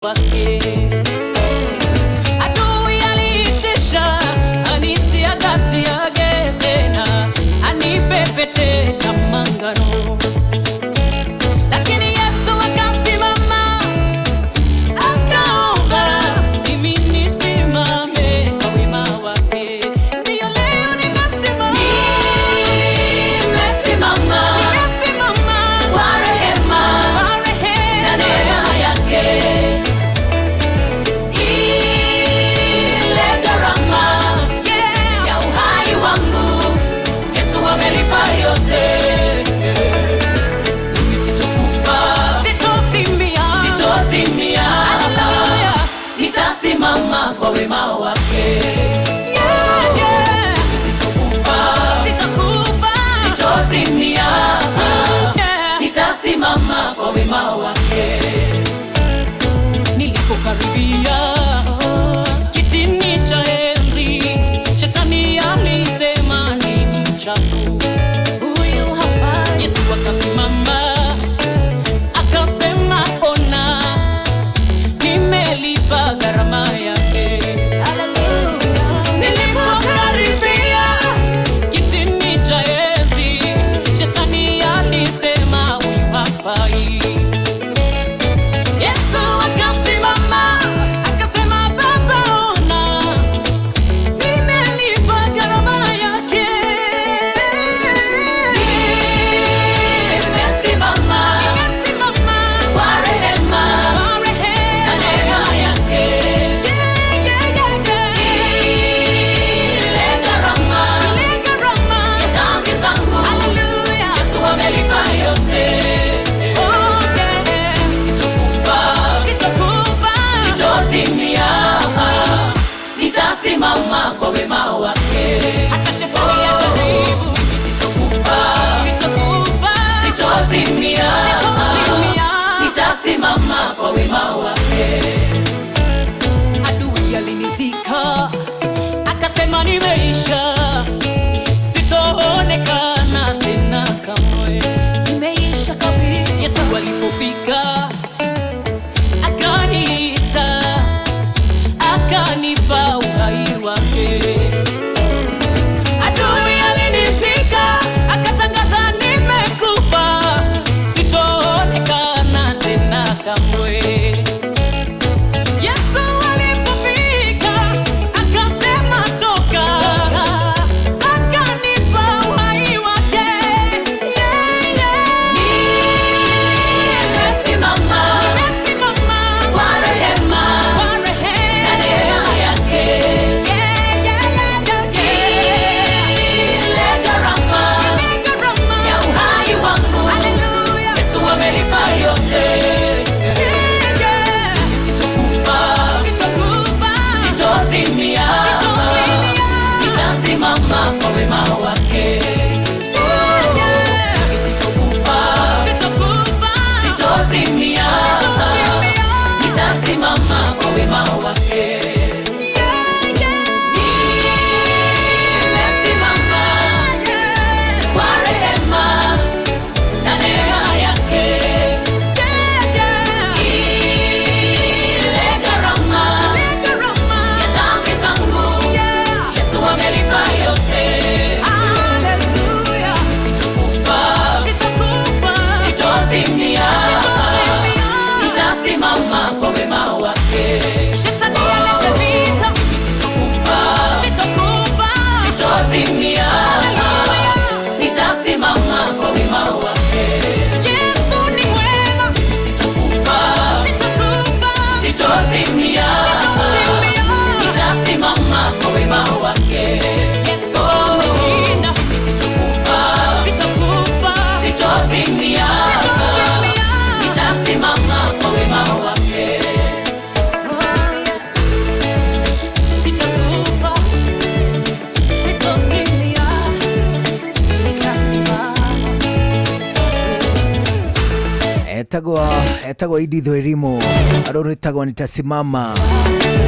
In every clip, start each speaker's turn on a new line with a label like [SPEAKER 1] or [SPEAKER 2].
[SPEAKER 1] Wake. Adui aliitisha anisiagasiage tena, anipepete kama ngano, lakini Yesu akasimama akaomba mimi nisimame kwa wema wake. Ndiyo leo nimesimama, nimesimama, nimesimama kwa rehema, kwa rehema na neema yake. Ile gharama ya uhai wangu Yesu amelipa yote. Mimi sitokufa, sitozimia, sitozimia. Haleluya, nitasimama kwa wema wake. Yeah. Mimi sitokufa, sitokufa, sitozimia. Yeah. Nitasimama kwa wema wake. Nilipokaribia kitini cha enzi, shetani alisema ni mchafu, huyu hafai. Yesu akasimama akasema, ona, nimelipa gharama yake. Nilipokaribia kitini cha enzi, shetani alisema huyu hafai. Yesu akasimama akasema, Baba ona, nimelipa gharama yake. Nimesimama, nimesimama kwa rehema, kwa rehema na neema yake. Yeah. Ile gharama, ile gharama ya dhambi zangu, hallelujah, Yesu amelipa yote. Oh yeah. Sitokufa, sitokufa, sitozimia, nitasimama kwa wema wake. Hata shetani ajaribu, mimi sitokufa, sitokufa, sitozimia, sitozimia, nitasimama kwa wema wake. Adui alinizika akasema nimeisha, sitoonekana tena kamwe, nimeisha kabisa. Yesu alipofika akaniita, akanipa uhai wake. Adui alinizika akatangaza nimekufa, sitoonekana tena kamwe. Yesu alipofika akasema toka, akanipa uhai wake. Yeah. Nimesimama, nimesimama kwa rehema, kwa rehema na neema yake. Yeah. Ile gharama, ile gharama ya uhai wangu, hallelujah, Yesu amelipa yote. Yeah. Sitokufa, sitokufa, sitozimia, sitozimia, nitasimama kwa wema wake. Yeah. Sitokufa, sitokufa, sitozimia, sitozimia, nitasimama kwa wema wake. Yeah. Nimesimama kwa rehema na neema yake. Yeah. Ile gharama, ile gharama ya dhambi zangu, yeah, Yesu amelipa yote. Hallelujah. Sitokufa, sitokufa, sitozimia, sitozimia, nitasimama kwa wema wake. Shetani alete vita, mimi sitokufa, sitokufa, sitozimia, hallelujah, nitasimama kwa wema wake. Yesu ni mwema, mimi sitokufa, sitokufa, sitozimia, sitozimia, nitasimama kwa wema wake. Yesu ameshinda, mimi sitokufa, sitokufa, sitozimia, sitozimia, nitasimama kwa wema wake. Sitokufa, sitozimia, nitasimama.
[SPEAKER 2] Etagwo Edith Wairimu, rũrũ rwĩtagwo Nitasimama.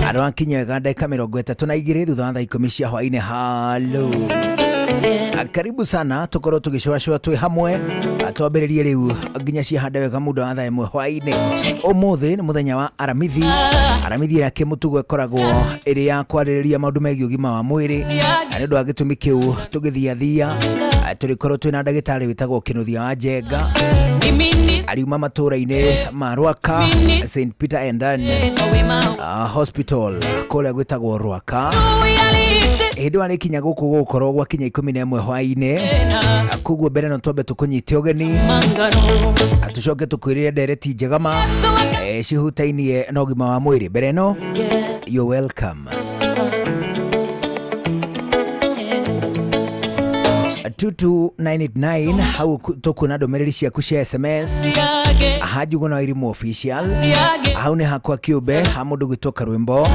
[SPEAKER 2] Arwakinya wega ndagĩka 32 thutha wa thaa 10 cia hwainĩ. Halo. Karibu sana tukorwo tugicwacwa twi hamwe twambĩrĩrie rĩu nginya ciahande wega muda wa thaa ĩmwe hwaĩ-inĩ. Ũmũthĩ nĩ mũthenya wa Aramithi. Aramithi ĩrĩa kĩmũtugo ĩkoragwo ĩrĩ ya kwarĩrĩria maũndũ megiĩ ũgima wa mwĩrĩ, na nĩ ũndũ wa gĩtũmi kĩu tũgĩthiathia tũrĩkorwo twĩna ndagĩtarĩ wĩtagwo Kĩnuthia wa Njenga, ariuma matũra-inĩ ma Rwaka, St Peter and Ann Hospital kũrĩa gwĩtagwo Rwaka. Hĩndĩ warĩkinya gũkũ gũgũkorwo gwakinya 11 hwaĩ-inĩ, koguo mbere no twambe tũkũnyite ũgeni tũcoke tũkwĩrĩre ndereti njega ma cihutainie na ũgima wa mwĩrĩ. Mbere ĩno, you're welcome. 22989 hau tũkuona ndũmĩrĩri ciaku cia SMS hanjugu na Wairimu official, hau nĩ hakwa kĩũmbe ha mũndũ gwĩtwo Karwĩmbo,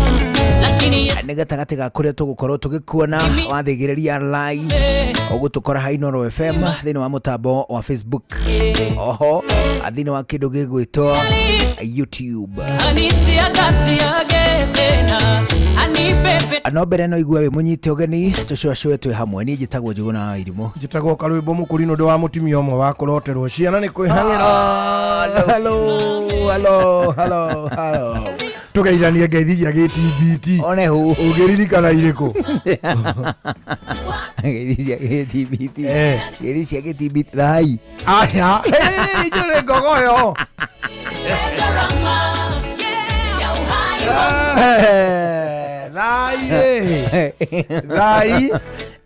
[SPEAKER 2] nĩ gatagatĩ ga kũrĩa tũgũkorwo tũgĩkuona wathĩgĩrĩria live ũgũtũkora ha Inooro FM thĩinĩ wa mũtambo wa Facebook, oho thĩinĩ wa kĩndũ gĩgwĩtwo YouTube. No mbere no igue wĩ mũnyite ũgeni tũcũacũe twĩ hamwe. Niĩ njĩtagwo Njũgũna wa Wairimu.
[SPEAKER 3] Njĩtagwo Karwĩmbo Mũkũrinũ, ndĩ wa mũtumia ũmwe wa kũroterwo ciana nĩ kwĩhang'ĩra. Hello, hello, hello, hello. Tũgeithanie ngeithi cia gĩTBT.
[SPEAKER 2] One hu
[SPEAKER 3] Ũngĩririkana irĩkũ?
[SPEAKER 2] Ngeithi cia gĩTBT.
[SPEAKER 3] Eh.
[SPEAKER 2] Ngeithi cia gĩTBT thai.
[SPEAKER 3] Aya, hey, njũrĩ ngogoyo. Eh, thai rĩ. Thai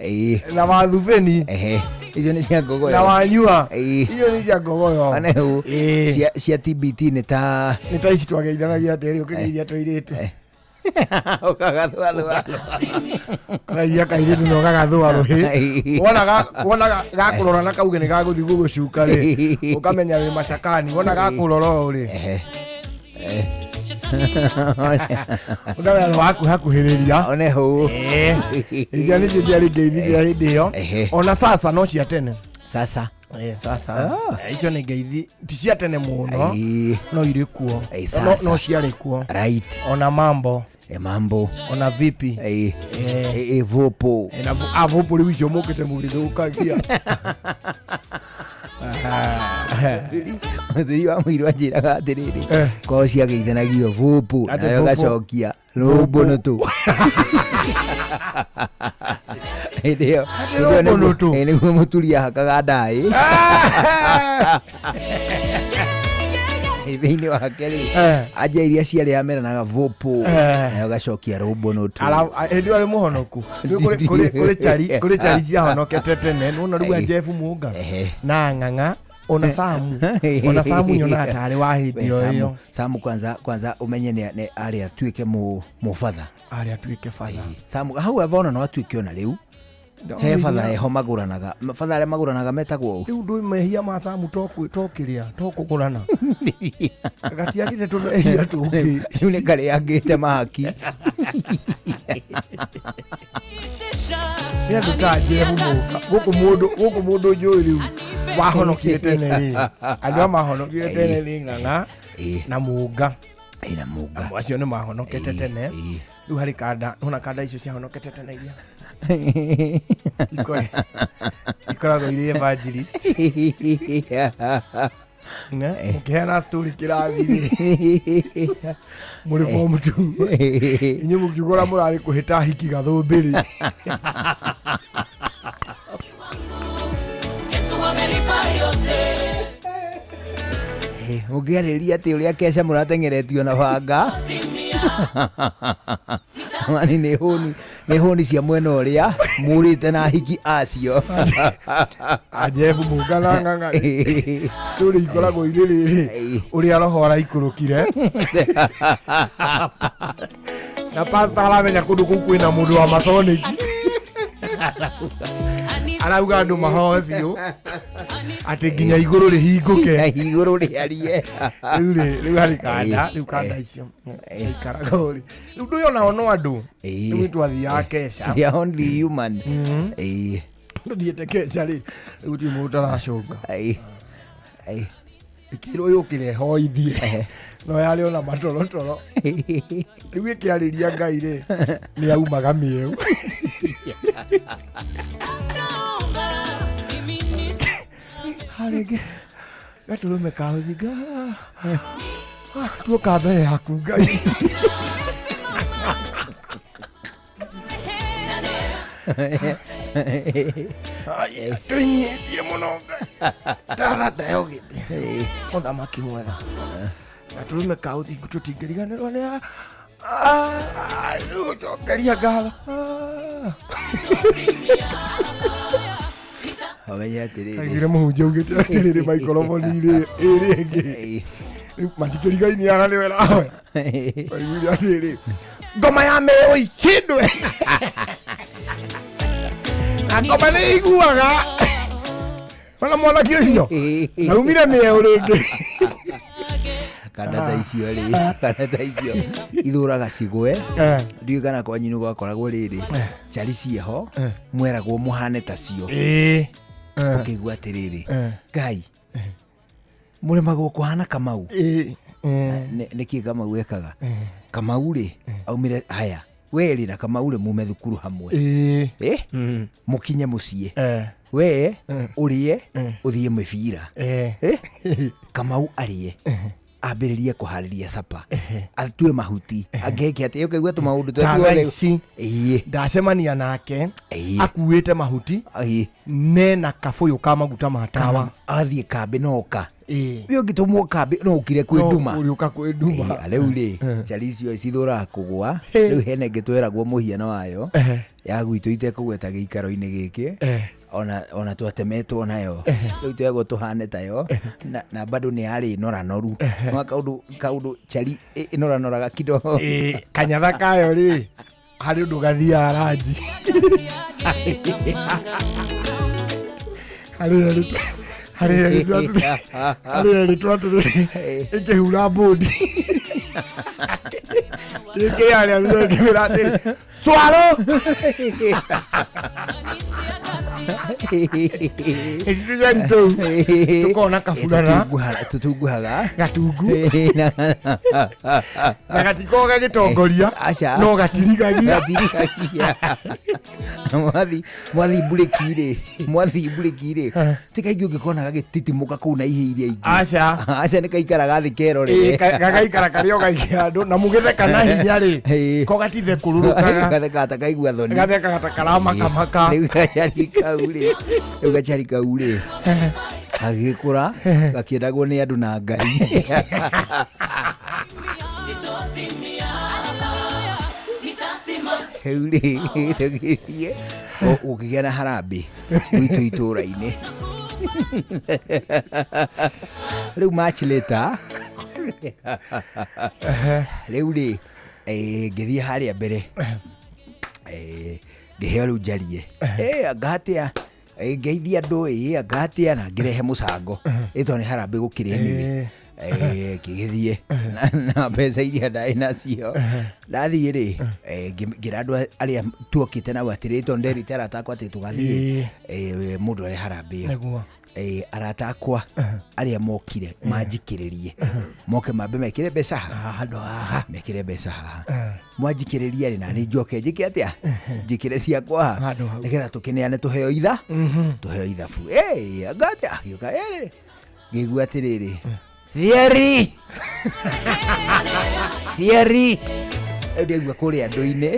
[SPEAKER 2] Ĩĩ.
[SPEAKER 3] na wathubĩni
[SPEAKER 2] Ehe, icio nĩ cia ngogoyo
[SPEAKER 3] na wanyua.
[SPEAKER 2] Ĩĩ.
[SPEAKER 3] Icio nĩ cia ngogoyo.
[SPEAKER 2] One hu.
[SPEAKER 3] Ĩĩ.
[SPEAKER 2] Cia TBT nĩ ta
[SPEAKER 3] Nĩ ta ici twageithanagia atĩrĩ, ũkĩgeithia tũirĩtu.
[SPEAKER 2] Ũkagathuathua.
[SPEAKER 3] Karaithia kairĩtu na ũgagathũa rũhĩ. Wona wona gakũrora na kauge nĩ gagũthiĩ gũgũcuka rĩ, ũkamenya wĩ macakani. Wona gakũrora ũũ rĩ,
[SPEAKER 2] Ehe.
[SPEAKER 3] ũkamenya nĩ wakuhakuhĩrĩria.
[SPEAKER 2] One hu.
[SPEAKER 3] Icio nĩcio ciarĩ ngeithi cia hĩndĩ ĩyo.
[SPEAKER 2] Ehe.
[SPEAKER 3] Ona sasa no cia tene.
[SPEAKER 2] Sasa.
[SPEAKER 3] Sasa icio nĩ ngeithi ti cia tene mũno,
[SPEAKER 2] Ĩĩ.
[SPEAKER 3] no irĩ kuo.
[SPEAKER 2] Ĩĩ,
[SPEAKER 3] No-
[SPEAKER 2] sasa.
[SPEAKER 3] no ciarĩ kuo.
[SPEAKER 2] Right.
[SPEAKER 3] Ona mambo.
[SPEAKER 2] E mambo.
[SPEAKER 3] Ona vipi.
[SPEAKER 2] Ĩĩ. Ĩĩ, vupu.
[SPEAKER 3] Na avupu rĩu icio mũkĩte mũgĩthũkagia.
[SPEAKER 2] Mũthuri wa mũirũ anjĩraga atĩrĩrĩ,
[SPEAKER 3] Eh.
[SPEAKER 2] kwao ciageithanagio vupu,
[SPEAKER 3] Atĩ
[SPEAKER 2] nayo
[SPEAKER 3] vupu.
[SPEAKER 2] gacokia rũmbũ nũtũ. Hĩndĩ ĩyo hĩndĩ ĩyo
[SPEAKER 3] rũmbũ
[SPEAKER 2] nĩguo-
[SPEAKER 3] nũtũ.
[SPEAKER 2] ĩĩ, nĩguo mũturi ahakaga ndaĩ thĩinĩ wake rĩ,
[SPEAKER 3] Eh.
[SPEAKER 2] anja iria ciarĩ ameranaga vupu,
[SPEAKER 3] Eh.
[SPEAKER 2] nayo gacokia rũmbũ nũtũ.
[SPEAKER 3] Hĩndĩ ĩyo arĩ mũhonoku. Rĩu kũrĩ cari ciahonokete tene nĩwona rĩu a Jeff Mũnga
[SPEAKER 2] Ehe.
[SPEAKER 3] na Ng'ang'a ona Samu, ona Samu nyonaga tarĩ wa hĩndĩ
[SPEAKER 2] We,
[SPEAKER 3] o
[SPEAKER 2] Samu,
[SPEAKER 3] ĩyo.
[SPEAKER 2] Samu kwanza umenye nĩ arĩ atuĩke mũbatha.
[SPEAKER 3] Arĩ atuĩke batha.
[SPEAKER 2] Samu hau avona no atuĩke ona rĩu he batha heho magũranaga, batha arĩa magũranaga metagwo ũũ.
[SPEAKER 3] Rĩu ndũĩ mehia ma Samu tokĩrĩa tokũgũrana gatiagĩte tũmehia tũngĩ.
[SPEAKER 2] Rĩu nĩ karĩangĩte mahaki.
[SPEAKER 3] Nĩ andũ ta Jeff Mũnga gũkũ mũndũ njũĩ rĩu wahonokire tene rĩ, andũ a mahonokire tene rĩ, Ng'ang'a
[SPEAKER 2] Ĩĩ.
[SPEAKER 3] na Mũnga.
[SPEAKER 2] Ĩna Mũnga.
[SPEAKER 3] Andũ acio nĩ mahonokete tene.
[SPEAKER 2] Ĩĩ.
[SPEAKER 3] Rĩu harĩ kanda nona kanda icio ciahonokete tene iria ikoragwo irĩ evangelist ne mũkĩheana story kĩrathi rĩ mũrĩ form 2, inyuĩ mũkiuga ũrĩa mũrarĩ kũhĩta hiki gathũmbĩrĩ.
[SPEAKER 1] Yesu amelipa yote.
[SPEAKER 2] Mũngĩarĩria atĩ ũrĩa keca mũrateng'eretio na banga mani nĩ hũni, nĩ hũni cia mwena ũrĩa mũrĩte na hiki acio.
[SPEAKER 3] A Jeff Mũnga na Ng'ang'a rĩ, story ikoragwo irĩ rĩrĩ,
[SPEAKER 2] Ĩĩ.
[SPEAKER 3] ũrĩa roho araikũrũkire na pastor aramenya kũndũ kũu kwĩna mũndũ wa masonic, arauga andũ mahoe biũ atĩ nginya igũrũ rĩhingũke.
[SPEAKER 2] Igũrũ rĩarie.
[SPEAKER 3] Rĩu rĩ, rĩu harĩ kanda rĩu kanda icio ciaikaraga ũrĩ rĩu ndũĩ onao no andũ.
[SPEAKER 2] Ĩĩ.
[SPEAKER 3] Rĩu twathiaga keca.
[SPEAKER 2] They are only human. Ĩĩ.
[SPEAKER 3] Tũthiĩte keca rĩ, rĩu ti mũndũ ũtaracũnga.
[SPEAKER 2] Ĩĩ. Ĩĩ.
[SPEAKER 3] Ĩkĩrwo yũkĩre hoithie no yarĩ ona matorotoro, rĩu ĩkĩarĩria Ngai rĩ, nĩ aumaga mĩeũ.
[SPEAKER 1] Akaomba mimi ni
[SPEAKER 3] Harĩngĩ gatũrũme ka ũthinga tuoka mbere yaku Ngai. Twĩnyihĩtie mũno Ngai. Tathata ya ũgĩmbĩ mũthamaki mwega, gatũrũme ka ũthingu tũtingĩriganĩrwo nĩ gũcokeria ngatho.
[SPEAKER 2] Ũmenye atĩrĩrĩ.
[SPEAKER 3] Aiguire mũhunjia augĩte atĩrĩrĩ maikoroboni-rĩ ĩrĩ ĩngĩ. Rĩu matikĩrigainie ara nĩwe rahoya. Aiguire atĩrĩ ngoma ya mĩũ icindwe na ngoma nĩ iguaga ona mwanake ũcio naumire mĩeũ rĩngĩ.
[SPEAKER 2] Kana ta icio rĩ, kana ta icio ithũraga cigwe. Ndiũĩ kana kwanyu nĩ gwakoragwo rĩrĩ cari ciĩho mweragwo mũhane ta cio. Ũkĩigua atĩrĩrĩ, Ngai, mũremagwo kũhana Kamau. Nĩkĩ Kamau ekaga? Kamau rĩ aumire haya werĩ na Kamau rĩ mume thukuru hamwe. Eh? Mũkinye mũciĩ, we ũrĩe ũthiĩ mĩbira. Eh? Kamau arĩe ambĩrĩrie kũharĩria capa, atue mahuti, angeke atĩ ũkaigua tũmaũndũ
[SPEAKER 3] Ta thaa
[SPEAKER 2] tuothe.
[SPEAKER 3] ici ndacemania nake akuĩte mahuti nena kabũyũ ka maguta ma tawa.
[SPEAKER 2] Athiĩ kambĩ noka. Wĩ ũngĩtũmwo kambĩ no ũkire kwĩ nduma.
[SPEAKER 3] Ũrĩũka kwĩ nduma.
[SPEAKER 2] Rĩu rĩ cari icio cithũraga kũgwa. Rĩu hena ĩngĩ tweragwo mũhiano wayo ya gwitũ itekũgweta gĩikaro-inĩ gĩkĩ. Ona twatemetwo nayo, rĩu tweragwo tũhane tayo na bado nĩ yarĩ noranoru. No kaũndũ cari ĩnoranoraga kidogo.
[SPEAKER 3] Kanyatha kayo rĩ harĩ ũndũ gathiaga ranji harĩ erĩ harĩ erĩ harĩ erĩ twatũrĩ ĩkĩhura mbũndi ĩkĩrĩ harĩa thutha ĩkĩmĩra atĩrĩ swalo ĩtitũcari tũu tũkona kaburana.
[SPEAKER 2] Tũtunguhaga.
[SPEAKER 3] Gatungu na gatikoga gagĩtongoria.
[SPEAKER 2] Aca.
[SPEAKER 3] No gatirigagia.
[SPEAKER 2] Gatirigagia. Mwathi mwathi mburĩki rĩ, mwathi mburĩki rĩ, ti kaingĩ ũngĩkona gagĩtitimũka kũu na ihĩ iria ingĩ.
[SPEAKER 3] Aca.
[SPEAKER 2] Aca, nĩ kaikaraga thĩ kerorere.
[SPEAKER 3] Gagaikara karĩ o gaikia andũ na mũgĩtheka na hinya rĩ ko gatithe kũrũrũkaga.
[SPEAKER 2] Gathekaga ta kaigua thoni.
[SPEAKER 3] Gathekaga ta karamakamaka.
[SPEAKER 2] Rĩu gacari kau rĩ, rĩu gacari kau rĩ gagĩkũra gakĩendagwo nĩ andũ na Ngai.
[SPEAKER 1] Sitozimia, nitasimama.
[SPEAKER 2] Rĩu rĩ tũgĩthiĩ ũkĩgĩa na harambĩ gwitũ itũũra-inĩ. Rĩu much later, rĩu rĩ ngĩthiĩ harĩa mbere, ngĩheo rĩu njarie. Anga atĩa, ngeithia andũ, anga atĩa, na ngĩrehe mũcango ĩtondũ nĩ harambĩ gũkĩrĩ anyway. Ngĩgĩthiĩ na mbeca iria ndarĩ nacio. Ndathiĩ rĩ, ngĩra andũ arĩa tuokĩte nao atĩrĩ, tondũ nderĩte arata akwa atĩ tũgathiĩ, mũndũ arehe harambĩ ĩyo. Arata akwa arĩa mokire manjikĩrĩrie moke mambe mekĩre mbeca haha
[SPEAKER 3] handũ haha.
[SPEAKER 2] Mekĩre mbeca haha, mwanjikĩrĩria rĩ, na nĩ njoke njĩke atĩa, njĩkĩre ciakwa haha.
[SPEAKER 3] Handũ hau.
[SPEAKER 2] Nĩgetha tũkĩneane tũheo itha tũheo ithabu. Anga atĩa, agĩũka ngĩigua atĩrĩrĩ, Thierry, Thierry. Rĩu ndaigua kũrĩa andũ-inĩ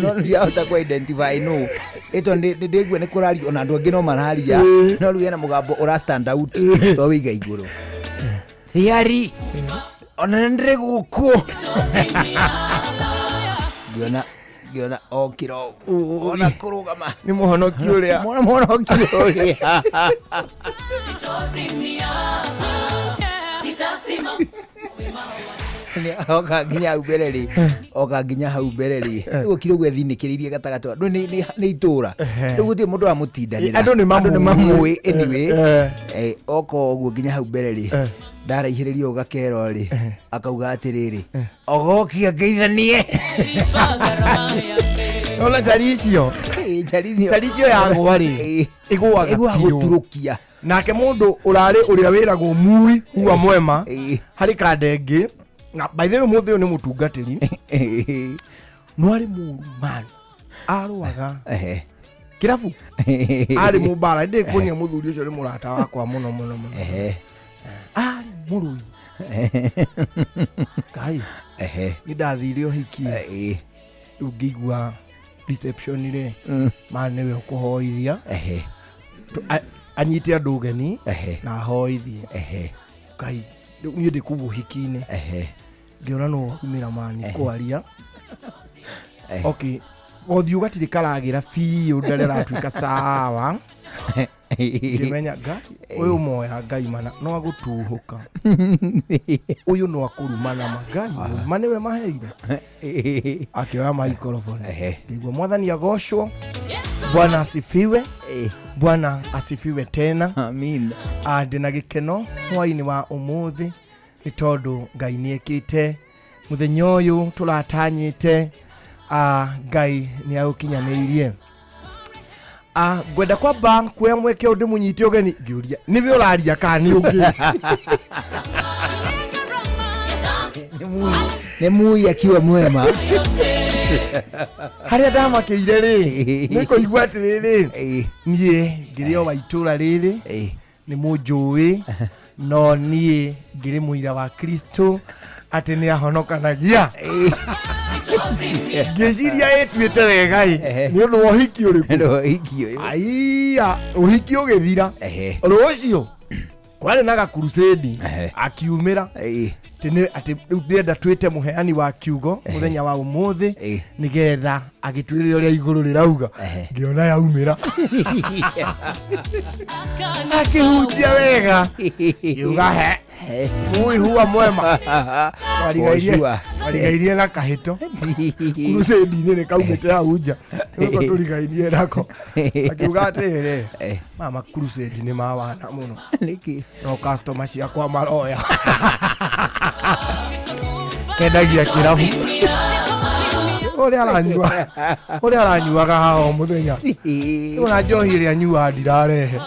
[SPEAKER 2] no ndiahota kũ identify nũ ĩto nĩ ndĩgua nĩ kũrario ona andũ angĩ no mararia, no rĩu hena mũgambo ũra stand out to wĩiga igũrũ. Thierry, ona nĩ ndĩrĩ gũkũ. Ngĩona okĩra ũguo, ona kũrũgama.
[SPEAKER 3] Nĩ mũhonoki ũrĩa.
[SPEAKER 2] Mwana mũhonoki ũrĩa.
[SPEAKER 1] Sitozimia, nitasimama.
[SPEAKER 2] Nĩ oka nginya hau mbere rĩ, oka nginya hau mbere rĩ, rĩu okire ũguo ethinĩkĩrĩirie gatagatĩ wa andũ. Nĩ itũra rĩu gũtirĩ mũndũ ũramũtindanĩra.
[SPEAKER 3] Andũ nĩ
[SPEAKER 2] Andũ nĩ
[SPEAKER 3] mamũĩ.
[SPEAKER 2] mamũĩ anyway. Oka ũguo nginya hau mbere rĩ, ndaraihĩrĩria ũguo gakerwo rĩ, akauga atĩrĩrĩ, ogokia ngeithanie.
[SPEAKER 1] Lipa gharama yake.
[SPEAKER 3] Ona cari icio.
[SPEAKER 2] Cari icio.
[SPEAKER 3] Cari icio yagwa rĩ, ĩgũaga
[SPEAKER 2] ĩgũaga
[SPEAKER 3] biũ.
[SPEAKER 2] gũturũkia.
[SPEAKER 3] Nake mũndũ ũrarĩ ũrĩa wĩragwo mui huwa mwema harĩ kanda ĩngĩ na by the way mũthĩ ũyũ nĩ mũtungatĩri no arĩ mũru man arũaga. Kĩrabu arĩ mũmbara, ndĩ kuonia mũthuri ũcio nĩ mũrata wakwa mũno mũno mũno. Arĩ mũrũi Ngai. Nĩ ndathire ũhiki, rĩu ngĩigua reception rĩ, ma nĩwe ũkũhoithia. Anyite andũ ũgeni na ahoithie. Ngai, rĩu niĩ ndĩ kũu ũhiki-inĩ, ngĩona no waumĩra mani kwaria. Okay, gothiũ gatirĩ karagĩra biũ, ndarĩ aratuĩka sawa. Ngĩmenya Ngai ũyũ moya, Ngai mana no agũtuhũka, ũyũ no akũrumana ma Ngai ma nĩwe maheire. Akĩoya microphone. Ngĩigua, "Mwathani agocwo, Bwana asifiwe." Bwana asifiwe tena.
[SPEAKER 2] Amin.
[SPEAKER 3] Ah, ndĩna gĩkeno hwainĩ wa ũmũthĩ nĩ tondũ Ngai nĩ ekĩte mũthenya ũyũ tũratanyĩte. Ah, Ngai nĩ aũkinyanĩirie. Ah, ngwenda kwamba kuoya mweke ũyũ ndĩmũnyite ũgeni ngĩũria nĩwe ũraria kana nĩ ũngĩ.
[SPEAKER 2] Nĩ mui akiwa mwema.
[SPEAKER 3] Harĩa ndamakĩire rĩ, nĩ kũigua atĩrĩrĩ, niĩ ngĩrĩ o wa itũra rĩrĩ, nĩ mũnjũĩ, no niĩ ngĩrĩ mũira wa Kristo atĩ nĩ ahonokanagia. Ngĩciria ĩtuĩte wega ĩ, nĩ ũndũ wa ũhiki ũrĩkũ?
[SPEAKER 2] No ũhiki ũyũ.
[SPEAKER 3] Aiya, ũhiki ũgĩthira, rũciũ kwarĩ na gakurusĩndi. Akiumĩra atĩ atĩ rĩu ndĩrenda twĩte mũheani wa kiugo mũthenya wa ũmũthĩ, nĩgetha agĩtwĩre ũrĩa igũrũ rĩrauga. Ngĩona yaumĩra akĩhunjia wega, ngiuga he mui huwa mwema. Warigairie
[SPEAKER 2] For sure.
[SPEAKER 3] Warigairie na kahĩto kurusĩndi-inĩ nĩ kaumĩte hau nja, nĩko tũrigairie nako. Akiuga atĩrĩrĩ, mama, crusade nĩ mawana mũno.
[SPEAKER 2] Nĩkĩ?
[SPEAKER 3] No customer ciakwa maroya kendagia kĩrabu ũrĩa aranyua, ũrĩa aranyuaga haha o mũthenya. Rĩu na njohi ĩrĩa anyuaga ndirarehe.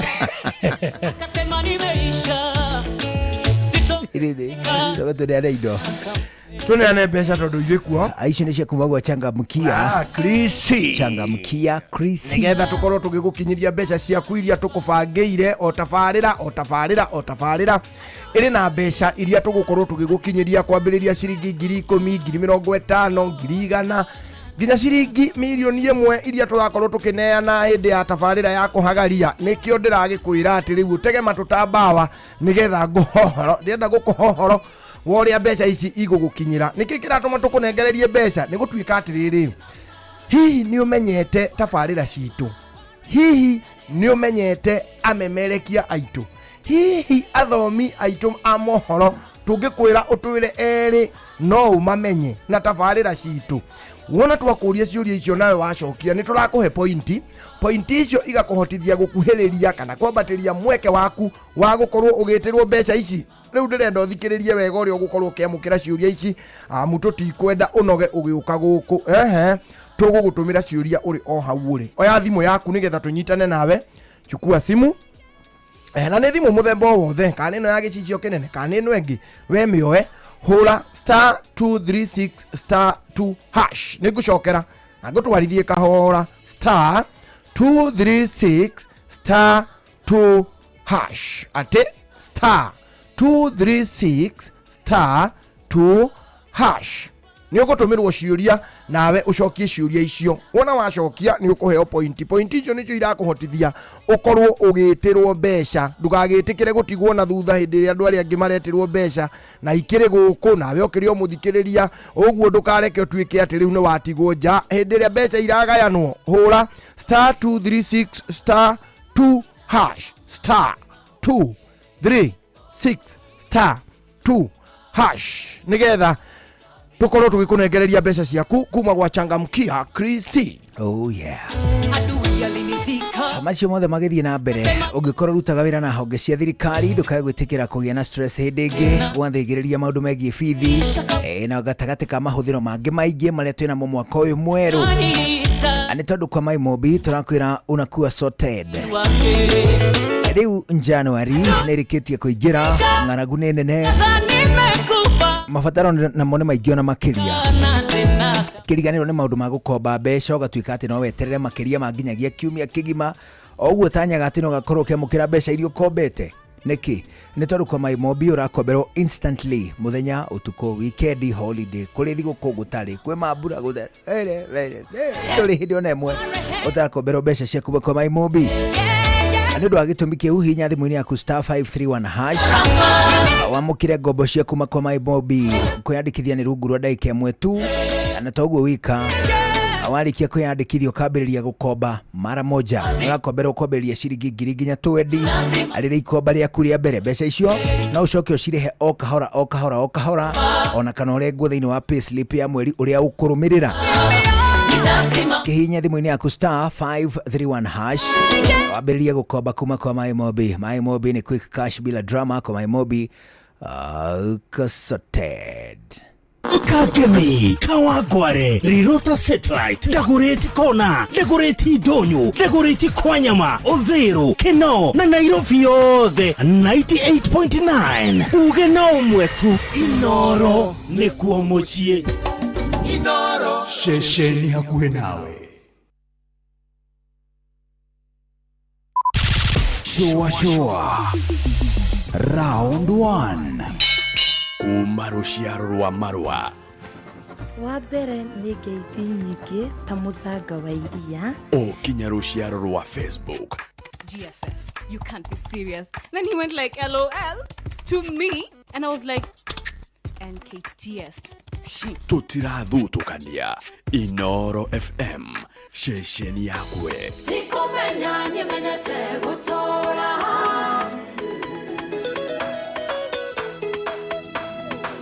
[SPEAKER 1] Akasema nimeisha, sito
[SPEAKER 2] Rĩrĩ, tũbe tũneane indo.
[SPEAKER 3] Tũneane mbeca tondũ irĩ kuo.
[SPEAKER 2] Icio nĩ cia kuma gwa Changamkia.
[SPEAKER 3] Ah, Krisi.
[SPEAKER 2] Changamkia Krisi.
[SPEAKER 3] Nĩgetha tũkorwo tũgĩgũkinyĩria mbeca ciaku iria tũkũbangĩire o tabarĩra o tabarĩra o tabarĩra ĩrĩ na mbeca iria tũgũkorwo tũgĩgũkinyĩria, kwambĩrĩria ciringi 10,000, 50,000, 100,000, nginya ciringi 1,000,000 iria tũrakorwo tũkĩneana hĩndĩ ya tabarĩra ya kũhagaria. Nĩkĩo ndĩragĩkwĩra atĩ rĩu ũtege matũ ta mbawa, nĩgetha ngũhohoro, ndĩrenda gũkũhohoro wa ũrĩa mbeca ici igũgũkinyĩra. Nĩkĩ kĩratũma tũkũnengererie mbeca? Nĩ gũtuĩka atĩrĩrĩ, hihi nĩ ũmenyete tabarĩra citũ? Hihi nĩ ũmenyete amemerekia aitũ? Hihi athomi aitũ a mohoro tũngĩkwĩra ũtwĩre erĩ no ũmamenye na tabarĩra citũ? Wona twakũria ciũria icio nawe wacokia, nĩ tũrakũhe pointi. Pointi icio igakũhotithia gũkuhĩrĩria kana kwambatĩria mweke waku wa gũkorwo ũgĩtĩrwo mbeca ici. Rĩu ndĩrenda ũthikĩrĩrie wega ũrĩa ũgũkorwo ũkĩamũkĩra ciũria ici, amu tũtikwenda ũnoge ũgĩũka gũkũ. Ehe, tũgũgũtũmĩra ciũria ũrĩ o hau ũrĩ. Oya thimũ yaku nĩgetha tũnyitane nawe. Chukua simu. Na nĩ thimũ mũthemba o wothe, kana ĩno ya gĩcicio kĩnene kana ĩno ĩngĩ, we mĩoe, hũra *236 *2 hash. Nĩ ngũcokera na ngũtwarithie kahora: *236 *2 hash, atĩ *236 *2 hash. Nĩ ũgũtũmĩrwo ciũria nawe ũcokie ciũria icio. Wona wacokia, nĩ ũkũheo pointi. Pointi icio nĩcio irakũhotithia ũkorwo ũgĩtĩrwo mbeca. Ndũgagĩtĩkĩre gũtigwo na thutha hĩndĩ ĩrĩa andũ arĩa angĩ maretĩrwo mbeca na ikĩrĩ gũkũ nawe ũkĩrĩ o mũthikĩrĩria ũguo. Ndũkareke ũtuĩke atĩ rĩu nĩ watigwo nja hĩndĩ ĩrĩa mbeca iragayanwo. Hũra *236 *2 hash, *236 *2 hash, nĩgetha tũkorwo tũgĩkũnengereria mbeca ciaku kuma gwa Changamkia Krisi.
[SPEAKER 2] Oh yeah.
[SPEAKER 1] Adui alinizika.
[SPEAKER 2] Macio mothe magĩthiĩ na mbere, ũngĩkorwo ũrutaga wĩra na honge cia thirikari, ndũkae gwĩtĩkĩra kũgĩa na stress hĩndĩ ĩngĩ gwathĩgĩrĩria maũndũ megiĩ bithi, na gatagatĩ ka mahũthĩro mangĩ maingĩ marĩa twĩnamo mwaka ũyũ mwerũ.
[SPEAKER 1] Niita
[SPEAKER 2] Na nĩ tondũ kwa Maimobi tũrakwĩra unakuwa sorted.
[SPEAKER 1] Wake.
[SPEAKER 2] Rĩu January nĩ ĩrĩkĩtie kũingĩra, ng'aragu nĩ nene,
[SPEAKER 1] Nimekufa
[SPEAKER 2] mabataro namo nĩ maingĩ ona makĩria.
[SPEAKER 1] na
[SPEAKER 2] Kĩriganĩrwo nĩ maũndũ ma gũkomba mbeca, ũgatuĩka atĩ no weterere makĩria ma nginyagia kiumia kĩgima, o ũguo tanyaga atĩ no gakorwo ũkĩamũkĩra mbeca iria ũkombete. Nĩkĩ? Nĩ tondũ kwa MyMobi ũrakomberwo instantly, mũthenya, ũtukũ, weekend, holiday, kũrĩ thigũkũ gũtarĩ, kwĩ mambura gũtarĩ, ndũrĩ hĩndĩ ona ĩmwe ũtarakomberwo mbeca ciaku kwa MyMobi. Na nĩ ũndũ wa gĩtũmi kĩu, hinya thimũ-inĩ yaku *531#, wamũkĩre ngombo ciaku kwa MyMobi. Kwĩyandĩkithia nĩ rungu rwa ndagĩka ĩmwe tu, na toguo wika, warĩkia kwĩyandĩkithia ũkambĩrĩria gũkomba mara moja. Ũrakomberwo kwambĩrĩria ciringi ngiri nginya twendi arĩrĩ ikomba rĩaku rĩa mbere. Mbeca icio no ũcoke ũcirĩhe o kahora o kahora o kahora, ona kana ũrengwo thĩinĩ wa payslip ya mweri ũrĩa ũkũrũmĩrĩra. Kĩhinya thimũ-inĩ yaku *531#, wambĩrĩrie gũkomba kuma kwa MyMobi. MyMobi nĩ quick cash bila drama. Kwa MyMobi, sorted.
[SPEAKER 4] Kangemi, Kawangware, Rirota Satellite, Dagoretti Kona, Dagoretti Ndonyo, Dagoretti Kwanyama, Uthiru, Kinoo na Nairobi yothe 98.9. Uge na ũmwe tu, Inoro nĩkuo mũciĩ.
[SPEAKER 5] Ceceni hakuhĩ nawe. Shua shua. Round 1.
[SPEAKER 6] Kuma rũciaro rwa marũa.
[SPEAKER 7] Wa mbere nĩ ngeithi nyingĩ ta mũthanga wa iria.
[SPEAKER 6] O kinya rũciaro rwa Facebook.
[SPEAKER 1] GFF, you can't be serious. Then he went like, LOL to me. And I was like, NKTS.
[SPEAKER 6] Tũtirathutũkania. Inoro FM, ceceni yakwe.
[SPEAKER 1] Tikumenya nĩmenyete gũtũra.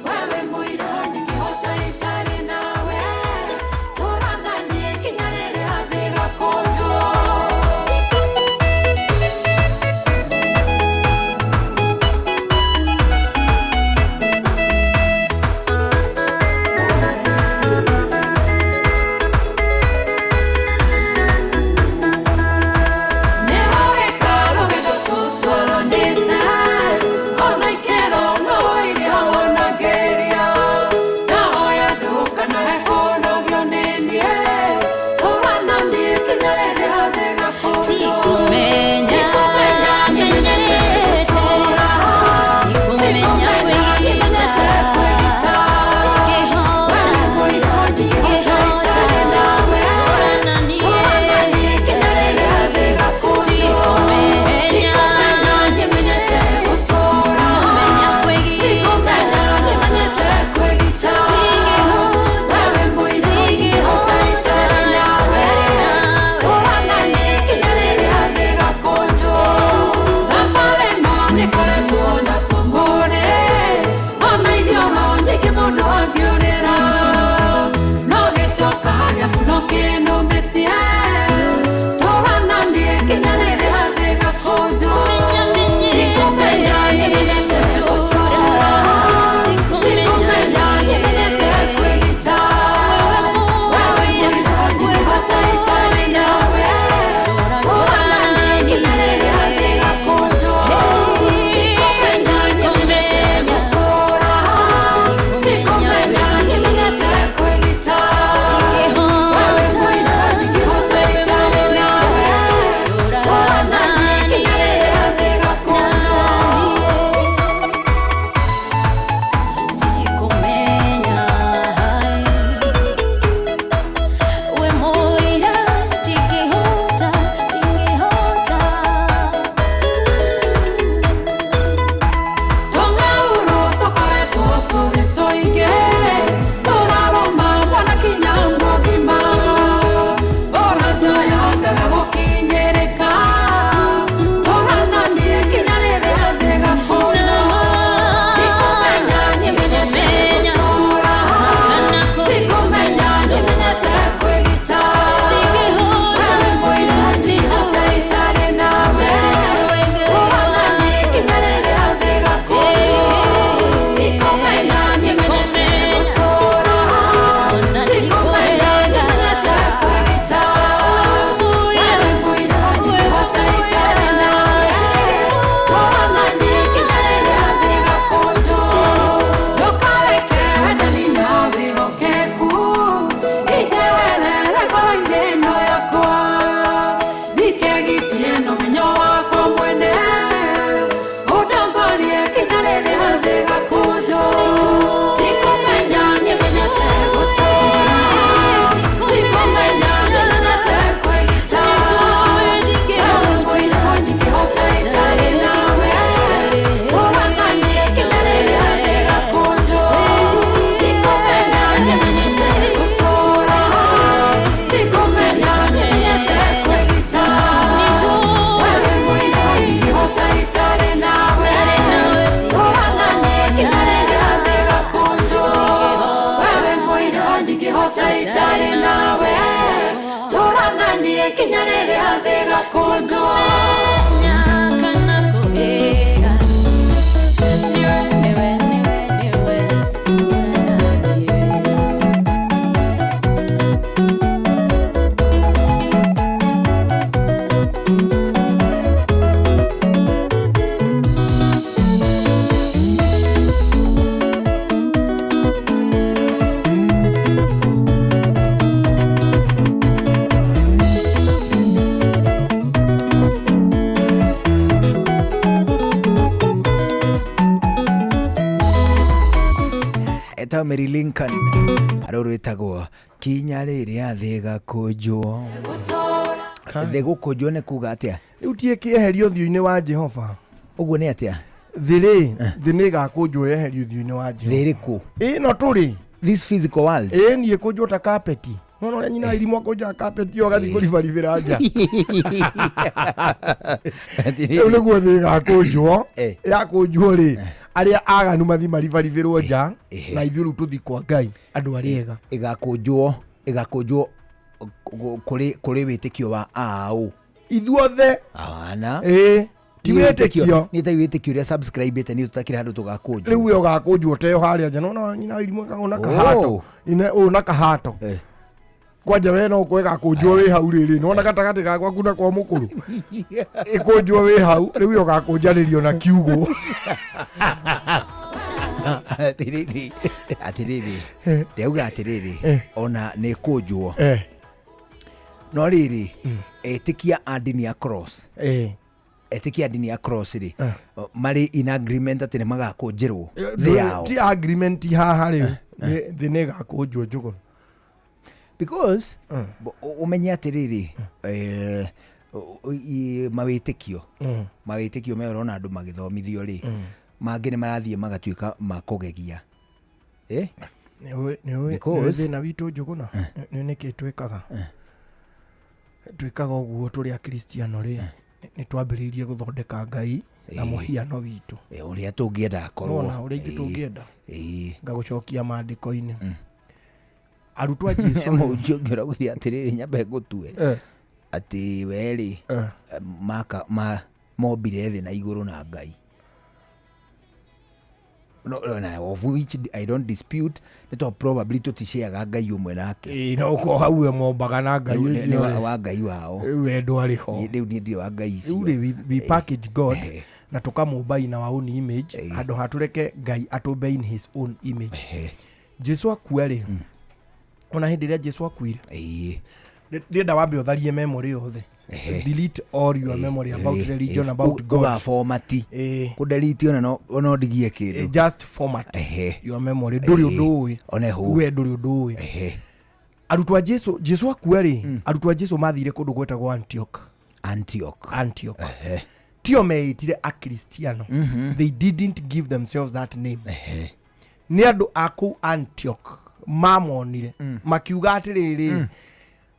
[SPEAKER 1] Wewe mũira ndingĩhota itarĩ nawe. Tũra na niĩ nginya rĩrĩa thĩ ĩgakũnjwo. Nĩho gĩkaro gĩtũ tũtwaranĩte, ona ikĩro no iria wonagĩria. Ndahoya ndũkanae kũnogio nĩ niĩ. Tũra na niĩ nginya rĩrĩa thĩ ĩgakũnjwo.
[SPEAKER 8] Tikumenya,
[SPEAKER 1] Tikumenya nĩmenyete gũtũra.
[SPEAKER 8] Tikumenya
[SPEAKER 1] Tikumenya nĩmenyete kwĩgita. Wewe mũira ndingĩhota itarĩ nawe.
[SPEAKER 8] Tũra na niĩ.
[SPEAKER 1] Tũra na niĩ nginya rĩrĩa thĩ ĩgakũnjwo.
[SPEAKER 8] Tikumenya.
[SPEAKER 1] Tikumenya nĩmenyete gũtũra.
[SPEAKER 8] Tikumenya kwĩgita.
[SPEAKER 1] Tikumenya nĩmenyete kwĩgita. Wewe mũira ndingĩhota itarĩ nawe. Tũra na niĩ nginya rĩrĩa thĩ ĩgakũnjwo. Thabarĩ ĩno nĩkoretwo na tũmũrĩ, ona iniũrũ nyingĩ mũndũ angĩũrĩra. No gĩcoka gĩaku no kĩnũmĩtie. Tũra na niĩ nginya rĩrĩa thĩ ĩgakũnjwo. Tikumenya nĩmenyete gũtũra. Tikumenya nĩmenyete kwĩgita. Wewe mũira ndingĩhota itarĩ nawe. Tũra na niĩ nginya rĩrĩa thĩ ĩgakũnjwo. Tikumenya nĩmenyete gũtũra. Tikumenya nĩmenyete kwĩgita. Wewe mũira Ndingĩhota itarĩ nawe. Tũra na niĩ kinya rĩrĩa thĩ ĩgakũnjwo.
[SPEAKER 8] Kana kũhĩga. Nĩwe, nĩwe, nĩwe, nĩwe, tũra na niĩ.
[SPEAKER 2] Etagwo Mary Lincoln arå rwĩtagwo kinya rĩrĩa thĩ ĩgakũnjwo. Thĩ gũkũnjwo nĩ kuga atĩa?
[SPEAKER 3] Rĩu tiä kä eherio ũthiũ-inĩ wa Jehova.
[SPEAKER 2] Ũguo nĩ atĩa?
[SPEAKER 3] Thĩ rĩ, thĩ nĩ ĩgakũnjwo yeherio ũthiũ-inĩ wa Jehova.
[SPEAKER 2] Thĩ ĩrĩkũ?
[SPEAKER 3] Ĩno tũrĩ.
[SPEAKER 2] This physical world.
[SPEAKER 3] Ĩ niĩ kũnjwo ta kapeti. Nona ũrĩa nyina wa irimũ akũnjaga kapeti ĩyo agathiĩ kũribaribĩra nja. Rĩu nĩguo thĩ ĩgakũnjwo.
[SPEAKER 2] Eh.
[SPEAKER 3] Yakũnjwo rĩ, arĩa aganu mathi maribaribĩrwo nja
[SPEAKER 2] Eh.
[SPEAKER 3] na ithuĩ rĩu tũthi kwa Ngai andũ arĩa ega.
[SPEAKER 2] Ĩgakũnjwo, ĩgakũnjwo kũrĩ wĩtĩkio wa aũ?
[SPEAKER 3] Ithuothe.
[SPEAKER 2] Ana.
[SPEAKER 3] Ĩ ti wĩtĩkio.
[SPEAKER 2] Niĩ ta wĩtĩkio ũrĩa subscribe-ĩte niĩ tũtakĩrĩ handũ tũgakũnjwo.
[SPEAKER 3] Rĩu we ũgakũnjwo teo harĩa nja. Nona nyina wa irimũ ĩkagwo na kahato.
[SPEAKER 2] Oh.
[SPEAKER 3] Ine ũũ na kahato.
[SPEAKER 2] Eh.
[SPEAKER 3] Kwanja we no kwega kũnjwo wĩ hau rĩrĩ nona gatagatĩ ga gwaku na kwa mũkũrũ ĩkũnjwo wĩ hau rĩu we ũgakũnjanĩrio na kiugũ.
[SPEAKER 2] Atĩrĩrĩ, atĩrĩrĩ, ndauga atĩrĩrĩ, ona nĩ kũnjwo.
[SPEAKER 3] Eh.
[SPEAKER 2] No rĩrĩ, etĩkia a ndini ya cross,
[SPEAKER 3] Eh.
[SPEAKER 2] etĩkia a ndini ya cross rĩ, marĩ in agreement atĩ nĩ magakũnjĩrwo thĩ yao?
[SPEAKER 3] Ti agreement haha rĩu. Thĩ nĩ ĩgakũnjwo njũgũna.
[SPEAKER 2] Because ũmenye atĩrĩrĩ, eh, mawĩtĩkio, mawĩtĩkio me ũrona andũ magĩthomithio rĩ, mangĩ nĩ marathiĩ magatuĩka makũgegia. Eh?
[SPEAKER 3] Nĩũĩ nĩũĩ thĩna witũ njũgũna nĩ nĩkĩ twĩkaga twĩkaga ũguo tũrĩ akristiano rĩ, nĩ twambĩrĩirie gũthondeka Ngai na mũhiano witũ.
[SPEAKER 2] Eh, ũrĩa tũngĩenda akorwo.
[SPEAKER 3] Nona ũrĩa ithuĩ tũngĩenda.
[SPEAKER 2] Ĩĩ.
[SPEAKER 3] Ngagũcokia maandĩko-inĩ, arutwo a Jesu rĩ,
[SPEAKER 2] Mũhunjia ũngĩ ũraugire atĩrĩrĩ, nyambe ngũtue
[SPEAKER 3] Eh.
[SPEAKER 2] atĩ werĩ
[SPEAKER 3] Eh.
[SPEAKER 2] maka ma mombire thĩ na igũrũ na Ngai no, no, na of which I don't dispute, nĩ tondũ probably tũticeaga Ngai ũmwe nake.
[SPEAKER 3] Ĩĩ, no ko hau we mombaga na Ngai
[SPEAKER 2] Rĩu nĩ
[SPEAKER 3] ũcio
[SPEAKER 2] wa
[SPEAKER 3] rĩ.
[SPEAKER 2] wa Ngai wao.
[SPEAKER 3] Rĩu we ndwarĩ ho.
[SPEAKER 2] Rĩu niĩ ndirĩ wa Ngai
[SPEAKER 3] Rĩu
[SPEAKER 2] icio.
[SPEAKER 3] rĩ, we package God na tũkamũmba in our own image handũ ha tũreke Ngai atũmbe in his own image. Jesu akua rĩ, ona hĩndĩ ĩrĩa Jesu akuire,
[SPEAKER 2] Ĩĩ.
[SPEAKER 3] ndĩrenda wambe ũtharie memory yothe, delete all your memory about religion, about God.
[SPEAKER 2] Ũgabomati
[SPEAKER 3] Ĩĩ.
[SPEAKER 2] kũndelete ona no ndigie kĩndũ.
[SPEAKER 3] Just format
[SPEAKER 2] Ehe.
[SPEAKER 3] your memory, ndũrĩ ũndũ ũĩ.
[SPEAKER 2] One hũ.
[SPEAKER 3] We ndũrĩ ũndũ ũĩ.
[SPEAKER 2] Ehe.
[SPEAKER 3] Arutwo a Jesu, Jesu akua rĩ, arutwo a Jesu mathire kũndũ gwetagwo Antioch.
[SPEAKER 2] Antioch.
[SPEAKER 3] Antioch tio meĩtire akristiano, they didn't give themselves that name. Nĩ andũ a kũu Antioch mamonire makiuga atĩrĩrĩ,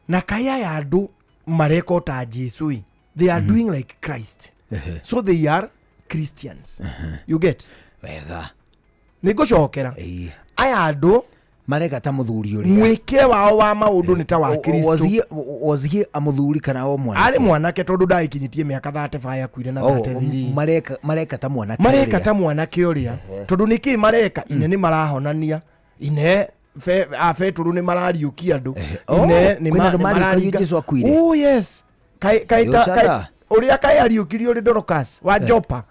[SPEAKER 3] na kaĩ aya andũ mareka o ta Jesu ĩ, they are doing like Christ, so they are Christians, you get?
[SPEAKER 2] Wega.
[SPEAKER 3] Nĩ ngũcokera.
[SPEAKER 2] Ĩĩ.
[SPEAKER 3] Aya andũ
[SPEAKER 2] Mareka ta mũthuri ũrĩa
[SPEAKER 3] mwĩkĩre wao wa maũndũ nĩ ta wa
[SPEAKER 2] Was
[SPEAKER 3] Kristo.
[SPEAKER 2] was he a mũthuri kana o mwanake?
[SPEAKER 3] Arĩ mwanake tondũ ndagĩkinyĩtie mĩaka 35, akuire na
[SPEAKER 2] Oh,
[SPEAKER 3] 33.
[SPEAKER 2] mareka ta mwanake
[SPEAKER 3] Mareka
[SPEAKER 2] ũrĩa.
[SPEAKER 3] ta mwanake ũrĩa, tondũ nĩkĩ mareka ine nĩ marahonania ine a Betũrũ nĩ marariũkia andũ.
[SPEAKER 2] Oh,
[SPEAKER 3] Ine nĩ
[SPEAKER 2] kwĩna andũ
[SPEAKER 3] nĩ
[SPEAKER 2] mariũkagio
[SPEAKER 3] mararinga.
[SPEAKER 2] Jesu akuire?
[SPEAKER 3] Oh, yes. Kaĩ
[SPEAKER 2] Yoshada.
[SPEAKER 3] Ũrĩa kaĩ ariũkirio rĩ, Dorcas wa Jopa.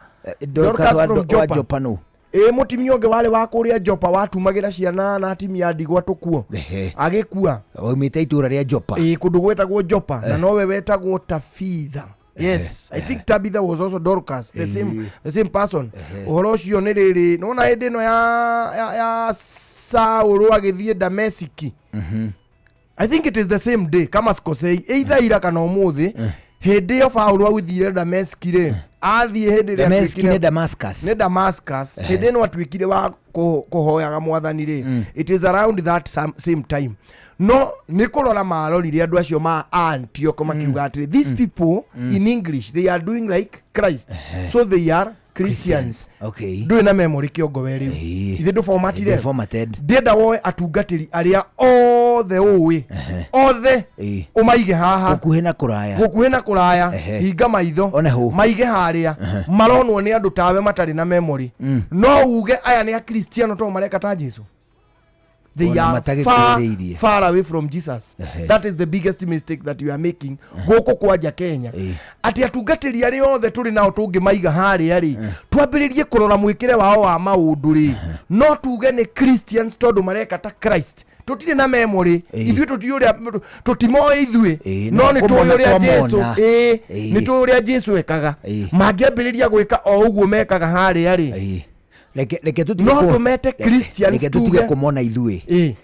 [SPEAKER 2] Dorcas
[SPEAKER 3] from
[SPEAKER 2] wa
[SPEAKER 3] Joppa.
[SPEAKER 2] Jopa nũ?
[SPEAKER 3] Ĩ mũtimia ũngĩ warĩ wa kũrĩa Jopa watumagĩra ciana na atimia ndigwa tũkuo.
[SPEAKER 2] Ehe.
[SPEAKER 3] Agĩkua.
[SPEAKER 2] Waumĩte itũũra rĩa Jopa.
[SPEAKER 3] Ĩ kũndũ gwetagwo Jopa na nowe wetagwo Tabitha. Yes, I think Tabitha was also Dorcas, the same person. Ũhoro ũcio nĩ rĩrĩ, nona hĩndĩ ĩno ya Saũlũ agĩthiĩ Damesiki, I think it is the same day kama sikosei, either ira kana ũmũthĩ. Hĩndĩ ĩyo Paũlũ athire Dameski rĩ, athiĩ hĩndĩ ĩrĩa
[SPEAKER 2] Dameski
[SPEAKER 3] atuĩkire-
[SPEAKER 2] nĩ Damascus.
[SPEAKER 3] Nĩ Damascus. Hĩndĩ ĩno atuĩkire wa kũhoyaga mwathani rĩ, it is around that same time. No nĩ kũrora marorire andũ acio ma Antioch makiuga atĩrĩ, these people in English, they are doing like Christ, so they are Christians.
[SPEAKER 2] Okay.
[SPEAKER 3] Ndũrĩ na memory kĩongo we rĩu.
[SPEAKER 2] Ĩĩ.
[SPEAKER 3] Ithe ndũ formatire.
[SPEAKER 2] Ndĩ formatted.
[SPEAKER 3] Ndĩenda woe atungatĩri arĩa othe ũĩ othe
[SPEAKER 2] Ĩĩ.
[SPEAKER 3] ũmaige haha
[SPEAKER 2] Gũkuhĩ na kũraya.
[SPEAKER 3] Gũkuhĩ na kũraya.
[SPEAKER 2] Ehe.
[SPEAKER 3] Hinga maitho.
[SPEAKER 2] One hũ.
[SPEAKER 3] Maige harĩa maronwo nĩ andũ tawe matarĩ na memory, no uge aya nĩ akristiano to mareka ta Jesu. They
[SPEAKER 2] Ona
[SPEAKER 3] are far,
[SPEAKER 2] matagĩkuhĩrĩirie.
[SPEAKER 3] far away from Jesus. That is the biggest mistake that you are making gũkũ kwanja Kenya, atĩ atungatĩri arĩa othe tũrĩ nao tũngĩmaiga harĩa rĩ, twambĩrĩrie kũrora mwĩkĩre wao wa maũndũ rĩ, no tuge nĩ Christians tondũ mareka ta Christ. Tũtirĩ na memory. Ithuĩ tũtiũĩ ũrĩa, tũtimoĩ ithuĩ,
[SPEAKER 2] Ĩĩ,
[SPEAKER 3] no nĩ tũĩ
[SPEAKER 2] kũmona
[SPEAKER 3] ũrĩa Jesu
[SPEAKER 2] twamona.
[SPEAKER 3] ĩĩ,
[SPEAKER 2] Ĩĩ.
[SPEAKER 3] nĩ tũĩ ũrĩa Jesu ekaga.
[SPEAKER 2] Ĩĩ.
[SPEAKER 3] Mangĩambĩrĩria gwĩka o ũguo mekaga harĩa rĩ,
[SPEAKER 2] Ĩĩ. Reke tũtige
[SPEAKER 3] no tũmete Christians.
[SPEAKER 2] Reke tũtige
[SPEAKER 3] tuge
[SPEAKER 2] kũmona ithuĩ.
[SPEAKER 3] Ĩĩ.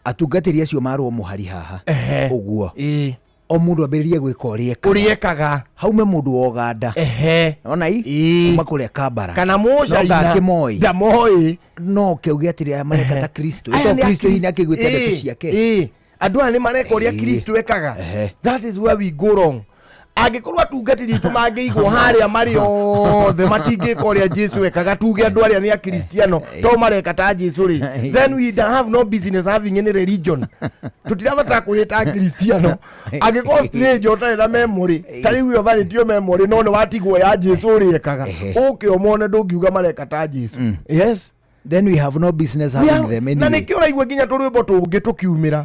[SPEAKER 2] Atungatĩri acio marwo mũhari haha.
[SPEAKER 3] Ehe.
[SPEAKER 2] Ũguo.
[SPEAKER 3] Ĩĩ.
[SPEAKER 2] O mũndũ ambĩrĩrie gwĩka ũrĩa ekaga.
[SPEAKER 3] Ũrĩa ekaga.
[SPEAKER 2] Haume mũndũ wa Ũganda.
[SPEAKER 3] Ehe.
[SPEAKER 2] Ona i?
[SPEAKER 3] Ĩĩ.
[SPEAKER 2] Kuma kũrĩa Kambara.
[SPEAKER 3] Kana
[SPEAKER 2] No
[SPEAKER 3] mũcaina.
[SPEAKER 2] ngakĩmoĩ.
[SPEAKER 3] Ndamoĩ.
[SPEAKER 2] No kĩauge atĩrĩ, aya mareka ta Kristo.
[SPEAKER 3] Aya
[SPEAKER 2] To
[SPEAKER 3] nĩ
[SPEAKER 2] Kristo hihi
[SPEAKER 3] Akristo.
[SPEAKER 2] nĩakĩiguĩte ndeto
[SPEAKER 3] Ĩĩ,
[SPEAKER 2] ciake.
[SPEAKER 3] ĩĩ. Andũ aya nĩ mareka ũrĩa
[SPEAKER 2] Ĩĩ.
[SPEAKER 3] Kristo ekaga.
[SPEAKER 2] Ehe.
[SPEAKER 3] That is where we go wrong. Angĩkorwo atungatĩri aitũ mangĩigwo harĩa marĩ othe matingĩka ũrĩa Jesu ekaga, tuge andũ arĩa nĩ akristiano to mareka ta Jesu rĩ, then we have no business having any religion. Tũtirabatara kwĩĩta akristiano angĩkorwo stranger ũtarĩ na memory ta rĩu ĩyo tharĩtio memory no nĩ watigwo ya Jesu ũrĩa ekaga, ũke ũmone ndũngiuga mareka ta Jesu. Yes.
[SPEAKER 2] Then we have no business
[SPEAKER 3] We
[SPEAKER 2] having them
[SPEAKER 3] na
[SPEAKER 2] anyway.
[SPEAKER 3] nĩkĩo ũraigua nginya tũrwĩmbo tũngĩ tũkiumĩra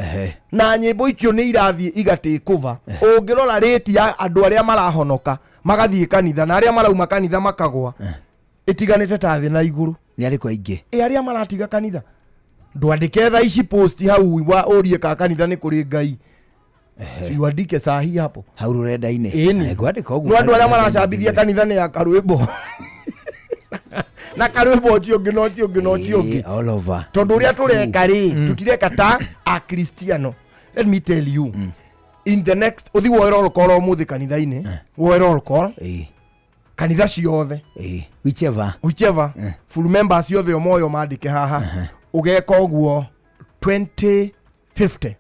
[SPEAKER 3] na nyĩmbo icio nĩ irathiĩ igatĩkũva. Ũngĩrora rĩti ya andũ arĩa marahonoka magathiĩ kanitha na arĩa marauma kanitha makagwa ĩtiganĩte ta thĩ na igũrũ.
[SPEAKER 2] Nĩ arĩkũ aingĩ?
[SPEAKER 3] Ĩ arĩa maratiga kanitha. Ndwandĩke tha ici post hau wa ũrie ka kanitha nĩ kũrĩ Ngai, siuandike sahi hapo
[SPEAKER 2] hau rũrenda-inĩ.
[SPEAKER 3] Ĩni.
[SPEAKER 2] Ngwandĩka ũguo.
[SPEAKER 3] No andũ arĩa maracambithia kanitha nĩ ya karwĩmbo na karwĩmbo ũcio ũngĩ na ũcio ũngĩ na ũcio ũngĩ.
[SPEAKER 2] Ĩĩ, all over.
[SPEAKER 3] Tondũ ũrĩa tũreka rĩ, tũtireka ta akristiano. Let me tell you, in the next ũthi woe roll call ũmũthĩ kanitha-inĩ, woe roll call
[SPEAKER 2] Ĩĩ.
[SPEAKER 3] Kanitha ciothe.
[SPEAKER 2] Ĩĩ. Whichever.
[SPEAKER 3] Whichever full members ciothe ũmoyo mandĩke haha, ũgeka ũguo 2050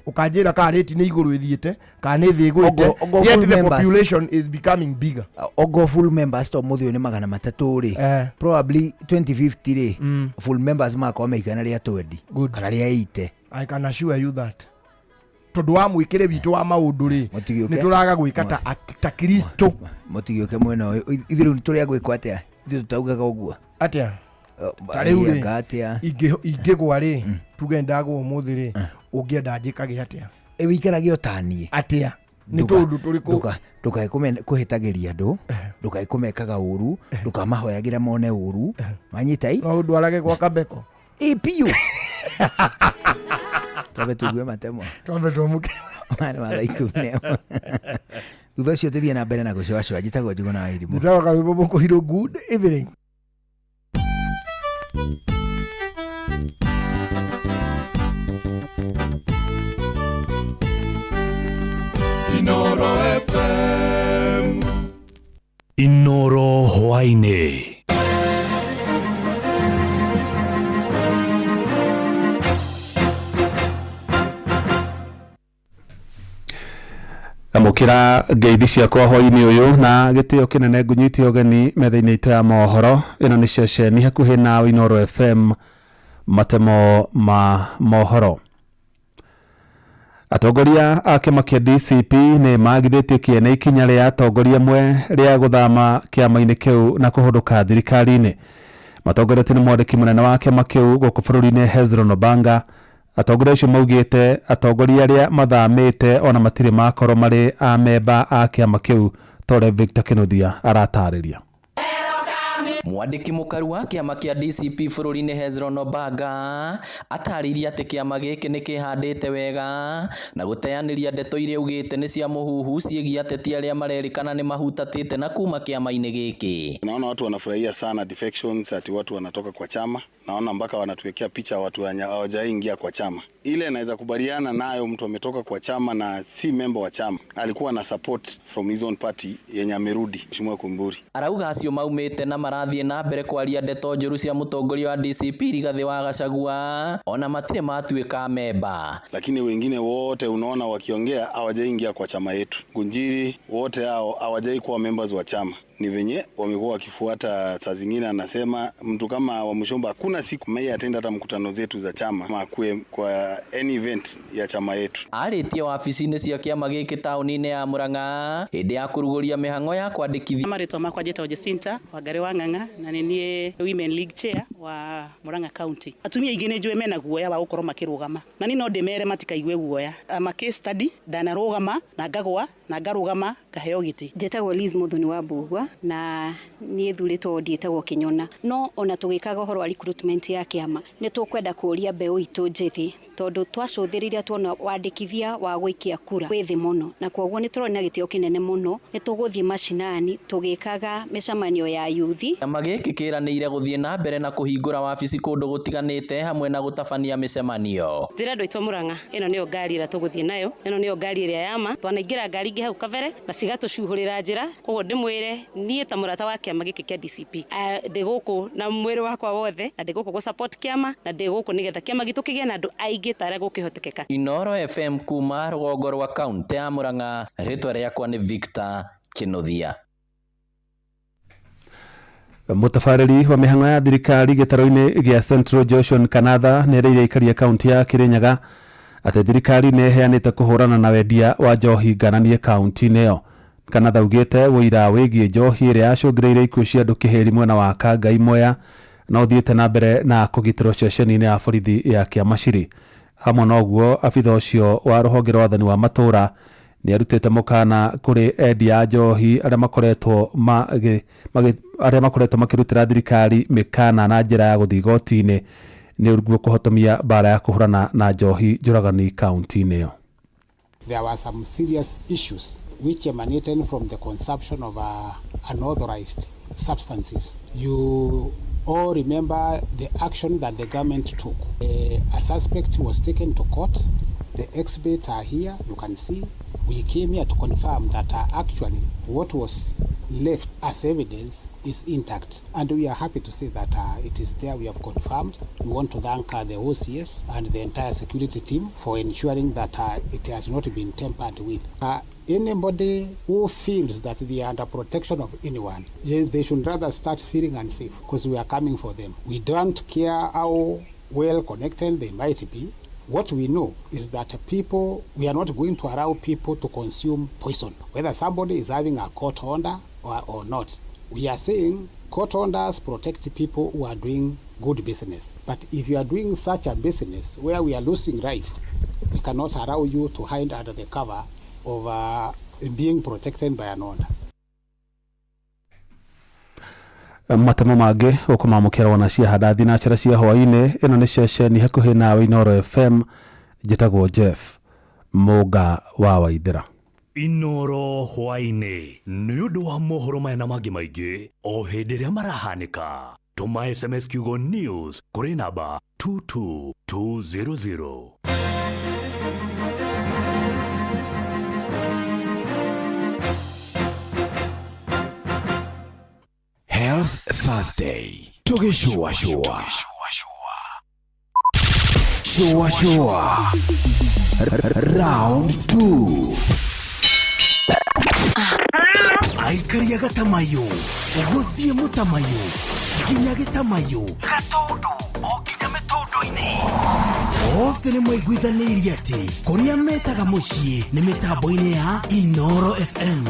[SPEAKER 3] ũkanjĩra kana rĩti nĩ igũrũ ĩthiĩte kana nĩ thĩ ĩgwĩte.
[SPEAKER 2] Ogo
[SPEAKER 3] Yet
[SPEAKER 2] full
[SPEAKER 3] the
[SPEAKER 2] members.
[SPEAKER 3] population is becoming bigger.
[SPEAKER 2] Ogo full members to mũthĩ ũyũ nĩ 300 rĩ, probably 2050 rĩ, full members magakorwo me 120
[SPEAKER 3] Good.
[SPEAKER 2] kana rĩa 80.
[SPEAKER 3] I can assure you that tondũ wa mwĩkĩre witũ wa maũndũ rĩ,
[SPEAKER 2] Mũtigĩũke.
[SPEAKER 3] nĩ tũraga gwĩka ta Kristo.
[SPEAKER 2] Mũtigĩũke mwena ũyũ. Ithuĩ rĩu tũrĩa gwĩkwo atĩa? Ithuĩ tũtaugaga ũguo.
[SPEAKER 3] Atĩa? Ta rĩu rĩ,
[SPEAKER 2] Anga atĩa?
[SPEAKER 3] Ingĩgwa rĩ, tuge ndagwa ũmũthĩ rĩ, ũngĩenda njĩkage atĩa?
[SPEAKER 2] Ĩ wĩikarage o ta niĩ.
[SPEAKER 3] Atĩa? Nĩ tũndũ tũrĩkũ?
[SPEAKER 2] Ndũkae kũhĩtagĩria andũ, ndũkae kũmekaga ũru, ndũkamahoyagĩra mone ũru, wanyita i?
[SPEAKER 3] No ũndwarage gwa Kabeko.
[SPEAKER 2] Ĩ biũ. Twambe tũigue matemo.
[SPEAKER 3] Twambe twamũke.
[SPEAKER 2] Maya nĩ ma thaa 11. Thutha ũcio tũthiĩ na mbere na gũcũacũa. Njĩtagwo Njuguna wa Irimũ.
[SPEAKER 3] Njĩtagwo Karwĩmbo Mũkũrirũ. Good evening.
[SPEAKER 6] Inoro FM.
[SPEAKER 4] Inoro hwaĩ-inĩ.
[SPEAKER 9] Amũkĩra ngeithi ciakwa hwaĩ-inĩ ũyũ na gĩtĩo kĩnene, ngũnyite ũgeni metha-inĩ itũ ya mohoro. Ĩno nĩ ceceni hakuhĩ na Inooro FM, matemo ma mohoro. Atongoria a kĩama kĩa DCP nĩ magithĩtie kĩene ikinya rĩa atongoria amwe rĩa gũthama kĩama-inĩ kĩu na kũhũndũka thirikari-inĩ. Matongoretio nĩ mwandĩki mũnene wa kĩama kĩu gũkũ bũrũri-inĩ Hezron Obanga. Atongoria acio maugĩte atongoria arĩa mathamĩte ona matirĩ makorwo marĩ amemba a kĩama kĩu, ta ũrĩa Victor Kinuthia aratarĩria.
[SPEAKER 10] Mwandĩki mũkaru wa kĩama kĩa DCP bũrũri-inĩ Hezron Obanga atarĩirie atĩ kĩama gĩkĩ nĩ kĩhandĩte wega na gũteanĩria ndeto iria augĩte nĩ cia mũhuhu ciĩgiĩ ateti arĩa marerĩkana nĩ mahutatĩte na kuma kĩama-inĩ gĩkĩ.
[SPEAKER 11] Naona watu wanafurahia sana defections, ati watu wanatoka kwa chama. Naona mpaka wanatuwekea picha watu hawajaingia kwa chama. Ile naweza kubaliana nayo, mtu ametoka kwa chama na si member wa chama, alikuwa na support from his own party yenye amerudi. Mheshimiwa Kumburi
[SPEAKER 10] arauga acio maumĩte na marathiĩ na mbere kwaria ndeto njũru cia mũtongoria wa DCP Rigathĩ wa Gachagua ona matirĩ matuĩka memba.
[SPEAKER 11] Lakini wengine wote unaona wakiongea hawajaingia kwa chama yetu. Ngunjiri wote hao hawajai kuwa members wa chama. Ni venye wamekuwa wakifuata. Saa zingine anasema mtu kama Wamuchomba hakuna siku mei atenda hata mkutano zetu za chama ama akuwe kwa any event ya chama yetu.
[SPEAKER 10] Arĩtie wabici-inĩ cia kĩama gĩkĩ taũni-inĩ ya Murang'a hĩndĩ ya kũrugũria mĩhang'o ya kwandĩkithia.
[SPEAKER 12] Marĩtwa makwa njĩtagwo Jacinta Wangari wa Ng'ang'a na nĩ niĩ Women League Chair wa Murang'a County. Atumia aingĩ nĩ njũĩ mena guoya wa gũkorwo makĩrũgama na niĩ no ndĩmere matikaigue guoya. Ama case study, ndanarũgama na ngagwa na ngarũgama ngaheo gĩtĩ.
[SPEAKER 13] Njĩtagwo Liz Muthoni wa Mbugua na niĩ thurĩtwo ndiĩtagwo Kĩnyona. No ona tũgĩkaga ũhoro wa recruitment ya kĩama nĩ tũkwenda kũria mbeũ itũ njĩthĩ tondũ twacũthĩrĩria tuona wandĩkithia wa gũikia kura wĩ thĩ mũno, na kwoguo nĩ tũrona gĩtĩo kĩnene mũno. Nĩ tũgũthiĩ macinani tũgĩkaga mĩcemanio ya yuthi.
[SPEAKER 10] Kĩama gĩkĩ kĩranĩire gũthiĩ na mbere na kũhingũra wabici kũndũ gũtiganĩte hamwe na gũtabania mĩcemanio.
[SPEAKER 14] Njĩra andũ aitũ a Murang'a, ĩno nĩyo ngari ĩrĩa tũgũthiĩ nayo, ĩno nĩyo ngari ĩrĩa ya ma. Twanaingĩra ngari ingĩ hau kabere na cigatũcuhũrĩra njĩra, koguo ndĩmwĩre niĩ ta mũrata wa kĩama gĩkĩ kĩa DCP, ndĩ gũkũ na mwĩrĩ wakwa wothe, na ndĩ gũkũ gũ support kĩama, na ndĩ gũkũ nĩgetha kĩama gitũ kĩgĩe na andũ aingĩ ta ũrĩa gũkĩhotekeka.
[SPEAKER 10] Inooro FM kuma rũgongo rwa kaunti ya Murang'a, rĩtwa rĩakwa nĩ Victor Kinuthia.
[SPEAKER 9] Mũtabarĩri wa mĩhang'o ya thirikari gĩtarũ-inĩ gĩa Central Joshua Kanatha nĩerĩire aikari a kaunti ya Kirinyaga atĩ thirikari nĩ ĩheanĩte kũhũrana na wendia wa njohi ngananie kaunti-inĩ ĩyo. Kanatha augĩte ũira wĩgiĩ njohi ĩrĩa yacũngĩrĩirie ikuũ cia andũ kĩhĩri mwena wa Kangai Mwea no ũthiĩte na mbere na kũgitĩrwo ceceni-inĩ ya borithi ya Kĩamaciri. Hamwe na ũguo, abitha ũcio wa rũhonge rwa wathani wa matũũra nĩ arutĩte mũkana kũrĩ endia a njohi arĩa makoretwo makĩrutĩra thirikari mĩkana na njĩra ya gũthiĩ igoti-inĩ nĩguo kũhotomia mbara ya kũhũrana na njohi njũragani kaunti-inĩ ĩyo.
[SPEAKER 15] There were some serious issues which emanated from the consumption of unauthorized substances. You all remember the action that the government took. A suspect was taken to court. The exhibits are here, you can see. We came here to confirm that actually what was left as evidence is intact. And we are happy to say that it is there, we have confirmed. We want to thank the OCS and the entire security team for ensuring that it has not been tampered with. Anybody who feels that they are under protection of anyone, they should rather start feeling unsafe, because we are coming for them. We don't care how well connected they might be. What we know is that people, we are not going to allow people to consume poison, whether somebody is having a court order or not. We are saying court orders protect people who are doing good business. But if you are doing such a business where we are losing life, we cannot allow you to hide under the cover of being protected by an order.
[SPEAKER 9] Matemo mangĩ ũkũmamũkĩra wona cia thina cara cia hwaĩ-inĩ. Ĩno nĩ ceceni hakuhĩ nawe Inooro FM. Njĩtagwo Jeff Mũnga wa Waithĩra.
[SPEAKER 4] Inooro hwaĩ-inĩ nĩ ũndũ wa mohoro maya na mangĩ maingĩ o hĩndĩ ĩrĩa marahanĩka. Tũma SMS kiugo news kũrĩ namba 22200.
[SPEAKER 5] Health Thursday. Tugishua shua. Shua shua. Round 2. Aikaria gatamayo. Guthie mutamayo. Nginya gitamayo. Gatundu o nginya mĩtũndũ-inĩ. Othe nĩ maiguithanĩirie atĩ kũrĩa metaga mũciĩ nĩ mĩtambo-inĩ ya Inooro FM.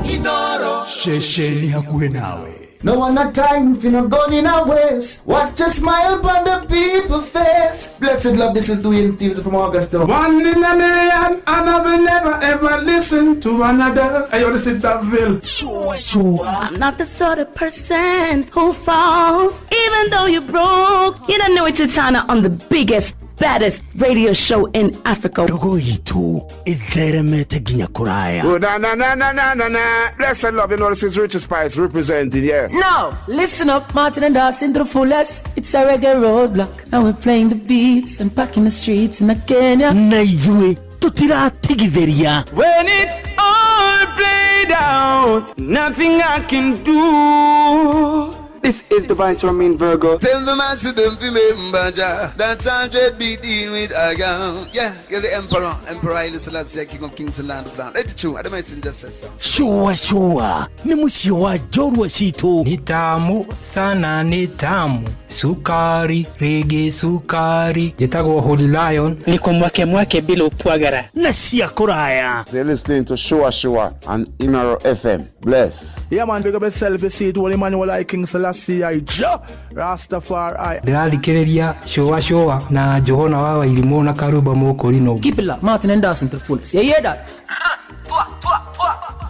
[SPEAKER 6] Inooro.
[SPEAKER 5] Ceceni hakuhĩ nawe.
[SPEAKER 16] No one a time if you not gone in a waste. Watch a smile upon the people's face. Blessed love, this is Dwayne Stevens from Augusta.
[SPEAKER 17] One in a million, and I will never ever listen to another. I want to sit that Ville.
[SPEAKER 5] Sure, sure.
[SPEAKER 8] I'm not the sort of person who falls, even though you're broke. You don't know it's Titana on the biggest, baddest radio show in Africa.
[SPEAKER 5] Dogo itu itheremete nginya kuraya.
[SPEAKER 17] Oh, na na na na na na na. Blessed love, you know this is Richard Spice representing, yeah.
[SPEAKER 18] Now, listen up, Martin and Dawson to the fullest. It's a reggae roadblock, and we're playing the beats and packing the streets in Kenya.
[SPEAKER 5] Na ithuĩ tutiratigithĩria.
[SPEAKER 19] When it's all played out, nothing I can do.
[SPEAKER 17] This is Divine Ramin Virgo.
[SPEAKER 6] Tell the master don't remember Jah. That's 100 be dealing with a girl. Yeah, you're the emperor. Emperor Haile Selassie, King of Kings and Land of Land. Let it true. I don't mind just say so.
[SPEAKER 5] Shua shua nĩ mũciĩ wa njorua citũ.
[SPEAKER 19] Ni tamu sana, ni tamu sukari rigi sukari. Njĩtagwo Holy Lion.
[SPEAKER 12] Niko mwake mwake bila upwagara
[SPEAKER 5] na cia kũraya.
[SPEAKER 20] So you're listening to Shua Shua on Inoro FM. Bless.
[SPEAKER 17] Yeah, man, big up yourself. You see it, Holy Emmanuel I King Selassie I Jah Rastafari.
[SPEAKER 19] Ndĩrathikĩrĩria Shua Shua na Johana wa Wairimũ na Karumba Mũkũrinũ.
[SPEAKER 18] Keep it locked. Martin and Dawson to the fullest. You hear that?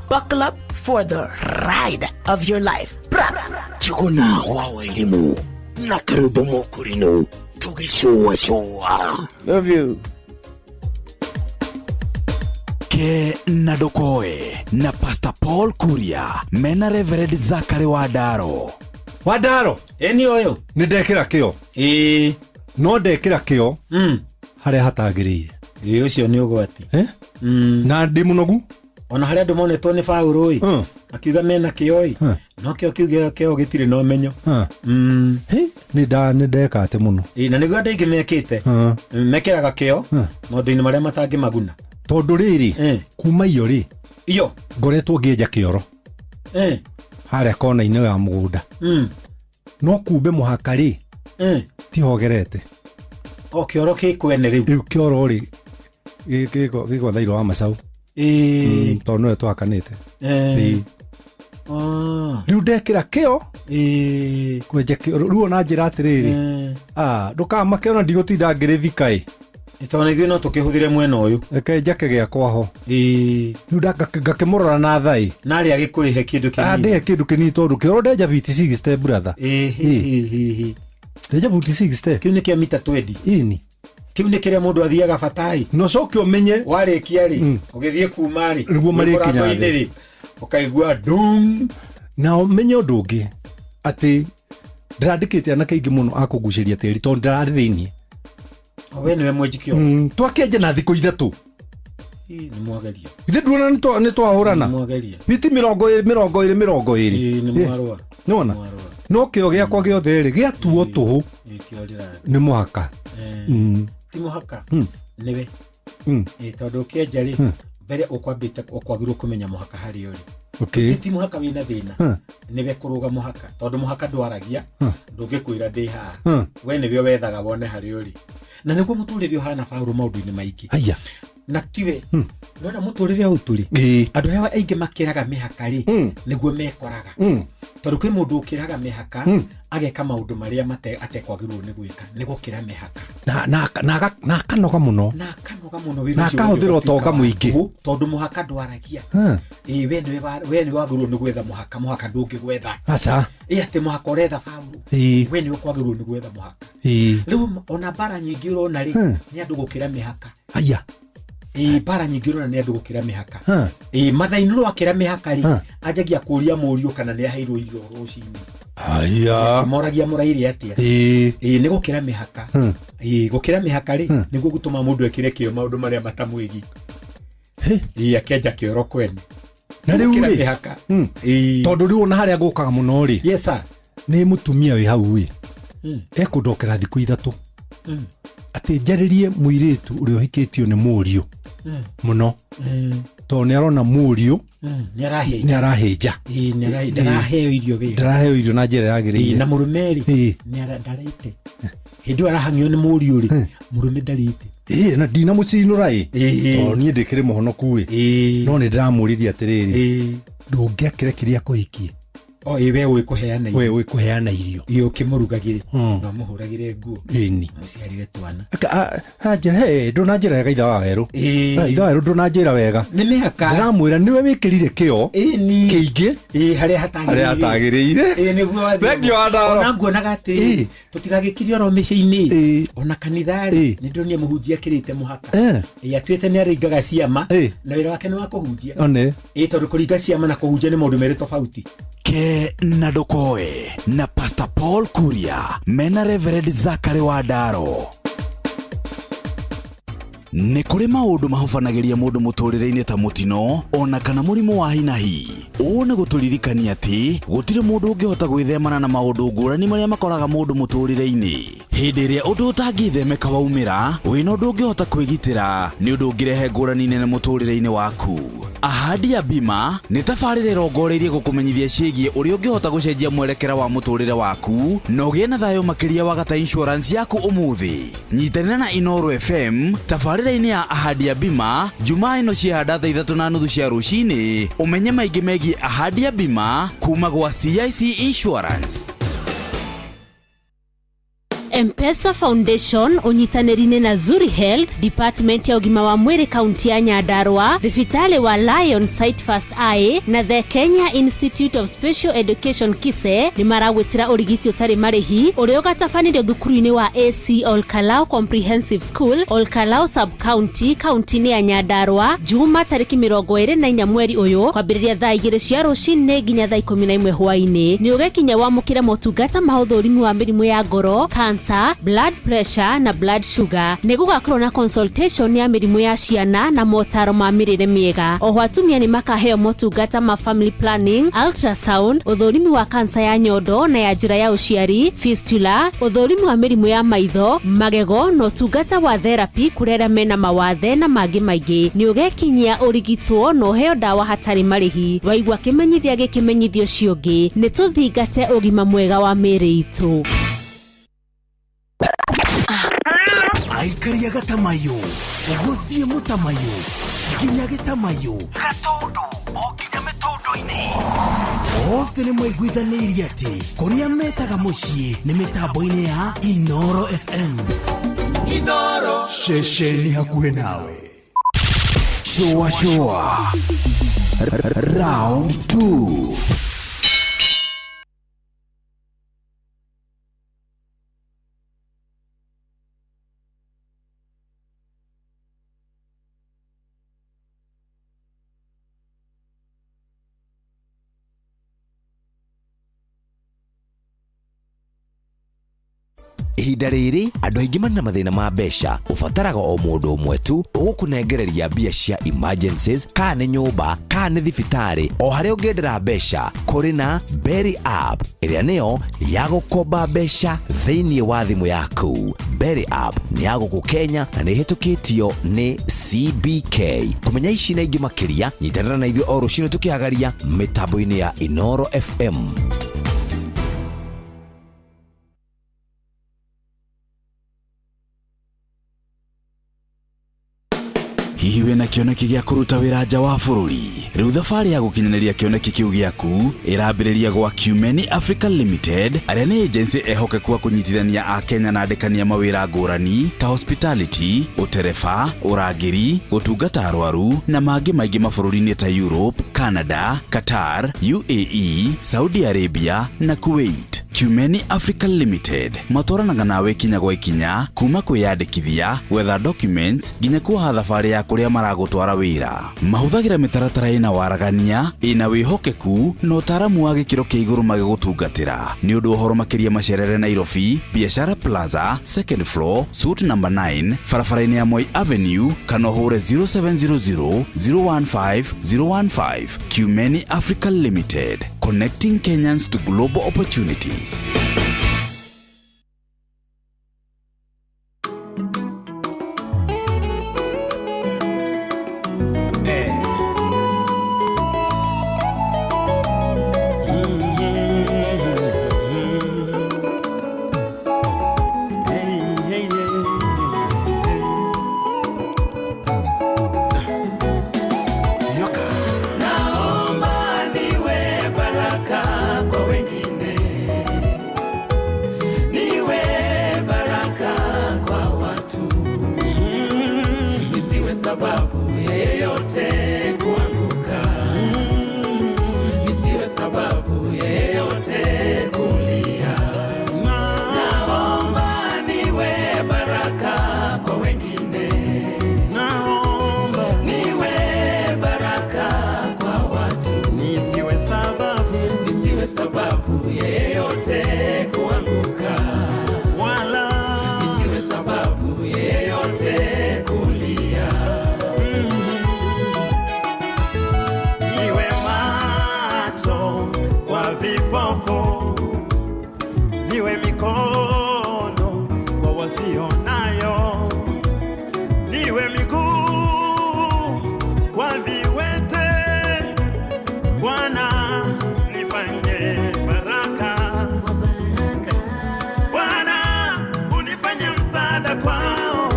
[SPEAKER 8] Buckle up for the ride of your life.
[SPEAKER 5] Njuguna wa Wairimu na Karumba Mũkũrinũ tũgĩcũacũa.
[SPEAKER 20] Love you.
[SPEAKER 5] Ke na Ndokoe na Pastor Paul Kuria mena Reverend Zachary Wandaro.
[SPEAKER 21] Wandaro
[SPEAKER 22] ĩni ũyũ
[SPEAKER 21] nĩ ndekĩra kĩo
[SPEAKER 22] ĩĩ
[SPEAKER 21] no ndekĩra kĩo harĩa hatagĩrĩire.
[SPEAKER 22] Ĩĩ ũcio nĩ ũgwati.
[SPEAKER 21] Eh? Na ndĩ mũnogu
[SPEAKER 22] ona harĩa andũ monetwo nĩ Paũlũ ĩ akiuga mena kĩo ĩ no kĩo kiu kĩo gĩtirĩ na ũmenyo.
[SPEAKER 21] Nĩ ndeka atĩ mũno.
[SPEAKER 22] Ĩĩ na nĩguo andũ aingĩ mekĩte mekĩraga kĩo maũndũ-inĩ marĩa matangĩmaguna.
[SPEAKER 21] Tondũ rĩrĩ kuma iyo rĩ
[SPEAKER 22] iyo
[SPEAKER 21] ngoretwo ngĩenja kĩoro harĩa kona-inĩ ya mũgũnda no kumbe mũhaka rĩ tihogerete.
[SPEAKER 22] O kĩoro kĩ kwene rĩu.
[SPEAKER 21] Rĩu kĩoro rĩ gĩgwa thairũ wa Macau tondũ nĩwe twakanĩte. Rĩu ndekĩra kĩo kwenja kĩoro rĩu ona njĩra atĩrĩrĩ ndũkamake ona ndigũtinda ngĩrĩthika ĩ
[SPEAKER 22] tondũ ithuĩ no tũkĩhũthĩre mwena ũyũ.
[SPEAKER 21] Reke njake gĩakwa ho. Rĩu ngakĩmũrora na tha ĩ
[SPEAKER 22] na arĩa agĩkũrĩhe kĩndũ kĩnini.
[SPEAKER 21] Ndĩhe kĩndũ kĩnini tondũ kĩoro ndenja biti 60 brother. Ndenja buti 60.
[SPEAKER 22] Kĩu nĩ kĩa mita 20.
[SPEAKER 21] Ĩni.
[SPEAKER 22] Kĩu nĩ kĩrĩa mũndũ athiaga batai.
[SPEAKER 21] No coke ũmenye
[SPEAKER 22] warĩkia rĩ ũgĩthiĩ kuma rĩ
[SPEAKER 21] nĩguo marĩkinya
[SPEAKER 22] thĩ ũkaigua dung.
[SPEAKER 21] Na ũmenye ũndũ ũngĩ atĩ ndĩrandĩkĩte anake aingĩ mũno a kũgucĩria tĩri tondũ ndĩrarĩ thĩiniĩ.
[SPEAKER 22] We nĩwe mwenji kĩoro.
[SPEAKER 21] Twakĩenja na thikũ ithatũ.
[SPEAKER 22] Nĩ mwageria.
[SPEAKER 21] Ithe nduona nĩ twahũrana.
[SPEAKER 22] Nĩ mwageria.
[SPEAKER 21] Biti 20 20 20.
[SPEAKER 22] Nĩ mwarũa.
[SPEAKER 21] Nĩwona? No kĩo gĩakwa gĩothe rĩ gĩatuo tũhũ. Nĩ mũhaka.
[SPEAKER 22] Ti mũhaka. Nĩwe. Tondũ ũkĩenja rĩ mbere ũkwambĩte ũkwagĩrĩirwo kũmenya mũhaka harĩa ũrĩ.
[SPEAKER 21] Okay.
[SPEAKER 22] Ti mũhaka wĩna thĩna. Nĩwe kũrũga mũhaka tondũ mũhaka ndwaragia ndũngĩkwĩra ndĩ haha. We nĩwe wethaga wone harĩa ũrĩ. Na nĩguo mũtũrĩre ũhana Paũlũ maũndũ-inĩ maingĩ.
[SPEAKER 21] Haya.
[SPEAKER 22] Na tiwe nona mũtũrĩre ũyũ tũrĩ andũ arĩa aingĩ makĩraga mĩhaka rĩ nĩguo mekoraga. Tondũ kwĩ mũndũ ũkĩraga mĩhaka ageka maũndũ marĩa atekwagĩrĩirwo nĩ gwĩka nĩ gũkĩra mĩhaka.
[SPEAKER 21] Na akanoga mũno.
[SPEAKER 22] Na akanoga mũno
[SPEAKER 21] Na akahũthĩra ũtonga mũingĩ.
[SPEAKER 22] Tondũ mũhaka ndwaragia. Ĩĩ we nĩwe wagĩrĩirwo nĩ gwetha mũhaka, mũhaka ndũngĩgwetha.
[SPEAKER 21] Aca.
[SPEAKER 22] Ĩĩ atĩ mũhaka ũretha Paũlũ. We nĩwe kwagĩrĩirwo nĩ gwetha mũhaka. Rĩu ona mbara nyingĩ ũrona rĩ nĩ andũ gũkĩra mĩhaka.
[SPEAKER 21] Aya.
[SPEAKER 22] Ĩĩ mbara nyingĩ ũrona nĩ andũ gũkĩra mĩhaka. Ĩĩ mathainĩ rwakĩra mĩhaka rĩ anjagia kũria mũriũ kana nĩ aheirwo irio rũcinĩ.
[SPEAKER 21] Aya.
[SPEAKER 22] Moragia mũraire atĩa. Ĩĩ nĩ gũkĩra mĩhaka. Ĩĩ gũkĩra mĩhaka rĩ nĩguo gũtũma mũndũ ekĩre kĩo maũndũ marĩa matamwĩgiĩ. Ĩĩ akĩenja kĩoro kwene.
[SPEAKER 21] Na rĩu rĩ
[SPEAKER 22] mĩhaka.
[SPEAKER 21] Tondũ rĩu ona harĩa ngũkaga mũno rĩ.
[SPEAKER 22] Yes sir.
[SPEAKER 21] Nĩ mũtumia wĩ hau ĩ. Ekũndokera thikũ ithatũ. Atĩ njarĩrie mũirĩtu ũrĩa ũhikĩtio nĩ mũriũ mũno tondũ nĩ arona mũriũ nĩ arahĩnja.
[SPEAKER 22] Ndaraheo irio wega.
[SPEAKER 21] Ndaraheo irio na njĩra yagĩrĩire.
[SPEAKER 22] Na mũrũme rĩ ndarĩte. Hĩndĩ ĩyo arahang'io nĩ mũriũ rĩ mũrũme ndarĩte.
[SPEAKER 21] Ĩĩ na ndinamũcinũra ĩ tondũ niĩ ndĩkĩrĩ mũhonoku ĩ no nĩ ndĩramũririe atĩrĩrĩ ndũngĩakĩre kĩrĩa kũhikie.
[SPEAKER 22] O ĩ we ũĩ kũheana irio.
[SPEAKER 21] We ũĩ kũheana irio.
[SPEAKER 22] Ĩ ũkĩmũrugagĩre na ũmũhũragĩre nguo.
[SPEAKER 21] Ĩni.
[SPEAKER 22] Mũciarire twana.
[SPEAKER 21] Anjĩra ndũnanjĩra wega ithe wa werũ. Ithe wa werũ ndũnanjĩra wega.
[SPEAKER 22] Nĩ mĩhaka.
[SPEAKER 21] Ndĩramwĩra nĩwe wĩkĩrire kĩo kĩingĩ
[SPEAKER 22] harĩa
[SPEAKER 21] hatagĩrĩire.
[SPEAKER 22] Ĩĩ nĩguo wathiĩ.
[SPEAKER 21] Thengiũ wa Ndaro.
[SPEAKER 22] Ona nguonaga atĩ tũtigagĩkire oro mĩciĩ-inĩ ona kanitha rĩ nĩ ndĩronire mũhunjia akĩrĩte mũhaka. Ĩĩ atuĩte nĩ aringaga ciama na wĩra wake nĩ wa kũhunjia.
[SPEAKER 21] One.
[SPEAKER 22] Ĩĩ tondũ kũringa ciama na kũhunjia nĩ maũndũ merĩ tofauti.
[SPEAKER 5] Ke na Ndokoe na Pastor Paul Kuria mena Reverend Zachary Wandaro. Nĩ kũrĩ maũndũ mahubanagĩria mũndũ mũtũrĩre-inĩ ta mũtino ona kana mũrimũ wa hinahi. Ũũ nĩ gũtũririkania atĩ gũtirĩ mũndũ ũngĩhota gwĩthemana na maũndũ ngũrani marĩa makoraga mũndũ mũtũrĩre-inĩ. Hĩndĩ ĩrĩa ũndũ ũtangĩthemeka waumĩra, wĩna ũndũ ũngĩhota kwĩgitĩra nĩ ũndũ ũngĩrehe ngũrani nene mũtũrĩre-inĩ waku. Ahadi ya Bima nĩ tabarĩra ĩrongoreirie gũkũmenyithia ciĩgiĩ ũrĩa ũngĩhota gũcenjia mwerekera wa mũtũrĩre waku na ũgĩe na thayũ makĩria wagata insurance yaku ũmũthĩ. Nyitanĩra na Inooro FM tabarĩra-inĩ ya Ahadi ya Bima Jumaa ĩno ciehanda thaa 3:30 cia rũcinĩ ũmenye maingĩ megiĩ Ahadi ya Bima kuma gwa CIC Insurance.
[SPEAKER 1] M-Pesa Foundation ũnyitanĩri-inĩ na Zuri Health Department ya ũgima wa mwĩrĩ kaunti ya Nyandarua, thibitarĩ wa Lion Sight First Eye na The Kenya Institute of Special Education KISE nĩ maragwĩtĩra ũrigiti ũtarĩ marĩhi ũrĩa ũgatabanĩrio thukuru-inĩ wa AC Olkalau Comprehensive School, Olkalau Sub-County, kaunti-inĩ ya Nyandarua, Juma tarĩki 24 mweri ũyũ kwambĩrĩria thaa 2 cia rũcinĩ nginya thaa 11 hwaĩ-inĩ. Nĩ ũgekinya wamũkĩre motungata ma ũthũrimi wa mĩrimũ ya ngoro, cancer, blood pressure na blood sugar. Nĩ gũgakorwo na consultation ya mĩrimũ ya ciana na motaro ma mĩrĩre mĩega. Oho atumia nĩ makaheo motungata ma family planning, ultrasound, ũthũrimi wa kansa ya nyondo na ya njĩra ya ũciari, fistula, ũthũrimi wa mĩrimũ ya maitho, magego na ũtungata wa therapy kũrĩ arĩa mena mawathe na mangĩ maingĩ. Nĩ ũgekinyia ũrigitwo na ũheo ndawa hatarĩ marĩhi. Waigua kĩmenyithia gĩkĩmenyithio ũcio ũngĩ, nĩ tũthingate ũgima mwega wa mĩĩrĩ itũ.
[SPEAKER 7] Aikaria gatamayo gũthiĩ mũtamayo nginya gĩtamayo gatũndũ o nginya mĩtũndũ-inĩ othe nĩ maiguithanĩirie atĩ kũrĩa metaga mũciĩ nĩ mĩtambo-inĩ ya Inooro FM. Inooro ceceni hakuhĩ nawe.
[SPEAKER 5] Shua shua round 2.
[SPEAKER 23] Ihinda rĩrĩ andũ aingĩ marĩ na mathĩna ma mbeca ũbataraga o mũndũ ũmwe tu ũgũkũnengereria mbia cia emergencies kana nĩ nyũmba kana nĩ thibitarĩ o harĩa ũngĩendera mbeca kũrĩ na Berry app ĩrĩa nĩyo ya gũkomba mbeca thĩinĩ wa thimũ yaku. Berry app nĩ ya gũkũ Kenya na nĩ ĩhĩtũkĩtio nĩ CBK. Kũmenya ici na ingĩ makĩria nyitanĩra na ithuĩ o rũcinĩ tũkĩhagaria mĩtambo-inĩ ya Inooro FM.
[SPEAKER 5] Hihi wĩna kĩoneki gĩa kũruta wĩra nja wa bũrũri? Rĩu thabarĩ ya gũkinyanĩria kĩoneki kĩu gĩaku ĩrambĩrĩria gwa Cumeni Africa Limited arĩa nĩ agency ehokeku a kũnyitithania a Kenya na andĩkania mawĩra ngũrani ta hospitality, ũtereba, ũrangĩri, gũtungata arwaru na mangĩ maingĩ mabũrũri-inĩ ta Europe, Canada, Qatar, UAE, Saudi Arabia na Kuwait. Cumeni Africa Limited matwaranaga nawe ikinya gwa ikinya kuma kwĩyandĩkithia, gwetha documents nginya kuoha thabarĩ ya kũrĩa maragũtwara wĩra. Mahũthagĩra mĩtaratara ĩna waragania, ĩna wĩhokeku na ũtaaramu wa gĩkĩro kĩa igũrũ magĩgũtungatĩra. Nĩ ũndũ ũhoro makĩria macerere Nairobi, Biashara Plaza, second floor, suite number 9, barabara-inĩ ya Moi Avenue kana ũhũre 0700 015 015. Cumeni Africa Limited, connecting Kenyans to global opportunities.
[SPEAKER 24] Naomba niwe baraka kwa wengine, niwe baraka kwa watu, nisiwe sababu ya yeyote kuanguka, nisiwe sababu ya yeyote kulia. Naomba niwe baraka kwa wengine, naomba niwe baraka kwa watu, nisiwe sababu ya yeyote kuanguka, wala nisiwe sababu ya yeyote kulia. vipofu, niwe mikono kwa wasionayo, niwe miguu kwa viwete. Bwana nifanye baraka, Bwana unifanye msaada kwao.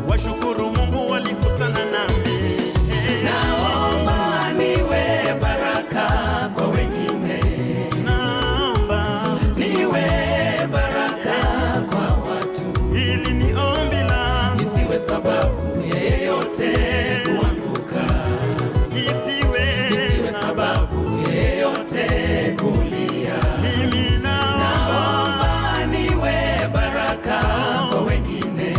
[SPEAKER 24] Washukuru Mungu walikutana nami. Naomba niwe baraka kwa wengine, naomba niwe baraka kwa watu. Hili ni ombi langu, nisiwe sababu ya yeyote kuanguka, nisiwe sababu ya yeyote kulia. Mimi naomba niwe baraka kwa wengine,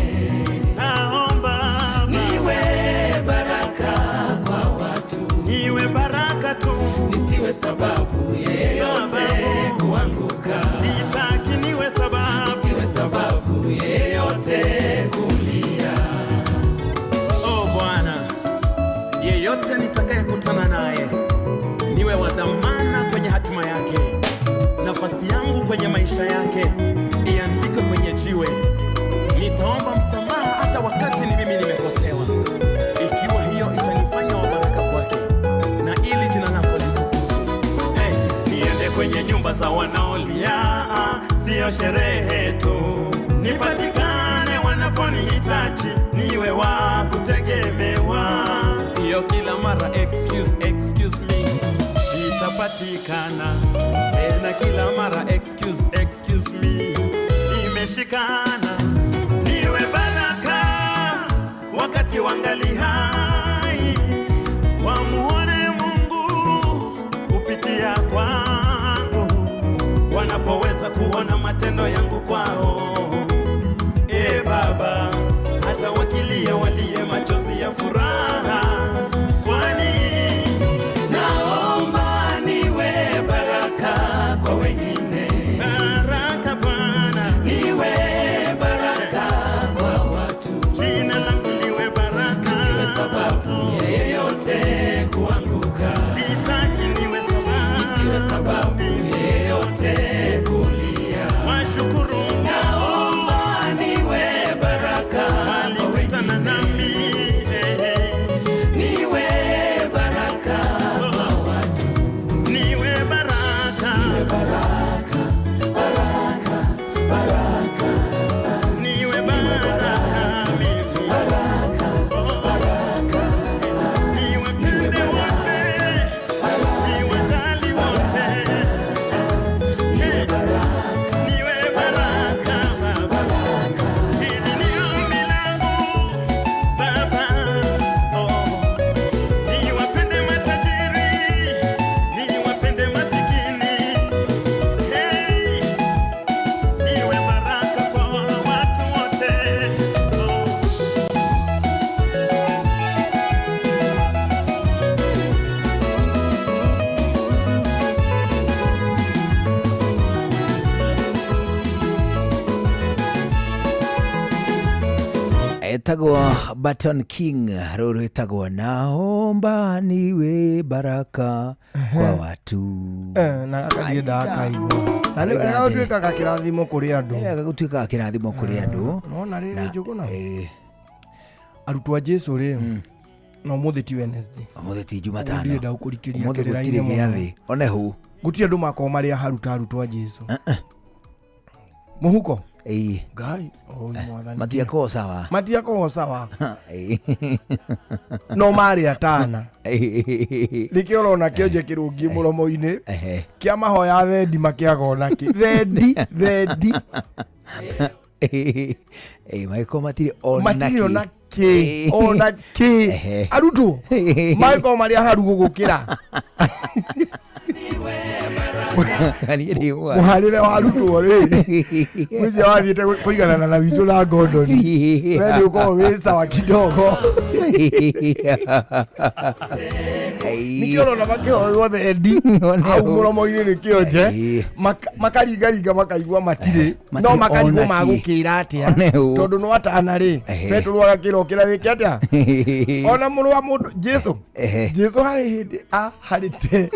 [SPEAKER 24] naomba niwe baraka kwa watu, niwe baraka tu, nisiwe sababu ya yeyote kuanguka. Sitaki niwe sababu, nisiwe sababu ya yeyote kulia. Oh Bwana, yeyote nitakayekutana naye niwe wa dhamana kwenye hatima yake, nafasi yangu kwenye maisha yake iandikwe kwenye jiwe. Nitaomba msamaha hata wakati ni mimi nimekosewa, ikiwa hiyo itanifanya wa baraka kwake, na ili jina lako litukuzwe. Hey, niende kwenye nyumba za wanaolia, siyo sherehe tu, nipatikane wanaponihitaji, niwe wa kutegemewa, siyo kila mara excuse, excuse me, sitapatikana tena kila mara excuse, excuse me, nimeshikana niwe baraka wakati wangali hai, wamuone Mungu kupitia kwangu, wanapoweza kuona matendo yangu kwao. E Baba, hata wakilia walie machozi ya furaha, kwani naomba niwe baraka kwa wengine, baraka Bwana, niwe baraka kwa watu, jina langu liwe baraka, nisiwe sababu ya yeyote kuanguka, sitaki niwe sababu, nisiwe sababu ya yeyote kulia. Washukuru naomba niwe baraka walikutana nami, niwe baraka kwa watu, niwe baraka, niwe baraka, baraka, baraka, niwe baraka, mimi baraka, baraka, niwapende wote, niwajali wote, niwe baraka, niwe baraka, baraka. Hili ni ombi langu Baba, oh. Niwapende matajiri, niwapende masikini. Hey, niwe baraka kwa watu wote. Oh.
[SPEAKER 2] Etagwo Baton King, rũrũ rwĩtagwo naomba niwe baraka kwa watu.
[SPEAKER 3] Na gaka ndakaigua na nĩ gatuĩkaga kĩrathimo kũrĩ andũ.
[SPEAKER 2] Gatuĩkaga kĩrathimo kũrĩ andũ.
[SPEAKER 3] Nona rĩrĩ Njũgũna, arutwo a Jesu rĩ, na ũmũthĩ ti Wednesday,
[SPEAKER 2] ũmũthĩ ti Jumatano,
[SPEAKER 3] ndirenda gũkũrikĩria
[SPEAKER 2] ũmũthĩ
[SPEAKER 3] kĩrĩra-inĩ
[SPEAKER 2] gũtirĩ
[SPEAKER 3] mũno.
[SPEAKER 2] gĩathĩ one hu
[SPEAKER 3] Gũtirĩ andũ makorwo marĩ aharu ta arutwo a Jesu mũhuko.
[SPEAKER 2] Ĩĩ.
[SPEAKER 3] Ngai oi mwathani,
[SPEAKER 2] matiakorwo sawa,
[SPEAKER 3] matiakorwo sawa,
[SPEAKER 2] Ĩĩ.
[SPEAKER 3] no marĩ atana.
[SPEAKER 2] Ĩĩ.
[SPEAKER 3] Nĩkĩo ũrona kĩonje kĩrũngiĩ mũromo-inĩ
[SPEAKER 2] Ehe.
[SPEAKER 3] kĩa mahoya thendi makĩaga onakĩ thendi thendi.
[SPEAKER 2] Ĩĩ, magĩkorwo matirĩ ona
[SPEAKER 3] matirĩ
[SPEAKER 2] kĩ.
[SPEAKER 3] ona kĩ ona kĩ.
[SPEAKER 2] Ehe.
[SPEAKER 3] Arutwo magĩkorwo marĩ aharu gũgũkĩra.
[SPEAKER 2] Niĩ ndĩ mwana.
[SPEAKER 3] Mũharĩre wa arutwo rĩ, mwĩcia wathiĩte kũiganana na witũ na ngondoni, we nĩ ũkorwo wĩ sawa kidogo. Nĩkĩo ũrona makĩhoywo thendi hau mũromo-inĩ nĩ kĩonje, makaringaringa makaigua matirĩ, no
[SPEAKER 2] Matirĩ
[SPEAKER 3] makarigwo
[SPEAKER 2] ona kĩ.
[SPEAKER 3] magũkĩra atĩa,
[SPEAKER 2] One ũ.
[SPEAKER 3] tondũ no atana rĩ,
[SPEAKER 2] Ehe.
[SPEAKER 3] Petero agakĩra ũkĩra wĩke atĩa, ona mũrũ wa mũndũ Jesu.
[SPEAKER 2] Ehe.
[SPEAKER 3] Jesu harĩ hĩndĩ aharĩte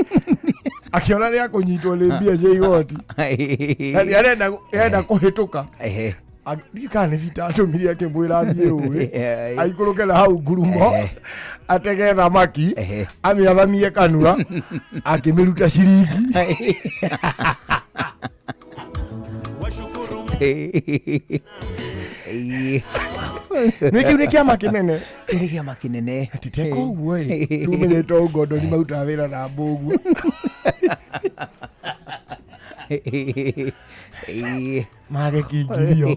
[SPEAKER 3] Akĩona nĩ akũnyitwo nĩ mbia cia igoti na nĩ arenda arenda kũhĩtũka.
[SPEAKER 2] Ehe.
[SPEAKER 3] Ndiũĩ kana nĩ Peter atũmire akĩmwĩra athiĩ rũĩ aikũrũke na hau ngurumo atege thamaki amĩathamie kanua akĩmĩruta ciringi. Nĩ kĩu nĩ kĩama kĩnene.
[SPEAKER 2] Kĩu nĩ kĩama kĩnene.
[SPEAKER 3] Titeka ũguo ĩ rĩu menyete ngondoni marutaga wĩra na mbũguo. Mage kĩingĩrio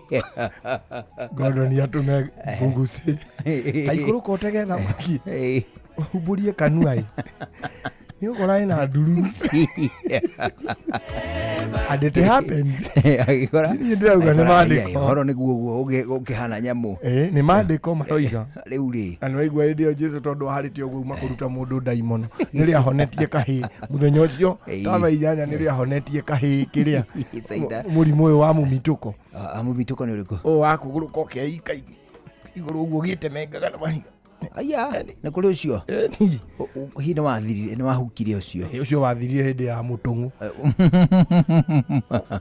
[SPEAKER 3] ngondoni atũme ngugucĩ aikũrũka ũtege thamaki umbũrie kanua ĩ nĩ ũkora ĩna nduru. And it happened.
[SPEAKER 2] Agĩkora.
[SPEAKER 3] Niĩ ndĩrauga nĩ maandĩko.
[SPEAKER 2] Ũhoro nĩguo ũguo ũkĩhana nyamũ.
[SPEAKER 3] Ĩ, nĩ maandĩko maroiga.
[SPEAKER 2] Rĩu rĩ
[SPEAKER 3] na nĩ waigua hĩndĩ ĩyo Jesu tondũ aharĩte ũguo uma kũruta mũndũ ndaimono nĩ rĩahonetie kahĩĩ mũthenya ũcio ta thaa 8 nĩ rĩahonetie kahĩĩ kĩrĩa
[SPEAKER 2] Saida.
[SPEAKER 3] Mũrimũ ũyũ wa mũmitũko.
[SPEAKER 2] Ah, mũmitũko nĩ ũrĩkũ?
[SPEAKER 3] Ũyũ wa kũgũrũka ũkeika igũrũ ũguo gĩtemengaga na mahiga.
[SPEAKER 2] Aya, nĩ kũrĩ ũcio. Hihi nĩ wathirire, nĩ wahukire ũcio?
[SPEAKER 3] Ũcio wathirire hĩndĩ ya mũtũng'ũ.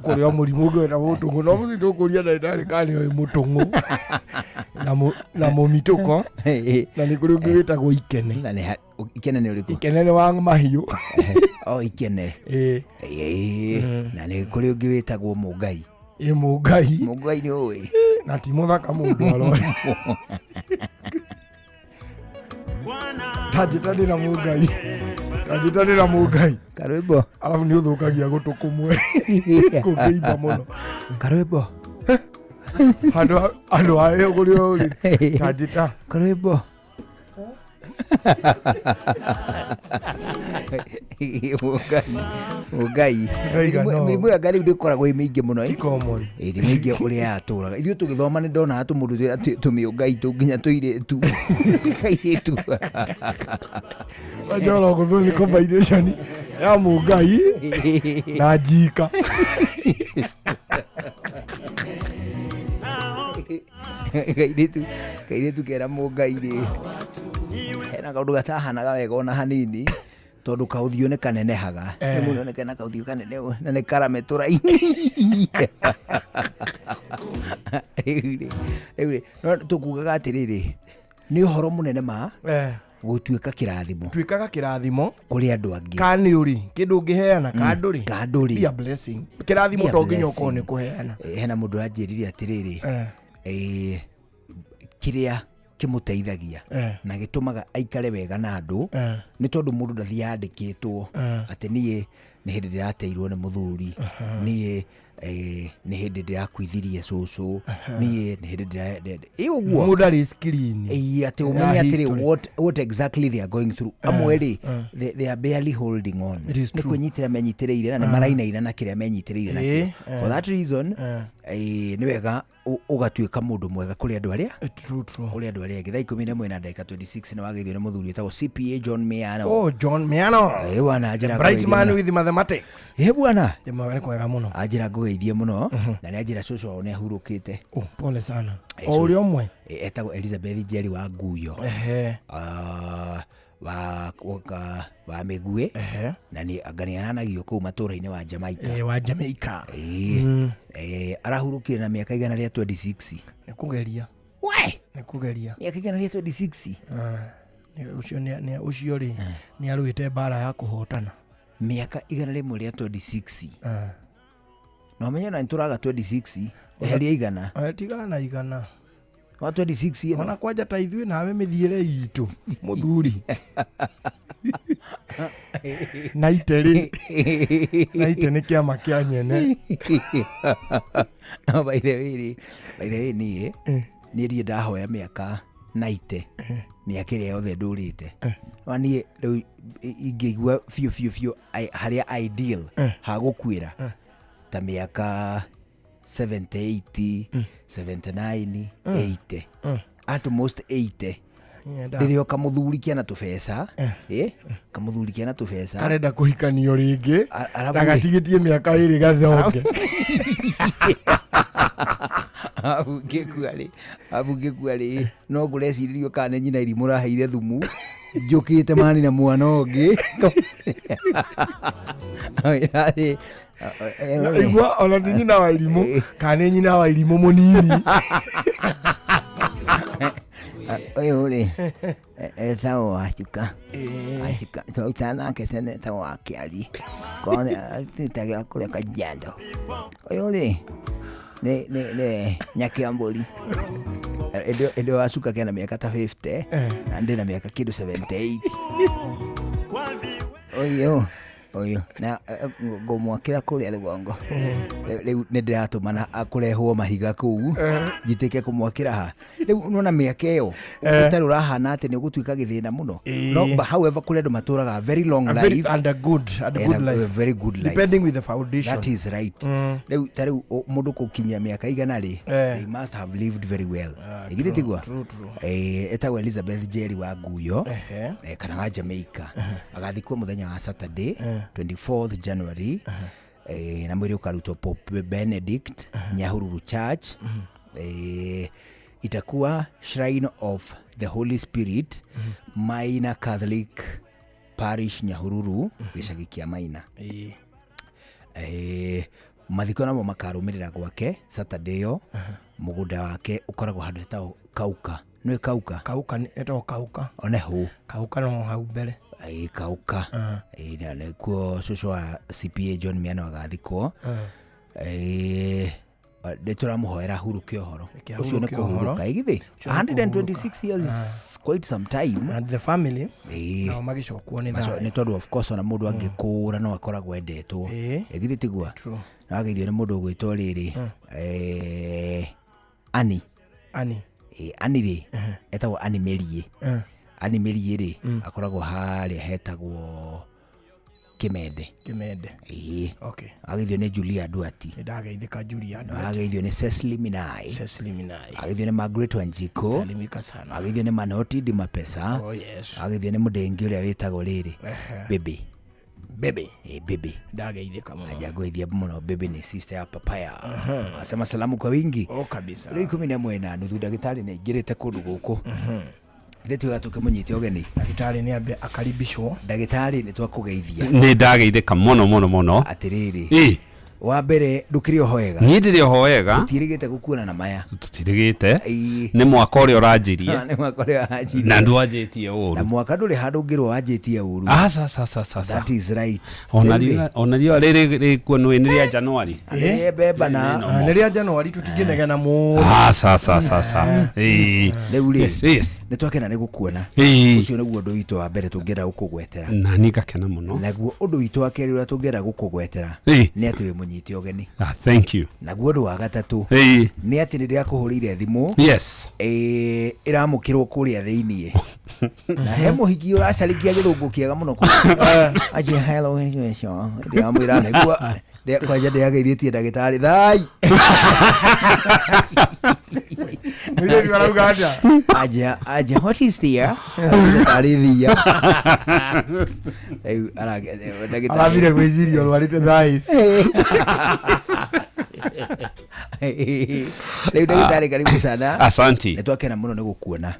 [SPEAKER 3] Kũrĩ o mũrimũ ũngĩ wĩtagwo mũtũng'ũ no mũthĩ tũkũria ndagĩtarĩ kana nĩ oĩ mũtũng'ũ na mũmitũko na nĩ kũrĩ ũngĩ wĩtagwo ikene.
[SPEAKER 2] Na nĩ ikene nĩ ũrĩkũ?
[SPEAKER 3] Ikene nĩ wa mahiũ.
[SPEAKER 2] O ikene.
[SPEAKER 3] Ĩĩ.
[SPEAKER 2] Ĩĩ. Na nĩ kũrĩ ũngĩ wĩtagwo mũngai.
[SPEAKER 3] Ĩ mũngai.
[SPEAKER 2] Mũngai nĩ ũĩ.
[SPEAKER 3] Na ti mũthaka mũndũ arore. Tanjĩta ndĩna mũngai. Tanjĩta ndĩna mũngai.
[SPEAKER 2] Karwĩmbo.
[SPEAKER 3] Arabu nĩ ũthũkagia gũtũ kũmwe. Kũngĩimba mũno.
[SPEAKER 2] Karwĩmbo.
[SPEAKER 3] Handũ handũ ha ĩyo kũrĩ o rĩ. Tanjĩta.
[SPEAKER 2] Karwĩmbo. Mũngai. Mũngai.
[SPEAKER 3] Ndaiga no.
[SPEAKER 2] Mĩrimũ ya ngai rĩu ndĩkoragwo ĩ mĩingĩ mũno.
[SPEAKER 3] Ti common.
[SPEAKER 2] Ĩ ti mĩingĩ ũrĩa yatũraga. Ithuĩ tũgĩthoma nĩ ndonaga tũmũndũ tũmĩũngai tũ nginya tũirĩtu. Kairĩtu.
[SPEAKER 3] Njoro gũthũ nĩ combination ya mũngai na njika.
[SPEAKER 2] Kairĩtu kera mũngai rĩ hena kaũndũ gatahanaga wega ona hanini tondũ kaũthiũ nĩ kanenehaga.
[SPEAKER 3] Eh.
[SPEAKER 2] Nĩ mũndũ oneke na kaũthiũ kanene ũũ, na nĩ karame tũraini. Rĩu rĩ, rĩu rĩ, no tũkugaga atĩrĩrĩ nĩ ũhoro mũnene ma
[SPEAKER 3] Eh.
[SPEAKER 2] gũtuĩka kĩrathimo.
[SPEAKER 3] Tuĩkaga kĩrathimo
[SPEAKER 2] kũrĩ andũ angĩ.
[SPEAKER 3] Ka nĩ ũrĩ kĩndũ ũngĩheana ka ndũrĩ.
[SPEAKER 2] Ka ndũrĩ.
[SPEAKER 3] Be a blessing. Kĩrathimo
[SPEAKER 2] Be a
[SPEAKER 3] to nginya ũkorwo nĩ
[SPEAKER 2] blessing.
[SPEAKER 3] kũheana.
[SPEAKER 2] Hena mũndũ anjĩrire atĩrĩrĩ
[SPEAKER 3] Eh.
[SPEAKER 2] kĩrĩa kĩmũteithagia
[SPEAKER 3] Eh.
[SPEAKER 2] na gĩtũmaga aikare wega na andũ
[SPEAKER 3] Eh.
[SPEAKER 2] nĩ tondũ mũndũ ndathiaga andĩkĩtwo
[SPEAKER 3] Eh.
[SPEAKER 2] atĩ niĩ nĩ hĩndĩ ndĩrateirwo nĩ mũthuri,
[SPEAKER 3] Aha.
[SPEAKER 2] niĩ nĩ hĩndĩ ndĩrakuithirie cũcũ,
[SPEAKER 3] Aha.
[SPEAKER 2] niĩ nĩ hĩndĩ ĩ ũguo.
[SPEAKER 3] Mũndũ arĩ screen.
[SPEAKER 2] Ĩĩ, atĩ
[SPEAKER 3] Ya
[SPEAKER 2] ũmenye atĩrĩ
[SPEAKER 3] history.
[SPEAKER 2] what exactly they are going through.
[SPEAKER 3] Eh,
[SPEAKER 2] Amwe rĩ
[SPEAKER 3] eh.
[SPEAKER 2] they are barely holding on.
[SPEAKER 3] It is
[SPEAKER 2] Nĩ
[SPEAKER 3] true.
[SPEAKER 2] kwĩnyitĩra menyitĩrĩire na nĩ
[SPEAKER 3] Eh.
[SPEAKER 2] marainaina na kĩrĩa menyitĩrĩire nakĩo.
[SPEAKER 3] Ĩĩ, eh.
[SPEAKER 2] For that reason
[SPEAKER 3] Eh.
[SPEAKER 2] nĩ wega ũgatuĩka mũndũ mwega kũrĩ andũ arĩa
[SPEAKER 3] True, true.
[SPEAKER 2] kũrĩ andũ arĩa angĩ. Thaa 11 na ndagĩka 26 nĩ wageithio nĩ mũthuri wĩtagwo CPA John Miano.
[SPEAKER 3] Oh, John Miano.
[SPEAKER 2] Ĩ bwana, anjĩra
[SPEAKER 3] Bright
[SPEAKER 2] ngũgeithie
[SPEAKER 3] man
[SPEAKER 2] mũno.
[SPEAKER 3] with mathematics.
[SPEAKER 2] Ĩ bwana.
[SPEAKER 3] Nĩ kwega mũno.
[SPEAKER 2] Anjĩra ngũgeithie mũno na nĩ anjĩra cũcũ wao nĩ ahurũkĩte.
[SPEAKER 3] Oh, pole sana.
[SPEAKER 2] Ĩ,
[SPEAKER 3] O ũrĩa ũmwe.
[SPEAKER 2] Ĩ, etagwo Elizabeth Njeri wa Nguyo.
[SPEAKER 3] Ehe.
[SPEAKER 2] Ah, wa Mĩguĩ. Na nĩ anga nĩ aranagio kũu matũũra-inĩ wa Jamaica.
[SPEAKER 3] Ĩ, wa Jamaica.
[SPEAKER 2] Ĩ,
[SPEAKER 3] Mm.
[SPEAKER 2] arahurũkire na mĩaka 126.
[SPEAKER 3] Nĩ kũgeria.
[SPEAKER 2] We!
[SPEAKER 3] Nĩ kũgeria.
[SPEAKER 2] Mĩaka 126.
[SPEAKER 3] Ah, nĩ ũcio nĩ ũcio rĩ nĩ arũĩte mbara ya kũhotana.
[SPEAKER 2] Mĩaka 126.
[SPEAKER 3] Ah.
[SPEAKER 2] Na ũmenye ona nĩ tũraga 26 eheria igana.
[SPEAKER 3] Eh, tigana na igana.
[SPEAKER 2] Wa 26 ĩno.
[SPEAKER 3] Ona kwanja ta ithuĩ nawe mĩthiĩre itũ mũthuri. Naite rĩ. Naite nĩ kĩama kĩa nyene.
[SPEAKER 2] No, by the way rĩ, by the way niĩ niĩ ndirĩ ndahoya mĩaka naite mĩaka ĩrĩa yothe ndũrĩte. No niĩ rĩu ingĩigua biũ biũ biũ harĩa ideal ha gũkuĩra ta mĩaka 78, 79, 80. At most 80.
[SPEAKER 3] Nyenda.
[SPEAKER 2] Rĩrĩa kamũthuri kena tũbeca, kamũthuri kena tũbeca.
[SPEAKER 3] Karenda kũhikanio rĩngĩ
[SPEAKER 2] arabu
[SPEAKER 3] na
[SPEAKER 2] rĩ-
[SPEAKER 3] gatigĩtie mĩaka ĩrĩ gathonge.
[SPEAKER 2] Arabu ngĩkua rĩ, arabu ngĩkua rĩ, no ngũrecirĩrio kana nĩ nyina irimũ raheire thumu. Njũkĩte mani na mwana ũngĩ.
[SPEAKER 3] Na igua ona ti nyina wa irimũ kana nĩ nyina wa irimũ mũnini.
[SPEAKER 2] Ũyũ rĩ etagwo Wacuka. Wacuka tũrutaga nake tene etagwo Wakĩari. Korwo tũrutagĩra kũrĩa Kajiado. Ũyũ rĩ nĩ Nyakĩambũri. Ĩndĩ Wacuka kena mĩaka ta 50 na ndĩ na mĩaka kĩndũ 78. Ũyũ ũyũ na ngũmwakĩra kũrĩa rũgongo. Rĩu nĩ ndĩratũmana kũrehwo mahiga kũu njitĩke kũmwakĩra ha. Rĩu nona mĩaka ĩyo ũtarĩ ũrahana atĩ nĩ ũgũtuĩka gĩthĩna mũno. No but however kũrĩ andũ matũraga very long
[SPEAKER 3] A very,
[SPEAKER 2] life
[SPEAKER 3] and a good and a
[SPEAKER 2] and
[SPEAKER 3] good
[SPEAKER 2] a
[SPEAKER 3] life.
[SPEAKER 2] very good life.
[SPEAKER 3] Depending with the foundation.
[SPEAKER 2] That is right. Rĩu ta rĩu mũndũ gũkinyia mĩaka igana rĩ, they must have lived very well. Githĩ tiguo?
[SPEAKER 3] True, true.
[SPEAKER 2] Etagwo Elizabeth Njeri wa Nguyo
[SPEAKER 3] Ehe.
[SPEAKER 2] kana wa Jamaica. Agathikwo mũthenya wa Saturday 24th January na mwĩrĩ ũkarutwo Pope Benedict Nyahururu Church. Itakuwa Shrine of the Holy Spirit Maina Catholic Parish Nyahururu gĩcagi kĩa Maina. Mathiko namo makarũmĩrĩra gwake Saturday ĩyo. Mũgũnda wake ũkoragwo handũ hetagwo Kauka. Nĩũĩ Kauka?
[SPEAKER 3] Kauka ĩtagwo Kauka.
[SPEAKER 2] One hũ.
[SPEAKER 3] Kauka no hau mbere.
[SPEAKER 2] Kauka. Na nĩkuo cũcũ wa CPA John Miano agathikwo. Nĩ tũramũhoera ahurũke ũhoro.
[SPEAKER 3] Reke
[SPEAKER 2] Ũcio nĩ
[SPEAKER 3] ahurũke ũhoro.
[SPEAKER 2] kũhurũka. Githĩ?
[SPEAKER 3] Ũcio nĩ kũhurũka.
[SPEAKER 2] 126 years is quite some time.
[SPEAKER 3] And the family nao magĩcokwo nĩ
[SPEAKER 2] Maco-
[SPEAKER 3] thayũ.
[SPEAKER 2] nĩ tondũ of course ona mũndũ angĩkũra no akoragwo endetwo. Githĩ tiguo? Na wageithio nĩ mũndũ ũgwĩtwo rĩrĩ Annie.
[SPEAKER 3] Annie.
[SPEAKER 2] Annie rĩ etagwo Annie Merie. Annie Merie rĩ akoragwo harĩa hetagwo Kimende.
[SPEAKER 3] Kimende. Okay.
[SPEAKER 2] Ageithio nĩ Julia Duati.
[SPEAKER 3] Nĩ ndageithĩka Julia Duati.
[SPEAKER 2] Ageithio nĩ Cecily Minai.
[SPEAKER 3] Cecily Minai.
[SPEAKER 2] Ageithio nĩ Margaret Wanjikũ.
[SPEAKER 3] Salimika sana.
[SPEAKER 2] Ageithio nĩ Manoti Di Mapesa.
[SPEAKER 3] Oh, yes.
[SPEAKER 2] Ageithio nĩ mũdengi ũrĩa wĩtagwo rĩrĩ Bebe.
[SPEAKER 3] Bebe.
[SPEAKER 2] Bebe.
[SPEAKER 3] Ndageithĩka mũno.
[SPEAKER 2] Ajagoithia mũno Bebe ni sister ya papaya. Asema salamu kwa wingi.
[SPEAKER 3] Oh, kabisa.
[SPEAKER 2] Rĩu 11:30 ndagĩtarĩ nĩ aingĩrĩte kũndũ gũkũ. Ithuĩ tuiga tũkĩmũnyite ũgeni.
[SPEAKER 3] Ndagĩtarĩ nĩ ambe akaribishwo.
[SPEAKER 2] Ndagĩtarĩ nĩ twakũgeithia.
[SPEAKER 10] Nĩ ndageithĩka mũno mũno mũno.
[SPEAKER 2] Atĩrĩrĩ.
[SPEAKER 10] Ĩ.
[SPEAKER 2] Wa mbere ndũkĩrĩ oho wega.
[SPEAKER 10] Niĩ ndĩrĩ oho wega.
[SPEAKER 2] Tũtiĩrĩgĩte gũkuona na maya.
[SPEAKER 10] Tũtirĩgĩte. Nĩ mwaka ũrĩa ũranjirie.
[SPEAKER 2] Nĩ mwaka ũrĩa wanjirie.
[SPEAKER 10] Na ndwanjĩtie ũru.
[SPEAKER 2] Na mwaka ndũrĩ handũ ũngĩrwo wanjĩtie ũru.
[SPEAKER 10] Aca aca aca aca.
[SPEAKER 2] That is right.
[SPEAKER 10] Ona
[SPEAKER 2] Rĩu rĩ,
[SPEAKER 10] riũa ona riũa rĩrĩ rĩkuo nĩ rĩa Januari.
[SPEAKER 2] Nĩ mbemba na
[SPEAKER 3] Nĩ rĩa Januari tũtingĩnegena mũno.
[SPEAKER 10] Aca aca aca aca. Ĩ.
[SPEAKER 2] Rĩu rĩ
[SPEAKER 10] Yes.
[SPEAKER 2] nĩ twakena nĩ gũkuona.
[SPEAKER 10] Ĩ.
[SPEAKER 2] Ũcio nĩguo ũndũ witũ wa mbere tũngĩenda gũkũgwetera.
[SPEAKER 10] Na niĩ ngakena mũno.
[SPEAKER 2] Naguo ũndũ witũ wa kerĩ ũrĩa tũngĩenda gũkũgwetera
[SPEAKER 10] Ĩ.
[SPEAKER 2] nĩ atĩ wĩ mũnyite ũgeni.
[SPEAKER 10] Ah, thank you.
[SPEAKER 2] Naguo ũndũ wa gatatũ
[SPEAKER 10] Ĩ.
[SPEAKER 2] nĩ atĩ nĩ ndĩrakũhũrĩire thimũ
[SPEAKER 10] Yes.
[SPEAKER 2] Ĩramũkĩrwo kũrĩa thĩiniĩ na he mũhiki ũracarikia gĩthũngũ kĩega mũno kũu. Anjia, hello, ndĩramwĩra nĩguo kwanja ndĩageithĩtie ndagĩtarĩ thai.
[SPEAKER 3] Mũirĩtu arauga atĩa?
[SPEAKER 2] Anja, anja, what is there? Tarĩ thia. Rĩu ndagĩtarĩ.
[SPEAKER 3] Arathire gwĩciria ũrwarĩte thaa ici.
[SPEAKER 2] Rĩu ndagĩtarĩ karibu sana.
[SPEAKER 10] Asante.
[SPEAKER 2] Nĩ twakena mũno nĩ gũkuona.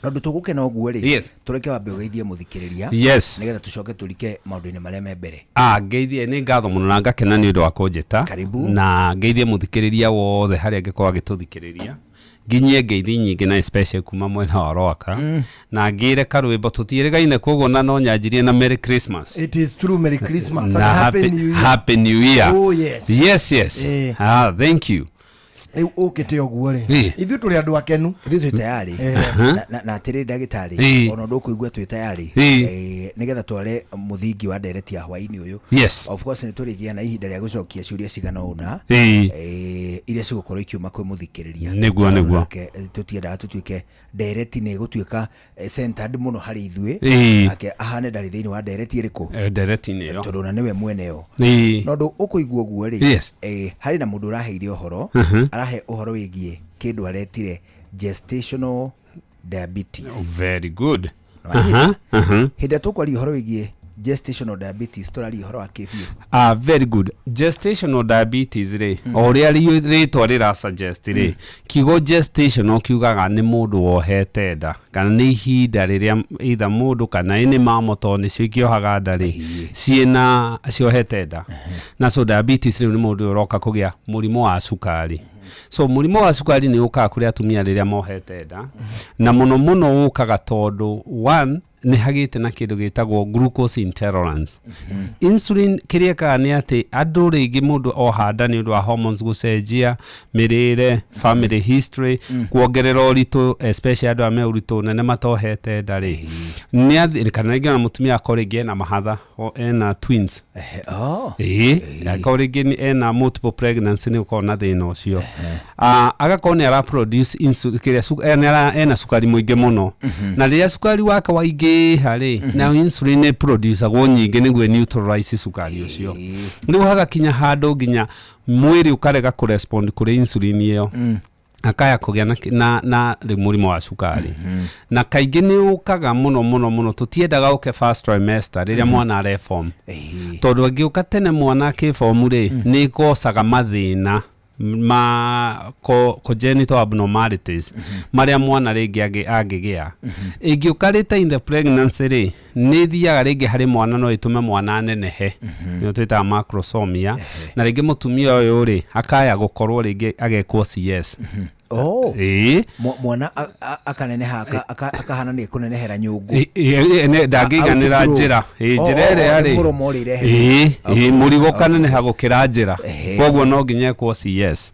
[SPEAKER 2] Tondũ tũgũkena ũguo rĩ,
[SPEAKER 10] Yes.
[SPEAKER 2] tũreke wambe ũgeithie mũthikĩrĩria.
[SPEAKER 10] Yes.
[SPEAKER 2] Nĩgetha tũcoke tũrike maũndũ-inĩ marĩa me mbere.
[SPEAKER 10] Ah, ngeithie nĩ ngatho mũno na ngakena nĩ ũndũ wa kũnjĩta.
[SPEAKER 2] Karibu.
[SPEAKER 10] Na ngeithie mũthikĩrĩria wothe harĩa angĩkorwo agĩtũthikĩrĩria. Nginyie ngeithi nyingĩ na especially kuma mwena wa Rwaka. Na ngĩre karwĩmbo tũtiĩrĩgaine koguo na no nyanjirie na Merry Christmas.
[SPEAKER 3] It is true, Merry Christmas and
[SPEAKER 10] Na
[SPEAKER 3] Happy New Year.
[SPEAKER 10] Happy New Year.
[SPEAKER 3] Oh, yes.
[SPEAKER 10] Yes, yes.
[SPEAKER 3] Eh.
[SPEAKER 10] Ah, thank you.
[SPEAKER 3] Rĩu ũkĩte ũguo rĩ
[SPEAKER 10] Ĩ.
[SPEAKER 3] ithuĩ tũrĩ andũ akenu.
[SPEAKER 2] Ithuĩ twĩ tayarĩ. Na atĩrĩ ndagĩtarĩ
[SPEAKER 10] Ĩ.
[SPEAKER 2] ona ũndũ ũkũigua twĩ tayarĩ
[SPEAKER 10] Ĩ.
[SPEAKER 2] Nĩgetha tware mũthingi wa ndereti ya hwaĩ-inĩ ũyũ.
[SPEAKER 10] Yes.
[SPEAKER 2] Of course nĩ tũrĩgĩa na ihinda rĩa gũcokia ciũria cigana ũna
[SPEAKER 10] Ĩ.
[SPEAKER 2] iria cigũkorwo ikiuma kwĩ mũthikĩrĩria.
[SPEAKER 10] Nĩguo,
[SPEAKER 2] Tondũ
[SPEAKER 10] nĩguo.
[SPEAKER 2] nake, tũtiendaga tũtuĩke ndereti nĩ ĩgũtuĩka centered mũno harĩ ithuĩ.
[SPEAKER 10] Ĩ.
[SPEAKER 2] Nake ahane ndarĩ thĩinĩ wa ndereti ĩrĩkũ.
[SPEAKER 10] Ndereti-inĩ ĩyo.
[SPEAKER 2] Tondũ ona nĩwe mwene yo.
[SPEAKER 10] Ĩ.
[SPEAKER 2] Na ũndũ ũkũigua ũguo rĩ,
[SPEAKER 10] Yes.
[SPEAKER 2] harĩ na mũndũ ũraheire ũhoro, arahe ũhoro wĩgiĩ kĩndũ aretire gestational diabetes.
[SPEAKER 10] Very good.
[SPEAKER 2] Nĩwanyita?
[SPEAKER 10] Aha, aha.
[SPEAKER 2] Hĩndĩ ĩrĩa tũkwaria ũhoro wĩgiĩ Gestational diabetes tũraria ũhoro wa kĩbiũ.
[SPEAKER 10] Ah, very good. Gestational diabetes rĩ, o ũrĩa rĩtwa rĩra suggest rĩ, kiugo gestational kiugaga nĩ mũndũ wohete nda kana nĩ ihinda rĩrĩa either mũndũ kana nĩ mamo, tondũ nĩcio ikĩohaga nda rĩ, ciĩna ciohete nda. Na so diabetes rĩu nĩ mũndũ ũyũ ũroka kũgĩa mũrimũ wa cukari. So mũrimũ wa cukari nĩ ũkaga kũrĩ atumia rĩrĩa mohete nda, na mũno mũno ũkaga tondũ one, nĩ hagĩte na kĩndũ gĩtagwo glucose intolerance. Insulin kĩrĩa ĩkaga nĩ atĩ andũ rĩngĩ mũndũ oha nda nĩ ũndũ wa hormones gũcenjia, mĩrĩre, family history, kuongerera ũritũ, especially andũ arĩa me ũritũ nene matohete nda rĩ, nĩ kana rĩngĩ ona mũtumia akorwo rĩngĩ ena mahatha o ena twins. Ĩĩ, akorwo rĩngĩ ena multiple pregnancy, nĩ ũkorwo na thĩna ũcio. Ah, agakorwo nĩ ara produce insulin kĩrĩa ena cukari mũingĩ mũno, na rĩrĩa cukari wake waingĩha rĩ, nayo insulin nĩ producagwo nyingĩ nĩguo neutralize cukari ũcio. Rĩu hagakinya handũ nginya mwĩrĩ ũkarega kũrespond kũrĩ insulin ĩyo, akaya kũgĩa na rĩu mũrimũ wa cukari. Na kaingĩ nĩ ũkaga mũno mũno mũno, tũtiendaga ũke first trimester rĩrĩa mwana areform, tondũ angĩũka tene mwana akĩform rĩ, nĩ ĩkocaga mathĩna ma congenital abnormalities marĩa mwana rĩngĩ angĩgĩa. Ĩngĩũka later in the pregnancy rĩ, nĩ ĩthiaga rĩngĩ harĩ mwana, no ĩtũme mwana anenehe, nĩyo twĩtaga macrosomia, na rĩngĩ mũtumia ũyũ rĩ, akaya gũkorwo rĩngĩ agekwo CS.
[SPEAKER 2] Oh.
[SPEAKER 10] Ĩĩ.
[SPEAKER 2] Mwana akaneneha akahana nĩ kũnenehera nyũngũ.
[SPEAKER 10] Ndangĩiganĩra.
[SPEAKER 2] Outgrow.
[SPEAKER 10] Njĩra. Ĩ,
[SPEAKER 2] Oh,
[SPEAKER 10] njĩra
[SPEAKER 2] oh,
[SPEAKER 10] ĩrĩa
[SPEAKER 2] oh, nĩ
[SPEAKER 10] rĩ
[SPEAKER 2] mũromo ũrĩrehe.
[SPEAKER 10] Ĩĩ, mũrigo ũkaneneha gũkĩra njĩra, koguo no nginya ekwo CS.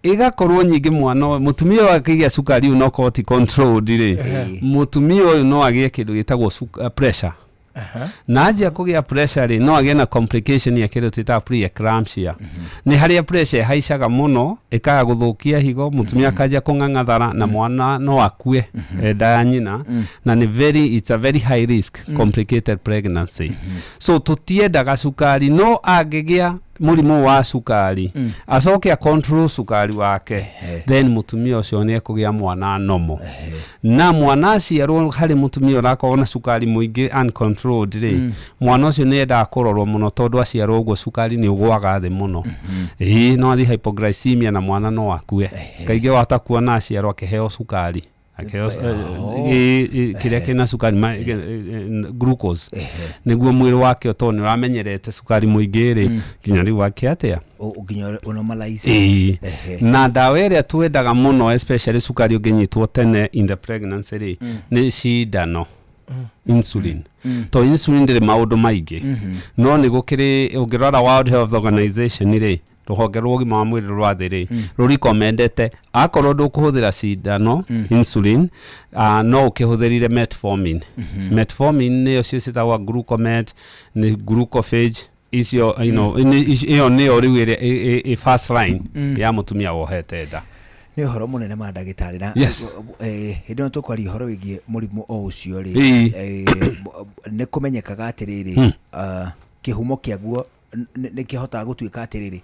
[SPEAKER 10] Ĩgakorwo nyingĩ mwana ũyũ, mũtumia ũyũ akĩgĩa cukari ũyũ, no korwo ti controlled rĩ, mũtumia ũyũ no agĩe kĩndũ gĩtagwo pressure, na anjia kũgĩa pressure rĩ, no agĩe na complication ya kĩndũ twĩtaga pre-eclampsia. Nĩ harĩa pressure ĩhaicaga mũno ĩkaga gũthũkia higo, mũtumia akanjia kũng'ang'athara na mwana no akue nda ya nyina, na nĩ very, it's a very high risk complicated pregnancy. So tũtiendaga cukari, no angĩgĩa mũrimũ wa cukari acoke a control cukari wake, then mũtumia ũcio nĩ ekũgĩa mwana normal. Na mwana aciarwo harĩ mũtumia ũrakorwo na cukari mũingĩ uncontrolled rĩ, mwana ũcio nĩ endaga kũrorwo mũno, tondũ aciarwo ũguo cukari nĩ ũgwaga thĩ mũno. Ĩĩ, no athiĩ hypoglycemia na mwana no akue. Kaingĩ wahota kuona aciarwo akĩheo cukari, akĩheo kĩrĩa kĩna cukari glucose, nĩguo mwĩrĩ wake, tondũ nĩ ũramenyerete cukari mũingĩ rĩ, nginya rĩu wake atĩa.
[SPEAKER 2] Nginya ũnormalize.
[SPEAKER 10] Ĩĩ. Na ndawa ĩrĩa twendaga mũno, especially cukari ũngĩnyitwo tene in the pregnancy rĩ, nĩ cindano insulin, to insulin ndĩrĩ maũndũ maingĩ. No nĩ gũkĩrĩ, ũngĩrora World Health Organization rĩ, rũhonge rwa ũgima wa mwĩrĩ rwa thĩ rĩ, rũrecommendete akorwo ndũkũhũthĩra cindano insulin, no ũkĩhũthĩrire metformin. Metformin nĩyo cio ciĩtagwo glucomet, nĩ Glucophage icio, ĩyo nĩyo rĩu ĩrĩa ĩ first line ya mũtumia wohete nda.
[SPEAKER 2] Nĩ ũhoro mũnene ma ndagĩtarĩ na hĩndĩ ĩno tũkwaria ũhoro wĩgiĩ mũrimũ o ũcio rĩ, nĩ kũmenyekaga atĩrĩrĩ, kĩhumo kĩaguo nĩ kĩhotaga gũtuĩka atĩrĩrĩ,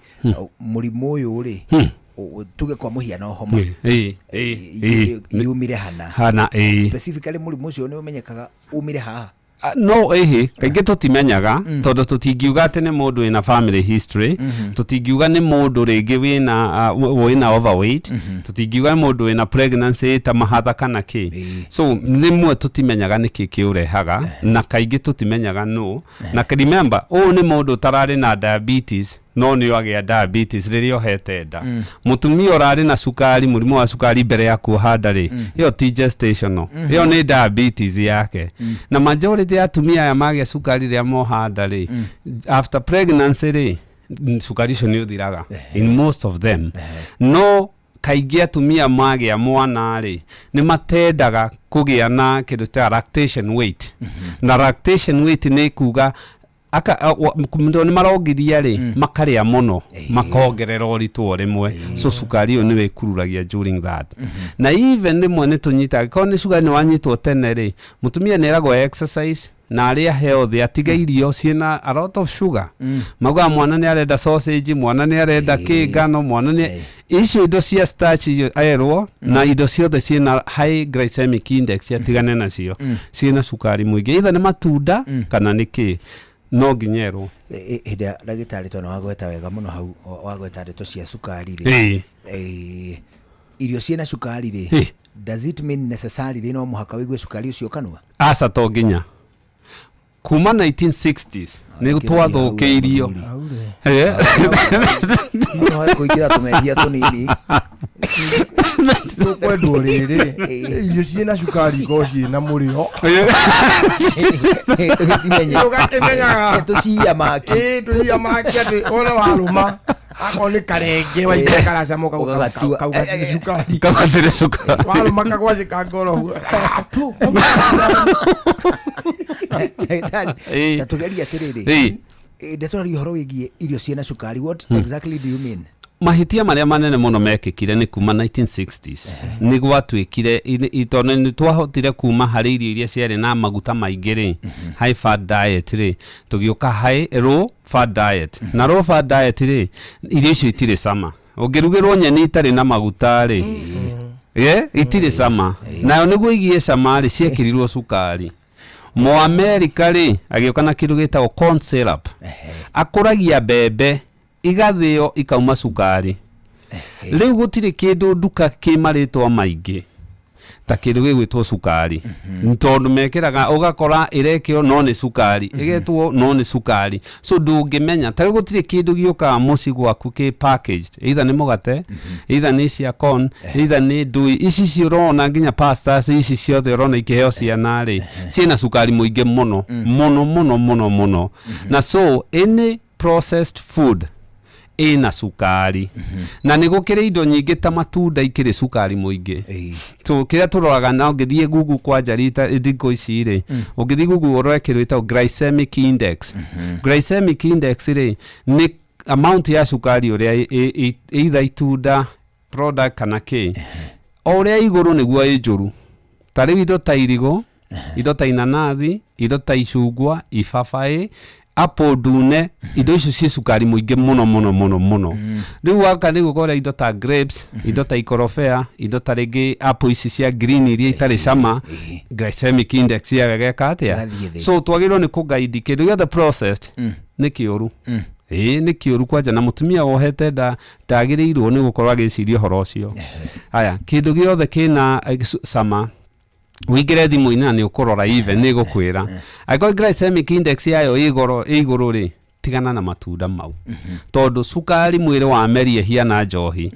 [SPEAKER 2] mũrimũ ũyũ rĩ, tuge kwa mũhiano homa
[SPEAKER 10] Ĩĩ, ĩĩ, ĩĩ.
[SPEAKER 2] yumire hana?
[SPEAKER 10] Hana, ĩĩ.
[SPEAKER 2] Specifically mũrimũ ũcio nĩ ũmenyekaga umire haha?
[SPEAKER 10] Ah, no ĩhĩ, kaingĩ tũtimenyaga, tondũ tũtingiuga atĩ nĩ mũndũ wĩna family history, tũtingiuga nĩ mũndũ rĩngĩ wĩna overweight, tũtingiuga nĩ mũndũ wĩna pregnancy ta mahatha kana kĩ. So rĩmwe tũtimenyaga nĩkĩ kĩũrehaga, na kaingĩ tũtimenyaga no na remember, ũyũ nĩ mũndũ ũtararĩ na diabetes, no nĩ agĩa diabetes rĩrĩa ohete nda. Mũtumia ũrarĩ na cukari, mũrimũ wa cukari mbere ya kuoha nda rĩ, ĩyo ti gestational, ĩyo nĩ diabetes yake. Na majority ya atumia aya magĩa cukari rĩrĩa moha nda rĩ, after pregnancy rĩ, cukari ũcio nĩ ũthiraga in most of them. No kaingĩ atumia magĩa mwana rĩ, nĩ matendaga kũgĩa na kĩndũ ta lactation weight. Na lactation weight nĩ kuga aka tondũ nĩ marongiria rĩ, makarĩa mũno, makongerera ũritũ o rĩmwe, so cukari ũyũ nĩ wĩkururagia during that. Na even rĩmwe nĩ tũnyitaga, korwo nĩ cukari nĩ wanyitwo tene rĩ, mũtumia nĩ eragwo exercise. Na arĩa healthy atige irio ciĩna a lot of sugar. Maugaga mwana nĩ arenda sausage, mwana nĩ arenda kĩ ngano, mwana nĩ icio indo cia starch erwo na indo ciothe ciĩna high glycemic index atigane nacio, ciĩna cukari mũingĩ, either nĩ matunda kana nĩ kĩ, no nginya erwo.
[SPEAKER 2] Hĩndĩ ya ndagĩtarĩ, tondũ wagweta wega mũno hau, wagweta ndeto cia cukari rĩ, irio ciĩna cukari rĩ, does it mean necessarily no mũhaka wĩigue cukari ũcio kanua?
[SPEAKER 10] Aca, to nginya. Kuma 1960s nĩ twathũkĩirio.
[SPEAKER 2] No kũingĩra tũmehia tũnini.
[SPEAKER 3] Tũkwendwo rĩrĩ, irio ciĩna cukari ikorwo ciĩna mũrĩo.
[SPEAKER 2] Tũgĩcimenye.
[SPEAKER 3] Ũgakĩmenyaga.
[SPEAKER 2] Tũciia maki.
[SPEAKER 3] Ĩĩ, tũciia maki atĩ wona warũma akorwo nĩ karenge waigua karacama
[SPEAKER 2] Ũgagatua.
[SPEAKER 3] kau gatirĩ cukari.
[SPEAKER 10] Kau gatirĩ cukari.
[SPEAKER 3] Warũma kagwacĩ ka ngoro.
[SPEAKER 2] Ndagĩtarĩ, ta tũgerie atĩrĩrĩ, ndeto ũhoro wĩgiĩ irio ciĩna cukari, what exactly do you mean?
[SPEAKER 10] Mahĩtia marĩa manene mũno mekĩkire nĩ kuma 1960s nĩ gwatuĩkire tondũ nĩ twahotire kuma harĩ irio iria ciarĩ na maguta maingĩ rĩ, high fat diet rĩ, tũgĩũka high low fat diet. Na low fat diet rĩ, irio icio itirĩ cama. Ũngĩrugĩrwo nyeni itarĩ na maguta rĩ, itirĩ cama. Nayo nĩguo igie cama rĩ, ciekĩrirwo cukari. Mũamerika rĩ, agĩũka na kĩndũ gĩtagwo corn syrup, akũragia mbembe igathĩo ikauma cukari. Rĩu gũtirĩ kĩndũ nduka kĩ marĩtwa maingĩ ta kĩndũ gĩgwĩtwo cukari, tondũ mekĩraga ũgakora ĩrekĩrwo no nĩ cukari, ĩgetwo no nĩ cukari, so ndũngĩmenya. Ta rĩu gũtirĩ kĩndũ gĩũkaga mũciĩ gwaku kĩ packaged, either nĩ mũgate, either nĩ cia corn, either nĩ ndũi ici ci ũrona, nginya pastas ici ciothe ũrona ikĩheo ciana rĩ, ciĩna cukari mũingĩ mũno mũno mũno mũno mũno. Na so any processed food ĩna cukari, na nĩ gũkĩrĩ indo nyingĩ ta matunda ikĩrĩ cukari mũingĩ. So kĩrĩa tũroraga, na ũngĩthiĩ Google kwanja rita thikũ ici rĩ, ũngĩthiĩ Google ũrore kĩndũ gĩtagwo glycemic index. Glycemic index rĩ, nĩ amount ya cukari ũrĩa either itunda, product kana kĩ, o ũrĩa igũrũ nĩguo ĩ njũru. Ta rĩu indo ta irigũ, indo ta inanathi, indo ta icungwa, ibabaĩ, apple ndune, indo icio ciĩ cukari mũingĩ mũno mũno mũno mũno. Rĩu waka nĩ gũkora indo ta grapes, indo ta ikorobea, indo ta rĩngĩ apple ici cia green iria itarĩ cama, glycemic index yayo ĩgeka atĩa?
[SPEAKER 2] Ĩgathiĩ thĩ.
[SPEAKER 10] So twagĩrĩirwo nĩ kũgaidi kĩndũ gĩothe processed nĩ kĩũru. Ĩĩ, nĩ kĩũru kwanja, na mũtumia wohete nda ndagĩrĩirwo nĩ gũkorwo agĩciria ũhoro ũcio. Haya, kĩndũ gĩothe kĩna cama, wĩingĩre thimũ-inĩ na nĩ ũkũrora, even nĩ ĩgũkwĩra angĩkorwo glycemic index yayo ĩ igũrũ ĩ igũrũ rĩ, tigana na matunda mau, tondũ cukari mwĩrĩ wameria hiana njohi.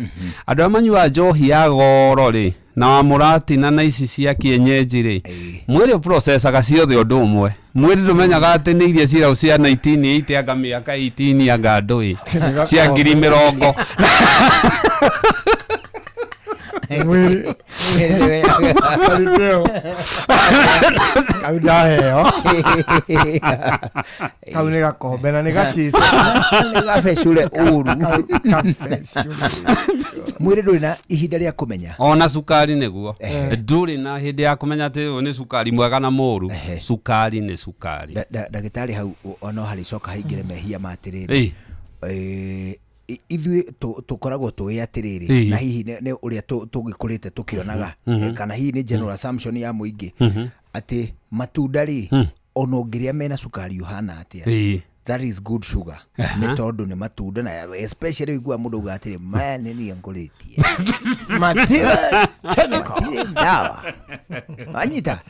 [SPEAKER 10] Andũ arĩa manyuaga njohi ya goro rĩ, na wa mũratina na ici cia kienyeji rĩ, mwĩrĩ ũprocesaga ciothe ũndũ ũmwe. Mwĩrĩ ndũmenyaga atĩ nĩ iria cirau cia 1980 anga mĩaka 18 anga ndũĩ cia 20,000.
[SPEAKER 3] Mwĩrĩ Kariteo. Kau ndaheo kau nĩ gakombe na nĩ gachice.
[SPEAKER 2] Nĩ gabecũre ũru. Mwĩrĩ ndũrĩ na ihinda rĩa kũmenya.
[SPEAKER 10] Ona cukari nĩguo ndũrĩ na hĩndĩ ya kũmenya atĩ ũyũ nĩ cukari mwega na mũru. Cukari nĩ cukari.
[SPEAKER 2] Ndagĩtarĩ, hau ono harĩcoka haingĩre mehia ma atĩrĩrĩ, ithuĩ tũkoragwo tũĩ atĩrĩrĩ, na hihi nĩ ũrĩa tũgĩkũrĩte tũkĩonaga, kana hihi nĩ general assumption ya mũingĩ, atĩ matunda rĩ, ona ũngĩrĩa mena cukari ũhana atĩa, that is good sugar, nĩ tondũ nĩ matunda. Na especially ũiguaga mũndũ auga atĩrĩ, maya nĩ niĩ ngũrĩtie,
[SPEAKER 3] matirĩ
[SPEAKER 2] matirĩ ndawa. Anyita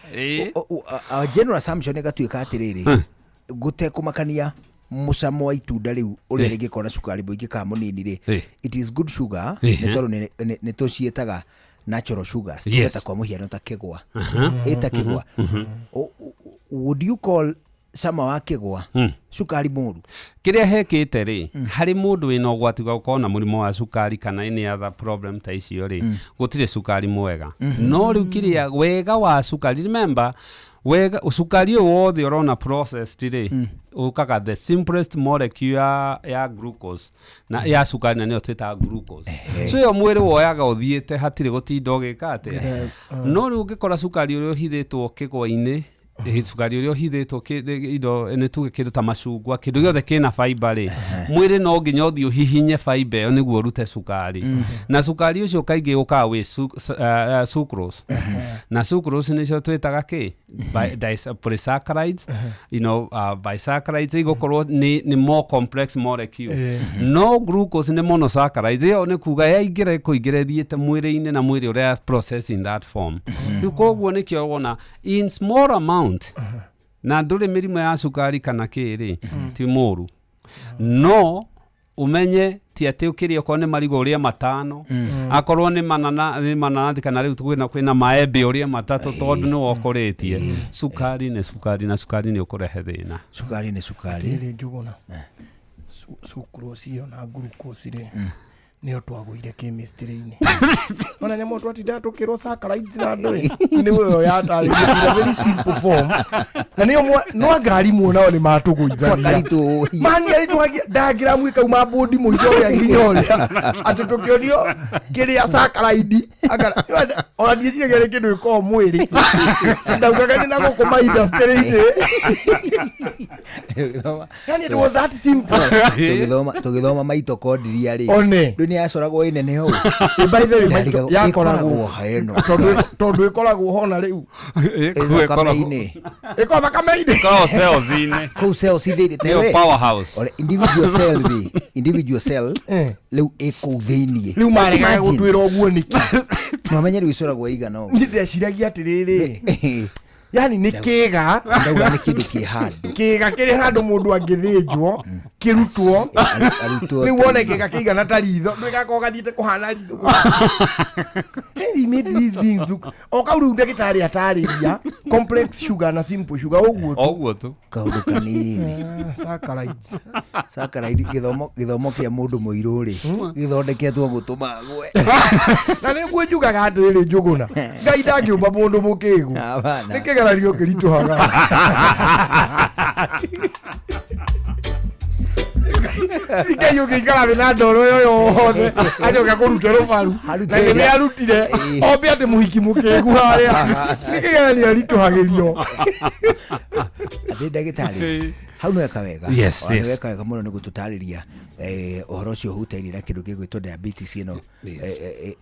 [SPEAKER 2] general assumption ĩgatuĩka atĩrĩrĩ, gũtekũmakania mũcamo wa itunda rĩu ũrĩa rĩngĩkorwo na cukari mũingĩ kana mũnini rĩ, it is good sugar, nĩ tondũ nĩ tũciĩtaga natural sugars. Tuge ta kwa mũhiano ta kĩgwa, ĩ ta kĩgwa. Would you call cama wa kĩgwa cukari mũru?
[SPEAKER 10] Kĩrĩa hekĩte rĩ, harĩ mũndũ wĩna ũgwati wa gũkorwo na mũrimũ wa cukari kana any other problem ta icio rĩ, gũtirĩ cukari mwega. No rĩu kĩrĩa wega wa cukari, remember, wega cukari ũyũ wothe ũrona processed rĩ, ũkaga the simplest molecule ya glucose na ya cukari, na nĩyo twĩtaga glucose. So ĩyo mwĩrĩ woyaga ũthiĩte, hatirĩ gũtinda ũgĩka atĩa. No rĩu ũngĩkora cukari ũrĩa ũhithĩtwo kĩgwa-inĩ Cukari ũrĩa ũhithĩtwo indo nĩ tuge kĩndũ ta macungwa, kĩndũ gĩothe kĩna fiber rĩ, mwĩrĩ no nginya ũthiĩ ũhihinye fiber ĩyo nĩguo ũrute cukari. Na cukari ũcio kaingĩ ũkaga wĩ sucrose, na sucrose nĩcio twĩtaga kĩ polysaccharides, bisaccharides, igũkorwo nĩ more complex molecule. No glucose nĩ monosaccharides. Ĩyo nĩ kuga yaingĩra ĩkũingĩra ĩthiĩte mwĩrĩ-inĩ, na mwĩrĩ ũrĩa process in that form. Rĩu koguo nĩkĩo wona in small amount na ndũrĩ mĩrimũ ya cukari kana kĩrĩ, ti mũru. No ũmenye ti atĩ ũkĩrĩa okorwo nĩ marigũ ũrĩe 5, akorwo nĩ manana, nĩ mananathi, kana rĩu kwĩna maembe ũrĩe 3, tondũ nĩ wokũrĩtie. Cukari nĩ cukari, na cukari nĩ ũkũrehe thĩna.
[SPEAKER 2] Cukari nĩ cukari.
[SPEAKER 3] Rĩrĩ Njũgũna, sucrose ĩyo na glucose rĩ, nĩyo twagũire chemistry-inĩ. Ona nyamũ twatindaga tũkĩrwo saccharides na andũ ĩ, nĩ ĩyo yatarĩirio in a very simple form. Na nĩyo no anga arimũ nao nĩ matũgũithania. Mani arĩtwagia ndangĩramu ĩkauma mbũndi mũico ũrĩa nginya ũrĩa. Atĩ tũkĩonio kĩrĩa saccharide, ona ndiĩciragia nĩ kĩndũ gĩkoragwo mwĩrĩ. Ndaugaga nĩ na gũkũ ma industry-inĩ. Yani it was that simple.
[SPEAKER 2] Tũgĩthoma mitochondria rĩ.
[SPEAKER 3] One.
[SPEAKER 2] Ndũ nĩ yacoragwo ĩnene hau.
[SPEAKER 3] By the way, maito yakoragwo
[SPEAKER 2] Ĩkoragwo ha ĩno.
[SPEAKER 3] Tondũ ĩkoragwo ho na rĩu.
[SPEAKER 2] Thakame-inĩ.
[SPEAKER 3] Ĩkoragwo thakame-inĩ.
[SPEAKER 10] Ĩkoragwo cells-inĩ.
[SPEAKER 2] Kũu cells thĩinĩ.
[SPEAKER 10] Nĩyo powerhouse.
[SPEAKER 2] Ore, individual cell rĩ, individual cell rĩu ĩ kũu thĩinĩ.
[SPEAKER 3] Rĩu maregaga
[SPEAKER 2] Imagine.
[SPEAKER 3] gũtwĩra ũguo nĩkĩ?
[SPEAKER 2] No amenye rĩu ĩcoragwo ĩigana ũguo.
[SPEAKER 3] Niĩ ndeciragia atĩrĩrĩ, yani nĩ kĩga.
[SPEAKER 2] Ndauga nĩ kĩndũ kĩ handũ.
[SPEAKER 3] Kĩga kĩrĩ handũ mũndũ angĩthĩnjwo, kĩrutwo.
[SPEAKER 2] Arutwo.
[SPEAKER 3] Rĩu wone kĩga kĩigana ta ritho, ndwĩgakorwo gathiĩte kũhana ritho. Hey, he made these things look. O kau rĩu ndagĩtarĩ atarĩria complex sugar na simple sugar ũguo tu.
[SPEAKER 10] Ũguo tu.
[SPEAKER 2] Kaũndũ kanini.
[SPEAKER 3] Saccharides.
[SPEAKER 2] Saccharide, gĩthomo kĩa mũndũ mũirũ rĩ, gĩthondeketwo gũtũma agwe.
[SPEAKER 3] Na nĩguo njugaga atĩrĩrĩ Njũgũna, Ngai ndangĩũmba mũndũ mũkĩgu.
[SPEAKER 2] Hapana.
[SPEAKER 3] Nĩ kĩgeranio kĩritũhaga. Ngai ũngĩikara thĩ na ndoro ĩyo yothe acoke kũrute rũbaru na nĩ arutire ombe atĩ mũhiki mũkĩgu harĩa, nĩ kĩgeranio ritũhagĩrio.
[SPEAKER 2] Atĩ ndagĩtarĩ, hau nĩ weka wega.
[SPEAKER 10] Yes,
[SPEAKER 2] Ona nĩ
[SPEAKER 10] yes.
[SPEAKER 2] weka wega mũno nĩ gũtũtarĩria ũhoro ũcio ũhutairie na kĩndũ gĩgwĩtwo diabetes ĩno,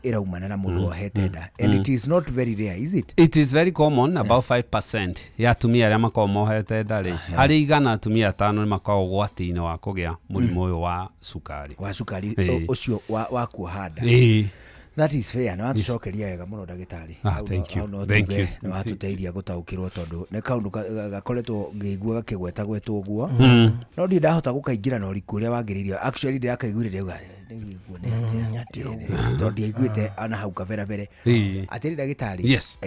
[SPEAKER 2] ĩraumana na mũndũ ohete nda. And it is not very rare, is it?
[SPEAKER 10] It is very common, about 5% ya atumia arĩa makoragwo mohete nda rĩ, harĩ 100 atumia 5 nĩ makoragwo ũgwati-inĩ wa kũgĩa mũrimũ ũyũ wa cukari.
[SPEAKER 2] Wa cukari ũcio wa kuoha nda. That is fair. Nĩ watũcokeria wega mũno ndagĩtarĩ. Hau
[SPEAKER 10] Thank you.
[SPEAKER 2] hau no
[SPEAKER 10] Thank
[SPEAKER 2] tuge
[SPEAKER 10] you.
[SPEAKER 2] nĩ watũteithia gũtaũkĩrwo, tondũ nĩ kaũndũ gakoretwo ngĩigua gakĩgwetagwetwo ũguo. No ndirĩ ndahota gũkaingĩra na ũriku ũrĩa wagĩrĩire. Actually ndĩrakaiguire ndĩrauga, nĩguo nĩ atĩa? Tondũ ndiaiguĩte ona hau kabere mbere. Atĩrĩ ndagĩtarĩ,
[SPEAKER 10] Yes.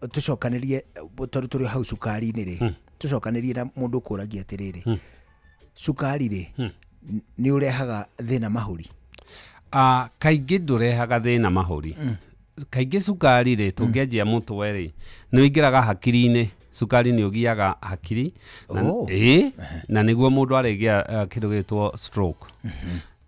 [SPEAKER 2] Tũcokanĩrie, tondũ tũrĩ hau cukari-inĩ rĩ, tũcokanĩrie na mũndũ ũkũragia atĩrĩrĩ, cukari rĩ, nĩ ũrehaga thĩna mahũri?
[SPEAKER 10] Kaingĩ ndũrehaga thĩna mahũri. Kaingĩ cukari rĩ, tũngĩanjia mũtwe rĩ, nĩ ũingĩraga hakiri-inĩ. Cukari nĩ ũgiaga hakiri. Na nĩguo mũndũ arĩgĩa kĩndũ gĩtwo stroke.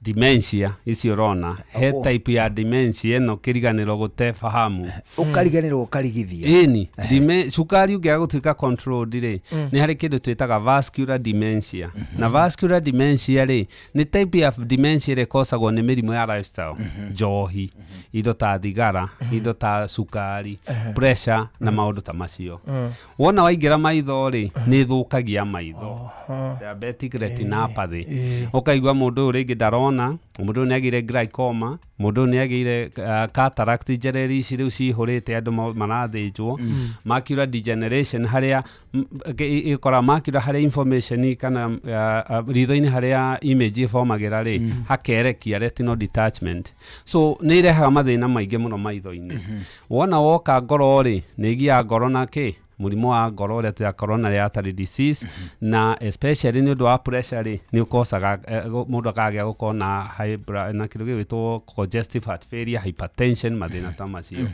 [SPEAKER 10] Dementia icio ũrona, he type ya dementia ĩno kĩriganĩro gũte fahamu.
[SPEAKER 2] Ũkariganĩrwo ũkarigithia.
[SPEAKER 10] Ĩni, cukari ũngĩaga gũtuĩka controlled rĩ, nĩ harĩ kĩndũ twĩtaga vascular dementia. Na vascular dementia rĩ, nĩ type ya dementia ĩrĩa ĩkosagwo nĩ mĩrimũ ya lifestyle, njohi, indo ta thigara, indo ta cukari, pressure na maũndũ ta macio. Wona waingĩra maitho rĩ, nĩ ĩthũkagia maitho. Diabetic retinopathy. Ũkaigua mũndũ ũyũ rĩngĩ ndarona, mũndũ ũyũ nĩagĩire glaucoma, mũndũ ũyũ nĩagĩire cataract, njereri ici rĩu cihũrĩte andũ marathĩnjwo. Macular degeneration harĩa ĩkora macular harĩa information kana ritho-inĩ harĩa image ĩbomagĩra rĩ, hakerekia retinal detachment. So nĩ irehaga mathĩna maingĩ mũno maitho-inĩ. Wona woka ngoro rĩ, nĩ ĩgiaga ngoro na kĩ? Mũrimũ wa ngoro ũrĩa twĩtaga coronary artery disease, na especially nĩ ũndũ wa pressure rĩ, nĩ ũkosaga mũndũ akagĩa gũkorwo na high blood, na kĩndũ gĩgwĩtwo congestive heart failure, hypertension, mathĩna ta macio.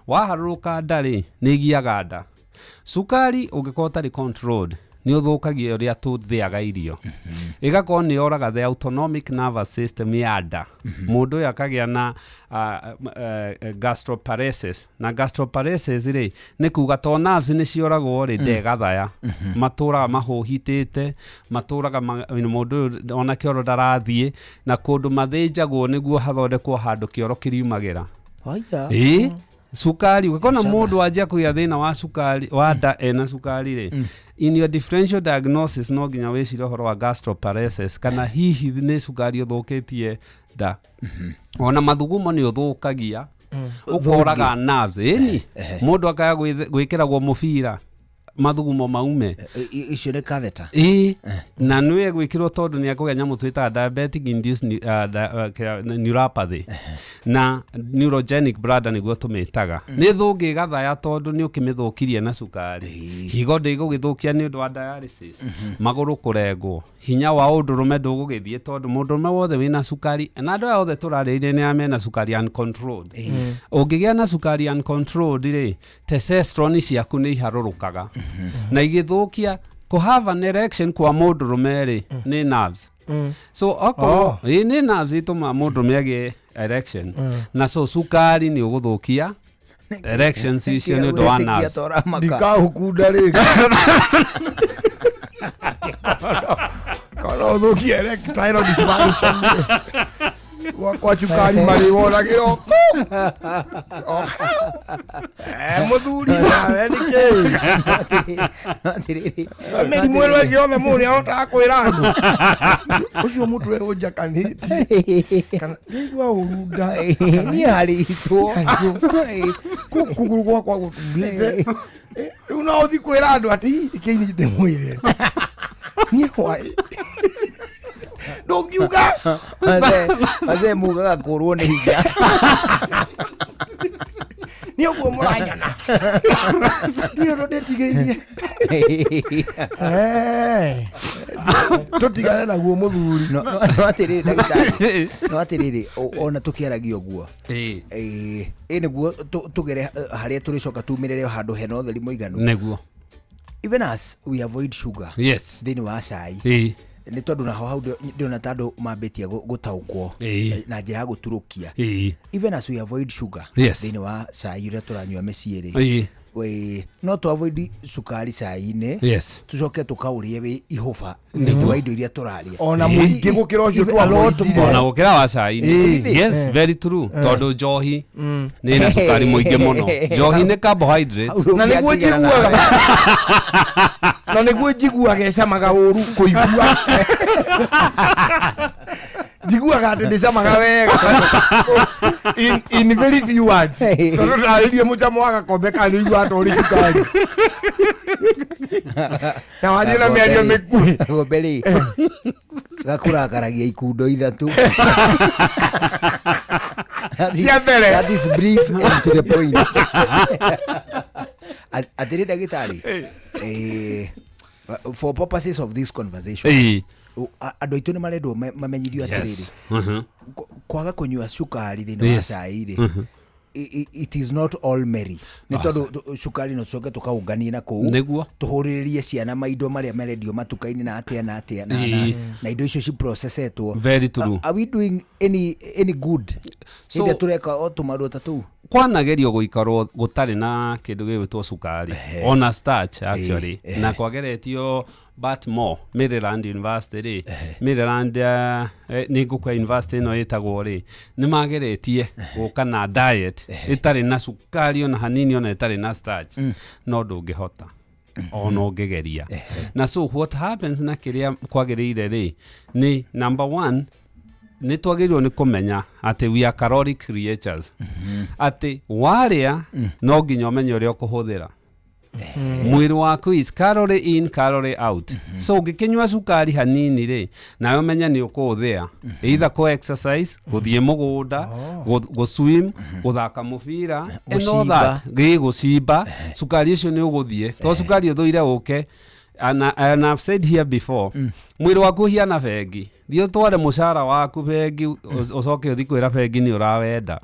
[SPEAKER 10] Waharũrũka nda rĩ, nĩ ĩgiaga nda. Cukari ũngĩkorwo ũtarĩ controlled, Nĩ ũthũkagia ũrĩa tũthĩaga irio, ĩgakorwo nĩ yoraga the autonomic nervous system ya nda. Mũndũ ũyũ akagĩa na gastroparesis. Na gastroparesis rĩ, nĩ kuga to nerves nĩ cioragwo rĩ, ndegathaya, matũraga mahũhitĩte, matũraga mũndũ ũyũ ona kĩoro ndarathiĩ, na kũndũ mathĩnjagwo nĩguo hathondekwo handũ kĩoro kĩriumagĩra.
[SPEAKER 2] Haya.
[SPEAKER 10] Ĩĩ, cukari ũngĩkona mũndũ wanjia kũgĩa thĩna wa cukari wa nda ena cukari rĩ, in your differential diagnosis no nginya wĩcire ũhoro wa gastroparesis, kana hihi nĩ cukari ũthũkĩtie nda. Ona mathugumo nĩ ũthũkagia, ũkoraga nerves. Ĩni mũndũ akaya gwĩkĩragwo mũbira mathugumo maume.
[SPEAKER 2] Icio nĩ catheter?
[SPEAKER 10] Ĩĩ, na nĩ egwĩkĩrwo tondũ nĩ ekũgĩa nyamũ twĩtaga diabetic induced neuropathy na neurogenic bladder nĩguo tũmĩtaga. Nĩ thũngĩ ĩgathaya tondũ nĩ ũkĩmĩthũkirie na cukari. Higo ndĩgũgĩthũkia nĩ ũndũ wa dialysis, magũrũ kũrengwo, hinya wa ũndũrũme ndũgũgĩthiĩ, tondũ mũndũrũme wothe wĩna cukari, na andũ aya othe tũrarĩrĩria nĩ arĩa mena cukari uncontrolled. Ũngĩgĩa na cukari uncontrolled rĩ, testosterone ciaku nĩ iharũrũkaga na igĩthũkia kũ have an erection kwa mũndũrũme rĩ, nĩ nerves. So okorwo ĩ nĩ nerves itũmaga mũndũrũme agĩe erection, na so cukari nĩ ũgũthũkia erections icio nĩ ũndũ wa nerves.
[SPEAKER 3] Ndikahukunda rĩngĩ kana ũthũkie erectile dysfunction gwakwa, cukari marĩ wonagĩra mũthuri nawe nĩkĩ mĩrimũ ĩno ĩngĩ yothe mũndũ nĩahotaga kwĩra andũ ũcio mũtwe ũnjakanĩtie kana nĩigua ũru nda.
[SPEAKER 2] Niĩ harĩtwo.
[SPEAKER 3] Kũgũrũ gwakwa gũturĩte. Rĩu no ũthi kwĩra andũ atĩ "Ih, rekei niĩ ndĩmwĩre niĩ hwaĩ ndũngiuga."
[SPEAKER 2] Wazee mugaga kũrwo nĩ hinya.
[SPEAKER 3] Nĩ ũguo mũranyona ndirĩ ũndũ ndĩtigĩirie. Tũtigane naguo mũthuri.
[SPEAKER 2] No atĩrĩrĩ ndagĩtarĩ, no atĩrĩrĩ, ona tũkĩaragia ũguo, ĩ nĩguo tũgere harĩa tũrĩcoka tumĩrĩre o handũ hena ũtheri mũiganu.
[SPEAKER 10] Nĩguo.
[SPEAKER 2] Even as we avoid sugar thĩinĩ wa cai, nĩ tondũ naho hau ndĩrona ta andũ mambĩtie gũtaũkwo na njĩra ya gũturũkia. Even as we avoid sugar thĩinĩ wa cai ũrĩa tũranyua mĩciĩ rĩ, no tũ avoid cukari cai-inĩ, tũcoke tũkaũrĩe wĩ ihũba thĩinĩ wa indo iria tũrarĩa.
[SPEAKER 3] Ona mũingĩ gũkĩra ũcio.
[SPEAKER 2] Even a lot more.
[SPEAKER 10] Ona gũkĩra wa cai. Yes, very true, tondũ njohi nĩ ĩna cukari mũingĩ mũno. Njohi nĩ carbohydrate.
[SPEAKER 3] Na nĩguo njiguaga ĩcamaga ũru kũigua, njiguaga atĩ ndĩcamaga wega in very few words, tondũ ndarĩrie mũcamo wa gakombe ka nĩ ũiguaga ta ũrĩ cukari na warie na mĩario mĩkuhĩ.
[SPEAKER 2] Gombe rĩ, gakũrakaragia ikundo ithatũ.
[SPEAKER 3] Cia mbere.
[SPEAKER 2] That is brief and to the point. Atĩrĩ ndagĩtarĩ, for purposes of this conversation, andũ aitũ nĩ marendwo mamenyithio atĩrĩrĩ, kwaga kũnyua cukari thĩinĩ wa cai rĩ, it is not all merry, nĩ tondũ cukari no tũcoke tũkaũnganie na kũu tũhũrĩrĩrie ciana maindo marĩa marendio matuka-inĩ na atĩa na atĩa na indo icio ciprocessetwo.
[SPEAKER 10] Very true.
[SPEAKER 2] Are we doing any good hĩndĩ ĩrĩa tũreka o tũmaũndũ ta tũu?
[SPEAKER 10] Kwanagerio gũikarwo gũtarĩ na kĩndũ gĩgwĩtwo cukari ona starch actually, na kwageretio but more Maryland University rĩ, Maryland, nĩ ngũkua university ĩno ĩtagwo rĩ, nĩ mageretie gũka na diet ĩtarĩ na cukari ona hanini, ona ĩtarĩ na starch, no ndũngĩhota ona ũngĩgeria. Na so what happens na kĩrĩa kwagĩrĩire rĩ, nĩ number one, nĩ twagĩrĩirwo nĩ kũmenya atĩ we are caloric creatures, atĩ warĩa no nginya ũmenye ũrĩa ũkũhũthĩra mwĩrĩ waku, is calorie in, calorie out. So ũngĩkĩnyua cukari hanini rĩ, nawe ũmenye nĩ ũkũũthĩa either kũ exercise, gũthiĩ mũgũnda, gũ swim, gũthaka mũbira and all
[SPEAKER 2] Gũcimba.
[SPEAKER 10] that, gĩ gũcimba cukari ũcio nĩ ũgũthiĩ, to cukari ũthũire ũke. And I've said here before, Mwĩrĩ waku ũhiana bengi, thiĩ ũtware mũcara waku bengi, ũcoke ũthiĩ kwĩra bengi nĩ ũrawenda.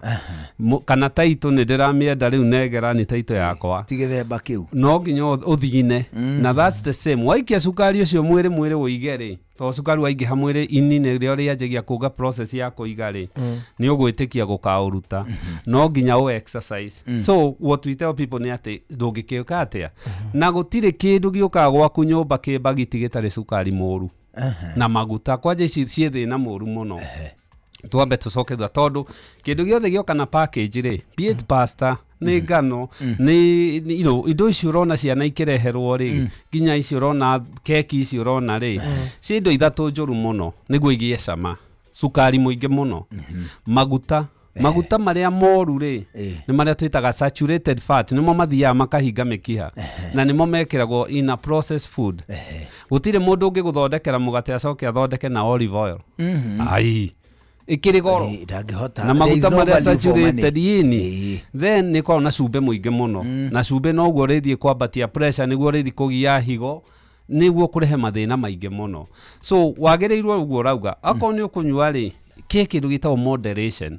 [SPEAKER 10] Kana taitũ nĩ ndĩramĩenda rĩu, negera nĩ taitũ yakwa.
[SPEAKER 2] Ti gĩthemba kĩu.
[SPEAKER 10] No nginya ũthigine. Na that's the same, waikia cukari ũcio mwĩrĩ, mwĩrĩ ũige rĩ, tondũ cukari waingĩha mwĩrĩ, ini nĩrĩo rĩanjagia kũga process ya kũiga rĩ, nĩ ũgwĩtĩkia gũkaũruta, no nginya ũ exercise. So what we tell people nĩ atĩ ndũngĩkĩũka atĩa na gũtirĩ kĩndũ gĩũkaga gwaku nyũmba kĩ bagiti gĩtarĩ cukari mũru na maguta. Kwanja ici ciĩ thĩna mũru mũno, twambe tũcoke thutha, tondũ kĩndũ gĩothe gĩoka na package rĩ, be it pasta, nĩ ngano, nĩ indo icio ũrona ciana ikĩreherwo rĩ, nginya icio ũrona keki icio ũrona rĩ, ci indo ithatũ njũru mũno nĩguo igĩe cama: cukari mũingĩ mũno, maguta, maguta marĩa moru rĩ nĩ marĩa twĩtaga saturated fat, nĩmo mathiaga makahinga mĩkiha na nĩmo mekĩragwo in a processed food. Gũtirĩ mũndũ ũngĩgũthondekera mũgate acoke athondeke na olive oil. Ai, ĩkĩrĩ goro.
[SPEAKER 2] Ndangĩhota.
[SPEAKER 10] Na
[SPEAKER 2] There is
[SPEAKER 10] maguta
[SPEAKER 2] no
[SPEAKER 10] marĩa
[SPEAKER 2] value for money.
[SPEAKER 10] saturated yini, then nĩ koragwo na cumbĩ mũingĩ mũno, na cumbĩ noguo ũrĩthiĩ kwambatia pressure, nĩguo ũrĩthiĩ kũgia higo, nĩguo kũrehe mathĩna maingĩ mũno. So wagĩrĩirwo ũguo ũrauga, akorwo nĩ ũkũnyua rĩ, kĩ kĩndũ gĩtagwo moderation,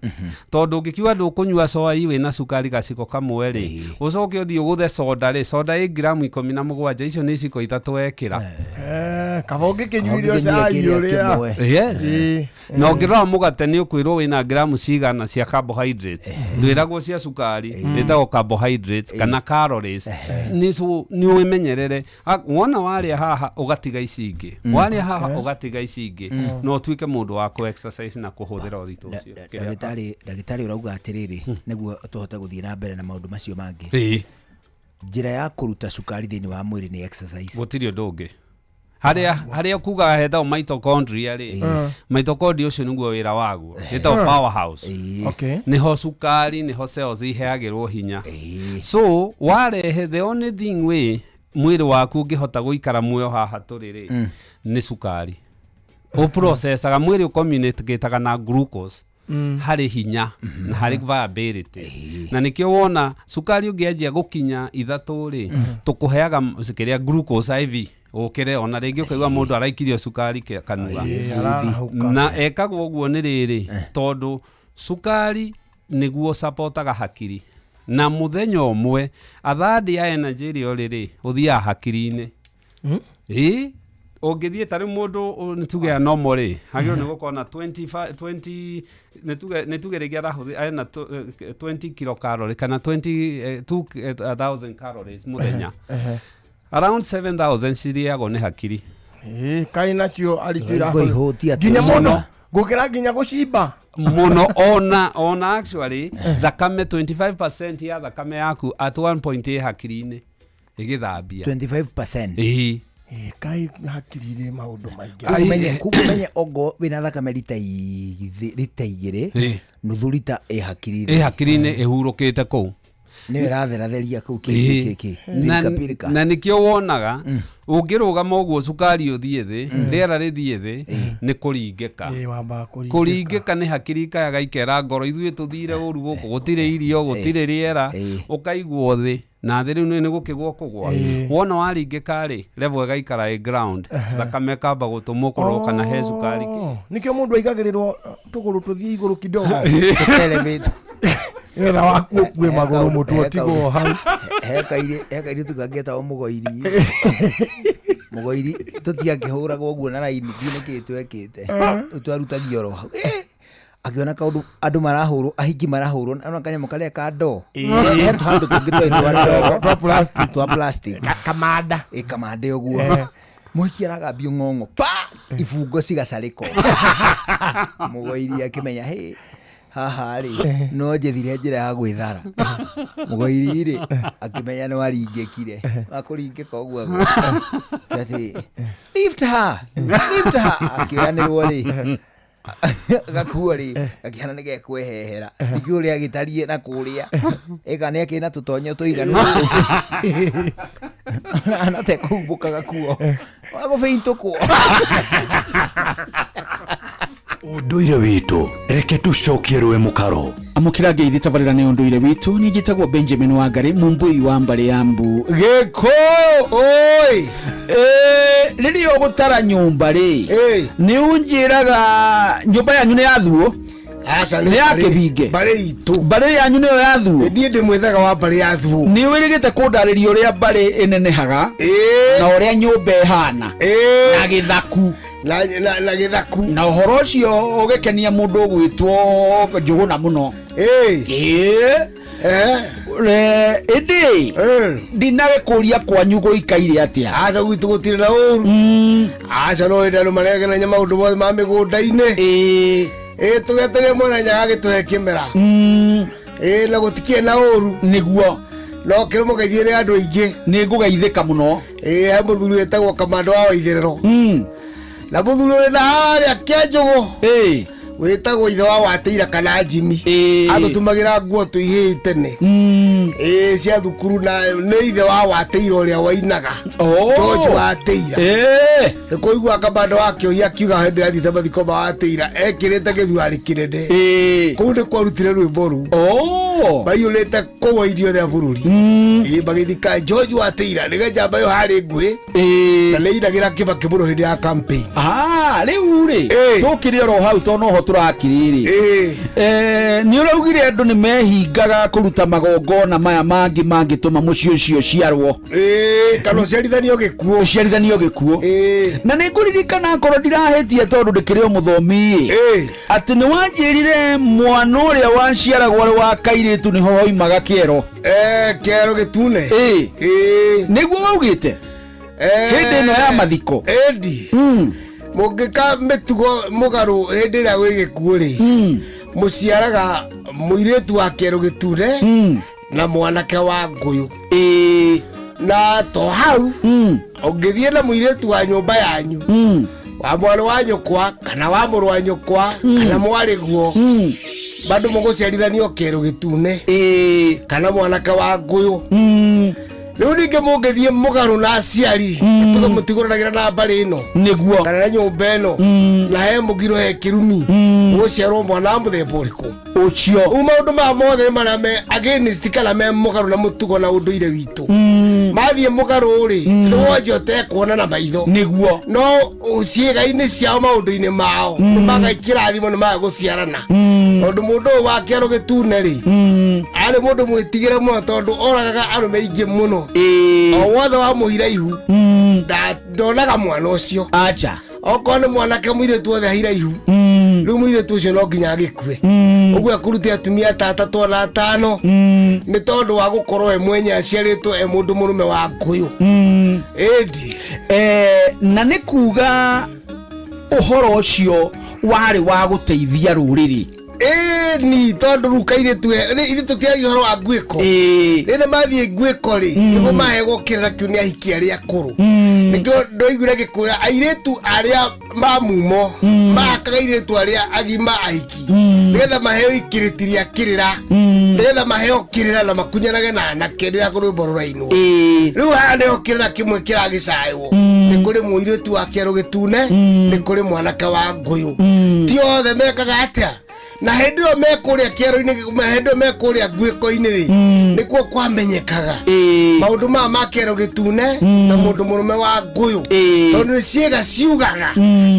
[SPEAKER 10] tondũ ũngĩkiuga ndũkũnyua cai wĩna cukari gaciko kamwe rĩ, ũcoke ũthiĩ ũgũthe soda rĩ, soda ĩ ngiramu 17, icio nĩ iciko 3 wekĩra.
[SPEAKER 3] Kaba ũngĩkĩnyuire cai ũrĩa.
[SPEAKER 10] Yes. Na ũngĩrora mũgate nĩ ũkwĩrwo wĩna gramu cigana cia carbohydrates, ndwĩragwo cia cukari, ĩtagwo carbohydrates kana calories. Nĩ so nĩ wĩmenyerere. Wona warĩa haha ũgatiga ici ingĩ, warĩa haha ũgatiga ici ingĩ, no ũtuĩke mũndũ wa kũ exercise na kũhũthĩra ũritũ ũcio.
[SPEAKER 2] Ndagĩtarĩ, ũrauga atĩrĩrĩ, nĩguo tũhote gũthiĩ na mbere na maũndũ macio mangĩ, njĩra ya kũruta cukari thĩinĩ wa mwĩrĩ nĩ exercise.
[SPEAKER 10] Gũtirĩ ũndũ ũngĩ. Harĩa kugaga hetagwo mitochondria rĩ, mitochondria ũcio nĩguo wĩra waguo, ĩtagwo powerhouse. Nĩho cukari, nĩho cells iheagĩrwo hinya. So warehe, the only thing way mwĩrĩ waku ũngĩhota gũikara muoyo haha tũrĩ rĩ, nĩ cukari ũprocessaga, mwĩrĩ ũcommunicataga na glucose harĩ hinya na harĩ viability. Na nĩkĩo wona cukari ũngĩanjia gũkinya 3 rĩ, tũkũheaga kĩrĩa glucose IV ũkĩre, ona rĩngĩ ũkaigua mũndũ araikirio cukari kanua.
[SPEAKER 3] Ararahũka.
[SPEAKER 10] Na ekagwo ũguo nĩ rĩrĩ, tondũ cukari nĩguo supportaga hakiri, na mũthenya ũmwe athandi ya energy ĩrĩa ũrĩ rĩ, ũthiaga hakiri-inĩ. Ĩ ũngĩthiĩ ta rĩu mũndũ nĩ tuge ya normal rĩ, agĩrĩirwo nĩ gũkorwo na 25, 20, nĩ tuge rĩngĩ arahũthĩra ena 20 kilocalorie kana 20 2000 calories mũthenya, around 7000 cirĩagwo nĩ hakiri.
[SPEAKER 3] Ĩ, kaĩ nacio arĩcio
[SPEAKER 2] Ngo ihũtia
[SPEAKER 3] nginya
[SPEAKER 2] atĩ-
[SPEAKER 3] mũno gũkĩra nginya gũcimba.
[SPEAKER 10] Mũno. Ona actually thakame, 25% ya thakame yaku at one point ĩ hakiri-inĩ ĩgĩthambia.
[SPEAKER 2] 25%?
[SPEAKER 10] Ĩĩ.
[SPEAKER 3] Ĩ, kaĩ hakiri irĩ maũndũ maingĩ.
[SPEAKER 2] Koguo menye ongo wĩna thakame rita 2, nuthu rita ĩ hakiri-inĩ.
[SPEAKER 10] Ĩ hakiri-inĩ ĩhurũkĩte kũu.
[SPEAKER 2] Nĩyo ĩratheratheria kũu. Kĩ
[SPEAKER 10] Na,
[SPEAKER 2] pirika pirika.
[SPEAKER 10] Na nĩkĩo wonaga ũngĩrũgama ũguo, cukari ũthiĩ thĩ, rĩera rĩthiĩ thĩ, nĩ kũringĩka.
[SPEAKER 3] Ĩ, wambaga kũringĩka.
[SPEAKER 10] Kũringĩka nĩ hakiri ikayaga ikera ngoro, ithuĩ tũthire ũru gũkũ, gũtirĩ irio, gũtirĩ rĩera, ũkaigwo thĩ na thĩ. Rĩu nĩ gũkĩgwa kũgwa, wona waringĩka rĩ, level ĩgaikara ĩ ground, thakame ĩkamba gũtũmwo kũrorwo kana he cukari kĩ.
[SPEAKER 3] Oh, nĩkĩo mũndũ aigagĩrĩrwo tũgũrũ tũthiĩ igũrũ kidogo,
[SPEAKER 2] Tũkelevate.
[SPEAKER 3] getha waku ũkue magũrũ, mũtwe ũtigwo hau.
[SPEAKER 2] He kairĩtu kangĩetagwo mũgoiri. Mũgoiri tũtiakĩhũragwo ũguo na raini, ndiũ nĩkĩĩ twekĩte. Rĩu twarutagio oro hau. Akĩona kaũndũ andũ marahũrwo, ahiki marahũrwo, ona kanyamũ karĩa ka ndoo. He tũhandũ tũngĩ twarĩ twa ndoo.
[SPEAKER 3] Twa plastic.
[SPEAKER 2] Twa plastic.
[SPEAKER 3] Kamanda.
[SPEAKER 2] Ĩ, kamande ũguo. Mũhiki aragambio ng'ong'o pa, ibungo cigacarĩka. Mũgoiri akĩmenya hĩ haha rĩ, no njethire njĩra ya gwĩthara. Mũgoiri rĩ, akĩmenya nĩ waringĩkire, wakũringĩka ũguo atĩ lift her, lift her, akĩoyanĩrwo rĩ, gakuo rĩ gakĩhana nĩ gekwehehera, ningĩ ũrĩa agĩtariĩ na kũrĩa ĩka nĩ akĩrĩ na tũtonyo tũiganu anatekũhumbũka gakuo wagũbĩintũkwo.
[SPEAKER 4] Ũndũire witũ, reke tũcokie rũĩ mũkaro.
[SPEAKER 11] Amũkĩra ngeithi, tabarĩra nĩ ũndũire witũ. Niĩ njĩtagwo Benjamin Wangari, mumbui wa mbarĩ ya mbu gĩkũ.
[SPEAKER 2] Oi.
[SPEAKER 11] Rĩrĩa Rĩrĩa ũgũtara nyũmba rĩ, nĩ ũnjĩraga nyũmba yanyu nĩ yathuo?
[SPEAKER 3] Aca,
[SPEAKER 11] nĩ ya kĩbinge?
[SPEAKER 3] Mbarĩ itũ.
[SPEAKER 11] Mbarĩ yanyu nĩyo yathuo?
[SPEAKER 3] Niĩ ndĩ mwĩthaga wa mbarĩ ya thuo.
[SPEAKER 11] Nĩ wĩrĩgĩte kũndarĩria ũrĩa mbarĩ ĩnenehaga na ũrĩa nyũmba ĩhana na gĩthaku
[SPEAKER 3] na gĩthaku
[SPEAKER 11] na ũhoro ũcio ũgĩkenia mũndũ ũgwĩtwo Njũgũna mũno. Ĩĩ. Ĩndĩ ndinagĩkũria kwanyu gũikaire atĩa?
[SPEAKER 3] Aca, gwitũ gũtirĩ na ũru. Aca, no hĩndĩ andũ maregenania maũndũ mothe ma mĩgũnda-inĩ. Ĩ tũgetereire mwena nyaga gĩtũhe kĩmera. Ĩ na gũtikĩrĩ na ũru.
[SPEAKER 11] Nĩguo.
[SPEAKER 3] No kĩrĩ mũgeithie nĩ andũ aingĩ.
[SPEAKER 11] Nĩ ngũgeithĩka mũno.
[SPEAKER 3] Ĩ he mũthuri wĩtagwo Kamando wa Waithĩrĩro. Na mũthuri ũrĩ na harĩa Kĩanjũgũ. Wĩtagwo ithe wa Watĩira kana Jimmy. Atũtumagĩra nguo tũihĩi tene. Ĩ cia thukuru na nĩ ithe wa Watĩira ũrĩa wainaga. George Watĩira. Nĩ kũigua Kamando wa Kĩohi akiuga hĩndĩ ĩrĩa athiĩte mathiko ma Watĩira ekĩrĩte gĩthurarĩ kĩnene. Kũu nĩ kwarutire rwĩmbo rũu. Maiyũrĩte kũu aini othe a bũrũri. Ĩ magĩthika George Watĩira nĩwe njamba ĩyo harĩ nguhĩ. Na nĩ inagĩra Kĩbakĩ mũno hĩndĩ ya campaign.
[SPEAKER 11] Rĩu rĩ, tũkĩrĩ oro hau tondũ noho tũrakĩrĩ rĩ, nĩ ũraugire andũ nĩ mehingaga kũruta magongona maya mangĩ mangĩtũma mũciĩ ũcio ũciarwo.
[SPEAKER 3] Kana ũciarithanio gĩkuũ.
[SPEAKER 11] Ũciarithanio gĩkuũ. Na nĩ ngũririkana akorwo ndirahĩtia tondũ ndĩkĩrĩ o mũthomi ĩ, atĩ nĩ wanjĩrire mwana ũrĩa waciaragwo arĩ wa kairĩtu nĩho hoimaga kĩero.
[SPEAKER 3] Kĩero gĩtune.
[SPEAKER 11] Nĩguo waugĩte hĩndĩ ĩno ya mathiko.
[SPEAKER 3] Ĩndi mũngĩka mĩtugo mũgarũ hĩndĩ ĩrĩa gwĩ gĩkuũ rĩ, mũciaraga mũirĩtu wa kĩero gĩtune na mwanake wa ngũyũ. Na to hau, ũngĩthiĩ na mũirĩtu wa nyũmba yanyu, wa mwarĩ wa nyũkwa kana wa mũrũ wa nyũkwa kana mwarĩguo, bado mũgũciarithanio kĩero gĩtune kana mwanake wa ngũyũ. Rĩu ningĩ mũngĩthiĩ mũgarũ na aciari, tuge mũtigũranagĩra na mbarĩ ĩno
[SPEAKER 11] nĩguo
[SPEAKER 3] kana na nyũmba ĩno, na he mũgiro he kĩrumi, mũgũciarwo mwana wa mũthemba ũrĩkũ?
[SPEAKER 11] Ũcio.
[SPEAKER 3] Rĩu maũndũ maya mothe marĩa me against kana me mũgarũ na mũtugo na ũndũire witũ, mathiĩ mũgarũ rĩ, nĩ wonje ũtekuona na maitho.
[SPEAKER 11] Nĩguo.
[SPEAKER 3] No ciĩga-inĩ ciao maũndũ-inĩ mao nĩ magaikĩra thimũ, nĩ maga gũciarana, tondũ mũndũ ũyũ wa kĩaro gĩtune rĩ, arĩ mũndũ mwĩtigĩre mũno tondũ oragaga arũme aingĩ mũno. O wothe wamũhira ihu, ndonaga mwana ũcio.
[SPEAKER 11] Acha.
[SPEAKER 3] Okorwo nĩ mwanake, mũirĩtu othe ahira ihu, rĩu mũirĩtu ũcio no nginya agĩkue. Ũguo ekũruta atumia ta atatũ ona atano, nĩ tondũ wa gũkorwo we mwenye aciarĩtwo e mũndũ mũrũme wa ngũyũ. Ĩndi.
[SPEAKER 11] Na nĩ kuga ũhoro ũcio warĩ wa gũteithia rũrĩrĩ.
[SPEAKER 3] Ĩni, tondũ rĩu kairĩtu ithuĩ tũtiaragia ũhoro wa nguĩko. Rĩrĩa mathiĩ nguĩko rĩ, nĩguo mahegwo kĩrĩra kĩu nĩ ahiki arĩa akũrũ. Nĩkĩo ndoiguire ngĩkwĩra airĩtu arĩa mamumo mahakaga airĩtu arĩa agima ahiki, nĩgetha maheo ikĩrĩti rĩa kĩrĩra, nĩgetha maheo kĩrĩra na makunyanage na anake rĩrĩa rwĩmbo rũrainwo. Rĩu haha nĩho kĩrĩra kĩmwe kĩragĩcaywo. Nĩ kũrĩ mũirĩtu wa kĩero gĩtune, nĩ kũrĩ mwanake wa ngũyũ. Ti othe mekaga atĩa. Na hĩndĩ ĩyo me kũrĩa kĩero-inĩ, hĩndĩ ĩyo me kũrĩa nguĩko-inĩ rĩ, nĩkuo kwamenyekaga maũndũ maya ma kĩero gĩtune na mũndũ mũrũme wa ngũyũ, tondũ nĩ ciĩga ciugaga.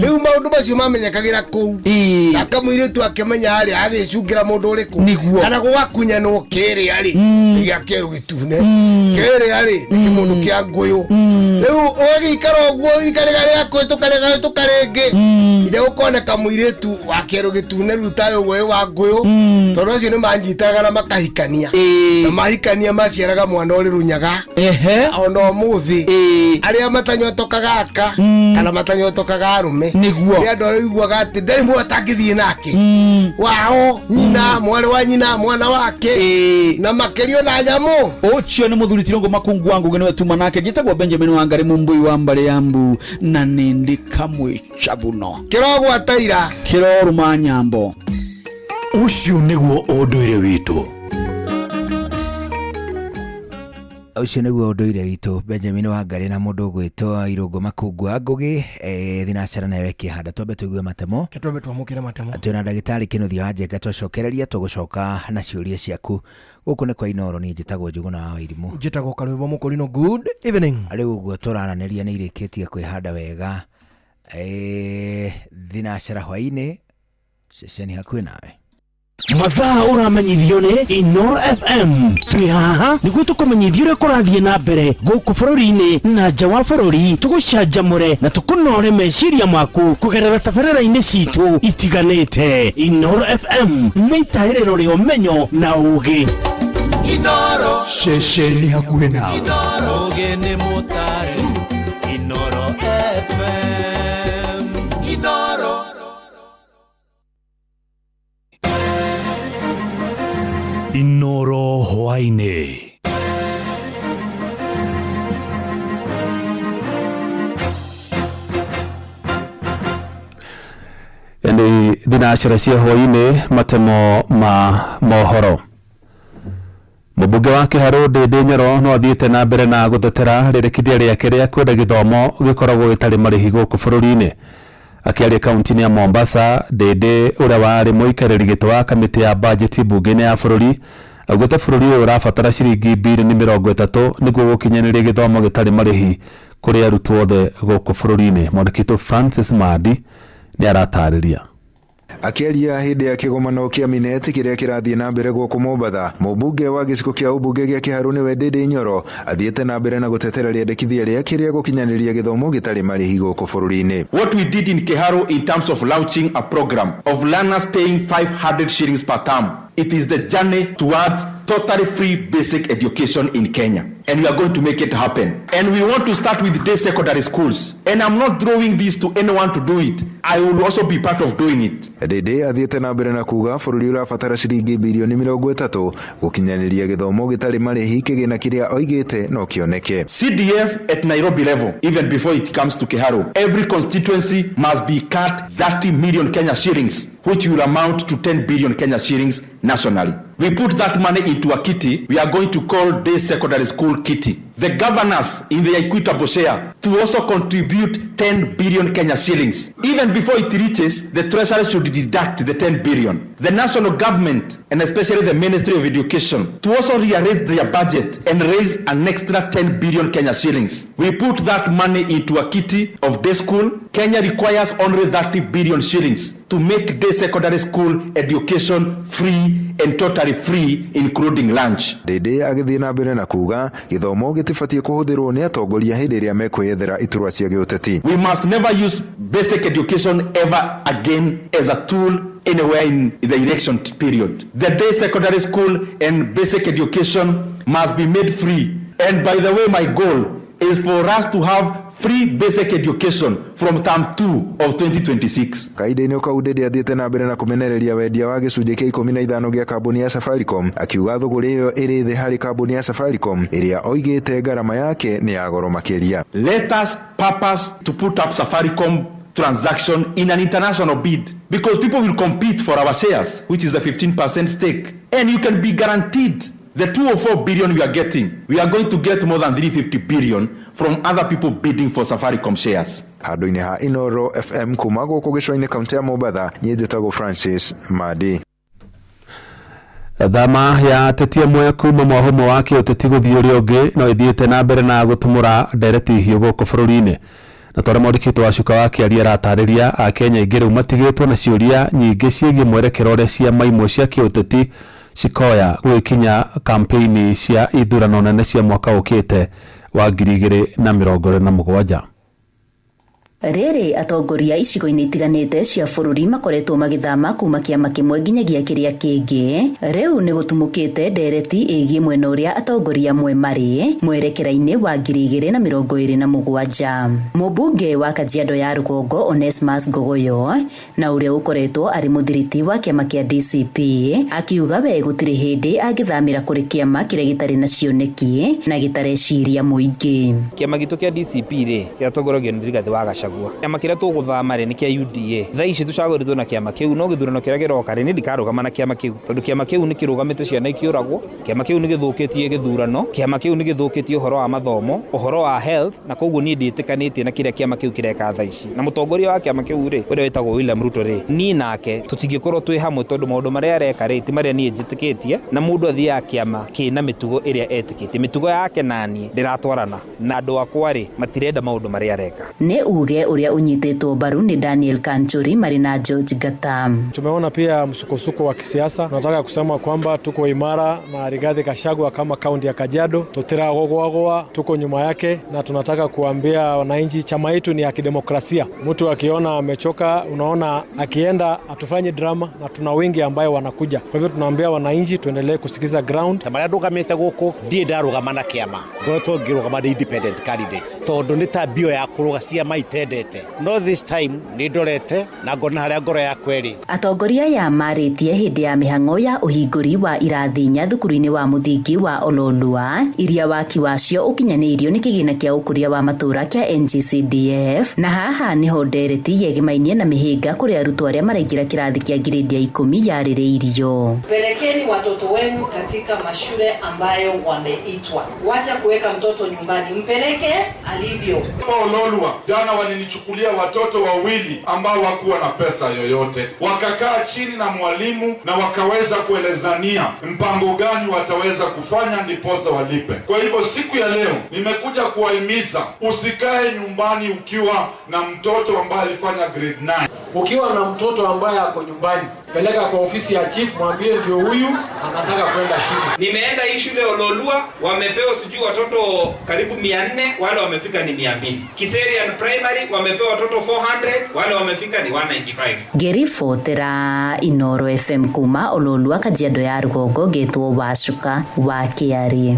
[SPEAKER 3] Rĩu maũndũ macio mamenyekagĩra kũu, nake mũirĩtu akĩmenya harĩa agĩcungĩra mũndũ ũrĩkũ.
[SPEAKER 11] Nĩguo.
[SPEAKER 3] Kana gũgakunyanwo kĩrĩa rĩ nĩ gĩa kĩero gĩtune, kĩrĩa rĩ nĩ kĩmũndũ kĩa ngũyũ. Rĩu ũgagĩikara ũguo ikarĩga rĩa kũhĩtũka rĩgahĩtũka rĩngĩ, nginya gũkoneka mũirĩtu wa kĩero gĩtune rĩu tayo ũguo wĩ wa ngũyũ, tondũ acio nĩ manyitaga na makahikania, na mahikania maciaraga mwana ũrĩ runyaga. Ona ũmũthĩ arĩa matanyotokaga aka kana matanyotokaga arũme.
[SPEAKER 11] Nĩguo.
[SPEAKER 3] Nĩ andũ arĩa ũiguaga atĩ ndarĩ mũndũ atangĩthiĩ nake wao, nyina, mwarĩ wa nyina, mwana wake, na makĩria ona nyamũ.
[SPEAKER 11] Ũcio nĩ mũthuri Tirũngũ Makungu wa Ngũgĩ, nĩwe tuma nake. Njĩtagwo Benjamin Wangari Mumbui wa mbarĩ ya mbu, na nĩ ndĩ kamwe cabuno.
[SPEAKER 3] Kĩrogwataira.
[SPEAKER 11] Kĩrorũma nyambo.
[SPEAKER 4] Ũcio nĩguo ũndũire witũ.
[SPEAKER 2] Ũcio nĩguo ũndũire witũ. Benjamin Wangarĩ na mũndũ ũgwĩtwo Irũngũ Makungwa Ngũgĩ, thinacara nayo ĩkĩhanda. Twambe tũigue matemo.
[SPEAKER 3] Ke twambe twamũkĩre matemo.
[SPEAKER 2] Twĩna ndagĩtarĩ Kĩnuthia wa Njenga, twacokereria tũgũcoka na ciũria ciaku. Gũkũ nĩ kwa Inooro, niĩ njĩtagwo Njũgũna wa Wairimũ.
[SPEAKER 3] Njĩtagwo Karwĩmbo Mũkũrinũ. Good evening.
[SPEAKER 2] Rĩu ũguo tũraranĩria nĩ irĩkĩtie kwĩhanda wega. Thinacara hwainĩ, ceceni hakuhĩ nawe.
[SPEAKER 7] Mathaa ũramenyithio nĩ Inoro FM. Twĩ haha nĩguo tũkũmenyithie ũrĩa kũrathiĩ na mbere gũkũ bũrũri-inĩ na nja wa bũrũri, tũgũcanjamũre na tũkũnore meciria maku kũgerera tabarĩra-inĩ citũ itiganĩte. Inoro FM nĩ itaĩrĩro rĩa ũmenyo na ũũgĩ.
[SPEAKER 6] Inoro.
[SPEAKER 7] Ceceni hakuhĩ nawe.
[SPEAKER 24] Inoro. Ũgĩ nĩ mũtare. Inoro FM.
[SPEAKER 6] Inoro.
[SPEAKER 4] Inoro hwainĩ.
[SPEAKER 9] Nĩ thinacara cia hwainĩ, matemo ma mohoro. Mũmbunge wa Kĩharũ Ndĩndĩ Nyoro no athiĩte na mbere na gũtetera rĩrĩkithia rĩake rĩa kwenda gĩthomo gĩkoragwo gĩtarĩ marĩhi gũkũ bũrũri-inĩ. Akĩaria kaunti-inĩ ya Mombasa, Ndĩndĩ ũrĩa warĩ mũikarĩri gĩtĩ wa kamĩtĩ ya bajeti mbunge-inĩ ya bũrũri augĩte bũrũri ũyũ ũrabatara ciringi birioni 30 nĩguo gũkinyanĩria gĩthomo gĩtarĩ marĩhi kũrĩ arutwo othe gũkũ bũrũri-inĩ. Mwandĩki witũ Francis Mandi nĩ aratarĩria.
[SPEAKER 13] Akĩaria hĩndĩ ya kĩgomano kĩa Minet kĩrĩa kĩrathiĩ na mbere gũkũ Mombatha, mũmbunge wa gĩcigo kĩa ũmbunge gĩa Kĩharũ nĩwe Ndĩndĩ Nyoro athiĩte na mbere na gũtetera rĩendekithia rĩake rĩa gũkinyanĩria gĩthomo gĩtarĩ marĩhi gũkũ bũrũri-inĩ.
[SPEAKER 14] What we did in Kiharu in terms of launching a program of learners paying 500 shillings per term, it is the journey towards totally free basic education in Kenya. And we are going to make it happen. And we want to start with day secondary schools. And I'm not drawing this to anyone to do it. I will also be part of doing it.
[SPEAKER 13] Ndĩndĩ athiĩte na mbere na kuga bũrũri ũrabatara ciringi birioni 30 gũkinyanĩria gĩthomo gĩtarĩ marĩhi, kĩgĩna kĩrĩa oigĩte no kĩoneke.
[SPEAKER 14] CDF at Nairobi level, even before it comes to Kiharu, every constituency must be cut 30 million Kenya shillings, which will amount to 10 billion Kenya shillings nationally. We put that money into a kitty. We are going to call day secondary school kitty. The governors in the equitable share to also contribute 10 billion Kenya shillings. Even before it reaches, the treasury should deduct the 10 billion. The national government, and especially the Ministry of Education, to also rearrange their budget and raise an extra 10 billion Kenya shillings. We put that money into a kitty of day school. Kenya requires only 30 billion shillings to make day secondary school education free and totally free, including lunch.
[SPEAKER 13] Ndĩndĩ agĩthiĩ na mbere na kuga gĩthomo gĩtibatiĩ kũhũthĩrwo nĩ atongoria hĩndĩ ĩrĩa mekwĩyethera iturwa cia gĩũteti.
[SPEAKER 14] We must never use basic education ever again as a tool anywhere in the election period. The day secondary school and basic education must be made free. And by the way, my goal is for us to have free basic education from term 2 of 2026.
[SPEAKER 13] Kahinda-inĩ kau Ndĩndĩ athiĩte na mbere na kũmenereria wendia wa gĩcunjĩ kĩa 15 gĩa kambuni ya Safaricom, akiuga thũgũrĩ ĩyo ĩrĩ thĩ harĩ kambuni ya Safaricom ĩrĩa oigĩte ngarama yake nĩ ya goro makĩria.
[SPEAKER 14] Let us purpose to put up Safaricom transaction in an international bid, because people will compete for our shares, which is the 15% stake, and you can be guaranteed the 204 billion we are getting, we are going to get more than 350 billion from other people bidding for Safaricom shares.
[SPEAKER 13] Handũ-inĩ ha Inoro FM kuma gũkũ gĩcũa-inĩ kaunti ya Mombatha, niĩ njĩtagwo Francis Madi.
[SPEAKER 9] Thama ya ateti amwe kuma mwahumo wa kĩũteti gũthiĩ ũrĩa ũngĩ no ĩthiĩte na mbere na gũtumũra ndereti hiũ gũkũ bũrũri-inĩ. Na twarĩa mwandĩki witũ wa Cuka wa Kĩaria aratarĩria Akenya aingĩ rĩu matigĩtwo na ciũria nyingĩ ciĩgiĩ mwerekero ũrĩa ciama imwe cia kĩũteti cikoya gũgĩkinya kampeini cia ithurano nene cia mwaka ũkĩte wa 2027.
[SPEAKER 15] Rĩrĩ atongoria icigo-inĩ itiganĩte cia bũrũri makoretwo magĩthama kuma kĩama kĩmwe nginyagia kĩrĩa kĩngĩ, rĩu nĩ gũtumũkĩte ndereti ĩgiĩ mwena ũrĩa atongoria amwe marĩ mwerekera-inĩ wa 2027. Mũmbunge wa Kajiado ya Rũgongo Onesmus Ngogoyo na ũrĩa ũkoretwo arĩ mũthiriti wa kĩama kĩa DCP akiuga we gũtirĩ hĩndĩ angĩthamĩra kũrĩ kĩama kĩrĩa gĩtarĩ na cioneki na gĩtareciria mũingĩ.
[SPEAKER 25] Kĩama gitũ kĩa DCP rĩ gĩatongoragio nĩ Rigathĩ wa Gachagua.
[SPEAKER 12] Gachagua. Kĩama kĩrĩa tũgũthama rĩ nĩ kĩa UDA. Thaa ici tũcagũrĩtwo na kĩama kĩu, no gĩthurano kĩrĩa kĩroka rĩ, niĩ ndikarũgama na kĩama kĩu tondũ kĩama kĩu nĩ kĩrũgamĩte ciana ikĩũragwo, kĩama kĩu nĩ gĩthũkĩtie gĩthurano, kĩama kĩu nĩ gĩthũkĩtie ũhoro wa mathomo, ũhoro wa health, na koguo niĩ ndiĩtĩkanĩtie na kĩrĩa kĩama kĩu kĩreka thaa ici. Na mũtongoria wa kĩama kĩu rĩ, ũrĩa wĩtagwo William Ruto rĩ, niĩ nake tũtingĩkorwo twĩ hamwe tondũ maũndũ marĩa areka rĩ ti marĩa niĩ njĩtĩkĩtie, na mũndũ athiaga kĩama kĩna mĩtugo ĩrĩa etĩkĩtie. Mĩtugo yake naniĩ ndĩratwarana na andũ akwa rĩ matirenda maũndũ marĩa areka.
[SPEAKER 15] Nĩ uge ũrĩa ũnyitĩtwo mbaru nĩ Daniel Kanchuri marĩ na George Gatam.
[SPEAKER 16] Tumeona pia msukosuko wa kisiasa. Tunataka kusema kwamba tuko imara na Rigathi Gachagua kama kaunti ya Kajiado, tutiragogoagoa, tuko nyuma yake, na tunataka kuambia wananchi chama yetu ni ya kidemokrasia. Mtu akiona amechoka, unaona akienda atufanye drama, na tuna wengi ambayo wanakuja. Kwa hivyo tunaambia wananchi tuendelee kusikiza ground.
[SPEAKER 17] Tamara ndugamite guku ndie ndarugama na kiama ngoretwo ngirugama ndi independent candidate tondu ni ta bio ya kuruga ciama itendete, no this time ni ndorete na ngona haria ngoro yakwa ĩrĩ.
[SPEAKER 15] Atongoria aya marĩtie hĩndĩ ya mĩhang'o ya ũhingũri wa irathi inya thukuru-inĩ wa mũthingi wa Ololua iria waki wacio ũkinyanĩirio nĩ kĩgĩna kĩa ũkũria wa matũũra kĩa NGCDF, na haha nĩho ndereti yegemainie na mĩhĩnga kũrĩ arutwo arĩa maraingĩra kĩrathi kĩa grade ya 10 yarĩrĩirio.
[SPEAKER 19] Pelekeni watoto wenu katika mashule ambayo wameitwa. Wacha kuweka mtoto nyumbani, mpeleke alivyo.
[SPEAKER 25] Ololua jana walinichukulia watoto wawili ambao hawakuwa na pesa yoyote, wakakaa chini na mwalimu na wakaweza kuelezania mpango gani wataweza kufanya ndiposa walipe. Kwa hivyo siku ya leo nimekuja kuwahimiza usikae nyumbani ukiwa na mtoto ambaye alifanya grade 9.
[SPEAKER 16] Ukiwa na mtoto ambaye ako nyumbani, peleka kwa ofisi ya chief, mwambie ndio huyu anataka kwenda shule.
[SPEAKER 12] Nimeenda hii shule Ololua, wamepewa sijui watoto karibu 400, wale wamefika ni 200. Kiserian Primary wamepewa watoto 400, wale wamefika ni 195.
[SPEAKER 15] Ngĩribotera Inoro FM kuma Ololua Kajiado ya rũgongo, ngĩtwo Wacuka wa Kĩarĩ.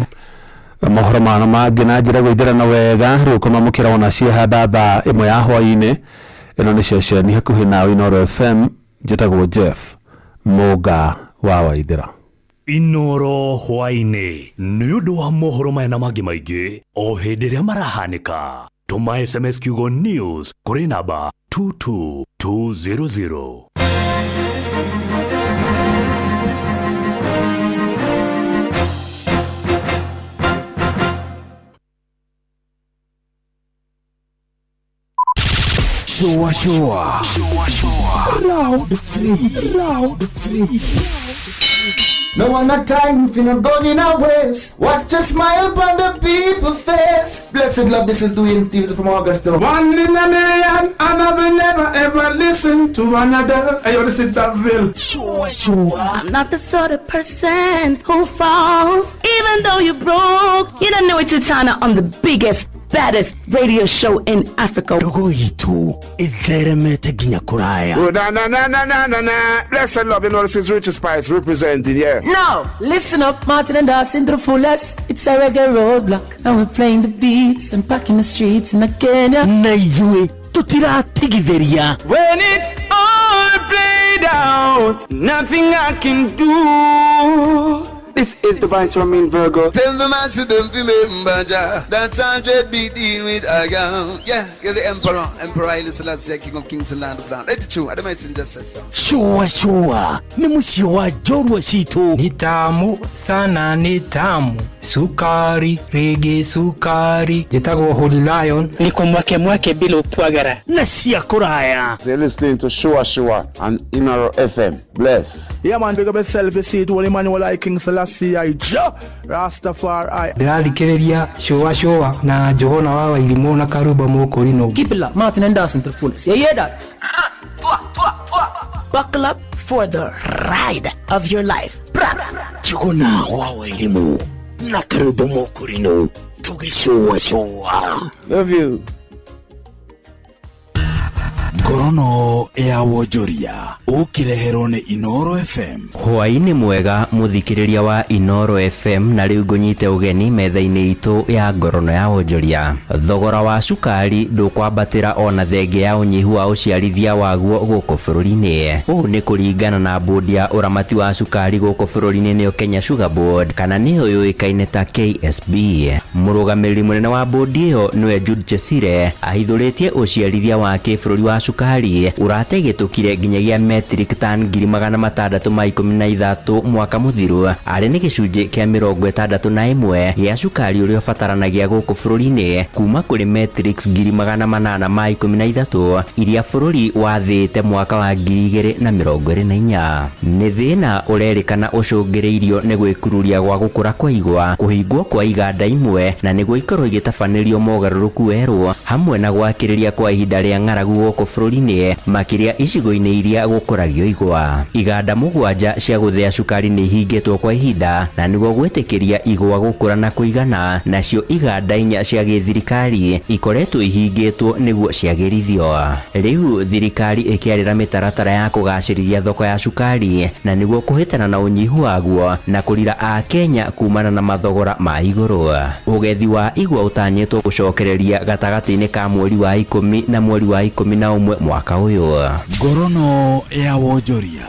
[SPEAKER 9] Mohoro mana mangĩ na njĩra gũithĩrana wega rĩu kũmamũkĩra ona ciehanda thaa 1 ya hwaĩ-inĩ. Ĩno nĩ ceceni hakuhĩ nawe Inoro FM, njĩtagwo Jeff Mũnga wa Waithĩra.
[SPEAKER 4] Inoro hwaĩ-inĩ nĩ ũndũ wa mohoro maya na mangĩ maingĩ o hĩndĩ ĩrĩa marahanĩka. Tũma SMS kiugo news kũrĩ namba 22200.
[SPEAKER 7] Shua shua. Shua shua. Round 3. Round 3.
[SPEAKER 26] No one a time if you not gone in a waste. Watch a smile upon the people's face. Blessed love, this is Dwayne Stevens from Augusta.
[SPEAKER 27] One in a million, and I will never ever listen to another. I want to sit that bill.
[SPEAKER 7] Sure, sure.
[SPEAKER 8] I'm not the sort of person who falls, even though you're broke. You don't know it's Titana on the biggest, baddest radio show in Africa.
[SPEAKER 7] Ndogo itu itheremete nginya kuraya.
[SPEAKER 20] Oh, na na na na na na na. Blessed love, you know this is Richard Spice representing, yeah.
[SPEAKER 18] No, listen up, Martin and Dawson to the fullest. It's a reggae roadblock, and we're playing the beats and packing the streets in Kenya.
[SPEAKER 7] Na ithuĩ tutiratigithĩria.
[SPEAKER 27] When it's all played out, nothing I can do. This is the Vice Romain Virgo.
[SPEAKER 6] Tell the master don't remember Jah. That's 100 be dealing with a girl. Yeah, you're the emperor. Emperor Haile Selassie, King of Kings and Land of Land. Let it true. I don't just say so.
[SPEAKER 7] Sure, sure. Ni mũciĩ wa njorua citũ.
[SPEAKER 28] Ni tamu sana, ni tamu. Sukari, rege sukari. Njĩtagwo Holy Lion.
[SPEAKER 29] Niko mwake mwake bila upwagara.
[SPEAKER 7] Na cia kũraya.
[SPEAKER 20] You're listening to Shua Shua on Inoro FM. Bless.
[SPEAKER 30] Yeah man, big up yourself, you see it. Holy Emmanuel I King Selassie I Jah Rastafari.
[SPEAKER 28] Ndĩrathikĩrĩria Shua Shua na Johana wa Wairimũ na Karuba Mũkũrinũ.
[SPEAKER 18] Keep it locked, Martin and Dawson to the fullest. You hear that?
[SPEAKER 8] Buckle up for the ride of your life.
[SPEAKER 7] Johana wa Wairimũ na Karuba Mũkũrinũ tũgĩcũa cũa.
[SPEAKER 20] Love you.
[SPEAKER 4] Ngorono ya wonjoria ũkĩreherwo nĩ Inoro FM.
[SPEAKER 1] Hwaĩ-inĩ mwega mũthikĩrĩria wa Inoro FM, na rĩu ngũnyite ũgeni metha-inĩ itũ ya ngorono ya wonjoria. Thogora wa cukari ndũkwambatĩra ona thenge ya ũnyihu wa ũciarithia waguo gũkũ bũrũri-inĩ. Ũũ nĩ kũringana na bodi ya ũramati wa cukari gũkũ bũrũri-inĩ, nĩyo Kenya Sugar Board, kana nĩyo yũĩkaine ta KSB. Mũrũgamĩrĩri mũnene wa bodi ĩyo, nĩwe Jude Chesire, ahithũrĩtie ũciarithia wa kĩbũrũri wa cukari ũrategĩtũkire nginyagia metric ton 613,000 mwaka mũthiru, arĩ nĩ gĩcunjĩ kĩa 61 gĩa cukari ũrĩa ũbataranagia gũkũ bũrũri-inĩ, kuma kũrĩ metrics 813,000 iria bũrũri wathĩte mwaka wa 2024. Nĩ thĩna ũrerĩkana ũcũngĩrĩirio nĩ gwĩkururia gwa gũkũra kwa igwa, kũhingwo kwa iganda imwe na nĩguo ikorwo igĩtabanĩrio mogarũrũku werũ, hamwe na gwakĩrĩria kwa ihinda rĩa ng'aragu gũkũ bũrũri-inĩ, makĩria icigo-inĩ iria gũkũragio igwa. Iganda 7 cia gũthĩa cukari nĩ ihingĩtwo kwa ihinda na nĩguo gwĩtĩkĩria igwa gũkũra na kũigana, nacio iganda 4 cia gĩthirikari ikoretwo ihingĩtwo nĩguo ciagĩrithio. Rĩu thirikari ĩkĩarĩra mĩtaratara ya kũgacĩrithia thoko ya cukari na nĩguo kũhĩtana na ũnyihu waguo na kũrira Akenya kumana na mathogora ma igũrũ. Ũgethi wa igwa ũtanyĩtwo gũcokereria gatagatĩ-inĩ ka mweri wa 10 na mweri wa 11 mwaka ũyũ.
[SPEAKER 4] Ngorono ya wonjoria.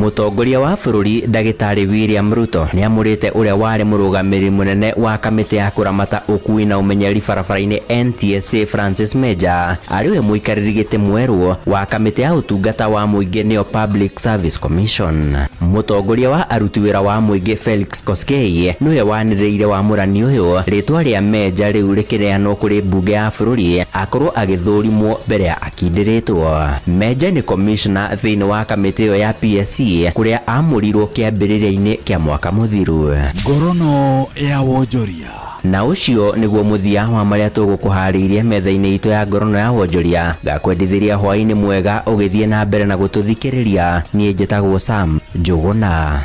[SPEAKER 1] Mũtongoria wa bũrũri Ndagĩtarĩ William Ruto nĩ amũrĩte ũrĩa warĩ mũrũgamĩrĩri mũnene wa kamĩtĩ ya kũramata ũkui na ũmenyereri barabara-inĩ NTSA Francis Meja arĩ we mũikarĩri gĩtĩ mwerũ wa kamĩtĩ ya ũtungata wa mũingĩ, nĩyo Public Service Commission. Mũtongoria wa aruti wĩra wa mũingĩ Felix Koskei nĩwe wanĩrĩire wamũrani ũyũ, rĩtwa rĩa Meja rĩu rĩkĩneanwo kũrĩ mbunge ya bũrũri akorwo agĩthũrimwo mbere ya akindĩrĩtwo. Meja nĩ commissioner thĩinĩ wa kamĩtĩ ĩyo ya PSC kũrĩa amũrirwo kĩambĩrĩria-inĩ kĩa mwaka mũthiru.
[SPEAKER 4] Ngorono ya wonjoria.
[SPEAKER 1] Na ũcio nĩguo mũthia wa marĩa tũgũkũharĩirie metha-inĩ itũ ya ngorono ya wonjoria. Ngakwendithĩria hwaĩ-inĩ mwega ũgĩthiĩ na mbere na gũtũthikĩrĩria. Niĩ njĩtagwo Sam Njũgũna.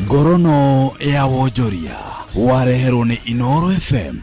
[SPEAKER 4] Ngorono ya wonjoria wareherwo nĩ Inoro FM.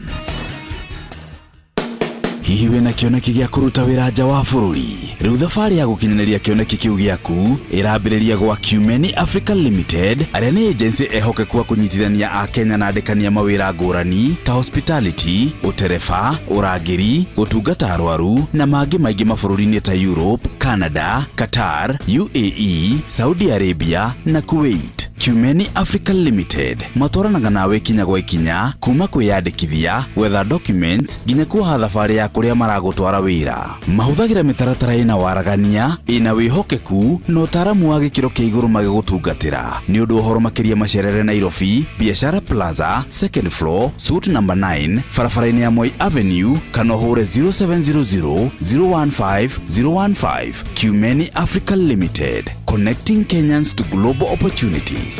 [SPEAKER 4] Hihi wĩna kĩoneki gĩa kũruta wĩra nja wa bũrũri? Rĩu thabarĩ ya gũkinyanĩria kĩoneki kĩu gĩaku ĩrambĩrĩria gwa Cumeni Africa Limited, arĩa nĩ agency ehokeku a kũnyitithania Akenya na andĩkania mawĩra ngũrani ta hospitality, ũtereba, ũrangĩri, gũtungata arwaru na mangĩ maingĩ mabũrũri-inĩ ta Europe, Canada, Qatar, UAE, Saudi Arabia na Kuwait. Cumeni Africa Limited matwaranaga nawe ikinya gwa ikinya kuma kwĩyandĩkithia, gwetha documents nginya kuoha thabarĩ ya kũrĩa maragũtwara wĩra. Mahũthagĩra mĩtaratara ĩna waragania, ĩna wĩhokeku na ũtaaramu wa gĩkĩro kĩa igũrũ magĩgũtungatĩra. Nĩ ũndũ ũhoro makĩria macerere Nairobi, Biashara Plaza, second floor, suite number 9, barabara-inĩ ya Moi Avenue, kana ũhũre 0700 015 015. Cumeni Africa Limited, connecting Kenyans to global opportunities.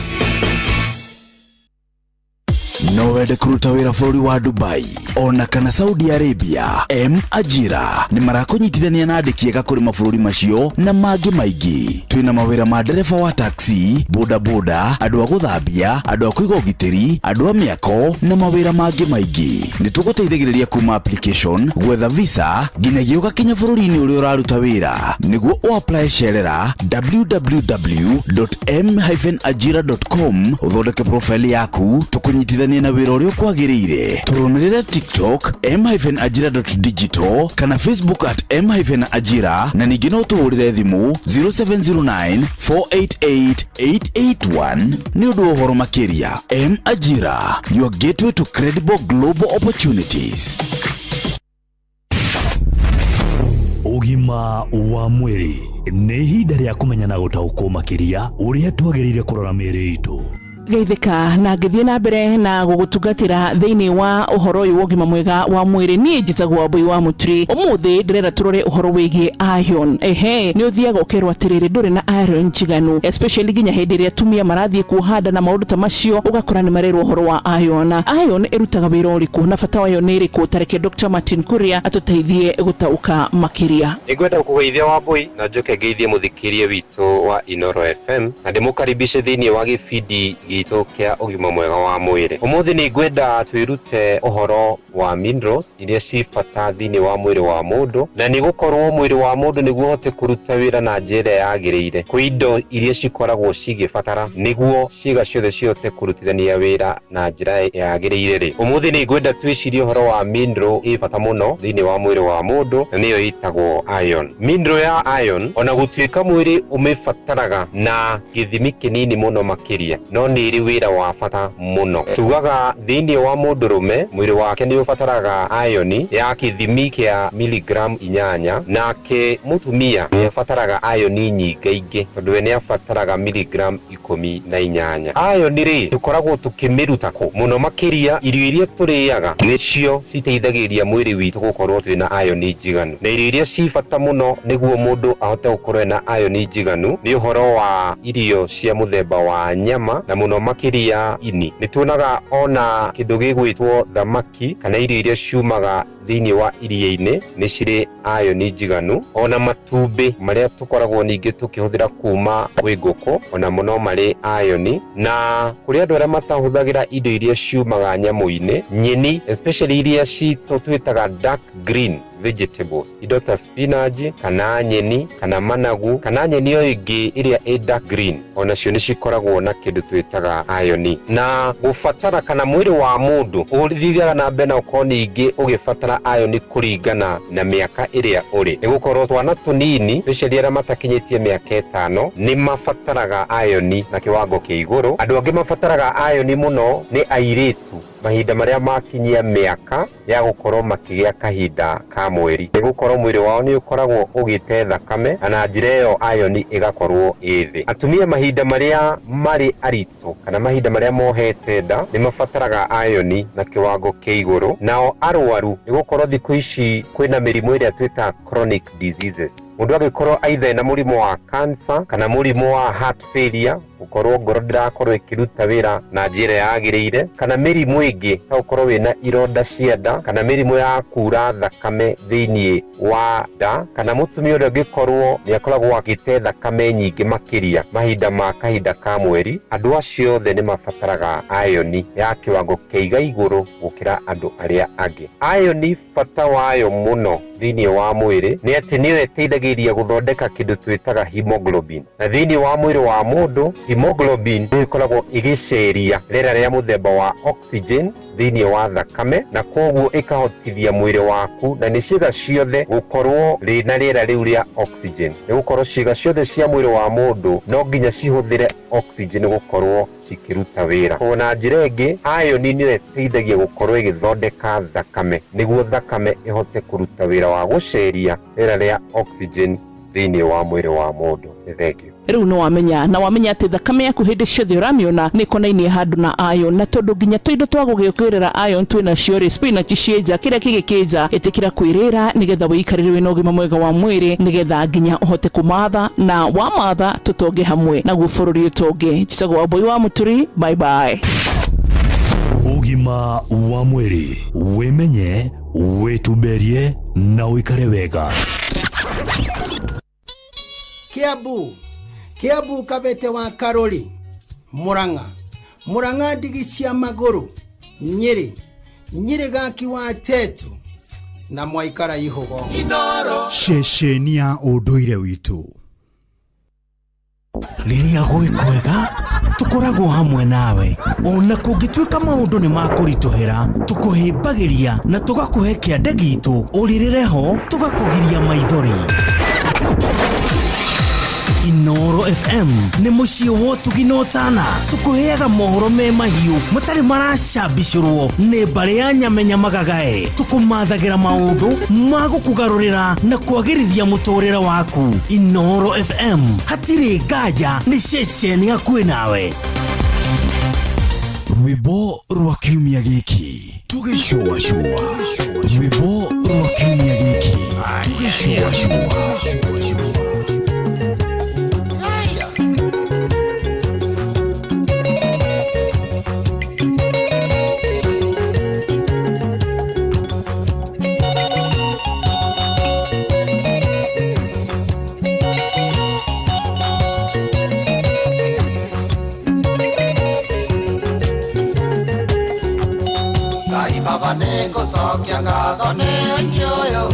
[SPEAKER 4] No wende kũruta wĩra bũrũri wa Dubai ona kana Saudi Arabia? M Ajira nĩ marakũnyitithania na andĩki ega kũrĩ mabũrũri macio na mangĩ maingĩ. Twĩna mawĩra ma ndereba wa taxi, boda boda, andũ a gũthambia, andũ a kũiga ũgitĩri, andũ a mĩako na mawĩra mangĩ maingĩ. Nĩ tũgũteithagĩrĩria kuma application, gwetha visa nginyagia ũgakinya bũrũri-inĩ ũrĩa ũraruta wĩra. Nĩguo ũapply cerera www.m-ajira.com ũthondeke profile yaku tũkũnyitithanie na wĩra ũrĩa ũkwagĩrĩire. Tũrũmĩrĩre TikTok m-ajira.digital kana Facebook at m-ajira, na ningĩ no tũhũrĩre thimũ 0709 488 881 nĩ ũndũ wa ũhoro makĩria. M Ajira, your gateway to credible global opportunities. Ũgima wa mwĩrĩ nĩ ihinda rĩa kũmenya na gũtaũkwo makĩria ũrĩa twagĩrĩire kũrora mĩĩrĩ itũ.
[SPEAKER 29] Geithĩka na ngĩthiĩ na mbere na gũgũtungatĩra thĩinĩ wa ũhoro ũyũ wa ũgima mwega wa mwĩrĩ. Niĩ njĩtagwo Wambui wa Mũturi. Ũmũthĩ ndĩrenda tũrore ũhoro wĩgiĩ iron. Ehe, nĩ ũthiaga ũkerwo atĩrĩrĩ, ndũrĩ na iron njiganu, especially nginya hĩndĩ ĩrĩa atumia marathiĩ kuoha nda na maũndũ ta macio, ũgakora nĩ marerwo ũhoro wa iron. Iron ĩrutaga wĩra ũrĩkũ na bata wayo nĩ ĩrĩkũ? Tareke Dr. Martin Kuria atũteithie gũtaũka makĩria.
[SPEAKER 2] Nĩngwenda gũkũgeithia Wambui na njoke ngeithie mũthikĩria witũ wa Inoro FM na ndĩmũkaribishe thĩinĩ wa gĩbindi gitũ kĩa ũgima mwega wa mwĩrĩ. Ũmũthĩ nĩ ngwenda twĩrute ũhoro wa minerals iria ci bata thĩinĩ wa mwĩrĩ wa mũndũ, na nĩ gũkorwo mwĩrĩ wa mũndũ nĩguo ũhote kũruta wĩra na njĩra ĩrĩa yagĩrĩire, kwĩ indo iria cikoragwo cigĩbatara nĩguo ciĩga ciothe cihote kũrutithania wĩra na njĩra yagĩrĩire rĩ. Ũmũthĩ nĩ ngwenda twĩcirie ũhoro wa mineral ĩ bata mũno thĩinĩ wa mwĩrĩ wa mũndũ, na nĩyo ĩtagwo iron. Mineral ya iron, ona gũtuĩka mwĩrĩ ũmĩbataraga na gĩthimi kĩnini mũno makĩria, no nĩ ĩrĩ wĩra wa bata mũno. Tugaga thĩinĩ wa mũndũrũme mwĩrĩ wake nĩ ũbataraga iron ya gĩthimi kĩa miligram 8, nake mũtumia nĩ abataraga iron nyingaingĩ tondũ we nĩ abataraga miligram 18. Iron rĩ, tũkoragwo tũkĩmĩruta kũ? Mũno makĩria irio iria tũrĩaga nĩcio citeithagĩrĩria mwĩrĩ witũ gũkorwo twĩna iron njiganu, na irio iria ci bata mũno nĩguo mũndũ ahote gũkorwo ena iron njiganu nĩ ũhoro wa irio cia mũthemba wa nyama na mũno makĩria ini. Nĩ tuonaga ona kĩndũ gĩgwĩtwo thamaki kana irio iria ciumaga thĩinĩ wa iria-inĩ nĩ cirĩ iron njiganu, ona matumbĩ marĩa tũkoragwo ningĩ tũkĩhũthĩra kuma kwĩ ngũkũ ona mũno marĩ iron, na kũrĩ andũ arĩa matahũthagĩra indo iria ciumaga nyamũ-inĩ, nyeni especially iria citũ twĩtaga dark green vegetables, indo ta spinach kana nyeni kana managu kana nyeni o ĩngĩ ĩrĩa ĩ dark green, onacio nĩ cikoragwo na kĩndũ twĩtaga iron. Na gũbatara kana mwĩrĩ wa mũndũ ũthiaga na mbere na ũkorwo ningĩ ũgĩbatara iron kũringana na mĩaka ĩrĩa ũrĩ, nĩ gũkorwo twana tũnini especially arĩa matakinyĩtie mĩaka 5 nĩ mabataraga iron na kĩwango kĩa igũrũ. Andũ angĩ mabataraga iron mũno nĩ airĩtu mahinda marĩa makinyia mĩaka ya gũkorwo makĩgĩa kahinda ka mweri, nĩ gũkorwo mwĩrĩ wao nĩ ũkoragwo ũgĩte thakame na njĩra ĩyo iron ĩgakorwo ĩ thĩ. Atumia mahinda marĩa marĩ aritũ kana mahinda marĩa mohete nda nĩ mabataraga iron na kĩwango kĩa igũrũ. Nao arwaru, nĩ gũkorwo thikũ ici kwĩna mĩrimũ ĩrĩa twĩtaga chronic diseases, mũndũ angĩkorwo either ena mũrimũ wa cancer kana mũrimũ wa heart failure, gũkorwo ngoro ndĩrakorwo ĩkĩruta wĩra na njĩra yagĩrĩire, kana mĩrimũ ĩngĩ ta gũkorwo wĩna ironda cia nda kana mĩrimũ ya kura thakame thĩinĩ wa nda, kana mũtumia ũrĩa ũngĩkorwo nĩ akoragwo agĩte thakame nyingĩ makĩria mahinda ma kahinda ka mweri, andũ acio othe nĩ mabataraga iron ya kĩwango kĩiga igũrũ gũkĩra andũ arĩa angĩ. Iron bata wayo mũno thĩinĩ wa mwĩrĩ nĩ atĩ nĩyo ĩteithagĩrĩria gũthondeka kĩndũ twĩtaga hemoglobin, na thĩinĩ wa mwĩrĩ wa mũndũ hemoglobin nĩ ĩkoragwo ĩgĩceria rĩera rĩa mũthemba wa oxygen thĩinĩ wa thakame, na koguo ĩkahotithia mwĩrĩ waku na nĩ ciĩga ciothe gũkorwo rĩna rĩera rĩu rĩa oxygen, nĩ gũkorwo ciĩga ciothe cia mwĩrĩ wa mũndũ no nginya cihũthĩre oxygen gũkorwo cikĩruta wĩra. Koguo na njĩra ĩngĩ iron nĩyo ĩteithagia gũkorwo ĩgĩthondeka thakame nĩguo thakame ĩhote kũruta wĩra wa gũceria rĩera rĩa oxygen thĩinĩ wa mwĩrĩ wa mũndũ. Nĩ thengiũ.
[SPEAKER 29] Rĩu nĩ wamenya, na wamenya atĩ thakame yaku hĩndĩ ciothe ũramĩona nĩ ĩkonainie handũ na iron, na tondũ nginya tũindo twa gũgĩũkĩrĩra iron twĩnacio rĩ, spinach cienja kĩrĩa kĩgĩkĩnja, ĩtĩkĩra kwĩrĩra nĩgetha wĩikarĩre wĩna ũgima mwega wa mwĩrĩ, nĩgetha nginya ũhote kũmatha, na wamatha tũtonge hamwe naguo bũrũri ũtonge. Njĩtagwo Wambui wa Mũturi, bye bye.
[SPEAKER 3] Ũgima wa mwĩrĩ, wĩmenye, wĩtumberie na ũikare wega.
[SPEAKER 5] Kiambu, Kiambu Kabete wa Karori, Murang'a, Murang'a ndigi cia magũrũ, Nyĩrĩ, Nyĩrĩ gaki wa Tetu na mwaikara ihũgo.
[SPEAKER 10] Ceceni ya ũndũire witũ. Rĩrĩa gwĩ kwega tũkoragwo hamwe nawe, ona kũngĩtuĩka maũndũ nĩ makũritũhĩra, tũkũhĩmbagĩria na tũgakũhe kĩande gitũ, ũrĩrĩre ho tũgakũgiria maithori. Inoro FM nĩ mũciĩ wa ũtugi na ũtana, tũkũheaga mohoro me mahiũ matarĩ maracambicũrwo nĩ mbarĩ ya nyamenya magagae, tũkũmathagĩra maũndũ ma gũkũgarũrĩra na kwagĩrithia mũtũrĩre waku. Inoro FM hatirĩ nganja, nĩ ceceni hakuhĩ nawe.
[SPEAKER 4] Rwĩmbo rwa kiumia gĩkĩ tũgĩcũacũa, rwĩmbo rwa kiumia gĩkĩ tũgĩcũacũa.
[SPEAKER 6] Gũcokia ngatho nĩ ũini ũyũ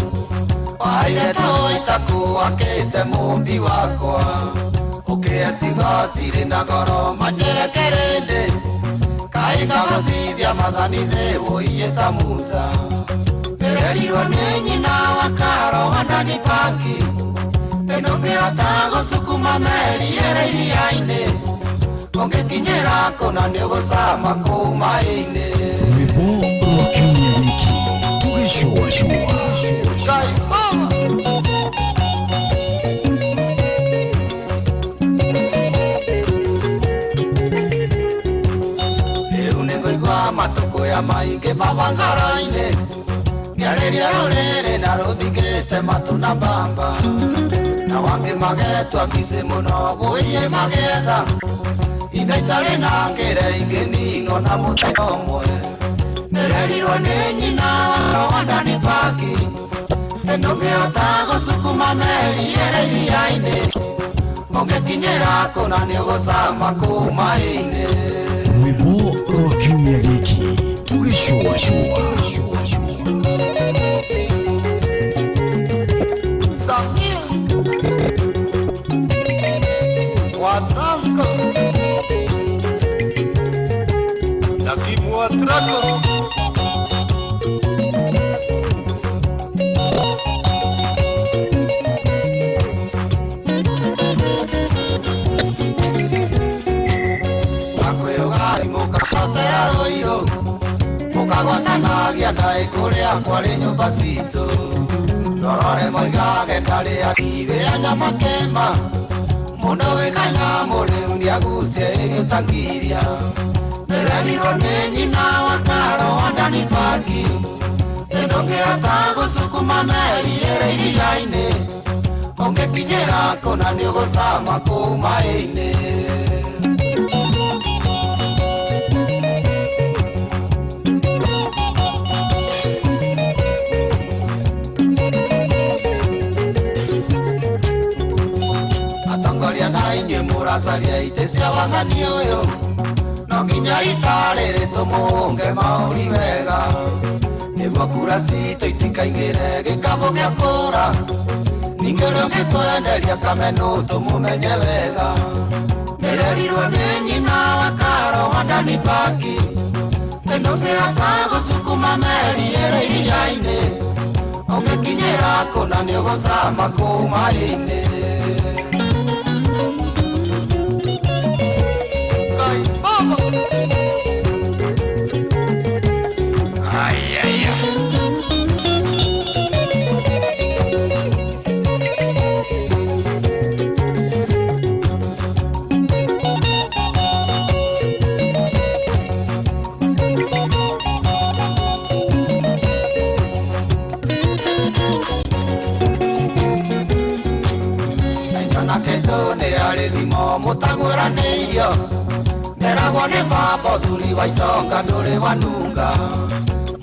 [SPEAKER 6] wahaire tũitakuakĩte mũmbi wakwa ũkĩe cigo cirĩ na goro manjerekerĩndĩ kaĩ ngagũthithia mathani thĩ wũiĩ ta Musa ndĩrerirwo nĩ nyina wa Karo wa Ndani Paki tĩndũngĩhota gũcukuma meri ĩrĩ iria-inĩ ũngĩkinyĩra kũna nĩũgũcama kũu maĩ-inĩ.
[SPEAKER 3] Rwĩmbo rwa kiumia gĩkĩ tũgĩcũacũa.
[SPEAKER 6] Rĩu nĩngũigua matukũ ya maingĩ baba ngoro-inĩ ngĩarĩria rũrĩrĩ na rũthingĩte matũ na mbamba na wangĩ magetwa mbici mũno gũiĩ magetha ina itarĩ na ngĩre ingĩ ninwo na mũthenya ũmwe ndĩrerirwo nĩ nyina wa Ndani Paki tĩndũngĩhota gũcukuma meri ĩrĩ iria-inĩ ũngĩkinyĩra kũna nĩũgũcama kũu maĩ-inĩ.
[SPEAKER 3] Rwĩmbo rwa kiumia gĩkĩ tũgĩcũacũa.
[SPEAKER 6] Samia wa Transco na Kimu wa Traco. Mũkacotera rũirũ mũkagwatanagia ndaĩ kũrĩa kwarĩ nyũmba citũ ndorore moigage ndarĩ atibĩa nyama kĩma mũndũ wĩ kanyamũ rĩu nĩagucie irio ta ngiria ndĩrerirwo nĩ nyina wa Karo wa Ndani Paki tĩndũngĩhota gũcukuma meri ĩrĩ iria-inĩ ũngĩkinyĩra kũna nĩũgũcama kũu maĩ-inĩ. Atongoria na inyuĩ mũracaria itĩ cia wathani ũyũ no nginya rita rĩrĩ tũmũhũnge maũri wega nĩguo kura citũ itikaingĩre gĩkabũ gĩa kũra ningĩ ũrĩa ũngĩtwenderia kamenũ tũmũmenye wega ndĩrerirwo nĩ nyina wa Karo wa Ndani Paki tĩndũngĩhota gũcukuma meri ĩrĩ iria-inĩ ũngĩkinyĩra kũna nĩũgũcama kũu maĩ-inĩ. Mũtagũranĩirio nderagwo nĩ baba ũthuri wa itonga ndũrĩ wanunga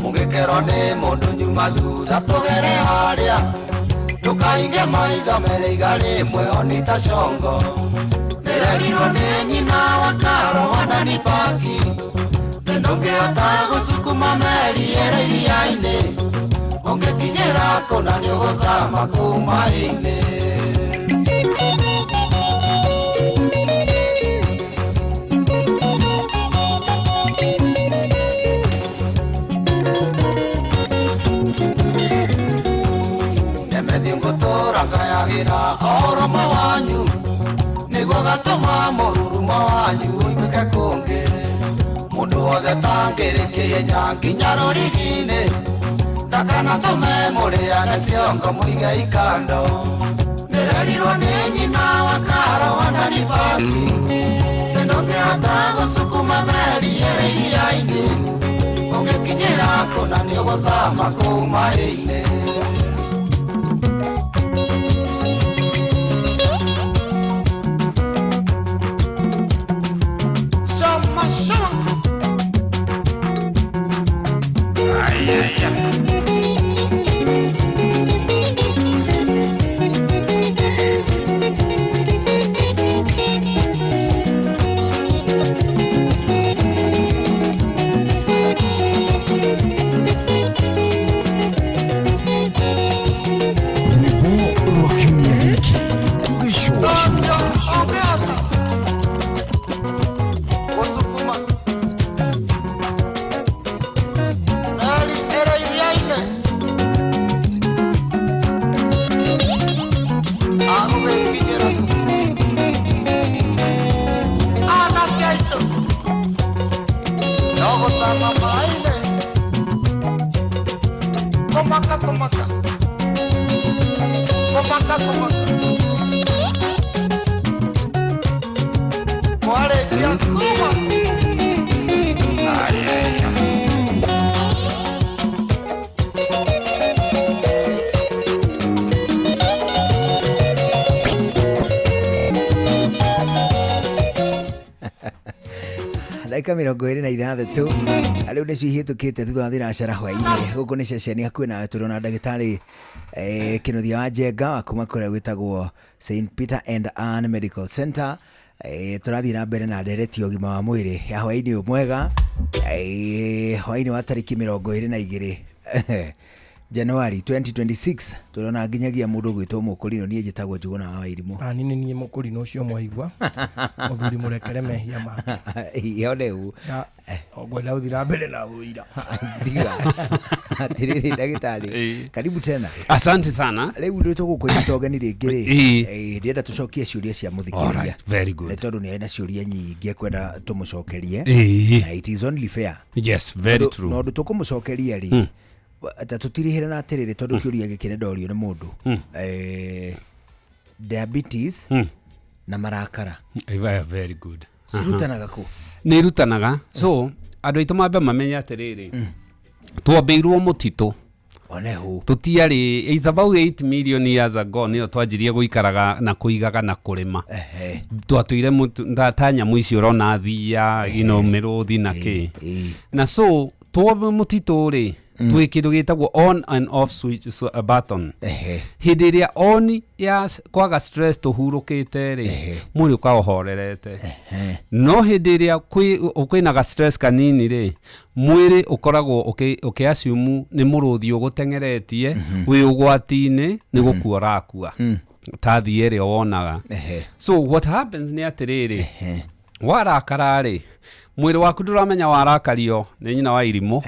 [SPEAKER 6] mũgĩkerwo nĩ mũndũ nyuma thutha tũgere harĩa ndũkainge maitho mere iga rĩmwe oni ta congo ndĩrerirwo nĩ nyina wa Karo wa Ndani Paki tĩndũngĩhota gũcukuma meri ĩrĩ iria-inĩ ũngĩkinyĩra kũna nĩũgũcama kũu maĩ-inĩ. Ngayagĩra ũrũmwe wanyu nĩguo gatũma mũrurumo wanyu ũiguĩke kũngĩ mũndũ wothe tangĩrĩkĩrie nya nginya rũrigi-inĩ ndakanatũme mũrĩane ciongo mũige ikando ndĩrerirwo nĩ nyina wa Karo wa Ndani Paki tĩndũngĩhota gũcukuma meri ĩrĩ iria-inĩ ũngĩkinyĩra kũna nĩũgũcama kũu maĩ-inĩ. Kũmaka Mwarĩkia kuma. Ayaya.
[SPEAKER 11] Ndagĩka 26 rĩu nĩcio ihĩtũkĩte thutha wa thinacara hwainĩ. Gũkũ nĩ ceceni hakuhĩ nawe. Tũrĩ na ndagĩtarĩ Kĩnuthia wa Njenga wa kuma kũrĩa gwĩtagwo St Peter and Ann Medical Center. Tũrathiĩ na mbere na ndereti ya ũgima wa mwĩrĩ ya hwainĩ ũyũ mwega, hwainĩ wa tarĩki 22 Januari 2026. Tũrona nginyagia mũndũ ũgwĩtwo Mũkũrinũ. Niĩ njĩtagwo Njũgũna wa Wairimũ.
[SPEAKER 13] Nani nĩ niĩ Mũkũrinũ ũcio mwaigua, mũthuri mũrekere mehia make.
[SPEAKER 11] Iyo rĩu.
[SPEAKER 13] Na ngwenda gũthiĩ na mbere na ũira.
[SPEAKER 11] Tiga atirĩrĩ, ndagĩtarĩ, karibu tena.
[SPEAKER 14] Asante sana.
[SPEAKER 11] Rĩu rĩ tũgũkũnyita ũgeni rĩngĩ rĩ, ndĩrenda tũcokie ciũria cia mũthikĩrĩria.
[SPEAKER 14] Alright, very good.
[SPEAKER 11] Nĩ tondũ nĩ arĩ na ciũria nyingĩ ekwenda tũmũcokerie. Na it is only fair.
[SPEAKER 14] Yes, very true.
[SPEAKER 11] Na ũndũ tũkũmũcokeria rĩ, ta tũtirihĩre na atĩrĩrĩ, tondũ kĩũria gĩkĩ nĩ ndorio nĩ mũndũ, diabetes na marakara
[SPEAKER 14] Very good.
[SPEAKER 11] Cirutanaga kũ?
[SPEAKER 14] Nĩ irutanaga. So andũ aitũ mambe mamenye atĩrĩrĩ, twambĩirwo mũtitũ.
[SPEAKER 11] Onehu.
[SPEAKER 14] Tũtiarĩ, it's about 8 million years ago nĩyo twanjirie gũikaraga na kũigaga na kũrĩma. Twatũire ta nyamũ icio ũrona thia, mĩrũthi na kĩ. Na so twombe mũtitũ rĩ, twĩ kĩndũ gĩtagwo on and off switch, so, button. Hĩndĩ ĩrĩa on ya kwaga stress tũhurũkĩte rĩ, mwĩrĩ ũkoragwo ũhorerete, no hĩndĩ ĩrĩa kwĩna ga stress kanini rĩ, mwĩrĩ ũkoragwo ũkĩ-assume nĩ mũrũthi ũgũteng'eretie, wĩ ũgwati-inĩ, nĩ gũkua ũrakua, ta thiĩ ĩrĩa wonaga. So what happens nĩ atĩrĩrĩ, warakara rĩ, mwĩrĩ waku ndũramenya warakario nĩ nyina wa irimũ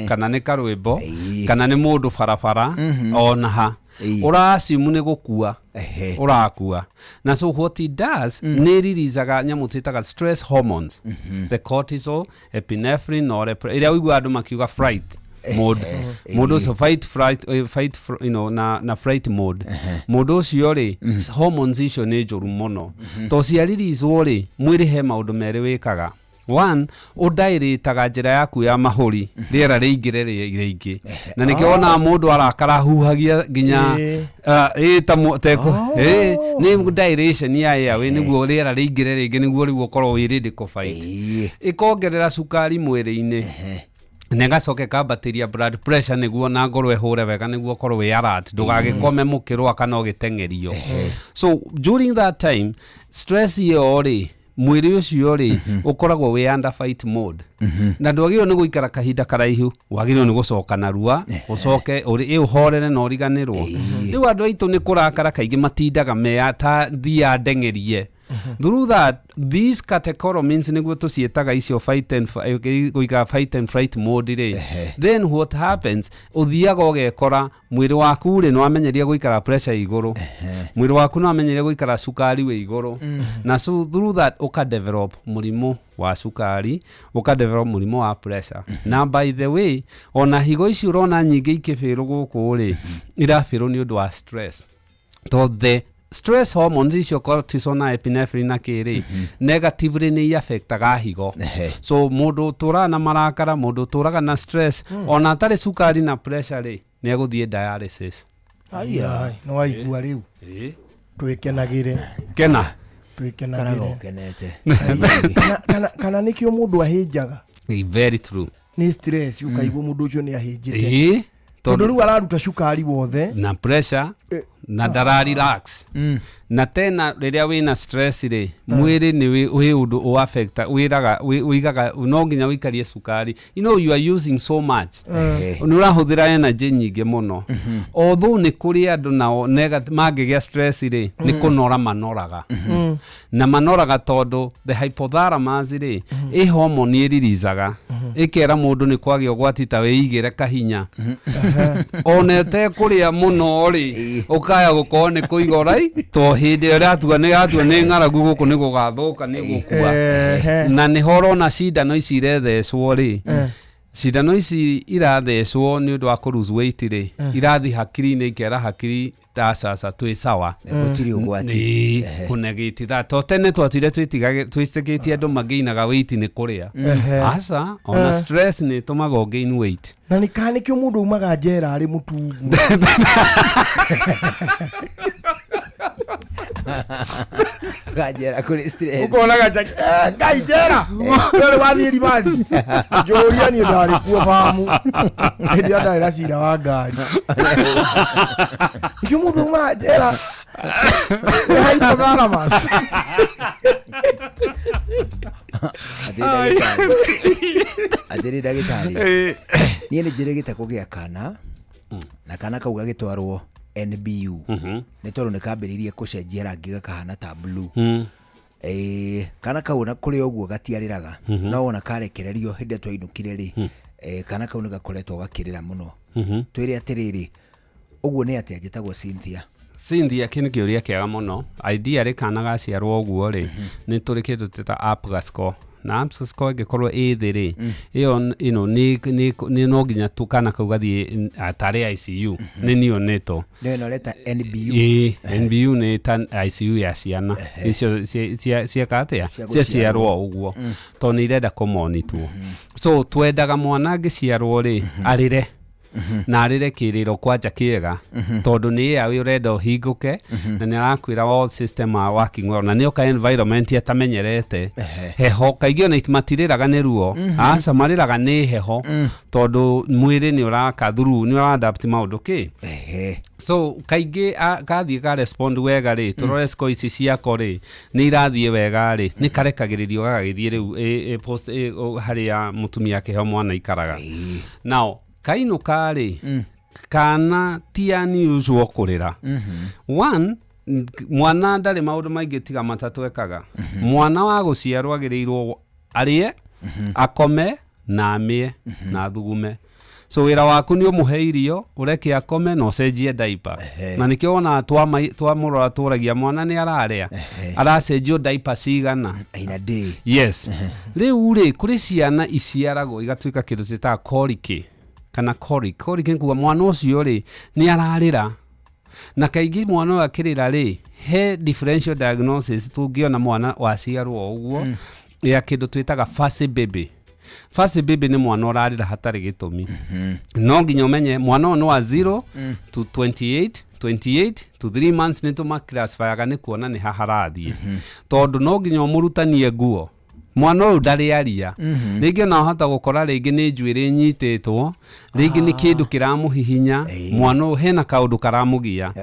[SPEAKER 14] kana nĩ karwĩmbo kana nĩ mũndũ barabara, ona ha ũracimu nĩ gũkua ũrakua. Na so what it does, nĩ ririzaga nyamũ twĩtaga stress hormones, the cortisol, epinephrine, ĩrĩa ũiguaga andũ makiuga fright mode. Mũndũ ũcio fight fright, fight na fright mode, mũndũ ũcio rĩ, hormones icio nĩ njũru mũno to ciaririzwo rĩ, mwĩrĩ he maũndũ merĩ wĩkaga. One, ũndaĩrĩtaga njĩra yaku ya mahũri, rĩera rĩingĩre rĩingĩ, na nĩkĩo wonaga mũndũ arakara huhagia nginya ĩ ta nĩ dilation ya airway nĩguo rĩera rĩingĩre rĩngĩ, nĩguo rĩu ũkorwo wĩ ready kũ fight. Ĩkongerera cukari mwĩrĩ-inĩ na ĩgacoka ĩkambatĩria blood pressure nĩguo na ngoro ĩhũre wega, nĩguo ũkorwo wĩ alert, ndũgagĩkome mũkĩrwa kana ũgĩteng'erio. So during that time, stress ĩyo rĩ, mwĩrĩ ũcio rĩ, ũkoragwo wĩ under fight mode, na ndwagĩrĩirwo nĩ gũikara kahinda karaihu, wagĩrĩirwo nĩ gũcoka narua, ũcoke ĩ ũhorere na ũriganĩrwo. Rĩu andũ aitũ nĩ kũrakara kaingĩ matindaga me ta thia ndeng'erie. Through that, these catecholamines, nĩguo tũciĩtaga icio, fight and gũikara fight and flight mode rĩ, then what happens, ũthiaga ũgekora mwĩrĩ waku rĩ, nĩwamenyeria gũikara pressure igũrũ, mwĩrĩ waku nĩwamenyeria gũikara cukari wĩ igũrũ, na so through that ũka develop mũrimũ wa cukari, ũka develop mũrimũ wa pressure. Na by the way, ona higo ici ũrona nyingĩ ikĩbĩrwo gũkũ rĩ, irabĩrwo nĩ ũndũ wa stress, tondũ the stress hormones icio, cortisol na epinephrine na kĩrĩ, negatively nĩ affectaga higo. So mũndũ ũtũraga na marakara, mũndũ ũtũraga na stress, ona atarĩ cukari na pressure rĩ, nĩ egũthiĩ dialysis.
[SPEAKER 13] Aya, nĩ waigua rĩu. Twĩkenagĩre.
[SPEAKER 14] Kena.
[SPEAKER 13] Twĩkenagĩre.
[SPEAKER 11] Karaga ũkenete.
[SPEAKER 13] Kana nĩkĩo mũndũ ahĩnjaga.
[SPEAKER 14] Very true.
[SPEAKER 13] Nĩ stress, ũkaigua mũndũ ũcio nĩ ahĩnjĩte. Tondũ rĩu araruta cukari wothe.
[SPEAKER 14] Na pressure, na ndara relax. Na tena rĩrĩa wĩna stress rĩ, mwĩrĩ nĩ wĩ ũndũ ũ affecta wĩraga wĩigaga, no nginya ũikarie cukari, you are using so much, nĩ ũrahũthĩra energy nyingĩ mũno. Although nĩ kũrĩ andũ nao mangĩgĩa stress rĩ, nĩ kũnora manoraga, na manoraga tondũ the hypothalamus rĩ, ĩ hormone ĩririzaga ĩkera mũndũ nĩ kwagĩa ũgwati, ta wĩigĩre kahinya, ona ũtekũrĩa mũno rĩ, ũkaya gũkorwo nĩ kũiga ũrai to hĩndĩ ĩrĩa ĩratua nĩ yatua nĩ ng'aragu gũkũ, nĩ gũgathũka, nĩ gũkua. Na nĩho ũrona cindano ici irethecwo rĩ. Cindano ici irathecwo nĩ ũndũ wa kũ lose weight rĩ, irathiĩ hakiri-inĩ ikera hakiri ta caca twĩ sawa.
[SPEAKER 11] Gũtirĩ ũgwati.
[SPEAKER 14] Ĩĩ, kũnegĩti tha to tene twatũire twĩtĩkĩtie andũ mangĩinaga weight nĩ kũrĩa. Aca, ona stress nĩ ĩtũmaga ũ gain weight.
[SPEAKER 13] Na nĩ kana nĩkĩo mũndũ aumaga njera arĩ mũtungu.
[SPEAKER 11] Kanjera kũrĩ stress.
[SPEAKER 13] Ũkonaga Ngai njera rĩu wathiĩ ribandi njũria niĩ ndarĩ kuo bamu hĩndĩ ĩrĩa ndarĩ na cira wa ngari. Nĩkĩo mũndũ aumaga njera nĩ hypothalamus.
[SPEAKER 11] Atĩrĩ ndagĩtarĩ, niĩ nĩ njĩrĩgĩte kũgĩa kana na kana kau gagĩtwarwo NBU nĩ tondũ nĩ kambĩrĩirie kũcenjia rangi gakahana ta blue. Kana kau na kũrĩ ũguo gatiarĩraga, no wona karekererio hĩndĩ ĩrĩa twainũkire rĩ, kana kau nĩ gakoretwo gakĩrĩra mũno. Twĩre atĩrĩrĩ, ũguo nĩ atĩa? Njĩtagwo Cynthia.
[SPEAKER 14] Cynthia, kĩ nĩ kĩũria kĩega mũno. Ideally kana gaciarwo ũguo rĩ, nĩ tũrĩ kĩndũ twĩta APGAR score, na APGAR score ĩngĩkorwo ĩ thĩ rĩ, ĩyo ĩno nĩ no nginya tu kana kau gathiĩ tarĩ ICU, nĩ neonatal.
[SPEAKER 11] Nĩ ĩno ũreta NBU?
[SPEAKER 14] Ĩĩ, NBU nĩ ta ICU ya ciana icio cieka atĩa,
[SPEAKER 11] Cia
[SPEAKER 14] ciaciarwo ũguo, tondũ nĩ irenda kũmonitwo. So twendaga mwana angĩciarwo rĩ, arĩre na arĩre kĩrĩro kwanja kĩega, tondũ nĩ airway ũrenda ũhingũke, na nĩ arakwĩra all system are working well, na nĩ oka environment atamenyerete heho. Kaingĩ ona matirĩraga nĩ ruo, aca, marĩraga nĩ heho, tondũ mwĩrĩ nĩ ũraka through, nĩ ũra adapt maũndũ kĩ. So kaingĩ kathiĩ ka respond wega rĩ, tũrore score ici ciako rĩ, nĩ irathiĩ wega rĩ, nĩ karekagĩrĩrio gagagĩthiĩ rĩu post harĩa mũtumia akĩheo mwana ikaraga. Now kainũka rĩ, kana ti unusual kũrĩra. One, mwana ndarĩ maũndũ maingĩ tiga matatũ ekaga. Mwana wa gũciarwo agĩrĩirwo arĩe, akome na amĩe na athugume. So wĩra waku nĩ ũmũhe irio, ũreke akome na ũcenjie diaper. Na nĩkĩo wonaga twamũrora tũragia mwana nĩ ararĩa, aracenjio diaper cigana
[SPEAKER 11] in a day.
[SPEAKER 14] Yes. Rĩu rĩ, kũrĩ ciana iciaragwo igatuĩka kĩndũ twĩtaga colic kana colic. Colic nĩ kuga mwana ũcio rĩ, nĩ ararĩra, na kaingĩ mwana ũyũ akĩrĩra rĩ, he differential diagnosis tũngĩona mwana waciarwo ũguo ya kĩndũ twĩtaga fussy baby. Fussy baby nĩ mwana ũrarĩra hatarĩ gĩtũmi. No nginya ũmenye mwana ũyũ nĩ wa 0 to 28, 28 to 3 months, nĩ tũmaclassifyaga nĩ kuona nĩ ha harathiĩ, tondũ no nginya ũmũrutanie nguo. Mwana ũyũ ndarĩ aria. Rĩngĩ ona wahota gũkora rĩngĩ nĩ njuĩrĩ nyitĩtwo, rĩngĩ nĩ kĩndũ kĩramũhihinya mwana ũyũ, hena kaũndũ karamũgia.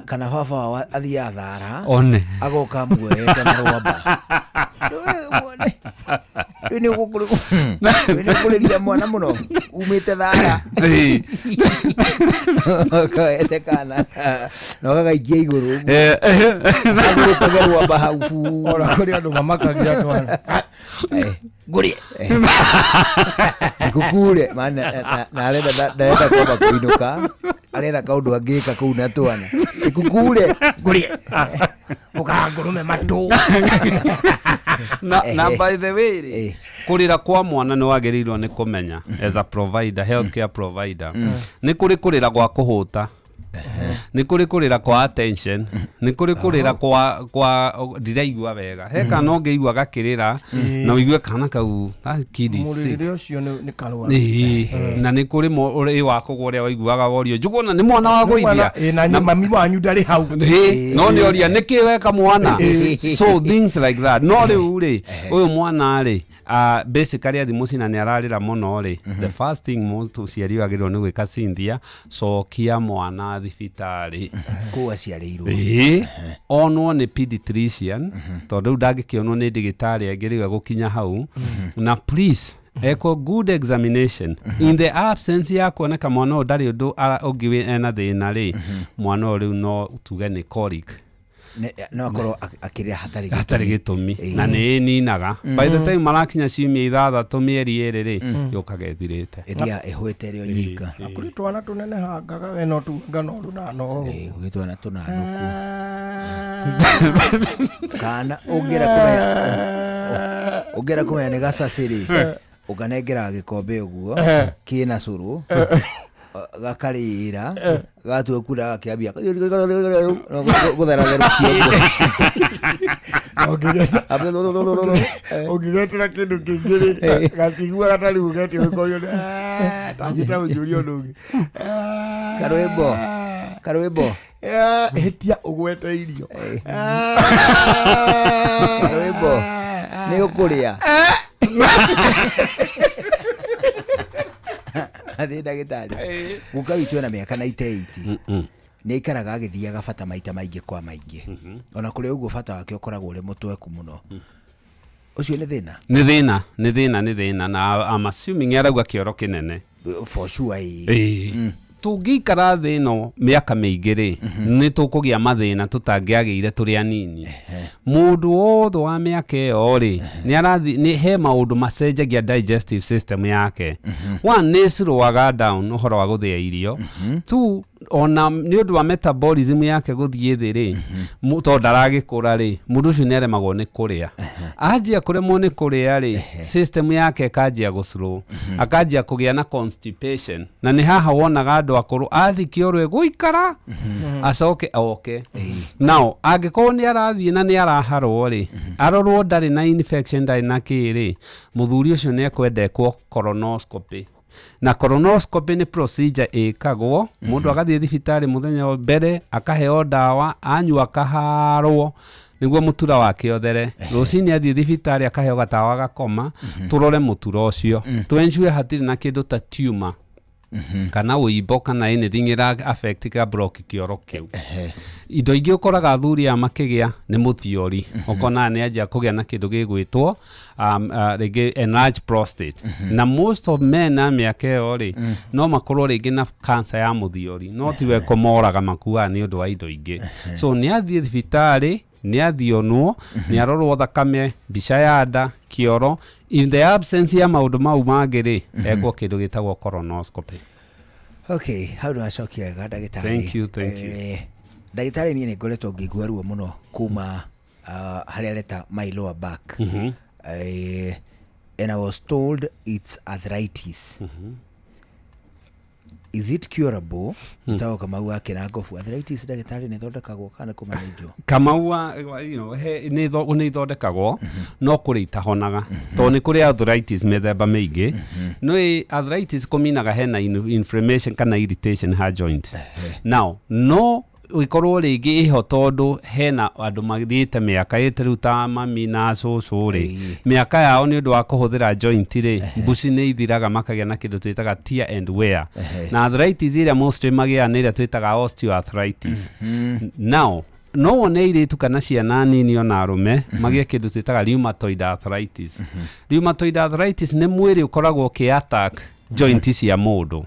[SPEAKER 11] Kana baba wao athiaga thara
[SPEAKER 14] One.
[SPEAKER 11] Agoka muoete na rwamba. Rĩu nĩ ũkũrĩria mwana mũno umĩte thara, koete kana na ũgagaikia igũrũ ũguo. Agũrũkage rwamba hau bu.
[SPEAKER 13] Ona kũrĩ andũ mamakagia twana.
[SPEAKER 11] Ngũrĩe ikukure na arenda, ndarenda kwamba kũinũka, aretha kaũndũ angĩka kũu na twana ikukure.
[SPEAKER 13] Ngũrĩe ũkangũrũme matũ.
[SPEAKER 14] Na by the way rĩ, kũrĩra kwa mwana nĩ wagĩrĩirwo nĩ kũmenya as a provider, healthcare provider, nĩ kũrĩ kũrĩra gwa kũhũta, nĩ kũrĩ kũrĩra kwa attention, nĩ kũrĩ kũrĩra kwa ndiraigua wega. He kana ũngĩigua gakĩrĩra na ũigue kana kau, that kid is sick.
[SPEAKER 13] Mũrĩrĩre ũcio nĩ karwaru.
[SPEAKER 14] Ĩĩ, na nĩ kũrĩ ũrĩ wa kũgwa ũrĩa waiguaga worio njuguna nĩ mwana wa
[SPEAKER 13] Nĩ mwana-
[SPEAKER 14] gũithia.
[SPEAKER 13] Ĩ, na mami wanyu ndarĩ hau.
[SPEAKER 14] Ĩĩ, no nĩ oria nĩkĩ weka mwana, so things like that. No rĩu rĩ, ũyũ mwana rĩ, basically athi mũciĩ na nĩ ararĩra mũno rĩ, the first thing mũciari agĩrĩirwo nĩ gwĩka, Cynthia, cokia mwana thibitarĩ
[SPEAKER 11] kũu aciarĩirwo.
[SPEAKER 14] Ĩĩ, onwo nĩ pediatrician, tondũ rĩu ndangĩkĩonwo nĩ ndagĩtarĩ angĩ rĩu egũkinya hau, na please ekwo good examination. In the absence ya kuoneka mwana ũyũ ndarĩ ũndũ ũngĩ ena thĩna rĩ, mwana ũyũ rĩu no tuge nĩ colic.
[SPEAKER 11] No akorwo akĩrĩra hatarĩ
[SPEAKER 14] hatarĩ gĩtũmi, na nĩ ĩninaga by the time marakinya ciumia 6, mĩeri 2 rĩ, yũkaga ĩthirĩte.
[SPEAKER 11] Ĩthiaga ĩhũĩte ĩrĩ o nyika.
[SPEAKER 13] Na kũrĩ twana tũnenehangaga we no tuanga no rũnano.
[SPEAKER 11] Gwĩ twana tũnanũku kana ũngĩenda kũmenya nĩ gacacĩ rĩ. Ũkanengera gĩkombe ũguo kĩna cũrũ, gakarĩra, gatua kura gakĩambia gũtheratherũkia ũguo.
[SPEAKER 13] Ũngĩgetĩra kĩndũ kĩngĩ rĩ, gatiguaga ta rĩu ũgetia ũkorio tanjĩta ũnjũrie ũndũ ũngĩ.
[SPEAKER 11] Karwĩmbo, karwĩmbo.
[SPEAKER 13] Hĩtia ũgwete irio.
[SPEAKER 11] Karwĩmbo, nĩ ũkũrĩa atĩ ndagĩtarĩ guka witũ ena mĩaka 98, nĩ aikaraga agĩthiaga bata maita maingĩ kwa maingĩ. Ona kũrĩ ũguo bata wake ũkoragwo ũrĩ mũtweku mũno. Ũcio nĩ thĩna?
[SPEAKER 14] Nĩ thĩna, nĩ thĩna, nĩ thĩna, na I'm assuming arauga kĩoro kĩnene.
[SPEAKER 11] For sure, ĩĩ.
[SPEAKER 14] Ĩĩ. Tũngĩikara thĩ ĩno mĩaka mĩingĩ rĩ, nĩ tũkũgĩa mathĩna tũtangĩagĩire tũrĩ anini. Mũndũ wothe wa mĩaka ĩyo rĩ, nĩ arathi nĩ he maũndũ macenjagia digestive system yake. One, nĩ slowaga down ũhoro wa gũthĩa irio. Two, ona nĩ ũndũ wa metabolism yake gũthiĩ thĩ rĩ, tondũ ndaragĩkũra rĩ, mũndũ ũcio nĩ aremagwo nĩ kũrĩa. Anjia kũremwo nĩ kũrĩa rĩ, system yake ĩkanjia gũ slow, akanjia kũgĩa na constipation, na nĩ haha wonaga andũ akũrũ athi kĩoro egũikara acoke oke. Now angĩkorwo nĩ arathiĩ na nĩ araharwo rĩ, arorwo ndarĩ na infection, ndarĩ na kĩ rĩ, mũthuri ũcio nĩ ekwendekwo colonoscopy. Na colonoscopy nĩ procedure ĩkagwo mũndũ agathiĩ thibitarĩ mũthenya wa mbere, akaheo ndawa, anyua akaharwo nĩguo mũtura wake ũthere. Rũcinĩ athiĩ thibitarĩ akaheo gatawa gakoma, tũrore mũtura ũcio, tũ ensure hatirĩ na kĩndũ ta tumor kana ũimbo kana anything ĩra affect ka block kĩoro kĩu. Indo ingĩ ũkoraga athuri aya makĩgĩa nĩ mũthiori, ũkona nĩ anjia kũgĩa na kĩndũ gĩgwĩtwo rĩngĩ enlarged prostate. Na most of men a mĩaka ĩyo rĩ, no makorwo rĩngĩ na cancer ya mũthiori, no tiwe kũmoraga, makuaga nĩ ũndũ wa indo ingĩ. So nĩ athiĩ thibitarĩ, nĩ athionwo, nĩ arorwo thakame, mbica ya nda, kĩoro. In the absence ya maũndũ mau mangĩ rĩ, ekwo kĩndũ gĩtagwo colonoscopy.
[SPEAKER 11] Okay, hau nĩ wacokia wega ndagĩtarĩ.
[SPEAKER 14] Thank you, thank you.
[SPEAKER 11] Ndagĩtarĩ, niĩ nĩ ngoretwo ngĩigua ruo mũno kuma harĩa areta my lower back. And I was told it's arthritis. Is it curable? Njĩtagwo Kamau wa Kĩrangobu. Arthritis, ndagĩtarĩ, nĩ ĩthondekagwo kana nĩ kũmanĩnjwo?
[SPEAKER 14] Kamaua, he nĩ ithondekagwo, no kũrĩ itahonaga, tondũ nĩ kũrĩ arthritis mĩthemba mĩingĩ. Nĩ arthritis kũminaga hena inflammation kana irritation ha joint. Now no ĩkorwo rĩngĩ ĩho tondũ hena andũ mathiĩte mĩaka ĩte rĩu ta mami na cũcũ rĩ, mĩaka yao nĩ ũndũ wa kũhũthĩra joint rĩ, mbuci nĩ ithiraga, makagĩa na kĩndũ twĩtaga tear and wear. Na arthritis ĩrĩa mostly magĩaga nĩ ĩrĩa twĩtaga osteoarthritis. Now no wone airĩtu kana ciana nini ona arũme magĩe kĩndũ twĩtaga rheumatoid arthritis. Rheumatoid arthritis nĩ mwĩrĩ ũkoragwo ũkĩ attack joint cia mũndũ.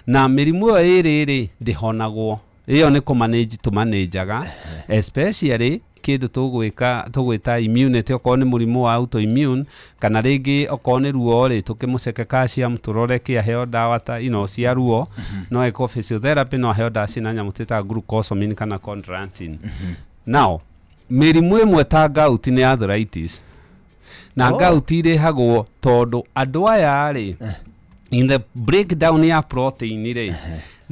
[SPEAKER 14] Na mĩrimũ ĩyo ĩrĩ rĩ, ndĩhonagwo. Ĩyo nĩ kũmanage tũmanĩnjaga, especially kĩndũ tũgwĩka tũgwĩta immunity, okorwo nĩ mũrimũ wa autoimmune kana rĩngĩ okorwo nĩ ruo rĩ, tũkĩmũceke calcium, tũrore kĩ aheo ndawa ta cia ruo, no ĩkwo physiotherapy, no aheo ndawa ciĩna nyamũ twĩtaga glucosamine kana chondroitin. Now mĩrimũ ĩmwe ta gout nĩ arthritis na gout irehagwo tondũ andũ aya rĩ, in the breakdown ya protein rĩ,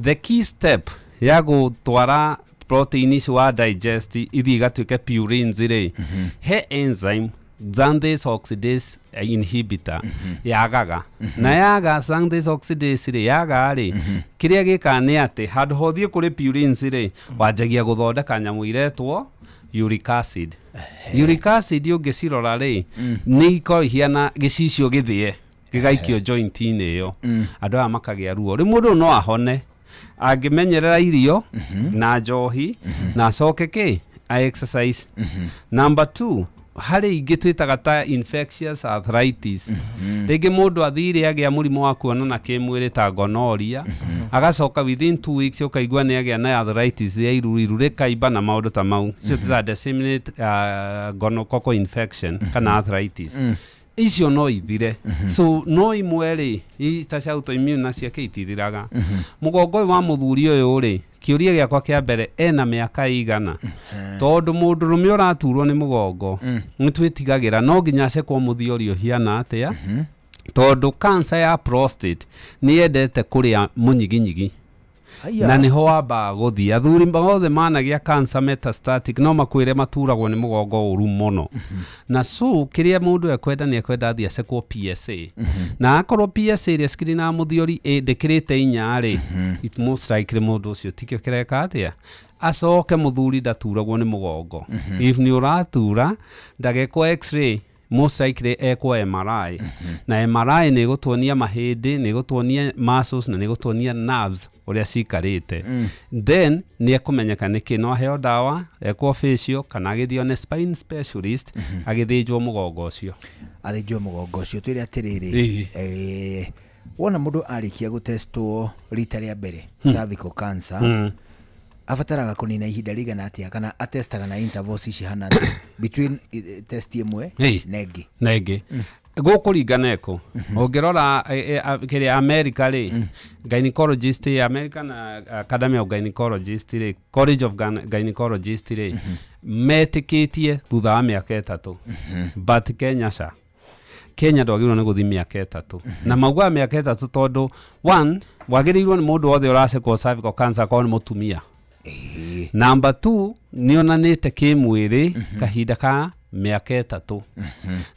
[SPEAKER 14] the key step ya gũtwara protein ici wa digest ithiĩ igatuĩke purines rĩ, he enzyme xanthine oxidase inhibitor yagaga. Na yaga xanthine oxidase rĩ, yaga rĩ, kĩrĩa gĩkaga nĩ atĩ handũ ha ũthiĩ kũrĩ purines rĩ, wanjagia gũthondeka nyamũ iretwo uric acid. Uric acid ũngĩcirora rĩ, nĩ ikoragwo ihiana gĩcicio gĩthĩe gĩgaikio joint-inĩ ĩyo, andũ aya makagĩa ruo. Rĩu mũndũ ũyũ no ahone angĩmenyerera irio na njohi na acoke kĩ a exercise. Number two, harĩ ingĩ twĩtaga ta infectious arthritis. Rĩngĩ mũndũ athire agĩa mũrimũ wa kuonana kĩmwĩrĩ ta gonorrhea, agacoka within 2 weeks ũkaigua nĩ agĩa na arthritis ya iru, iru rĩkaimba na maũndũ ta mau. Icio twĩtaga disseminate gonococcal infection kana arthritis. Icio no ithire. So no imwe rĩ, ta cia autoimmune na cia kĩ itithiraga. Mũgongo ũyũ wa mũthuri ũyũ rĩ, kĩũria gĩakwa kĩa mbere, ena mĩaka igana? Tondũ mũndũrũme ũraturwo nĩ mũgongo nĩ twĩtigagĩra no nginya acekwo mũthiori ũhiana atĩa. Tondũ cancer ya prostate nĩ yendete kũrĩa mũnyiginyigi.
[SPEAKER 11] Haiya.
[SPEAKER 14] Na nĩho wambaga gũthiĩ. Athuri othe managia cancer metastatic no makwĩre maturagwo nĩ mũgongo ũru mũno. Na so kĩrĩa mũndũ ekwenda nĩ ekwenda athiĩ acekwo PSA. Na akorwo PSA ĩrĩa screen ya mũthiori ndĩkĩrĩte 4 rĩ, it most likely mũndũ ũcio tikĩo kĩreka atĩa. Acoke mũthuri ndaturagwo nĩ mũgongo. If nĩ ũratura ndagekwo x-ray, most likely ekwo MRI. Na MRI nĩ ĩgũtuonia mahĩndĩ, nĩ ĩgũtuonia muscles na nĩ ĩgũtuonia nerves ũrĩa cikarĩte. Then nĩ ekũmenyeka nĩkĩ, no aheo ndawa, ekwo facial kana agĩthiĩ one spine specialist, agĩthĩnjwo mũgongo ũcio.
[SPEAKER 11] Athĩnjwo mũgongo ũcio. Twĩre atĩrĩrĩ,
[SPEAKER 14] Ĩĩ.
[SPEAKER 11] wona mũndũ arĩkia gũtestwo rita rĩa mbere cervical cancer, abataraga kũnina ihinda rĩigana atĩa, kana atestaga na intervals cihana atĩa between test ĩmwe na ĩngĩ?
[SPEAKER 14] Na ĩngĩ gũkũringana ĩkũ ũngĩrora kĩrĩa America rĩ, gynecologist, American Academy of Gynecologist rĩ, College of Gynecologist rĩ, metĩkĩtie thutha wa mĩaka 3. But Kenya ca Kenya ndwagĩrĩirwo nĩ gũthiĩ mĩaka 3, na maugaga mĩaka 3 tondũ one, wagĩrĩirwo nĩ mũndũ wothe ũracekwo cervical cancer akorwo nĩ mũtumia. Number 2, nĩ onanĩte kĩmwĩrĩ kahinda ka mĩaka 3.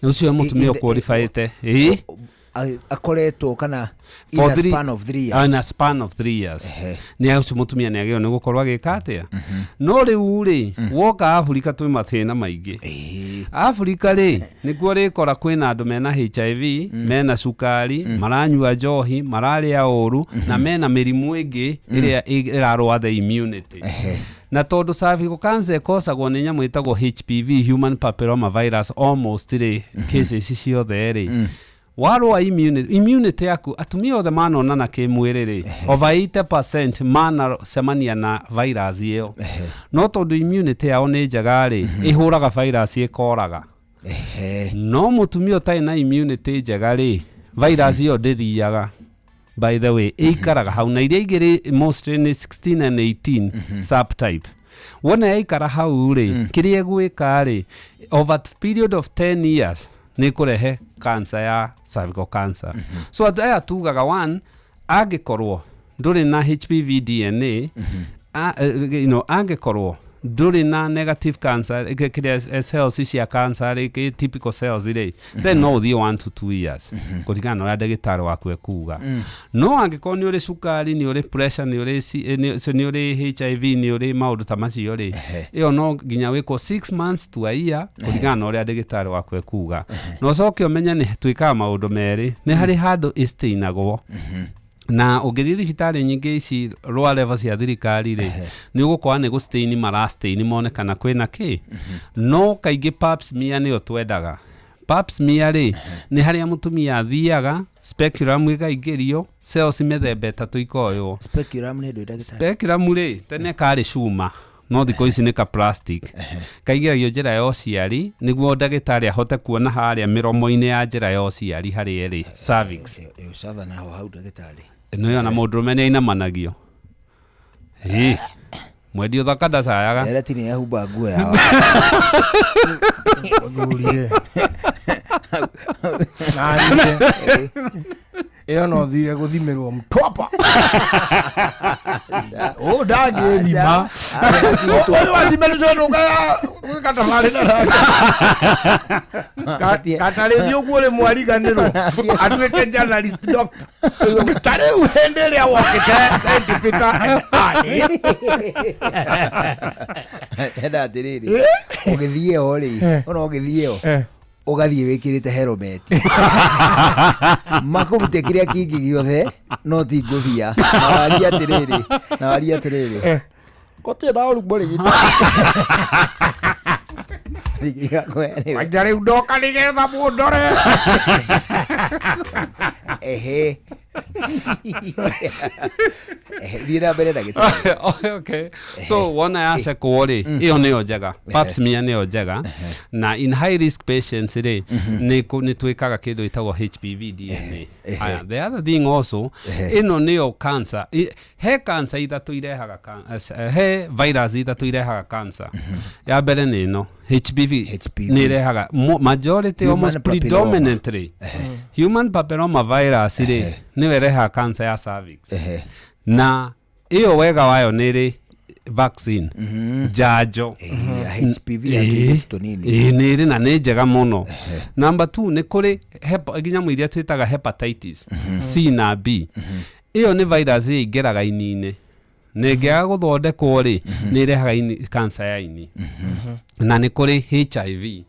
[SPEAKER 14] Nĩ ũcio mũtumia ũqualifyĩte. Ĩĩ.
[SPEAKER 11] Akoretwo kana in
[SPEAKER 14] For
[SPEAKER 11] a span of 3 years.
[SPEAKER 14] In a span of 3 years. Nĩ ũcio mũtumia nĩ agĩrĩirwo nĩ gũkorwo agĩka atĩa. No rĩu rĩ, woka Afrika twĩ mathĩna maingĩ. Afrika rĩ, nĩkuo rĩkora kwĩna andũ mena HIV, mena cukari, maranyua njohi, mararĩa ũru, na mena mĩrimũ ĩngĩ ĩrĩa ĩrarũa the immunity. Na tondũ cervical cancer ĩkosagwo nĩ nyamũ ĩtagwo HPV, human papilloma virus, almost rĩ, cases ciothe rĩ, warũa immunity yaku, atumia othe manonana kĩmwĩrĩ rĩ, over 80% manacemania na virus ĩyo. No tondũ immunity yao nĩ njega rĩ, ĩhũraga virus ĩkoraga. No mũtumia ũtarĩ na immunity njega rĩ, virus ĩyo ndĩthiaga. By the way, ĩikaraga hau, na iria igĩrĩ mostly nĩ 16 and 18 subtype. Wona yaikara hau rĩ, kĩrĩa ĩgwĩka rĩ, over a period of 10 years nĩ ĩkũrehe cancer ya cervical cancer. So andũ aya tugaga one, angĩkorwo ndũrĩ na HPV DNA, angĩkorwo ndũrĩ na negative cancer, kĩrĩa cells cia cancer rĩ, typical cells rĩ, then no ũthiĩ 1 to 2 years kũringana na ũrĩa ndagĩtarĩ waku ekuga. No angĩkorwo nĩ ũrĩ cukari, nĩ ũrĩ pressure, nĩ ũrĩ nĩ ũrĩ HIV, nĩ ũrĩ maũndũ ta macio rĩ, ĩyo no nginya wĩkwo 6 months to a year kũringana na ũrĩa ndagĩtarĩ waku ekuga. Na ũcoke ũmenye nĩ twĩkaga maũndũ merĩ, nĩ harĩ handũ ĩstainagwo. Na ũngĩthiĩ thibitarĩ nyingĩ ici lower level cia thirikari rĩ, nĩ ũgũkora nĩ gũstain marastain mone kana kwĩna kĩ. No kaingĩ pap smear nĩyo twendaga. Pap smear rĩ, nĩ harĩa mũtumia athiaga, speculum ĩkaingĩrio, cells mĩthemba 3 ikoywo.
[SPEAKER 11] Speculum nĩ ndũ ndagĩtarĩ?
[SPEAKER 14] Speculum rĩ, tene karĩ cuma, no thikũ ici nĩ ka plastic. Kaingĩragio njĩra ya ũciari nĩguo ndagĩtarĩ ahote kuona harĩa mĩromo-inĩ ya njĩra ya ũciari harĩa ĩrĩ, cervix.
[SPEAKER 11] Ũcatha naho hau ndagĩtarĩ.
[SPEAKER 14] Ĩno ĩyo na mũndũrũme nĩ ainamanagio. Ĩ, mwendi ũthaka ndacayaga.
[SPEAKER 11] Ndereti nĩ yahumba nguo yao.
[SPEAKER 13] Mũthuri. Nani? Ĩyo no thire gũthimĩrwo mtwapa. Ũ ndangĩthima. Ũyũ wathimĩrwo nũka gatabarĩ na katarĩthi ũguo rĩmwe ariganĩrwo atuĩke journalist doctor. Ta rĩu hĩndĩ ĩrĩa wokĩte Saint Peter and Anne.
[SPEAKER 11] Enda atĩrĩrĩ, ũgĩthiĩ o rĩ, ona ũgĩthiĩ o ũgathiĩ wĩkĩrĩte helmet. Makũrute kĩrĩa kĩngĩ gĩothe no ti ngũbia. Na warie atĩrĩrĩ, na warie atĩrĩrĩ. Gũtirĩ na ũru mũrigitani.
[SPEAKER 13] Kwanja rĩu ndoka nĩgetha mũndore.
[SPEAKER 11] Ehe. Thiĩ na mbere ndagĩtarĩ.
[SPEAKER 14] Okay, so wona yacekwo rĩ, ĩyo nĩyo njega, pap smear nĩyo njega. Na in high risk patients rĩ, nĩ twĩkaga kĩndũ gĩtagwo HPV DNA. Haya, the other thing also, ĩno nĩyo cancer. He cancer ithatũ irehaga he virus ithatũ irehaga cancer. Ya mbere nĩ ĩno HPV, nĩ ĩrehaga majority,
[SPEAKER 11] Human
[SPEAKER 14] almost
[SPEAKER 11] papilloma.
[SPEAKER 14] Predominantly human papilloma virus rĩ, nĩyo ĩrehaga cancer ya cervix. Na ĩyo wega wayo nĩ rĩ vaccine, njanjo
[SPEAKER 11] Ya HPV ya tũirĩtu tũnini.
[SPEAKER 14] Ĩĩ, nĩ ĩrĩ na nĩ njega mũno. Number two, nĩ kũrĩ nyamũ iria twĩtaga hepatitis C na B. Ĩyo nĩ virus ĩingĩraga ini-inĩ, na ĩngĩaga gũthondekwo rĩ, nĩ ĩrehaga cancer ya ini. Na nĩ kũrĩ HIV.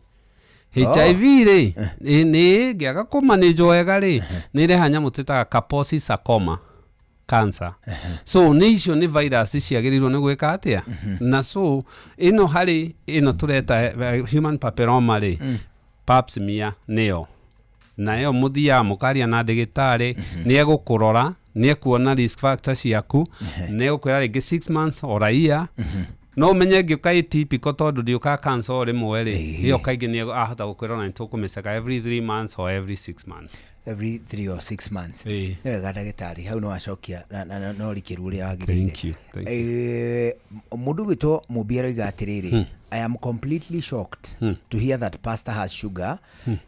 [SPEAKER 14] HIV rĩ, nĩ ĩngĩaga kũmanĩjwo wega rĩ, nĩ ĩrehaga nyamũ twĩtaga Kaposi sarcoma cancer. So nĩ icio nĩ virus ciagĩrĩirwo nĩ gwĩka atĩa. Na so ĩno harĩ ĩno tũreta human papilloma rĩ, pap smear nĩyo, nayo mũthiaga mũkaria na ndĩgĩtarĩ, nĩ egũkũrora, nĩ ekuona risk factor ciaku, nĩ egũkwĩra rĩngĩ 6 months or a year. No ũmenye ngĩũka atypical, tondũ ndĩũkaga cancer o rĩmwe rĩ, ĩyo kaingĩ nĩ ahota gũkwĩra ona nĩ tũkũmĩceka every 3 months or every 6 months.
[SPEAKER 11] Every 3 or 6 months.
[SPEAKER 14] Ĩĩ.
[SPEAKER 11] Nĩ wega ndagĩtarĩ, hau no wacokia na no rikĩru ũrĩa wagĩrĩire.
[SPEAKER 14] Thank you, thank you.
[SPEAKER 11] Mũndũ gwĩtwo Mũmbi aroiga atĩrĩrĩ, "I am completely shocked to hear that pasta has sugar,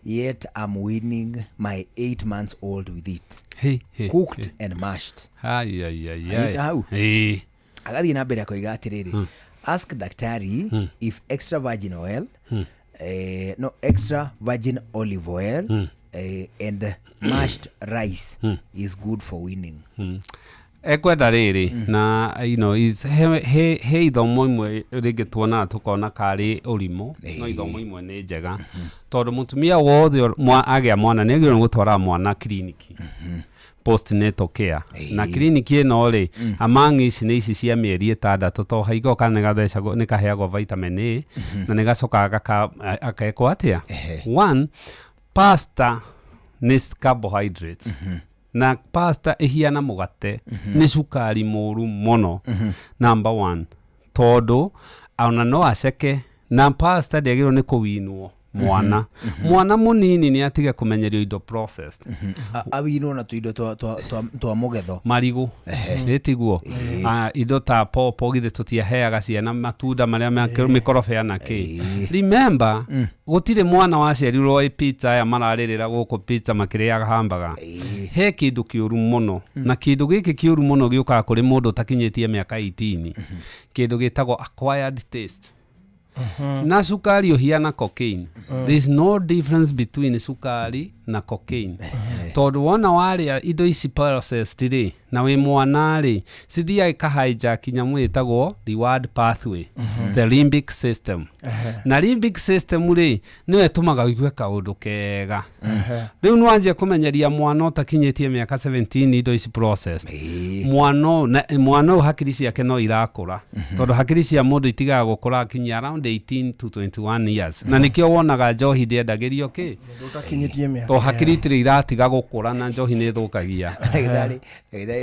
[SPEAKER 11] yet I'm weaning my 8 months old with it,
[SPEAKER 14] Hey, hey,
[SPEAKER 11] cooked and mashed."
[SPEAKER 14] Ai, ai, ai, ai.
[SPEAKER 11] Anyita hau?
[SPEAKER 14] Ĩĩ.
[SPEAKER 11] Agathiĩ na mbere akoiga atĩrĩrĩ, "Ask daktari if extra virgin oil, no, extra virgin olive oil and mashed rice is good for weaning."
[SPEAKER 14] Ekwenda rĩrĩ na is he ithomo imwe rĩngĩ tuonaga tũkona karĩ ũrimũ, no ithomo imwe nĩ njega, tondũ mũtumia wothe agĩa mwana nĩ agĩrĩirwo nĩ gũtwara mwana kiriniki, postnatal care. Na kiriniki ĩno rĩ, among ici nĩ ici cia mĩeri 6, to haigo kana nĩ gathecagwo, nĩ kaheagwo vitamin A, na nĩ gacokaga akekwo atĩa. One, pasta nĩ carbohydrate, na pasta ĩhiana mũgate, nĩ cukari mũru mũno, number one, tondũ ona no aceke. Na pasta ndĩagĩrĩirwo nĩ kũwinwo mwana. Mwana mũnini nĩ atige kũmenyerio indo processed.
[SPEAKER 11] Awinwo na tũindo twa mũgetho.
[SPEAKER 14] Marigũ ĩtiguo. Ah, indo ta popo githĩ tũtiaheaga ciana, matunda marĩa mĩkorobea na kĩ. Remember, gũtirĩ mwana waciarirwo ĩ pizza aya mararĩrĩra gũkũ pizza makĩrĩaga hamburger. He kĩndũ kĩũru mũno, na kĩndũ gĩkĩ kĩũru mũno gĩũkaga kũrĩ mũndũ ũtakinyĩtie mĩaka 18, kĩndũ gĩtagwo acquired taste. Na cukari ũhiana cocaine. There is no difference between cukari na cocaine, tondũ wona warĩa indo ici processed rĩ, na wĩ mwana rĩ, cithiaga ikahijack nyamũ ĩtagwo reward pathway, the limbic system. Na limbic system rĩ, nĩyo ĩtũmaga ũigue kaũndũ kega. Rĩu nĩwanjia kũmenyeria mwana ũtakinyĩtie mĩaka 17 indo ici processed, mwana ũyũ mwana ũyũ hakiri ciake no irakũra, tondũ hakiri cia mũndũ itigaga gũkũra akinyia around 18 to 21 years. Na nĩkĩo wonaga njohi ndĩendagĩrio kĩ
[SPEAKER 13] ũtakinyĩtie mĩaka.
[SPEAKER 14] To hakiri itirĩ iratiga gũkũra, na njohi nĩ ĩthũkagia.
[SPEAKER 11] Ndagĩtarĩ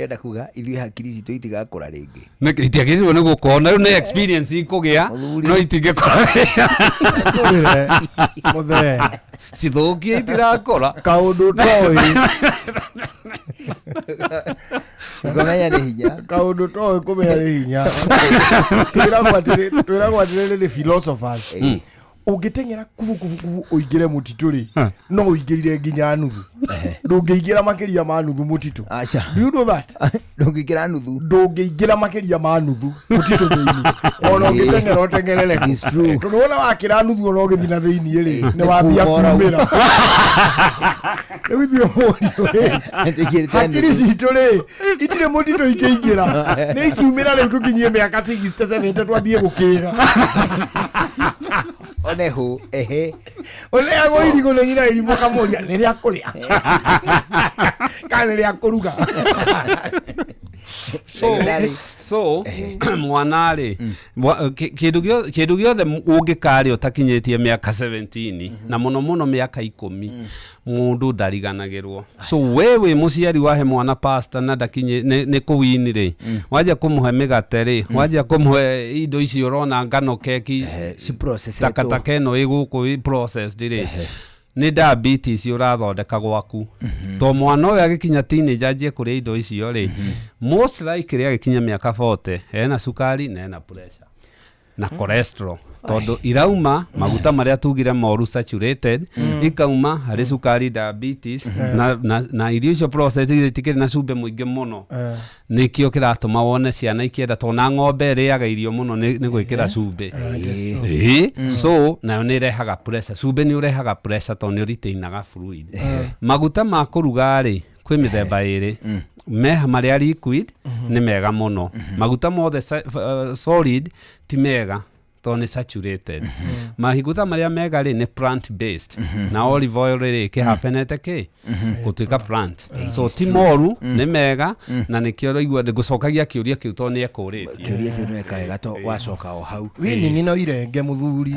[SPEAKER 11] enda kuga ithuĩ hakiri citũ itigakũra rĩngĩ.
[SPEAKER 14] Itiagĩrĩirwo nĩ gũkũra, na rĩu nĩ experience ikũgĩa, no itingĩkũra.
[SPEAKER 13] Ngũrĩre, mũthee.
[SPEAKER 14] Cithũkie itirakũra.
[SPEAKER 13] Kaũndũ toĩ.
[SPEAKER 11] Ngũmenya nĩ hinya.
[SPEAKER 13] Kaũndũ toĩ kũmenya nĩ hinya. Twĩragwo atĩrĩrĩ nĩ philosophers, ũngĩteng'era kubu kubu kubu ũingĩre mũtitũ rĩ, no ũingĩrire nginya nuthu, ndũngĩingĩra makĩria ma nuthu mũtitũ. Do you know that?
[SPEAKER 11] Ndũngĩingĩra nuthu.
[SPEAKER 13] Ndũngĩingĩra makĩria ma nuthu mũtitũ thĩinĩ, ona ũngĩteng'era ũteng'erere kũ.
[SPEAKER 11] It's true.
[SPEAKER 13] Tondũ wona wakĩra nuthu, ona ũgĩthiĩ na thĩinĩ rĩ, nĩ wambia
[SPEAKER 11] Nĩ
[SPEAKER 13] kumĩra. Rĩu ithuĩ mũriũ rĩ, hakiri citũ rĩ, itirĩ mũtitũ ingĩingĩra, nĩ ikiumĩra. Rĩu tũkinyie mĩaka 60 70 twambie gũkĩra.
[SPEAKER 11] Oneho ehe.
[SPEAKER 13] Ũrĩagwo irigũ nĩ nyina irimũ, kamũria nĩ rĩa kũrĩa kana nĩ rĩa kũruga.
[SPEAKER 14] So mwana rĩ, kĩndũ gĩothe ũngĩkarĩa ũtakinyĩtie mĩaka 17, na mũno mũno mĩaka 10, mũndũ ndariganagĩrwo. So we wĩ mũciari, wahe mwana pasta na ndakinye nĩ kũwini rĩ, wanjia kũmũhe mĩgate rĩ, wanjia kũmũhe indo ici ũrona, ngano, keki, takataka ĩno ĩ gũkũ ĩ processed rĩ, nĩ diabetes ũrathondeka gwaku. To mwana ũyũ agĩkinya teenage anjie kũrĩa indo icio rĩ, most likely agĩkinya mĩaka 40 ena cukari na ena pressure na cholesterol, tondũ irauma maguta marĩa tugire moru, saturated, ikauma harĩ cukari, diabetes, na irio icio processed itikĩrĩ na cumbĩ mũingĩ mũno. Nĩkĩo kĩratũma wone ciana ikĩenda, tondũ na ng'ombe ĩrĩaga irio mũno nĩ gwĩkĩra cumbĩ. Ĩĩ, so nayo nĩ ĩrehaga pressure. Cumbĩ nĩ ũrehaga pressure tondũ nĩ ũritainaga fluid. Maguta ma kũruga rĩ, kwĩ mĩthemba ĩrĩ. Meha marĩa liquid nĩ mega mũno. Maguta mothe solid ti mega tondũ nĩ saturated. Maguta marĩa mega rĩ, nĩ plant based, na olive oil rĩ, kĩhapenete kĩ gũtuĩka plant, so ti moru, nĩ mega. Na nĩkĩo ũraigua ngũcokagia kĩũria kĩu tondũ nĩ ekũrĩtie.
[SPEAKER 11] Kĩũria kĩu nĩweka wega to wacoka o hau.
[SPEAKER 13] Winning no irenge mũthuri.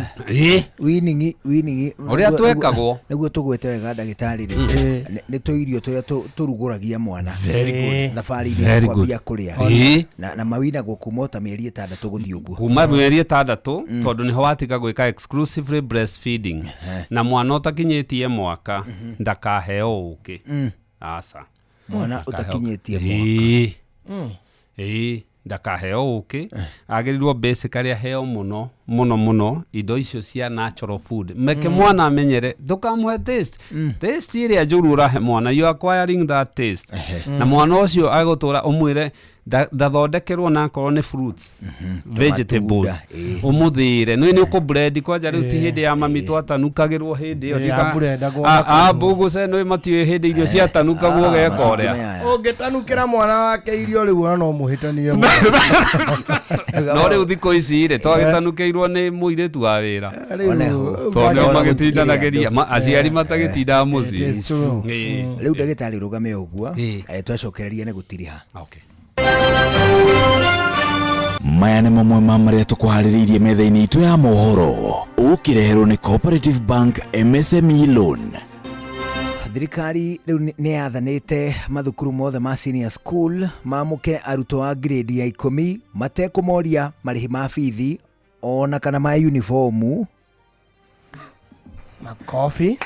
[SPEAKER 11] Winning, winning.
[SPEAKER 14] Ũrĩa twekagwo.
[SPEAKER 11] Nĩguo tũgwĩte wega, ndagĩtarĩ rĩ, nĩ tũirio tũrĩa tũrugũragia mwana
[SPEAKER 14] Very good.
[SPEAKER 11] thabarĩ-inĩ ya
[SPEAKER 14] Very good.
[SPEAKER 11] kwambia kũrĩa, na mawinagwo kuma o ta mĩeri 6 gũthiĩ ũguo.
[SPEAKER 14] Kuma mĩeri 6, tondũ nĩho watiga gwĩka exclusively breastfeeding. Na mwana ũtakinyĩtie mwaka ndakaheo ũkĩ. Aca.
[SPEAKER 11] Mwana
[SPEAKER 14] Ndakaheo.
[SPEAKER 11] ũtakinyĩtie mwaka.
[SPEAKER 14] Ĩĩ, ndakaheo ũkĩ. Agĩrĩirwo basically aheo mũno mũno mũno indo icio cia natural food. Meke mwana amenyere, ndũkamũhe taste, taste ĩrĩa njũru ũrahe mwana, you are acquiring that taste, na mwana ũcio agũtũra. Ũmwĩre ndathondekerwo na akorwo nĩ fruits, vegetables,
[SPEAKER 11] Matunda, ĩĩ.
[SPEAKER 14] ũmũthĩre nĩ ũkũ kwanja. Rĩu ti hĩndĩ ya mami twatanukagĩrwo hĩndĩ ĩyo.
[SPEAKER 13] Aburendagwo na
[SPEAKER 14] Ambũgũce nĩ matiũĩ hĩndĩ irio ciatanukagwo geka ũrĩa.
[SPEAKER 13] Ũngĩtanukĩra mwana wake irio rĩu, ona no mũhĩtanie.
[SPEAKER 14] No rĩu thikũ ici rĩ, twagĩtanukĩirwo nĩ mũirĩtu wa wĩra, tondũ nĩo magĩtindanagĩria, aciari matagĩtindaga mũciĩ.
[SPEAKER 11] It is true. Rĩu ndagĩtarĩ, rũgame ũguo. Twacokereria nĩ gũtiriha.
[SPEAKER 4] Maya nĩ mamwe ma marĩa tũkũharĩrĩirie metha-inĩ itũ ya mohoro, ũkĩreherwo nĩ Cooperative Bank MSME Loan.
[SPEAKER 11] Thirikari rĩu nĩ yathanĩte mathukuru mothe ma senior school mamũkĩre arutwo a grade ya 10 matekũmoria marĩhi ma bithi ona kana ma uniformu.
[SPEAKER 13] Makobi,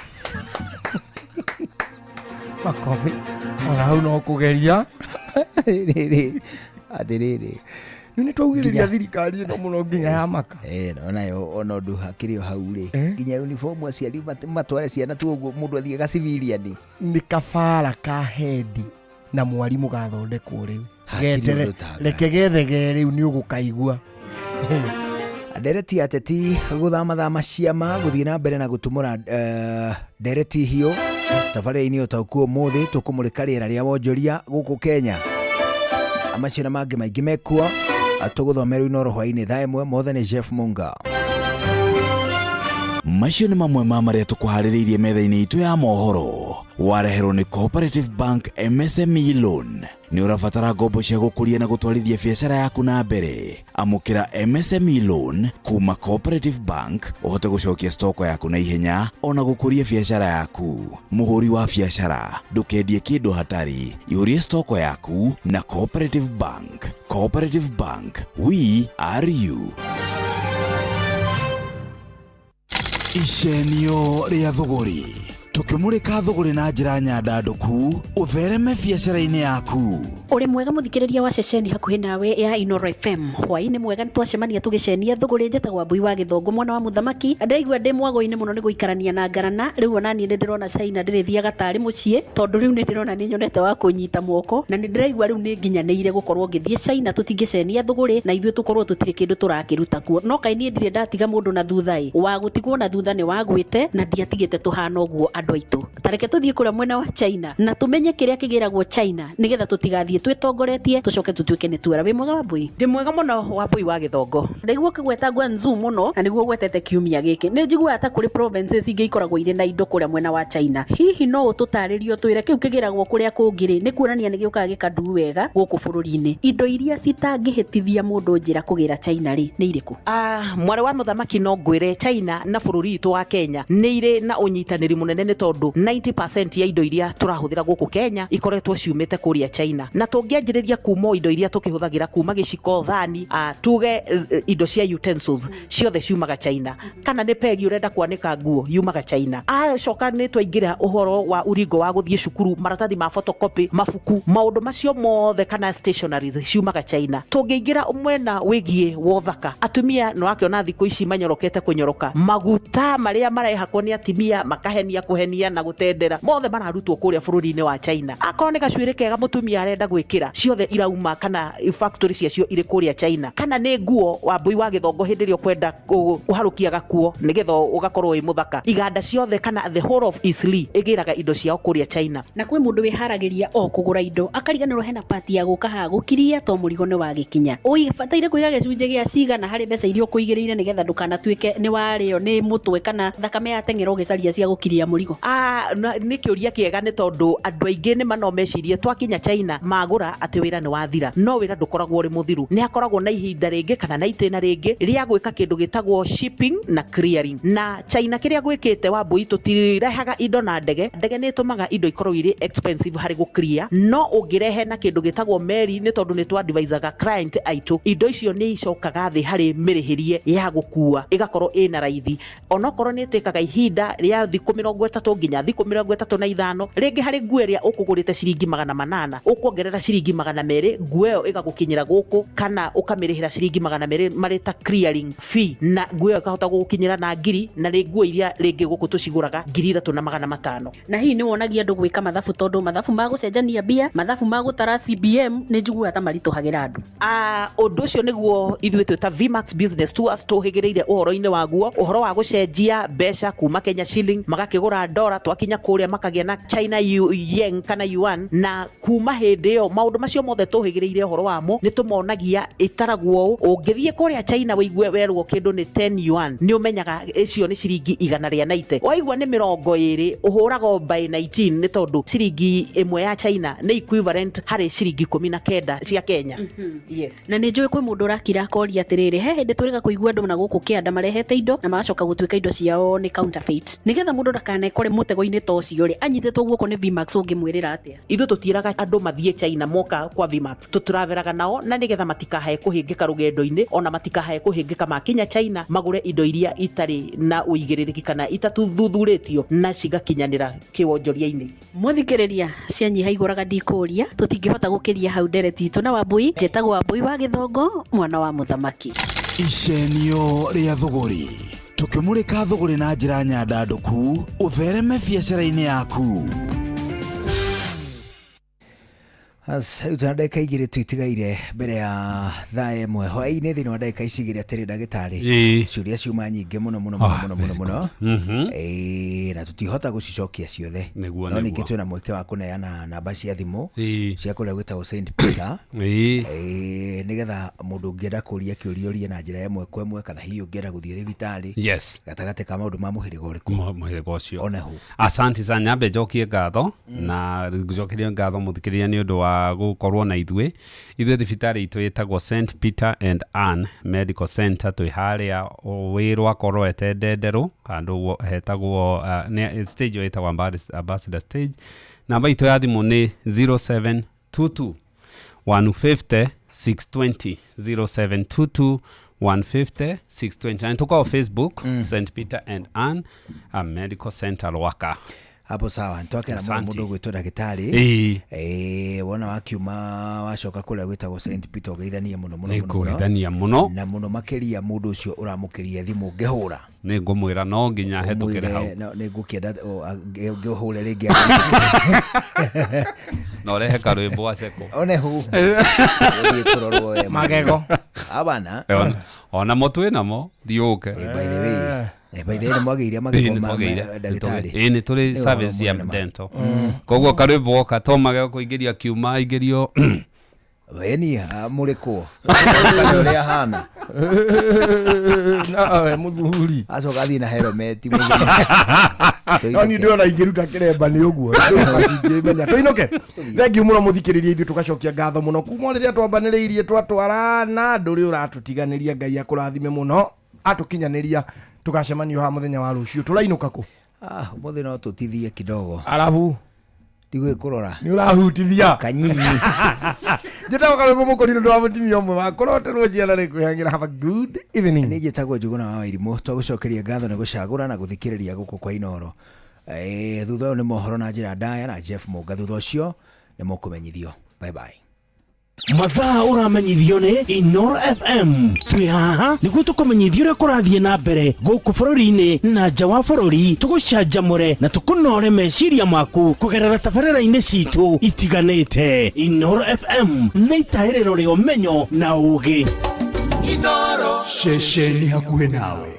[SPEAKER 13] makobi, ona hau no kũgeria.
[SPEAKER 11] Rĩrĩ, atĩrĩrĩ.
[SPEAKER 13] Nĩ nĩ twaugĩrĩria thirikari ĩno mũno nginya ya maka.
[SPEAKER 11] Onayo ona ũndũ hakĩrĩ o hau rĩ, nginya uniform aciari matware ciana tu ũguo, mũndũ athiĩ ga civilian.
[SPEAKER 13] Nĩ kabara ka hendi na mwarimũ gathondekwo rĩu.
[SPEAKER 11] Hatirĩ
[SPEAKER 13] Getere
[SPEAKER 11] ũndũ ta
[SPEAKER 13] reke gethege rĩu, nĩ ũgũkaigua.
[SPEAKER 11] Ndereti ya ateti gũthamathama ciama gũthiĩ na mbere na gũtumũra ndereti hiũ. Tabarĩra-inĩ ũtaũku ũmũthĩ tũkũmũrĩka rĩera rĩa wonjoria gũkũ Kenya, macio na mangĩ maingĩ mekuo tũgũthomerwo Inoro hwainĩ thaa 1. Mothe nĩ Jeff Munga.
[SPEAKER 4] Macio nĩ mamwe ma marĩa tũkũharĩrĩirie metha-inĩ itũ ya mohoro, wareherwo nĩ Cooperative Bank MSME Loan. Nĩ ũrabatara ngombo cia gũkũria na gũtwarithia biacara yaku na mbere? Amũkĩra MSME Loan kuma Cooperative Bank, ũhote gũcokia stoko yaku na ihenya ona gũkũria biacara yaku. Mũhũri wa biacara, ndũkendie kĩndũ hatarĩ, ihũrie stoko yaku na Cooperative Bank. Cooperative Bank, we are you. Icenio rĩa thũgũrĩ, tũkĩmũrĩka thũgũrĩ na njĩra nyandandũku ũthereme biacara-inĩ yaku.
[SPEAKER 12] Ũrĩ mwega mũthikĩrĩria wa ceceni hakuhĩ nawe ya Inoro FM. Hwaĩ-inĩ mwega, nĩ twacemania tũgĩcenia thũgũrĩ. Njĩtagwo Wambui wa Gĩthũngũ, mwana wa mũthamaki. Ndĩraigua ndĩ mwago-inĩ mũno nĩ gũikarania na ngarana. Rĩu ona niĩ nĩ ndĩrona China ndĩrĩthiaga tarĩ mũciĩ, tondũ rĩu nĩ ndĩrona nĩ nyonete wa kũnyita moko, na nĩ ndĩraigua rĩu nĩ nginyanĩire gũkorwo ngĩthiĩ China tũtingĩcenia thũgũrĩ na ithuĩ tũkorwo tũtirĩ kĩndũ tũrakĩruta kuo. No kaĩ niĩ ndirĩ ndatiga mũndũ na thutha ĩ, wa gũtigwo na thutha nĩ wagwĩte, na ndiatigĩte tũhana ũguo andũ. Andũ aitũ, tareke tũthiĩ kũrĩa mwena wa China na tũmenye kĩrĩa kĩgĩragwo China, nĩgetha tũtigathiĩ twĩtongoretie tũcoke tũtuĩke nĩ tuora. Wĩ mwega, Wambui?
[SPEAKER 29] Ndĩ mwega mũno, Wambui wa Gĩthongo.
[SPEAKER 12] Ndaigua ũkĩgweta Guangzhou mũno, na nĩguo ũgwetete kiumia gĩkĩ. Nĩ njiguaga ta kũrĩ provinces ingĩ ikoragwo irĩ na indo kũrĩa mwena wa China. Hihi no ũtũtarĩrie, ũtwĩre kĩu kĩgĩragwo kũrĩa kũngĩ rĩ, nĩ kuonania nĩ gĩũkaga gĩkanduu wega gũkũ bũrũri-inĩ? Indo iria citangĩhĩtithia mũndũ njĩra kũgĩra China rĩ, nĩ irĩkũ?
[SPEAKER 29] Ah, mwarĩ wa mũthamaki, no ngwĩre China na bũrũri witũ wa Kenya nĩ irĩ na ũnyitanĩri mũnene, nĩ tondũ 90% ya indo iria tũrahũthĩra gũkũ Kenya ikoretwo ciumĩte kũrĩa China. Na tũngĩanjĩrĩria kuma o indo iria tũkĩhũthagĩra, kuma gĩciko, thani, tuge indo cia utensils ciothe ciumaga China. Kana nĩ pegi ũrenda kwanĩka nguo, yumaga China. Acoka nĩ twaingĩra ũhoro wa uringo wa gũthiĩ cukuru, maratathi ma photocopy, mabuku, maũndũ macio mothe kana stationaries ciumaga China. Tũngĩingĩra mwena wĩgiĩ wa ũthaka, atumia nĩ wakĩona thikũ ici manyorokete kũnyoroka, maguta marĩa marehakwo nĩ atumia makahenia kũhenia na gũtendera, mothe mararutwo kũrĩa bũrũri-inĩ wa China. Akorwo nĩ gacuĩrĩ kega mũtumia arenda gwĩkĩra, ciothe irauma kana factory ciacio irĩ kũrĩa China. Kana nĩ nguo, Wambui wa Gĩthongo, hĩndĩ ĩrĩa ũkwenda kũharũkia gakuo nĩgetha ũgakorwo wĩ mũthaka, iganda ciothe kana the whole of Eastleigh ĩgĩraga indo ciao kũrĩa China.
[SPEAKER 12] Na kwĩ mũndũ wĩharagĩria o kũgũra indo, akariganĩrwo hena pati ya gũka haha gũkiria to mũrigo nĩ wagĩkinya. Ũbataire kũiga gĩcunjĩ gĩa cigana harĩ mbeca iria ũkũigĩrĩire, nĩgetha ndũkanatuĩke nĩ warĩo nĩ mũtwe kana thakame yateng'era ũgĩcaria cia gũkiria mũrigo?
[SPEAKER 29] Ah, nĩ kĩũria kĩega, nĩ tondũ andũ aingĩ nĩ mano mecirie twakinya China magũra atĩ wĩra nĩ wathira. No wĩra ndũkoragwo ũrĩ mũthiru, nĩ hakoragwo na ihinda rĩngĩ kana na itĩna rĩngĩ rĩa gwĩka kĩndũ gĩtagwo shipping na clearing. Na China kĩrĩa gwĩkĩte, Wambui, tũtirehaga indo na ndege. Ndege nĩ ĩtũmaga indo ikorwo irĩ expensive harĩ gũ clear, no ũngĩrehe na kĩndũ gĩtagwo meri, nĩ tondũ nĩ twadvisaga client aitũ, indo icio nĩ icokaga thĩ harĩ mĩrĩhĩrie ya gũkua, ĩgakorwo ĩna raithi, onokorwo nĩ ĩtĩkaga ihinda rĩa thikũ 30 nginya thikũ 35. Rĩngĩ harĩ nguo ĩrĩa ũkũgũrĩte ciringi 800, ũkuongerera ciringi 200, nguo ĩyo ĩgagũkinyĩra gũkũ, kana ũkamĩrĩhĩra ciringi 200 marĩ ta clearing fee, na nguo ĩyo ĩkahota gũgũkinyĩra na ngiri, na nĩ nguo iria rĩngĩ gũkũ tũcigũraga 3500.
[SPEAKER 12] Na hihi nĩ wonagia andũ gwĩka mathabu? Tondũ mathabu ma gũcenjania mbia, mathabu ma gũtara CBM, nĩ njiguaga ta maritũhagĩra andũ.
[SPEAKER 29] Ah, ũndũ ũcio nĩguo ithuĩ twĩta Vmax Business Tours tũhĩgĩrĩire ũhoro-inĩ waguo, ũhoro wa gũcenjia mbeca kuma Kenya shilling magakĩgũra ndora, twakinya kũrĩa makagĩa na China yen kana yuan. Na kuma hĩndĩ ĩyo maũndũ macio mothe tũhĩgĩrĩire ũhoro wamo, nĩ tũmonagia ĩtaragwo ũũ. Ũngĩthiĩ kũrĩa China wĩigue werwo kĩndũ nĩ 10 yuan, nĩ ũmenyaga ĩcio nĩ ciringi 190. Waigua nĩ 20, ũhũraga o by 19, nĩ tondũ ciringi 1 ya China nĩ equivalent harĩ ciringi 19 cia Kenya. Yes.
[SPEAKER 12] Na nĩ njũĩ kwĩ mũndũ ũrakira akoria atĩrĩrĩ, he hĩndĩ twĩrĩga kũigua andũ na gũkũ kĩanda marehete indo na magacoka gũtuĩka indo ciao nĩ counterfeit. Nĩgetha mũndũ ndakanekore mũtego-inĩ ta ũcio rĩ, anyitĩtwo guoko nĩ Vmax, ũngĩmwĩrĩra atĩa?
[SPEAKER 29] Ithuĩ tũtiĩraga andũ mathiĩ China moka kwa Vmax, tũtũraveraga nao na nĩgetha matikahae kũhĩngĩka rũgendo-inĩ, ona matikahae kũhĩngĩka makinya China magũre indo iria itarĩ na ũigĩrĩrĩki kana itathuthurĩtio na cigakinyanĩra kĩwonjoria-inĩ.
[SPEAKER 12] Mũthikĩrĩria, cianyiha igũraga, ndikũria tũtingĩhota gũkĩria hau. Ndereti itũ na Wambui, njĩtagwo Wambui wa Gĩthongo, mwana wa mũthamaki.
[SPEAKER 4] Icenio rĩa thũgũrĩ, tũkĩmũrĩka thũgũrĩ na njĩra nyandandũku ũthereme biacara-inĩ yaku.
[SPEAKER 11] Rĩu tuna ndagĩka 2 tu itigaire mbere ya thaa 1 hwaĩ-inĩ. Thĩinĩ wa ndagĩka ici 2, atĩrĩ ndagĩtarĩ, ciũria ciuma nyingĩ mũno mũno mũno mũno mũno mũno. Ĩĩ, na tũtihota gũcicokia ciothe. No ningĩ twĩna mweke wa kũneana namba cia thimũ cia kũrĩa gwĩtagwo St Peter. Ĩĩ, nĩgetha mũndũ ũngĩenda kũria kĩũria ũrie na njĩra ĩmwe kwa ĩmwe, kana hihi ũngĩenda gũthiĩ thibitarĩ gatagatĩ ka maũndũ ma mũhĩrĩga ũrĩkũ.
[SPEAKER 14] Mũhĩrĩga ũcio.
[SPEAKER 11] Onehu.
[SPEAKER 14] Asante sana. Nyambe njokie ngatho na njokerie ngatho mũthikĩrĩria nĩ ũndũ wa gũkorwo na ithuĩ. Ithuĩ thibitarĩ itũ ĩtagwo St Peter and Ann Medical Center, twĩ harĩa wĩ Rwakorwete Ndenderũ, handũ hetagwo stage ĩyo ĩtagwo Ambassador Stage. Namba itũ ya thimũ nĩ 0722 150 620, 0722 150 620, na tuko Facebook, St Peter and Ann Medical Center, Rwaka.
[SPEAKER 11] Hapo sawa, ntwakena mũno.
[SPEAKER 14] Asante.
[SPEAKER 11] Mũndũ ũgwĩtwo ndagĩtarĩ. Wona wakiuma wacoka kũrĩa gwĩtagwo St Peter, ũgeithanie mũno mũno mũno mũno.
[SPEAKER 14] Nĩngũgeithania mũno.
[SPEAKER 11] Na mũno makĩria mũndũ ũcio ũramũkĩria thimũ ngĩhũra.
[SPEAKER 14] Nĩ ngũmwĩra no nginya hetũkĩre hau.
[SPEAKER 11] Ũmwĩre, nĩ ngũkĩenda ngĩhũre rĩngĩ.
[SPEAKER 14] Na ũrehe karwĩmbo aceko.
[SPEAKER 11] Onehu ũthiĩ kũrorwo we.
[SPEAKER 13] Magego.
[SPEAKER 11] Abana.
[SPEAKER 14] Ona mo twĩ namo, thiĩ ũke.
[SPEAKER 11] By the way, By the way, nĩ mwagĩire
[SPEAKER 14] Ĩĩ,
[SPEAKER 11] magego
[SPEAKER 14] nĩ
[SPEAKER 11] ma
[SPEAKER 14] twagĩire.
[SPEAKER 11] ndagĩtarĩ.
[SPEAKER 14] Ĩĩ, nĩ tũrĩ
[SPEAKER 11] Nĩ ũhoro
[SPEAKER 14] service ya
[SPEAKER 11] mũnene ma.
[SPEAKER 14] dental. Koguo karwĩmbo goka to magego kũingĩrio akiuma aingĩrio.
[SPEAKER 11] Weni mũrĩkwo ũrĩa hana.
[SPEAKER 13] Nawe mũthuri.
[SPEAKER 11] Acoka athiĩ na helmet.
[SPEAKER 13] No niĩ ndĩrona ingĩruta kĩremba nĩ ũguo ingĩmenya. Tũinũke. Thengiũ mũno mũthikĩrĩria, ithuĩ tũgacokia ngatho mũno kuma o rĩrĩa twambanĩrĩirie twatwarana, ndũrĩ ũratũtiganĩria. Ngai akũrathime mũno atũkinyanĩria. Tũgacemanio haha mũthenya wa rũciũ. Tũrainũka kũ?
[SPEAKER 11] Ah, ũmũthĩ no tũtithie kidogo.
[SPEAKER 13] Arabu
[SPEAKER 11] ndigũgĩkũrora.
[SPEAKER 13] Nĩ ũrahutithia.
[SPEAKER 11] Kanyinyi.
[SPEAKER 13] Njĩtagwo Karũmũ Mũkũrinũ, ndũ wa mũtumia ũmwe wa kũroterwo ciana rĩ kwĩhangĩra. Have a good evening.
[SPEAKER 11] Nĩ njĩtagwo Njũgũna wa Wairimũ. Twagũcokeria ngatho nĩ gũcagũra na gũthikĩrĩria gũkũ kwa Inoro. Thutha ũyũ nĩ mohoro na njĩra ndaya na Jeff Mũnga. Thutha ũcio nĩ mũkũmenyithio. Bye bye.
[SPEAKER 7] Mathaa ũramenyithio nĩ Inoro FM. Twĩ haha nĩguo tũkũmenyithia ũrĩa kũrathiĩ na mbere gũkũ bũrũri-inĩ na nja wa bũrũri, tũgũcanjamũre na tũkũnore meciria maku kũgerera tabarĩra-inĩ citũ itiganĩte. Inoro FM nĩ itahĩrĩro rĩa ũmenyo na ũgĩ.
[SPEAKER 6] Inoro.
[SPEAKER 3] Ceceni hakuhĩ nawe.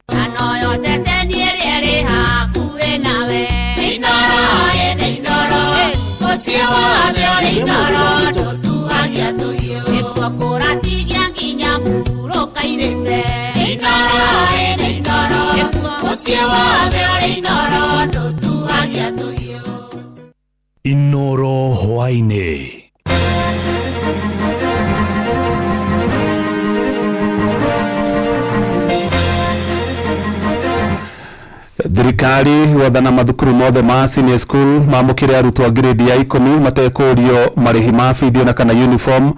[SPEAKER 9] Anoyo ceceni ĩrĩa ĩrĩ hakuhĩ nawe. Inoro, ĩ nĩ Inoro, mũciĩ wothe ũrĩ Inoro, ndũtuagia tũhiũ. Nĩkuo kũratigia nginya mũhurũka irĩte. Inoro, ĩ nĩ Inoro, mũciĩ wothe ũrĩ Inoro, ndũtuagia tũhiũ.
[SPEAKER 3] Inoro hwainĩ.
[SPEAKER 15] Thirikari gwathana mathukuru mothe ma senior school mamũkĩre arutwo a grade ya 10 matekũrio marĩhi ma bithi ona kana uniform.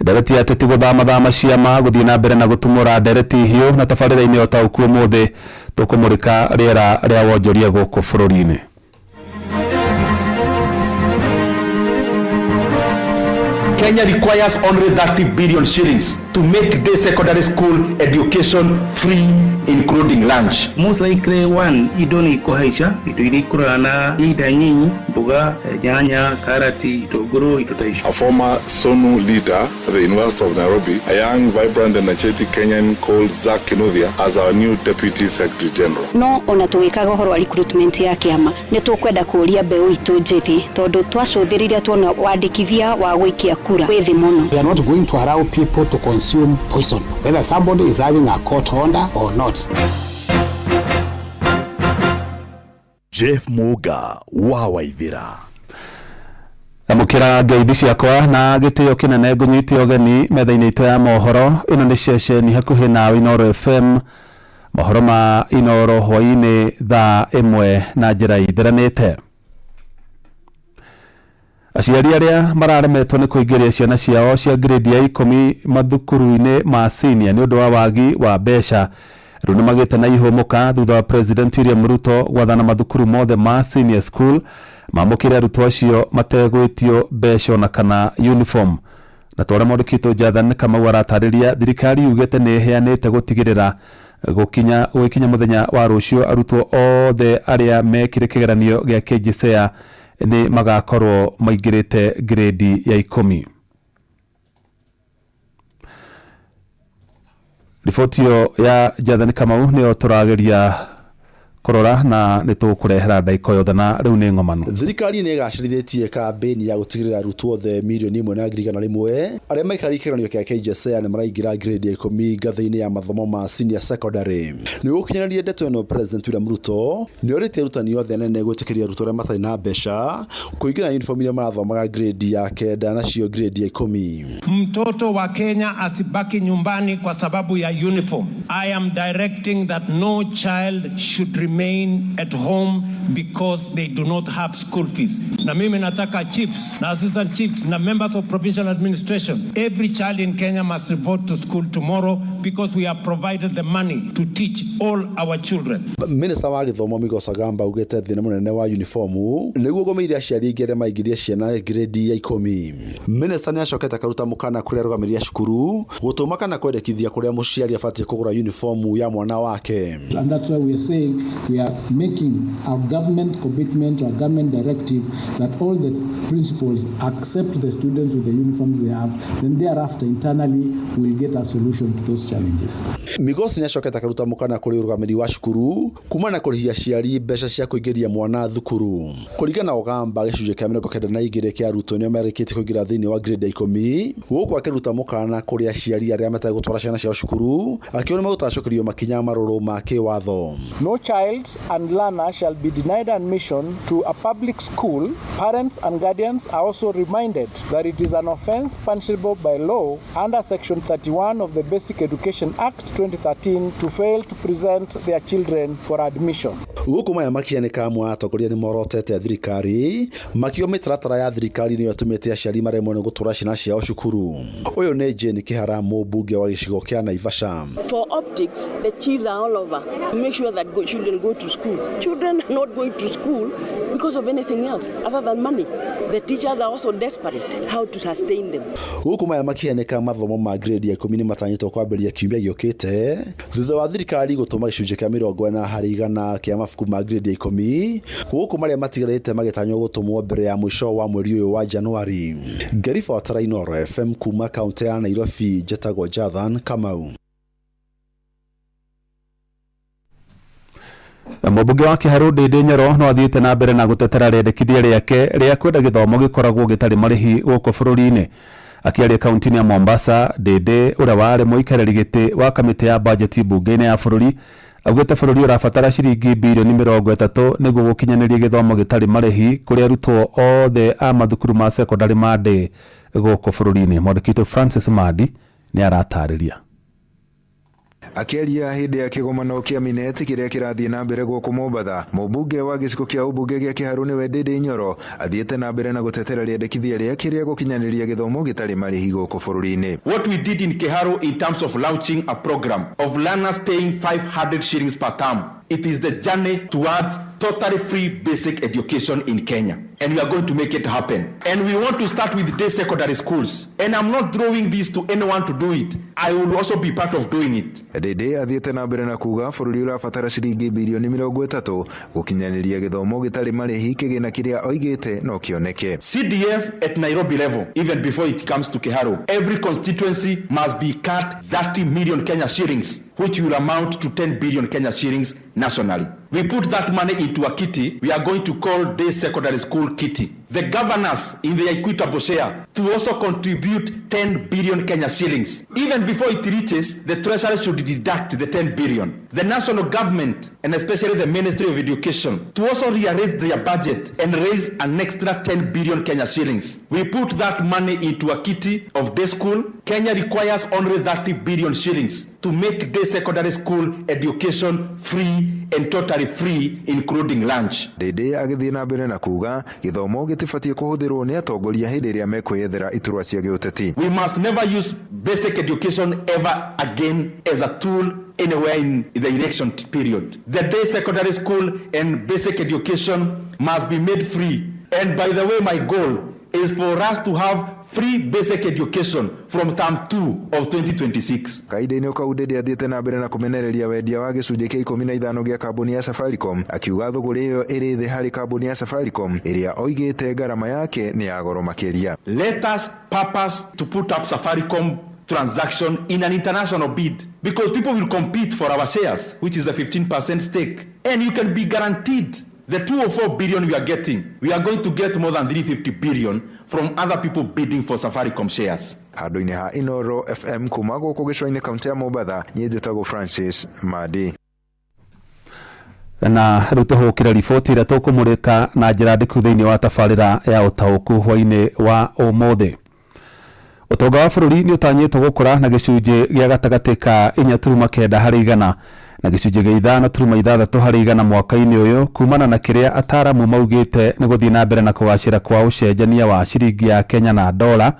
[SPEAKER 15] Ndereti ya ateti gũthamathama ciama gũthiĩ na mbere na gũtumũra ndereti hiũ na tabarĩra-inĩ o ta ũkuo ũmũthĩ tũkũmũrĩka rĩera rĩa wonjoria gũkũ bũrũri-inĩ.
[SPEAKER 16] Kenya requires only 30 billion shillings to make day secondary school education free, including lunch.
[SPEAKER 17] Most likely one, indo nĩ ikũhaica, indo iria ikũraga na ihinda nyinyi, mboga, nyanya, karati, itũngũrũ, indo ta icio.
[SPEAKER 19] A former SONU leader at the University of Nairobi, a young, vibrant, energetic Kenyan called Zach Kinuthia as our new Deputy Secretary General.
[SPEAKER 21] No ona tũgĩkaga ũhoro wa recruitment ya kĩama, nĩ tũkwenda kũria mbeũ itũ njĩthĩ, tondũ twacũthĩrĩria tuona wandĩkithia wa gũikia kura wĩ thĩ mũno.
[SPEAKER 22] We are not going to allow people to consume poison, whether somebody is having a court order or not.
[SPEAKER 4] Jeff Muga wa Waithira.
[SPEAKER 15] Amũkĩra ngeithi ciakwa na gĩtĩo kĩnene, ngũnyite ũgeni metha-inĩ itũ ya mohoro. Ĩno nĩ ceceni hakuhĩ nawe Inoro FM. Mohoro ma Inoro hwainĩ thaa 1 na njĩra itheranĩte. Aciari arĩa mararemetwo nĩ kũingĩria ciana ciao cia grade ya 10 mathukuru-inĩ ma senior nĩ ũndũ wa wagi wa mbeca rĩu nĩ magĩte na ihũmũka thutha wa President William Ruto gwathana mathukuru mothe ma senior school mamũkĩre arutwo acio mategwĩtio mbeca ona kana uniform. Na twarĩa mwandĩki Jathan Kamau aratarĩria, thirikari yugĩte nĩ ĩheanĩte gũtigĩrĩra gũgĩkinya mũthenya wa rũciũ arutwo othe arĩa mekire kĩgeranio gĩa KJSEA nĩ magakorwo maingĩrĩte grade ya 10. Riboti ĩyo ya Jathan Kamau nĩyo tũrageria kũrora na nĩ tũkũrehera ndagĩka yothe, na rĩu nĩ ng'omano.
[SPEAKER 23] Thirikari nĩ ĩgacĩrithĩtie kambĩini ya gũtigĩrĩra arutwo othe 1,100,000 arĩa maikarĩire kĩgeranio kĩa KJSEA nĩ maraingĩra grade ya 10 ngathĩ-inĩ ya mathomo ma senior secondary. Nĩ gũkinyanĩria ndeto ĩno, President William Ruto nĩ orĩtie arutani othe anene gwĩtĩkĩria arutwo arĩa matarĩ na mbeca kũingĩra uniform iria marathomaga grade ya 9 nacio grade ya 10.
[SPEAKER 26] Mtoto wa Kenya asibaki nyumbani kwa sababu ya uniform. I am directing that no child should remain at home because they do not have school fees. Na mimi nataka chiefs na assistant chiefs na members of provincial administration, every child in Kenya must report to school tomorrow because we have provided the money to teach all our children.
[SPEAKER 23] Minister wa gĩthomo Migos Ogamba augĩte thĩna mũnene wa uniformu nĩguo ũgũmĩire aciari aingĩ arĩa maingĩria ciana grade ya 10. Minister nĩ acokete akaruta mũkana kũrĩ arũgamĩrĩri a cukuru gũtũma kana kwendekithia kũrĩa mũciari abatiĩ kũgũra uniformu ya mwana wake.
[SPEAKER 22] And that's why we are saying
[SPEAKER 1] We are making a government commitment or government directive that all the principals accept the students with the uniforms they have. Then thereafter, internally, we'll get a solution to those challenges.
[SPEAKER 23] Migosi nĩ acokete akaruta mũkana kũrĩ ũrũgamĩrĩri wa cukuru kuma na kũrĩhia aciari mbeca cia kũingĩria mwana thukuru. Kũringana na Ogamba, gĩcunjĩ kĩa 92 kĩa arutwo nĩo marĩkĩtie kũingĩra thĩinĩ wa grade ya 10, gũkũ akĩruta mũkana kũrĩ aciari arĩa mategũtwara ciana ciao cukuru akiuga nĩ megũtacokerio makinya marũrũ ma kĩwatho.
[SPEAKER 1] No child and learner shall be denied admission to a public school. Parents and guardians are also reminded that it is an offense punishable by law under Section 31 of the Basic Education Act 2013 to fail to present their children for admission.
[SPEAKER 23] Gũkũ maya makĩanĩka, amwe a atongoria nĩ morotete thirikari makiuga mĩtaratara ya thirikari nĩyo ĩtũmĩte aciari maremwo nĩ gũtwara ciana ciao cukuru. Ũyũ nĩ Jane Kĩhara, mũmbunge wa gĩcigo kĩa Naivasha.
[SPEAKER 2] For optics, the chiefs are all over to make sure that children go to school. Children are not going to school because of anything else other than money. The teachers are also desperate how to sustain them.
[SPEAKER 23] Gũkũ maya makĩanĩka, mathomo ma grade ya 10 nĩ matanyĩtwo kwambĩrĩria kiumia gĩũkĩte thutha wa thirikari gũtũma gĩcunjĩ kĩa 40% kĩa mabuku ma grade ya 10, gũkũ marĩa matigarĩte magĩtanywo gũtũmwo mbere ya mũico wa mweri ũyũ wa Januari. Ngĩribotera Inooro FM kuma kaunti ya Nairobi, njĩtagwo Jathan Kamau.
[SPEAKER 15] Mũmbunge wa Kĩharũ Ndĩndĩ Nyoro no athiĩte na mbere na gũtetera rĩendekithia rĩake rĩa kwenda gĩthomo gĩkoragwo gĩtarĩ marĩhi gũkũ bũrũri-inĩ. Akĩaria kaunti-inĩ ya Mombasa, Ndĩndĩ ũrĩa warĩ mũikarĩri gĩtĩ wa kamĩtĩ ya bajeti mbunge-inĩ ya bũrũri augĩte bũrũri ũrabatara ciringi birioni 30 nĩguo gũkinyanĩria gĩthomo gĩtarĩ marĩhi kũrĩ arutwo othe a mathukuru ma sekondarĩ ma ndĩ gũkũ bũrũri-inĩ. Mwandĩki witũ Francis Mandi nĩ aratarĩria.
[SPEAKER 8] Akĩaria hĩndĩ ya kĩgomano kĩa Minet kĩrĩa kĩrathiĩ na mbere gũkũ Mombatha, mũmbunge wa gĩcigo kĩa ũmbunge gĩa Kĩharũ nĩwe Ndĩndĩ Nyoro athiĩte na mbere na gũtetera rĩendekithia rĩake rĩa gũkinyanĩria gĩthomo gĩtarĩ marĩhi gũkũ bũrũri-inĩ.
[SPEAKER 16] What we did in Kiharu in terms of launching a program of learners paying 500 shillings per term, it is the journey towards totally free basic education in Kenya. And we are going to make it happen. And we want to start with day secondary schools. And I'm not throwing this to anyone to do it. I will also be part of doing it.
[SPEAKER 8] Ndĩndĩ athiĩte na mbere na kuga bũrũri ũrabatara ciringi birioni 30 gũkinyanĩria gĩthomo gĩtarĩ marĩhi, kĩgĩna kĩrĩa oigĩte no kĩoneke.
[SPEAKER 16] CDF at Nairobi level, even before it comes to Kiharu, every constituency must be cut 30 million Kenya shillings, which will amount to 10 billion Kenya shillings nationally. We put that money into a kitty. We are going to call day secondary school kitty. The governors in the equitable share to also contribute 10 billion Kenya shillings. Even before it reaches, the treasury should deduct the 10 billion. The national government, and especially the Ministry of Education, to also rearrange their budget and raise an extra 10 billion Kenya shillings. We put that money into a kitty of day school. Kenya requires only 30 billion shillings to make day secondary school education free and totally free, including lunch.
[SPEAKER 8] Ndĩndĩ agĩthiĩ na mbere na kuga gĩthomo gĩtibatiĩ kũhũthĩrwo nĩ atongoria hĩndĩ ĩrĩa mekwĩyethera iturwa cia gĩũteti.
[SPEAKER 16] We must never use basic education ever again as a tool anywhere in the election period. The day secondary school and basic education must be made free. And by the way, my goal is for us to have free basic education from term 2 of 2026.
[SPEAKER 8] Kahinda-inĩ kau Ndĩndĩ athiĩte na mbere na kũmenereria wendia wa gĩcunjĩ kĩa 15 gĩa kambuni ya Safaricom, akiuga thũgũrĩ ĩyo ĩrĩ thĩ harĩ kambuni ya Safaricom ĩrĩa oigĩte ngarama yake nĩ ya goro makĩria.
[SPEAKER 16] Let us purpose to put up Safaricom transaction in an international bid, because people will compete for our shares, which is the 15% stake, and you can be guaranteed the 204 billion we are getting, we are going to get more than 350 billion from other people bidding for Safaricom shares.
[SPEAKER 8] Handũ-inĩ ha Inooro FM kuma gũkũ gĩcũa-inĩ kaunti ya Mombatha, niĩ njĩtagwo Francis Madi.
[SPEAKER 15] Na rĩu tũhũkĩre riboti ĩrĩa tũkũmũrĩka na njĩra ndĩku thĩinĩ wa tabarĩra ya ũtaũku hwainĩ wa ũmũthĩ. Ũtonga wa bũrũri nĩ ũtanyĩtwo gũkũra na gĩcunjĩ gĩa gatagatĩ ka 4.9 harĩ igana na gĩcunjĩ gĩa 5.6 harĩ igana mwaka-inĩ ũyũ, kumana na kĩrĩa ataramu maugĩte nĩ gũthiĩ na mbere na kũgacĩra kwa ũcenjania wa ciringi ya Kenya na dola,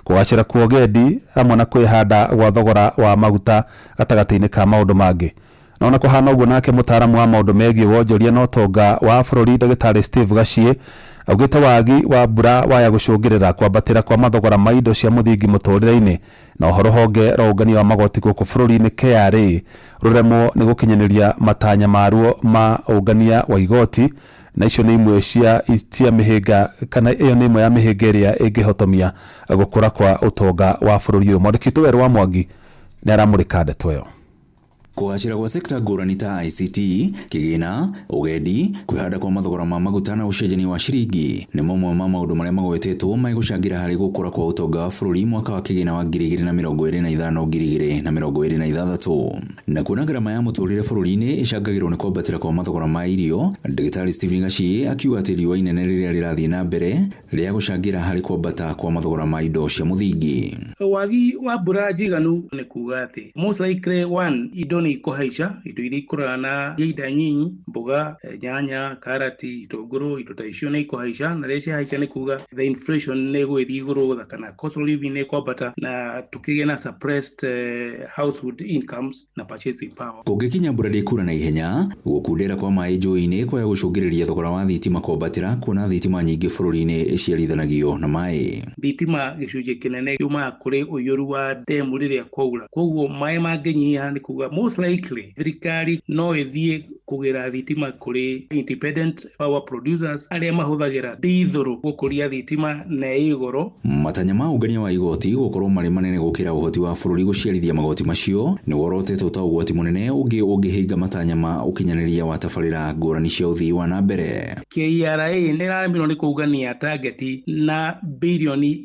[SPEAKER 15] kũgacĩra kwa ũgendi hamwe na kwĩhanda gwa thogora wa maguta gatagatĩ-inĩ ka maũndũ mangĩ. Na ona kũhana ũguo, nake mũtaaramu wa maũndũ megiĩ wonjoria na ũtonga wa bũrũri ndagĩtarĩ Steve Gachie Augĩte wagi wa mbura waya gũcũngĩrĩra kwambatĩra kwa mathogora ma indo cia mũthingi mũtũrĩre-inĩ, na ũhoro honge rwa ũngania wa magoti gũkũ bũrũri-inĩ KRA rũremwo nĩ gũkinyanĩria matanya maruo ma ũngania wa igoti, na icio nĩ imwe cia mĩhĩnga kana ĩyo nĩ ĩmwe ya mĩhĩnga ĩrĩa ĩngĩhotomia gũkũra kwa ũtonga wa bũrũri ũyũ. Mwandĩki witũ Werũ wa Mwangi nĩ aramũrĩka ndeto ĩyo.
[SPEAKER 4] Kũgacĩra gwa sekta ngũrani ta ICT, kĩgĩna, ũgendi, kwĩhanda kwa mathogora ma maguta na ũcenjania wa ciringi nĩ mamwe ma maũndũ marĩa magwetetwo megũcangĩra harĩ gũkũra kwa ũtonga wa bũrũri mwaka wa kĩgĩna wa 2025 2026. Na kuona ngarama ya mũtũrĩre bũrũri-inĩ ĩcangagĩrwo nĩ kwambatĩra kwa mathogora ma irio, Ndagĩtarĩ Stephen Gachie akiuga atĩ riũa inene rĩrĩa rĩrathiĩ na mbere rĩa gũcangĩra harĩ kwambata kwa mathogora ma indo cia mũthingi.
[SPEAKER 17] Wagi wa mbura njiganu nĩ kuga atĩ most likely one indo nĩ ikũhaica, indo iria ikũraga na ihinda nyinyi, mboga, nyanya, karati, itũngũrũ, indo ta icio nĩ ikũhaica, na rĩrĩa ciahaica nĩ kuga the inflation nĩ ĩgũgĩthiĩ igũrũ kana cost of living nĩ ĩkwambata na tũkĩgĩe na suppressed household incomes na purchasing power.
[SPEAKER 4] Kũngĩkinya mbura ndĩkura na ihenya, gũkundera kwa maĩ njũĩ-inĩ kwaya gũcũngĩrĩria thogora wa thitima kwambatĩra, kuona thitima nyingĩ bũrũri-inĩ ĩciarithanagio na maĩ.
[SPEAKER 17] Thitima gĩcunjĩ kĩnene yumaga kũrĩ ũiyũru wa ndemu rĩrĩa kwaura, koguo maĩ mangĩnyiha nĩ kuga most likely thirikari no ĩthiĩ kũgĩra thitima kũrĩ independent power producers arĩa mahũthagĩra dithũrũ gũkũria thitima na ĩ goro.
[SPEAKER 4] Matanya ma ũngania wa igoti gũkorwo marĩ manene gũkĩra ũhoti wa bũrũri gũciarithia magoti macio nĩ worotetwo ta ũgwati mũnene ũngĩ ũngĩhĩnga matanya ma ũkinyanĩria wa tabarĩra ngũrani cia ũthii wa na mbere.
[SPEAKER 17] KRA nĩ ĩraremirwo nĩ kũngania tageti na birioni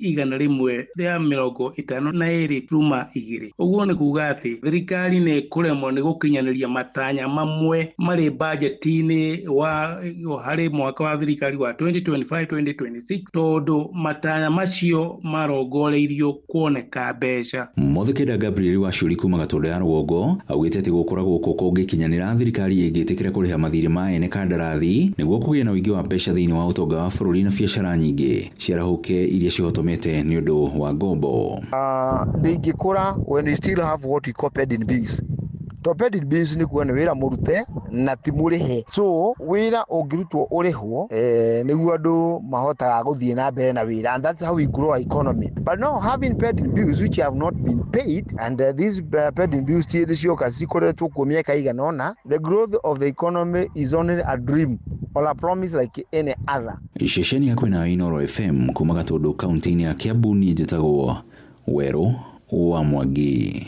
[SPEAKER 17] 152.2. Ũguo nĩ kuga atĩ thirikari nĩ kũremwo nĩ gũkinyanĩria matanya mamwe marĩ bajeti-inĩ wa harĩ mwaka wa thirikari wa 2025-2026 tondũ matanya macio marongoreirio kuoneka mbeca.
[SPEAKER 4] Mothikenda Gabriel wa Curi kuma Gatũndũ ya rũgongo augĩte atĩ gũkũra gũkũ kũngĩkinyanĩra thirikari ĩngĩtĩkĩra kũrĩha mathirĩ ma ene kandarathi nĩguo kũgĩe na ũingĩ wa mbeca thĩinĩ wa ũtonga wa bũrũri na biacara nyingĩ ciarahũke iria cihotomete nĩ ũndũ wa ngombo.
[SPEAKER 5] Ndĩngĩkũra when we still have what we call pending bills. To pending bills nĩ kuga nĩ wĩra mũrute na ti mũrĩhe, so wĩra ũngĩrutwo ũrĩhwo nĩguo andũ mahotaga gũthiĩ na mbere na wĩra, and that's how we grow our economy. But now having pending bills which have not been paid, and these pending bills ti hĩndĩ cioka cikoretwo kuo mĩaka igana ũna, the growth of the economy is only a dream or a promise like any other.
[SPEAKER 4] Ceceni ya kwĩna Inooro FM kuma Gatũndũ kaunti-inĩ ya Kiambu, niĩ njĩtagwo Werũ wa Mwangi.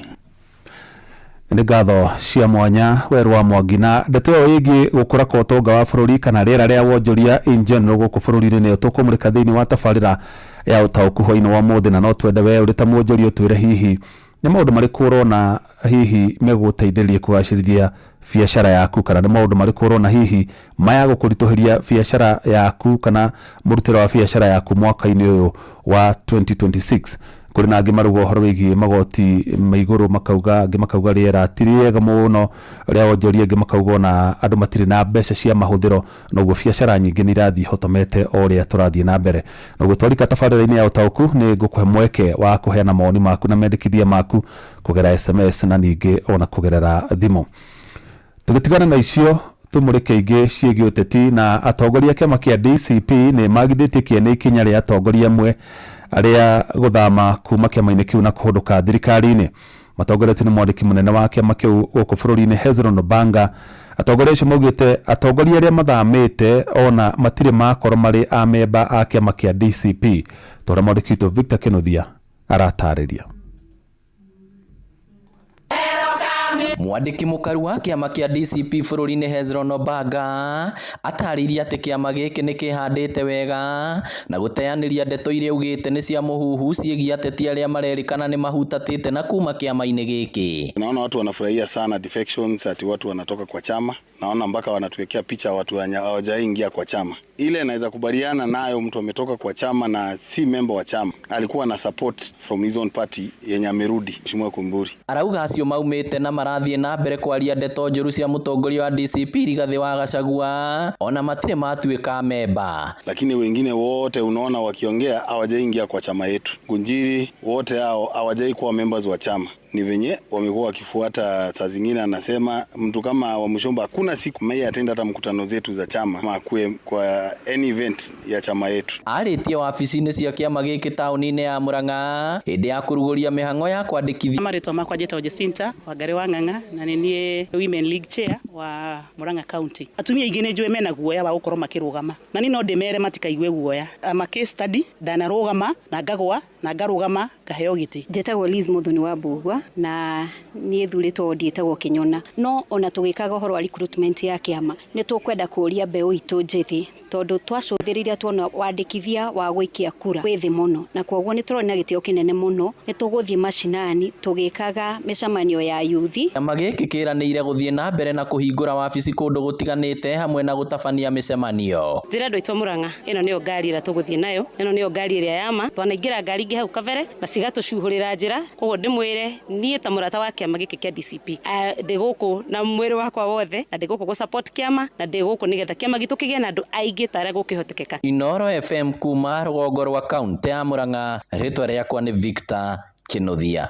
[SPEAKER 15] Nĩ ngatho cia mwanya Werũ wa Mwangi. Na ndeto ĩyo ĩgiĩ gũkũra kwa ũtonga wa bũrũri kana rĩera rĩa wonjoria in general gũkũ bũrũri-inĩ nĩyo tũkũmũrĩka thĩinĩ wa tabarĩra ya ũtaũku hwainĩ wa ũmũthĩ, na no twende we ũrĩ ta mwonjoria ũtwĩre hihi nĩ maũndũ marĩkũ ũrona hihi megũgũteithĩrĩria kũgacĩrithia biacara yaku, kana nĩ maũndũ marĩkũ ũrona hihi maya gũkũritũhĩria biacara yaku kana mũrutĩre wa biacara yaku mwaka-inĩ ũyũ wa 2026. Kũrĩ na angĩ marauga ũhoro wĩgiĩ magoti ma igũrũ, makauga angĩ makauga rĩera ti rĩega mũno rĩa wonjoria, angĩ makauga ona andũ matirĩ na mbeca cia mahũthĩro, noguo biacara nyingĩ nĩ irathiĩ ihotomete o ũrĩa tũrathiĩ na mbere. Noguo twarika tabarĩra-inĩ ya ũtaũku nĩ ngũkũhe mweke wa kũheana mawoni maku na mendekithia maku kũgerera SMS na ningĩ ona kũgerera thimũ. Tũgĩtigana na icio tumũrĩke ingĩ ciĩgiĩ ũteti, na atongoria a kĩama kĩa DCP nĩ magithĩtie kĩene ikinya rĩa atongoria amwe arĩa gũthama kuma kĩama-inĩ kĩu na kũhũndũka thirikari-inĩ. Matongoretio nĩ mwandĩki mũnene wa kĩama kĩu gũkũ bũrũri-inĩ Hezron Obanga. Atongoria acio maugĩte atongoria arĩa mathamĩte ona matirĩ makorwo marĩ amemba a kĩama kĩa DCP, ta ũrĩa mwandĩki witũ Victor Kinuthia aratarĩria.
[SPEAKER 10] Mwandĩki mũkaru wa kĩama kĩa DCP bũrũri-inĩ Hezron Obanga atarĩirie atĩ kĩama gĩkĩ nĩ kĩhandĩte wega na gũteanĩria ndeto iria augĩte nĩ cia mũhuhu ciĩgiĩ ateti arĩa marerĩkana nĩ mahutatĩte na kuma kĩama-inĩ gĩkĩ.
[SPEAKER 18] Naona watu wanafurahia sana defections, ati watu wanatoka kwa chama. Naona mpaka wanatuwekea picha watu hawajaingia kwa chama. Ile naweza kubaliana nayo, mtu ametoka kwa chama na si member wa chama, alikuwa na support from his own party yenye amerudi. Mheshimiwa Kumburi
[SPEAKER 10] arauga acio maumĩte na marathiĩ na mbere kwaria ndeto njũru cia mũtongoria wa DCP Rigathĩ wa Gachagua ona matirĩ matuĩka memba.
[SPEAKER 18] Lakini wengine wote unaona wakiongea hawajaingia kwa chama yetu. Ngunjiri wote hao hawajai kuwa members wa chama. Ni venye wamekuwa wakifuata. Saa zingine anasema mtu kama Wamuchomba hakuna siku mei atenda hata mkutano zetu za chama ama akuwe kwa any event ya chama yetu.
[SPEAKER 10] Arĩtie wabici-inĩ cia kĩama gĩkĩ taũni-inĩ ya Murang'a hĩndĩ ya kũrugũria mĩhang'o ya kwandĩkithia.
[SPEAKER 12] Marĩtwa makwa njĩtagwo Jacinta Wangari wa Ng'ang'a na nĩ niĩ Women League Chair wa Murang'a County. Atumia aingĩ nĩ njũĩ mena guoya wa gũkorwo makĩrũgama na niĩ no ndĩmere matikaigue guoya. Ama case study ndanarũgama na ngagwa na ngarũgama ngaheo gĩtĩ.
[SPEAKER 21] Njĩtagwo Liz Muthoni wa Mbugua na niĩ thurĩtwo ndiĩtagwo Kĩnyona. No ona tũgĩkaga ũhoro wa recruitment ya kĩama nĩ tũkwenda kũria mbeũ itũ njĩthĩ tondũ twacũthĩrĩria tuona wandĩkithia wa gũikia kura wĩ thĩ mũno, na kwoguo nĩ tũrona gĩtĩo kĩnene mũno. Nĩ tũgũthiĩ macinani tũgĩkaga mĩcemanio ya yuthi.
[SPEAKER 10] Kĩama gĩkĩ kĩranĩire gũthiĩ na mbere na kũhingũra wabici kũndũ gũtiganĩte hamwe na gũtabania mĩcemanio.
[SPEAKER 13] Njĩra andũ aitũ a Murang'a, ĩno nĩyo ngari ĩrĩa tũgũthiĩ nayo, ĩno nĩyo ngari ĩrĩa ya ma. Twanaingĩra ngari ingĩ hau kabere na cigatũcuhũrĩra njĩra. Koguo ndĩmwĩre niĩ ta mũrata wa kĩama gĩkĩ kĩa DCP, ndĩ gũkũ na mwĩrĩ wakwa wothe, na ndĩ gũkũ gũ support kĩama, na ndĩ gũkũ nĩgetha kĩama gitũ kĩgĩe na andũ aingĩ ta ũrĩa gũkĩhotekeka.
[SPEAKER 10] Inooro FM kuma rũgongo rwa kaunti ya Murang'a, rĩtwa rĩakwa nĩ Victor Kinuthia.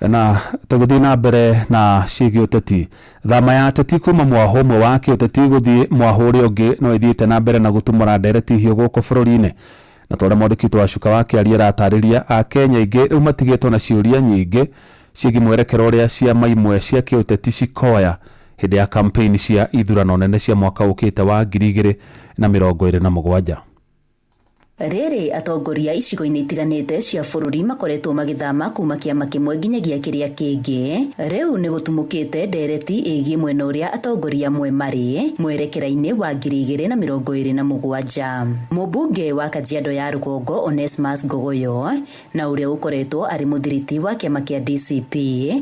[SPEAKER 15] Na tũgĩthiĩ na mbere na ciĩgiĩ ũteti, thama ya ateti kuma mwahũ ũmwe wa kĩũteti gũthiĩ mwahũ ũrĩa ũngĩ no ĩthiĩte na mbere na gũtumũra ndereti hiũ gũkũ bũrũri-inĩ. Na twarĩa mwandĩki witũ wa Cuka wa Kĩaria aratarĩria Akenya aingĩ rĩu matigĩtwo na ciũria nyingĩ ciĩgiĩ mwerekero ũrĩa ciama imwe cia kĩũteti cikoya hĩndĩ ya campaign cia ithurano nene cia mwaka ũkĩte wa 2027.
[SPEAKER 14] Rĩrĩ atongoria icigo-inĩ itiganĩte cia bũrũri makoretwo magĩthama kuma kĩama kĩmwe nginyagia kĩrĩa kĩngĩ. Rĩu nĩ gũtumũkĩte ndereti ĩgiĩ mwena ũrĩa atongoria amwe marĩ mwerekera-inĩ wa 2027. Mũmbunge wa Kajiado ya Rũgongo Onesmus Ngogoyo na ũrĩa ũkoretwo arĩ mũthiriti wa kĩama kĩa DCP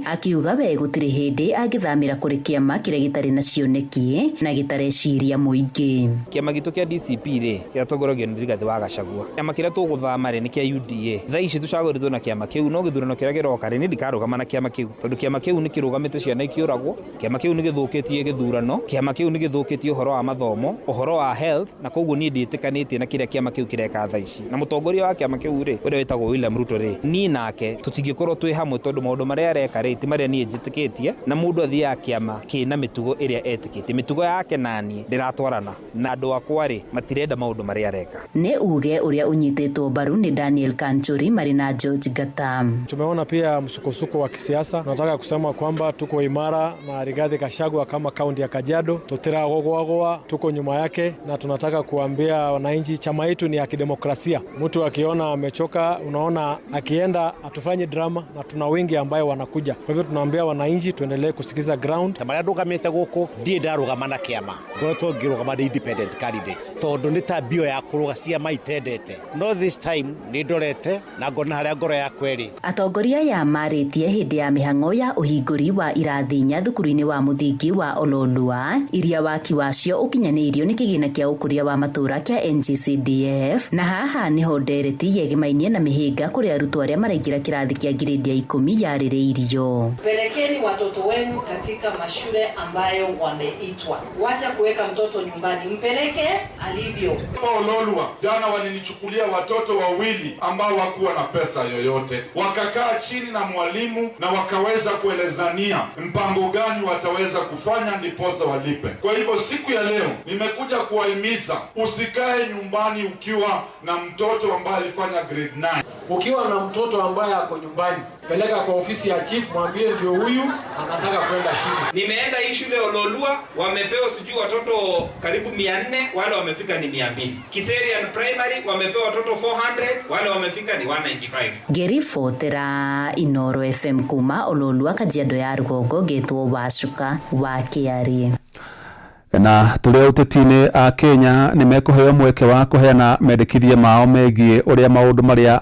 [SPEAKER 14] akiuga we gũtirĩ hĩndĩ angĩthamĩra kũrĩ kĩama kĩrĩa gĩtarĩ na cioneki na gĩtareciria mũingĩ.
[SPEAKER 20] Kĩama gitũ kĩa DCP rĩ gĩatongoragio nĩ Rigathĩ wa Gachagua. Kĩama kĩrĩa tũgũthama rĩ nĩ kĩa UDA. Thaa ici tũcagũrĩtwo na kĩama kĩu, no gĩthurano kĩrĩa kĩroka rĩ niĩ ndikarũgama na kĩama kĩu tondũ kĩama kĩu nĩ kĩrũgamĩte ciana ikĩũragwo, kĩama kĩu nĩ gĩthũkĩtie gĩthurano, kĩama kĩu nĩ gĩthũkĩtie ũhoro wa mathomo, ũhoro wa health, na koguo niĩ ndiĩtĩkanĩtie na kĩrĩa kĩama kĩu kĩreka thaa ici. Na mũtongoria wa kĩama kĩu rĩ ũrĩa wĩtagwo William Ruto rĩ, niĩ nake tũtingĩkorwo twĩ hamwe tondũ maũndũ marĩa areka rĩ ti marĩa niĩ njĩtĩkĩtie, na mũndũ athiaga kĩama kĩna mĩtugo ĩrĩa etĩkĩtie. Mĩtugo yake naniĩ ndĩratwarana na andũ akwa rĩ matirenda maũndũ marĩa areka.
[SPEAKER 14] Nĩ uge ũrĩa ũnyitĩtwo mbaru nĩ Daniel Kanchuri marĩ na George Gatam.
[SPEAKER 24] Tumeona pia msukosuko wa kisiasa. Tunataka kusema kwamba tuko imara na Rigathi Gachagua kama kaunti ya Kajiado, tutiragogoagoa, tuko nyuma yake, na tunataka kuambia wananchi chama yetu ni ya kidemokrasia. Mtu akiona amechoka, unaona akienda atufanye drama, na tuna wengi ambayo wanakuja. Kwa hivyo tunaambia wananchi tuendelee kusikiza ground.
[SPEAKER 25] Tamara ndugamite guku ndie ndarugama na kiama ngoretwo ngirugama ndi independent candidate tondu ni ta bio ya kuruga ciama itendete, no this time ni ndorete na ngona haria ngoro yakwa ĩrĩ.
[SPEAKER 14] Atongoria aya marĩtie hĩndĩ ya mĩhang'o ya ũhingũri wa irathi inya thukuru-inĩ wa mũthingi wa Ololua iria waki wacio ũkinyanĩirio nĩ kĩgĩna kĩa ũkũria wa matũũra kĩa NGCDF, na haha nĩho ndereti yegemainie na mĩhĩnga kũrĩ arutwo arĩa maraingĩra kĩrathi kĩa grade ya 10 yarĩrĩirio.
[SPEAKER 27] Pelekeni watoto wenu katika mashule ambayo wameitwa. Wacha kuweka mtoto nyumbani, mpeleke alivyo.
[SPEAKER 19] Ololua jana walinichukulia watoto wawili ambao hawakuwa na pesa yoyote, wakakaa chini na mwalimu na wakaweza kuelezania mpango gani wataweza kufanya ndiposa walipe. Kwa hivyo siku ya leo nimekuja kuwahimiza usikae nyumbani ukiwa na mtoto ambaye alifanya grade 9.
[SPEAKER 24] Ukiwa na mtoto ambaye ako nyumbani, peleka kwa ofisi ya chief, mwambie ndio huyu anataka kwenda shule.
[SPEAKER 28] Nimeenda hii shule Ololua, wamepewa sijui watoto karibu 400, wale wamefika ni 200. Kiserian Primary wamepewa watoto 400, wale wamefika ni 195.
[SPEAKER 14] Ngĩribotera Inooro FM kuma Ololua Kajiado ya Rũgongo, ngetwo Wacuka wa Kĩarĩ.
[SPEAKER 15] Na tũrĩ ũteti-inĩ, a Kenya nĩ mekũheo mweke wa kũheana mendekithia mao megiĩ ũrĩa maũndũ marĩa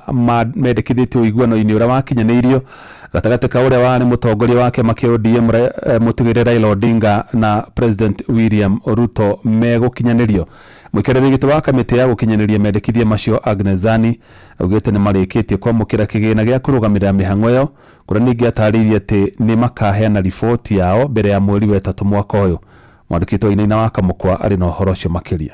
[SPEAKER 15] mendekithĩtio ũiguano-inĩ ũrĩa wakinyanĩirio gatagatĩ ka ũrĩa warĩ mũtongoria wa kĩama kĩa ODM mũtũgĩre Raila Odinga na President William Ruto megũkinyanĩrio. Mũikarĩri gĩtĩ wa kamĩtĩ ya gũkinyanĩria mendekithia macio Agnes Zani augĩte nĩ marĩkĩtie kwamũkĩra kĩgĩna gĩa kũrũgamĩrĩra mĩhang'o ĩyo, kũrĩa ningĩ atarĩirie atĩ nĩ makaheana riboti yao mbere ya mweri wa 3 mwaka ũyũ. Mwandĩki witũ Wainaina wa Kamũkwa arĩ na ũhoro ũcio makĩria.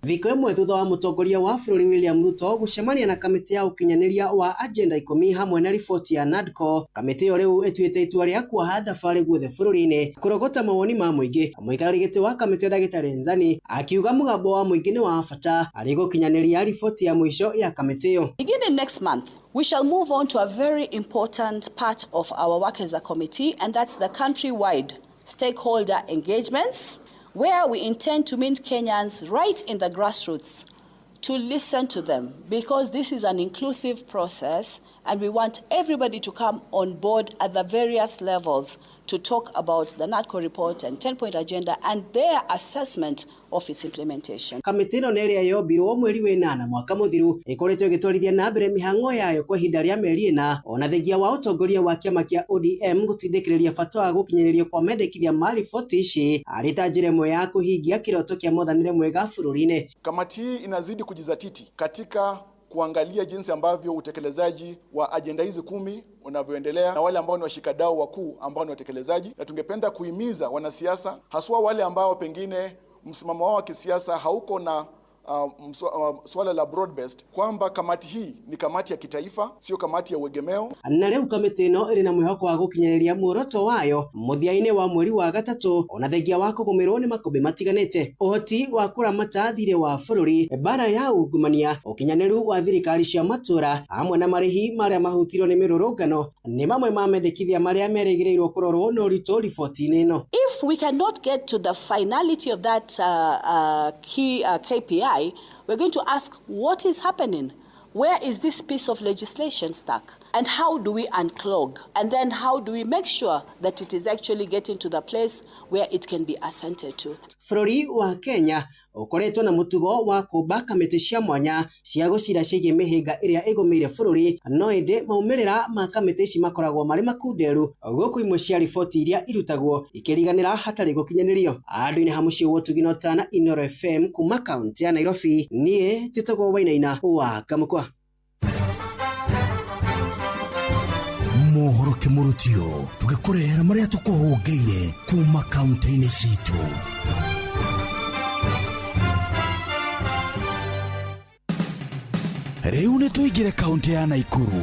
[SPEAKER 1] Thikũ ĩmwe thutha wa mũtongoria wa bũrũri William Ruto gũcemania na kamĩtĩ ya ũkinyanĩria wa agenda 10 hamwe na riboti ya NADCO, kamĩtĩ ĩyo rĩu ĩtuĩte itua rĩa kuoha thabarĩ guothe bũrũri-inĩ kũrogota mawoni ma mũingĩ. Mũikarĩri gĩtĩ wa kamĩtĩ ndagĩtarĩ Nzani akiuga mũgambo wa mũingĩ nĩ wa bata harĩ gũkinyanĩria riboti ya mũico ya kamĩtĩ ĩyo.
[SPEAKER 3] Beginning next month, we shall move on to a very important part of our work as a committee, and that's the countrywide stakeholder engagements, where we intend to meet Kenyans right in the grassroots to listen to them, because this is an inclusive process and we want everybody to come on board at the various levels to talk about the NADCO report and 10-point agenda and their assessment of its implementation.
[SPEAKER 1] Kamĩtĩ ĩno nĩ ĩrĩa yombirwo mweri wa ĩnana mwaka mũthiru ĩkoretwo ĩgĩtwarithia na mbere mĩhang'o yayo kwa ihinda rĩa mĩeri ĩna, ona thengia wa ũtongoria wa kĩama kĩa ODM gũtindĩkĩrĩria bata wa gũkinyanĩrio kwa mendekithia ma riboti ici arĩ ta njĩra ĩmwe ya kũhingia kĩroto kĩa mwathanĩre mwega bũrũri-inĩ.
[SPEAKER 6] Kamati hii inazidi kujizatiti katika kuangalia jinsi ambavyo utekelezaji wa ajenda hizi 10 unavyoendelea na wale ambao ni washikadau wakuu ambao ni watekelezaji, na tungependa kuhimiza wanasiasa haswa wale ambao pengine msimamo wao wa kisiasa hauko na swala la broad based, kwamba kamati hii ni kamati ya kitaifa, sio kamati ya uegemeo.
[SPEAKER 1] Na rĩu kamĩtĩ ĩno ĩrĩ na mwĩhoko wa gũkinyanĩria muoroto wayo mũthia-inĩ wa mweri wa gatatũ, ona thengia wa kũgũmĩrwo nĩ makũmbĩ matiganĩte. Ũhoti wa kũramata thirĩ wa bũrũri, mbara ya ungumania, ũkinyanĩru wa thirikari cia matũra hamwe na marĩhi marĩa mahutirwo nĩ mĩrũrũngano nĩ mamwe ma mendekithia marĩa merĩgĩrĩirwo kũrorwo na ũritũ riboti-inĩ ĩno.
[SPEAKER 3] If we cannot get to the finality of that key KPI, we're going to ask what is happening? Where is this piece of legislation stuck? And how do we unclog? And then how do we make sure that it is actually getting to the place where it can be assented to?
[SPEAKER 1] Bũrũri wa Kenya ũkoretwo na mũtugo wa kũmba kamĩtĩ cia mwanya cia gũcira ciĩgiĩ mĩhĩnga ĩrĩa ĩgũmĩire bũrũri, no ĩndĩ maumĩrĩra ma kamĩtĩ ici makoragwo marĩ makunderu, gũkũ imwe cia riboti iria irutagwo ikĩriganĩra hatarĩ gũkinyanĩrio. Andũ-inĩ ha mũciĩ wa Ũtugi na Ũtana, Inooro FM kuma kaunti ya Nairobi, niĩ njĩtagwo Wainaina wa Kamũkwa.
[SPEAKER 7] Mohoro kĩmũrutio tũgĩkũrehera marĩa tũkũhũngĩire kuma kaunti-inĩ citũ.
[SPEAKER 4] Rĩu nĩ tũingĩre kaunti ya Naikuru.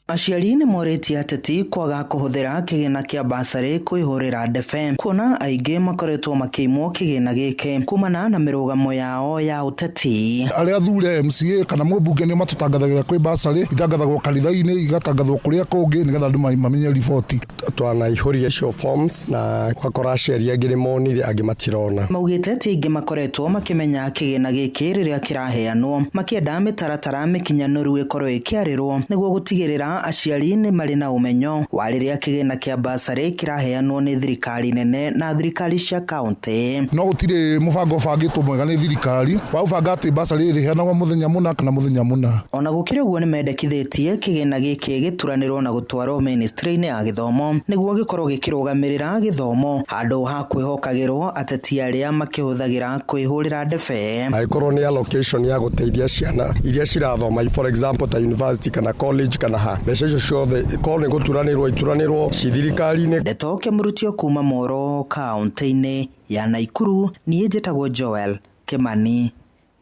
[SPEAKER 9] Aciari nĩ morĩtie ateti kwaga kũhũthĩra kĩgĩna kĩa basarĩ kwĩhũrĩra ndebe, kuona aingĩ makoretwo makĩimwo kĩgĩna gĩkĩ kumana na mĩrũgamo yao ya ũteti.
[SPEAKER 11] Arĩa athure MCA kana mũmbunge nĩo matũtangathagĩra kwĩ basarĩ, itangathagwo kanitha-inĩ, igatangathwo kũrĩa kũngĩ nĩgetha andũ mamenye riboti.
[SPEAKER 22] Twanaihũria icio forms na ũgakora aciari angĩ nĩ monire angĩ matirona.
[SPEAKER 9] Maugĩte ti aingĩ makoretwo makĩmenya kĩgĩna gĩkĩ rĩrĩa kĩraheanwo, makĩenda mĩtaratara mĩkinyanĩru ĩkorwo ĩkĩarĩrwo nĩguo gũtigĩrĩra aciari nĩ marĩ na ũmenyo wa rĩrĩa kĩgĩna kĩa basarĩ kĩraheanwo nĩ thirikari nene na thirikari cia kaunti.
[SPEAKER 11] No gũtirĩ mũbango ũbangĩtwo mwega nĩ thirikari wa gũbanga atĩ basarĩ ĩrĩheanagwo mũthenya mũna kana mũthenya mũna.
[SPEAKER 9] Ona gũkĩrĩ ũguo nĩ mendekithĩtie kĩgĩna gĩkĩ gĩturanĩrwo na gũtwarwo ministry-inĩ ya gĩthomo nĩguo gĩkorwo gĩkĩrũgamĩrĩra gĩthomo handũ ha kwĩhokagĩrwo ateti arĩa makĩhũthagĩra kwĩhũrĩra ndebe.
[SPEAKER 22] Angĩkorwo nĩ allocation ya gũteithia ciana iria cirathoma, for example ta university kana college kana ha, mbeca icio ciothe korwo nĩ gũturanĩrwo ituranĩrwo ci thirikari-inĩ.
[SPEAKER 9] Ndeto kĩmũrutio kuma Moro kaunti-inĩ ya Naikuru, niĩ njĩtagwo Joel Kimani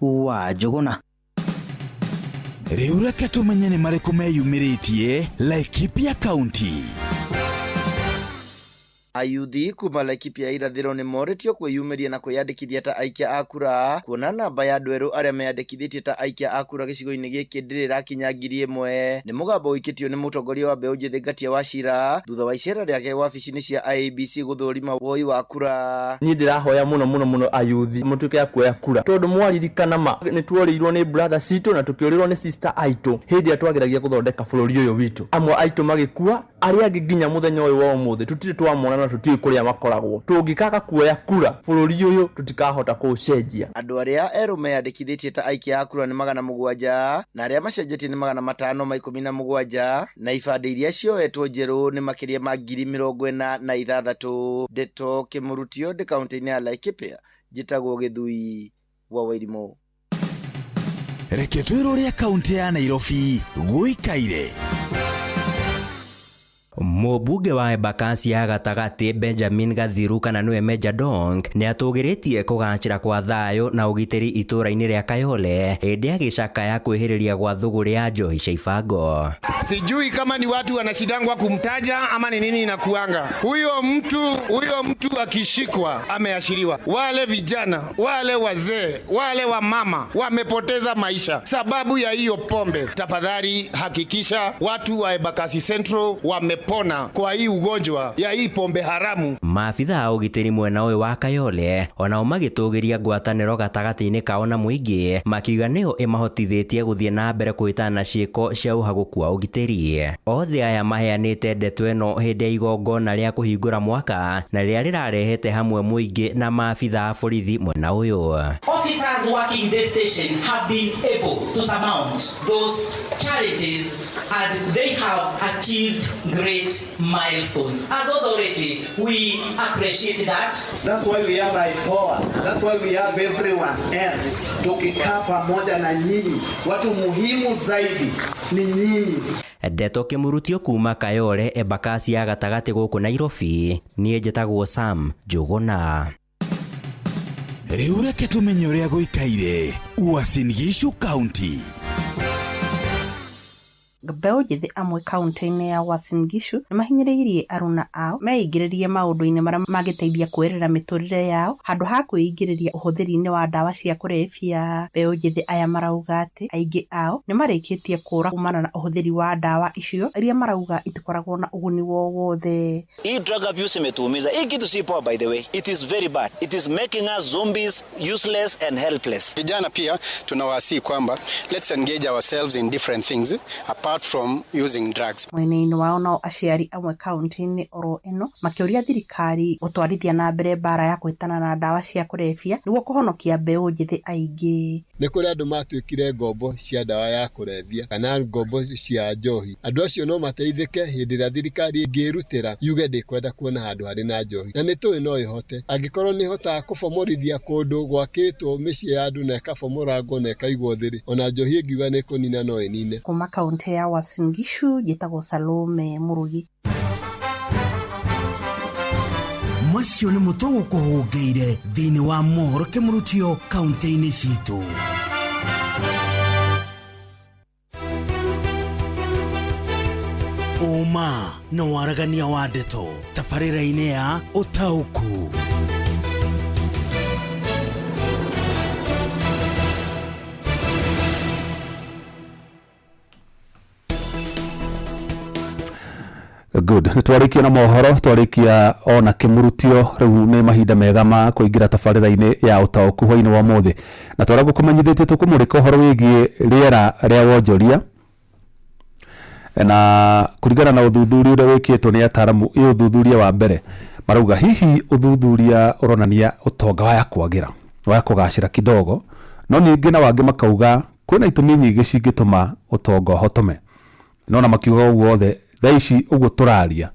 [SPEAKER 9] wa Njũgũna.
[SPEAKER 4] Rĩu reke tũmenye nĩ marĩkũ meyumĩrĩtie Laikipia County.
[SPEAKER 26] Ayuthi kuma Laikipia irathĩro nĩ morĩtio kwĩyumĩria na kwĩyandĩkithia ta aikia a kura, kuona namba ya andũ erũ arĩa meyandĩkithĩtie ta aikia a kura gĩcigo-inĩ gĩkĩ ndĩrĩ ĩrakinya 1000. Nĩ mũgambo ũikĩtio nĩ mũtongoria wa mbeũ njĩthĩ Ngatia Wachira thutha wa icera rĩake wabici-inĩ cia IEBC gũthũrima woi wa kura.
[SPEAKER 29] Niĩ ndĩrahoya mũno mũno mũno ayuthi mũtuĩke a kuoya kura, tondũ mwaririkana ma nĩ tuorĩirwo nĩ brother citũ na tũkĩũrĩrwo nĩ sister aitũ hĩndĩ ĩrĩa twageragia gũthondeka bũrũri ũyũ witũ. Amwe aitũ magĩkua, arĩa angĩ nginya mũthenya ũyũ wa ũmũthĩ tũtirĩ twamona na tũtiũĩ kũrĩa makoragwo. Tũngĩkaga kuoya kura bũrũri ũyũ tũtikahota kũũcenjia.
[SPEAKER 26] Andũ arĩa erũ meyandĩkithĩtie ta aikia a kura nĩ 700 na arĩa macenjetie nĩ 517, na ibandĩ iria cioetwo njerũ nĩ makĩria ma 46,000. Ndeto kĩmũrutio ndĩ kaunti-inĩ ya Laikipia, njĩtagwo Gĩthui wa Wairimũ.
[SPEAKER 4] Reke twĩrũrĩa kaunti ya Nairobi gũikaire.
[SPEAKER 2] Mũmbunge wa Embakasi ya gatagatĩ Benjamin Gathiru kana nĩwe Mejja Donk nĩ atũgĩrĩtie kũgacĩra kwa thayũ na ũgitĩri itũũra-inĩ rĩa Kayole hĩndĩ agĩcakaya kwĩhĩrĩria gwa thũgũrĩ ya njohi cia ibango.
[SPEAKER 5] Sijui kama ni watu wanashindangwa kumtaja ama ni nini inakuanga. Huyo mtu akishikwa ameashiriwa. Wale vijana, wale wazee, wale wamama wamepoteza maisha sababu ya hiyo pombe. Tafadhali hakikisha watu wa Embakasi Central wamepona kwa hii ugonjwa ya hii pombe haramu.
[SPEAKER 2] Maabitha a ũgitĩri mwena ũyũ wa Kayole onao magĩtũgĩria ngwatanĩro gatagatĩ-inĩ kao na mũingĩ makiuga nĩyo ĩmahotithĩtie gũthiĩ na mbere kũhĩtana na ciĩko cia ũhagũku wa ũgitĩri. Othe aya maheanĩte ndeto ĩno hĩndĩ ya igongona rĩa kũhingũra mwaka na rĩrĩa rĩrarehete hamwe mũingĩ na maabitha a borithi mwena ũyũ.
[SPEAKER 8] Officers working this station have been able to surmount those challenges and they have achieved great milestones. As authority, we appreciate that.
[SPEAKER 12] That's why we have IPOA. That's why we have everyone else. Tukikaa pamoja na nyinyi, watu muhimu zaidi ni nyinyi.
[SPEAKER 2] Ndeto kĩmurutio kuma Kayole, Embakasi ya gatagatĩ gũkũ Nairobi, niĩ njĩtagwo Sam Njũgũna.
[SPEAKER 4] Rĩu reke tũmenye ũrĩa gũikaire Uasin Gishu County.
[SPEAKER 16] Mbeũ njĩthĩ amwe kaunti-inĩ ya Uasin Gishu nĩmahinyĩrĩirie aruna ao meingĩrĩrie maũndũ-inĩ marĩa mangĩteithia kuoerera mĩtũrĩre yao handũ ha kwĩingĩrĩria ũhũthĩri-inĩ wa ndawa cia kũrebia. Mbeũ njĩthĩ aya marauga atĩ aingĩ ao nĩmarĩkĩtie kũra kumana na ũhũthĩri wa ndawa icio iria marauga itikoragwo na ũguni wowothe.
[SPEAKER 17] Hii drug abuse imetuumiza. Hii kitu si poa, by the way. It is very bad. It is making us zombies, useless and helpless.
[SPEAKER 18] Vijana pia tunawasihi kwamba let's engage ourselves in different things apart from using drugs.
[SPEAKER 16] Mwena-inĩ wao nao aciari amwe kaunti-inĩ oro ĩno makĩũria thirikari gũtwarithia na mbere mbara ya kũhĩtana na ndawa cia kũrebia nĩguo kũhonokia mbeũ njĩthĩ aingĩ.
[SPEAKER 21] Nĩ kũrĩ andũ matuĩkire ngombo cia ndawa ya kũrebia kana ngombo cia njohi. Andũ acio no mateithĩke hĩndĩ ĩrĩa thirikari ĩngĩrutĩra yuge ndĩkwenda kuona handũ harĩ na njohi, na nĩ tũĩ no ĩhote angĩkorwo nĩ ĩhotaga kũbomorithia kũndũ gwakĩtwo mĩciĩ ya andũ na ĩkabomorangwo na ĩkaigwo thĩrĩ, ona njohi ĩngiuga nĩ ĩkũnina no ĩnine.
[SPEAKER 16] Kuma kaunti ya Uasin Gishu njĩtagwo Salome Murugi.
[SPEAKER 7] Macio nĩ mũtũgũkũhũngĩire thĩinĩ wa mohoro kĩmũrutio kaunti-inĩ citũ. Ũma na waragania wa ndeto tabarĩra-inĩ ya ũtaũku.
[SPEAKER 15] Good. Nĩ twarĩkia na mohoro, twarĩkia ona kĩmurutio, rĩu nĩ mahinda mega ma kũingĩra tabarĩra-inĩ ya ũtaũku hwainĩ wa ũmũthĩ. Na twarĩa gũkũmenyithĩtie tũkũmũrĩka ũhoro wĩgiĩ rĩera rĩa wonjoria na kũringana na ũthuthuria ũrĩa wĩkĩtwo nĩ ataaramu, ĩ ũthuthuria wa mbere marauga hihi ũthuthuria ũronania ũtonga waya kwagĩra waya kũgacĩra kidogo, no ningĩ na wangĩ makauga kwĩna itũmi nyingĩ cingĩtũma ũtonga ũhotome, no na makiuga ũguo othe thaa ici ũguo tũraria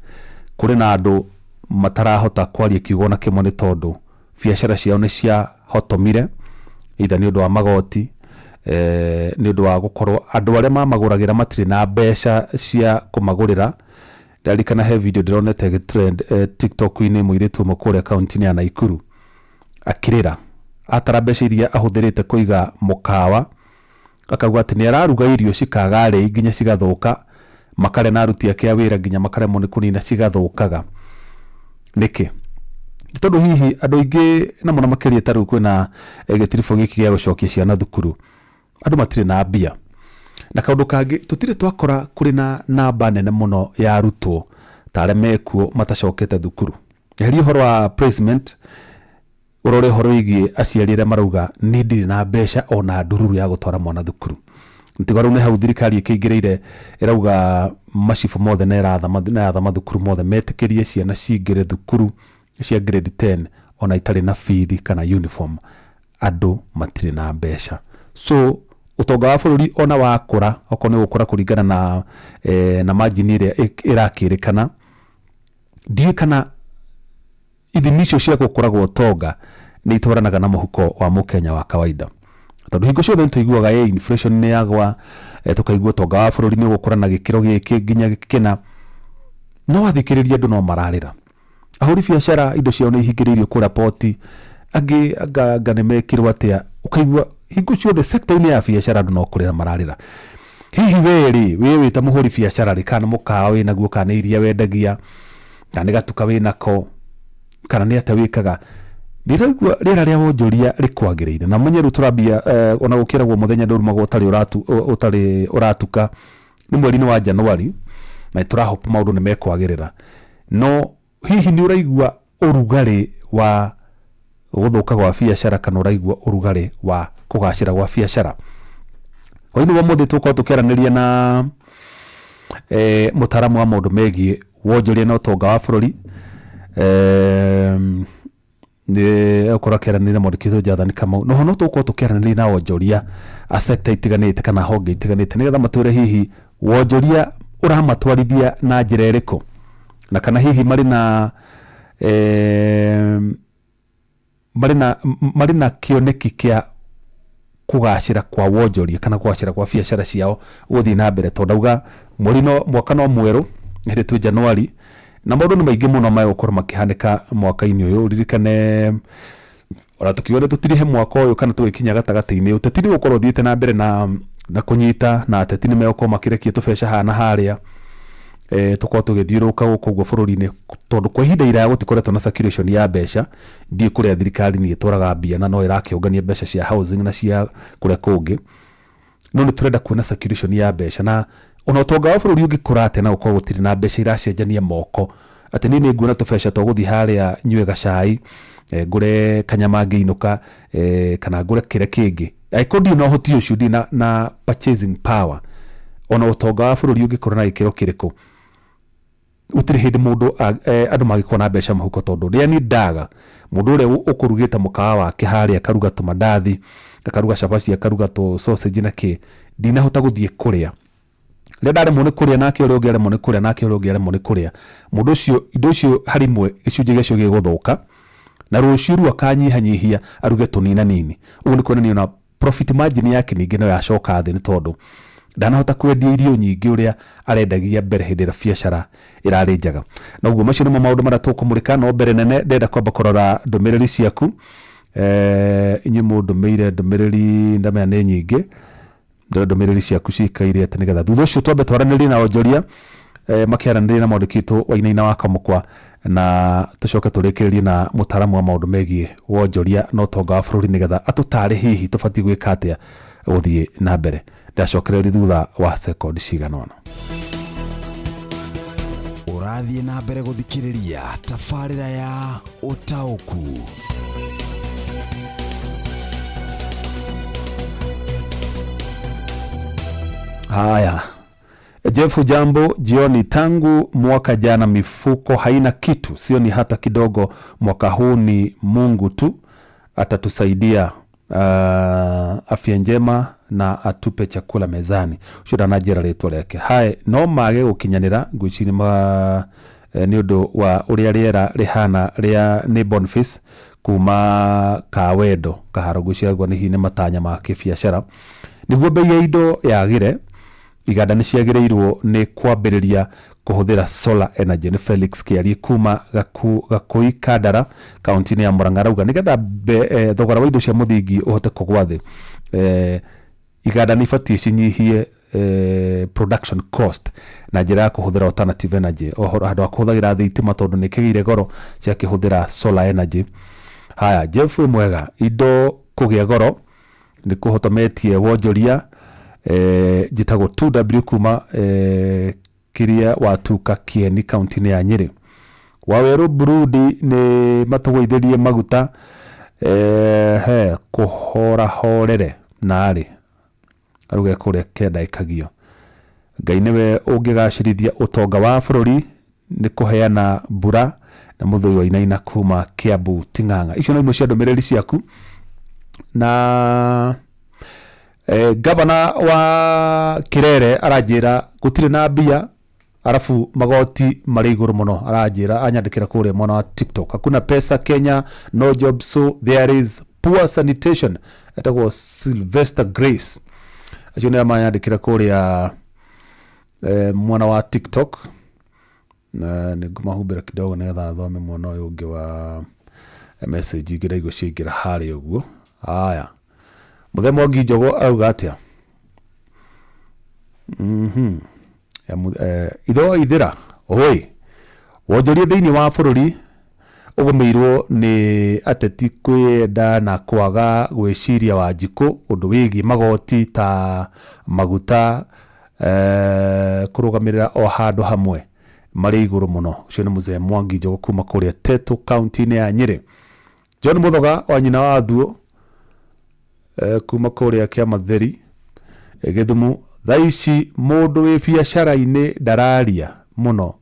[SPEAKER 15] kũrĩ na andũ matarahota kwaria kiugo na kĩmwe nĩ tondũ biacara ciao nĩ ciahotomire, either nĩ ũndũ wa magoti, nĩ ũndũ wa gũkorwo andũ arĩa mamagũragĩra matirĩ na mbeca cia kũmagũrĩra. Ndarikana he video ndĩronete ĩgĩtrend TikTok-inĩ, mũirĩtu ũmwe kũrĩa kaunti-inĩ ya Naikuru akĩrĩra atara mbeca iria ahũthĩrĩte kũiga mũkawa, akauga atĩ nĩ araruga irio cikaga arĩi nginya cigathũka, makarĩa na aruti ake a wĩra nginya makaremwo nĩ kũnina cigathũkaga. Nĩkĩ? Nĩ tondũ hihi andũ aingĩ na mũno makĩria ta rĩu kwĩna gĩtiribũ gĩkĩ gĩa gũcokia ciana thukuru, andũ matirĩ na mbia. Na kaũndũ kangĩ tũtirĩ twakora kũrĩ na namba nene mũno ya arutwo ta arĩa mekuo matacokete thukuru. Eheria ũhoro wa placement, ũrore ũhoro wĩgiĩ aciari arĩa marauga nĩ ndirĩ na mbeca ona ndururu ya gũtwara mwana thukuru. Ntigo rĩu nĩ hau thirikari ĩkĩingĩrĩire ĩrauga macibũ mothe na ĩratha mathukuru mothe metĩkĩrie ciana cingĩre thukuru cia grade 10 ona itarĩ na bithi kana uniform. Andũ matirĩ na mbeca. So ũtonga wa bũrũri ona wakũra, okorwo nĩ gũkũra kũringana na na margin ĩrĩa ĩrakĩrĩkana, ndiũĩ kana ithimi icio cia gũkũra gwa ũtonga nĩ itwaranaga na mũhuko wa mũkenya wa kawaida. Tondũ hingo ciothe nĩtũiguaga inflation nĩ yagwa, tũkaigua ũtonga wa bũrũri nĩ ũgũkũra na gĩkĩro gĩkĩ nginya gĩkĩna. No wathikĩrĩria andũ no mararĩra, ahũri biacara indo ciao nĩ ihingĩrĩirio kũrĩa poti, angĩ anga nĩ mekirwo atĩa, ũkaigua hingo ciothe sector-inĩ ya biacara andũ no kũrĩra mararĩra. Hihi we rĩ, we wĩ ta mũhũri biacara rĩ, kana mũkawa wĩ naguo, kana nĩ iria wendagia, kana nĩ gatuka wĩ nako, kana nĩ atĩa wĩkaga, ndĩraigua rĩera rĩa wonjoria rĩkwagĩrĩire. Na menye rĩu tũrambia ona gũkĩragwo mũthenya ndũrumagwo ũtarĩ ũratuka, nĩ mweri-inĩ wa Januari na tũrahope maũndũ nĩ mekwagĩrĩra. No hihi nĩ ũraigua ũrugarĩ wa gũthũka gwa biacara kana ũraigua ũrugarĩ wa kũgacĩra gwa biacara? Hwaĩ-inĩ wa ũmũthĩ tũgũkorwo tũkĩaranĩria na mũtaaramu wa maũndũ megiĩ wonjoria na ũtonga wa bũrũri, nĩ egũkorwo akĩaranĩria na mwandĩki witũ Jathani Kamau. Noho no tũgũkorwo tũkĩaranĩria na onjoria a sector itiganĩte kana honge itiganĩte nĩgetha matwĩre hihi wonjoria ũramatwarithia na njĩra ĩrĩkũ, na kana hihi marĩ na marĩ na kĩoneki kĩa kũgacĩra kwa wonjoria kana kũgacĩra kwa biacara ciao gũthiĩ na mbere, tondũ ndauga mweri no mwaka no mwerũ, hĩndĩ twĩ Januari na maũndũ nĩ maingĩ mũno megũkorwo makĩhanĩka mwaka-inĩ ũyũ. Ririkane ona tũkiuga nĩ tũtirihe mwaka ũyũ kana tũgĩkinya gatagatĩ-inĩ, ũteti nĩ gũkorwo ũthiĩte na mbere na kũnyita, na ateti nĩ megũkorwo makĩrekia tũbeca haha na harĩa, tũkorwo tũgĩthiũrũrũka gũkũ ũguo bũrũri-inĩ, tondũ kwa ihinda iraya gũtikoretwo na circulation ya mbeca. Ndiũĩ kũrĩa thirikari nĩ ĩtwaraga mbia na no ĩrakĩũngania mbeca cia housing na cia kũrĩa kũngĩ, no nĩ tũrenda kuona circulation ya mbeca. Na ona ũtonga wa bũrũri ũngĩkũra atĩa na gũkorwo gũtirĩ na mbeca iracenjania moko, atĩ niĩ nĩ nguona tũbeca twa gũthiĩ harĩa nyue gacai, ngũre kanyama ngĩinũka, kana ngũre kĩrĩa kĩngĩ, angĩkorwo ndirĩ na ũhoti ũcio, ndirĩ na purchasing power, ona ũtonga wa bũrũri ũngĩkũra na gĩkĩro kĩrĩkũ, gũtirĩ hĩndĩ mũndũ andũ mangĩkorwo na mbeca mũhuko. Tondũ rĩrĩa niĩ ndaga mũndũ ũrĩa ũkũrugĩte mũkawa wake harĩa, akaruga tũmandathi, akaruga cabaci, akaruga tũ sausage na kĩ, ndinahota gũthiĩ kũrĩa. Rĩrĩa ndaremwo nĩ kũrĩa, nake ũrĩa ũngĩ aremwo nĩ kũrĩa, nake ũrĩa ũngĩ aremwo nĩ kũrĩa, mũndũ ũcio indo icio harĩ imwe gĩcunjĩ gĩacio gĩgũthũka, na rũciũ rĩu akanyihanyihia aruge tũnina nini. Ũguo nĩ kuonania ona profit margin yake ningĩ no yacoka thĩ, nĩ tondũ ndanahota kwendia irio nyingĩ ũrĩa arendagia mbere hĩndĩ ĩrĩa biacara ĩrarĩ njega. Na ũguo macio nĩmo maũndũ marĩa tũkũmũrĩka. No mbere nene ndĩrenda kwamba kũrora ndũmĩrĩri ciaku. Inyuĩ mũndũmĩire ndũmĩrĩri, ndamenya nĩ nyingĩ, ndĩrenda ndũmĩrĩri ciaku cikaire atĩ nĩgetha thutha ũcio twambe twaranĩrie na onjoria, makĩaranĩria na mwandĩki witũ Wainaina wa Kamũkwa, na tũcoke tũrĩkĩrĩrie na mũtaaramu wa maũndũ megiĩ wonjoria na ũtonga wa bũrũri nĩgetha atũtare hihi tũbatiĩ gwĩka atĩa gũthiĩ na mbere. Ndacokereria thutha wa sekondi cigana ũna.
[SPEAKER 4] Ũrathiĩ na mbere gũthikĩrĩria tabarĩra ya ũtaũku.
[SPEAKER 15] Haya, Jeff, jambo jioni. Tangu mwaka jana mifuko haina kitu, sio ni hata kidogo. Mwaka huu ni Mungu tu atatusaidia, afya njema na atupe chakula mezani. Ũcio ndananjĩra rĩtwa rĩake. Hae, no mage gũkinyanĩra ngwĩciria nĩ ũndũ wa ũrĩa rĩera rĩhana rĩa nĩ Boniface kuma Kawendo Kaharo, ngwĩciria ũguo nĩ hihi nĩ matanya ma kĩbiacara. Nĩguo bei ya indo yagĩre, iganda nĩ ciagĩrĩirwo nĩ kwambĩrĩria kũhũthĩra solar energy. Nĩ Felix Kĩarie kuma Gakũi Kandara kaunti-inĩ ya Murang'a, arauga nĩgetha thogora wa indo cia mũthingi ũhote kũgwa thĩ, iganda nĩ ibatiĩ cinyihie production cost na njĩra ya kũhũthĩra alternative energy, oho handũ ha kũhũthagĩra thitima tondũ nĩ kĩgĩire goro, ciakĩhũthĩra solar energy. Haya, Jeff wĩ mwega, indo kũgĩa goro nĩ kũhotometie wonjoria. Njĩtagwo 2W kuma kĩrĩa watuka Kieni kaunti-inĩ ya Nyĩrĩ. Wawerũ Burundi nĩ matũgũithĩrie maguta, he kũhorahorere narĩ aruge kũrĩa kenda ĩkagio. Ngai nĩwe ũngĩgacĩrithia ũtonga wa bũrũri nĩ kũheana mbura na mũthũi wa Inaina kuma Kiambu Ting'ang'a. Icio no imwe cia ndũmĩrĩri ciaku. Na gavana wa Kirere aranjĩra gũtirĩ na mbia, arafu magoti marĩ igũrũ mũno. Aranjĩra anyandĩkĩra kũrĩa mwena wa TikTok, hakuna pesa Kenya, no job, so there is poor sanitation. Etagwo Sylvester Grace. Acio nĩ manyandĩkĩra kũrĩa mwena wa TikTok. Na nĩ ngũmahumbĩra kidogo nĩgetha thome mwena ũyũ ũngĩ wa message ingĩ ndaigua ciaingĩra harĩa ũguo. Aya, Mũthee Mwangi Njogo arauga atĩa? Ithe wa Ithĩra ũĩ wonjoria thĩinĩ wa bũrũri ũgũmĩirwo nĩ ateti kwĩyenda na kwaga gwĩciria Wanjikũ ũndũ wĩgiĩ magoti ta maguta kũrũgamĩrĩra o handũ hamwe marĩ igũrũ mũno. Ũcio nĩ Mũzee Mwangi Njogo kuma kũrĩa Tetu kaunti-inĩ ya Nyĩrĩ. John Mũthoga wa nyina wa Thuo kuma kũrĩa Kĩamatheri Gĩthumo, thaa ici mũndũ wĩ biacara-inĩ ndararia mũno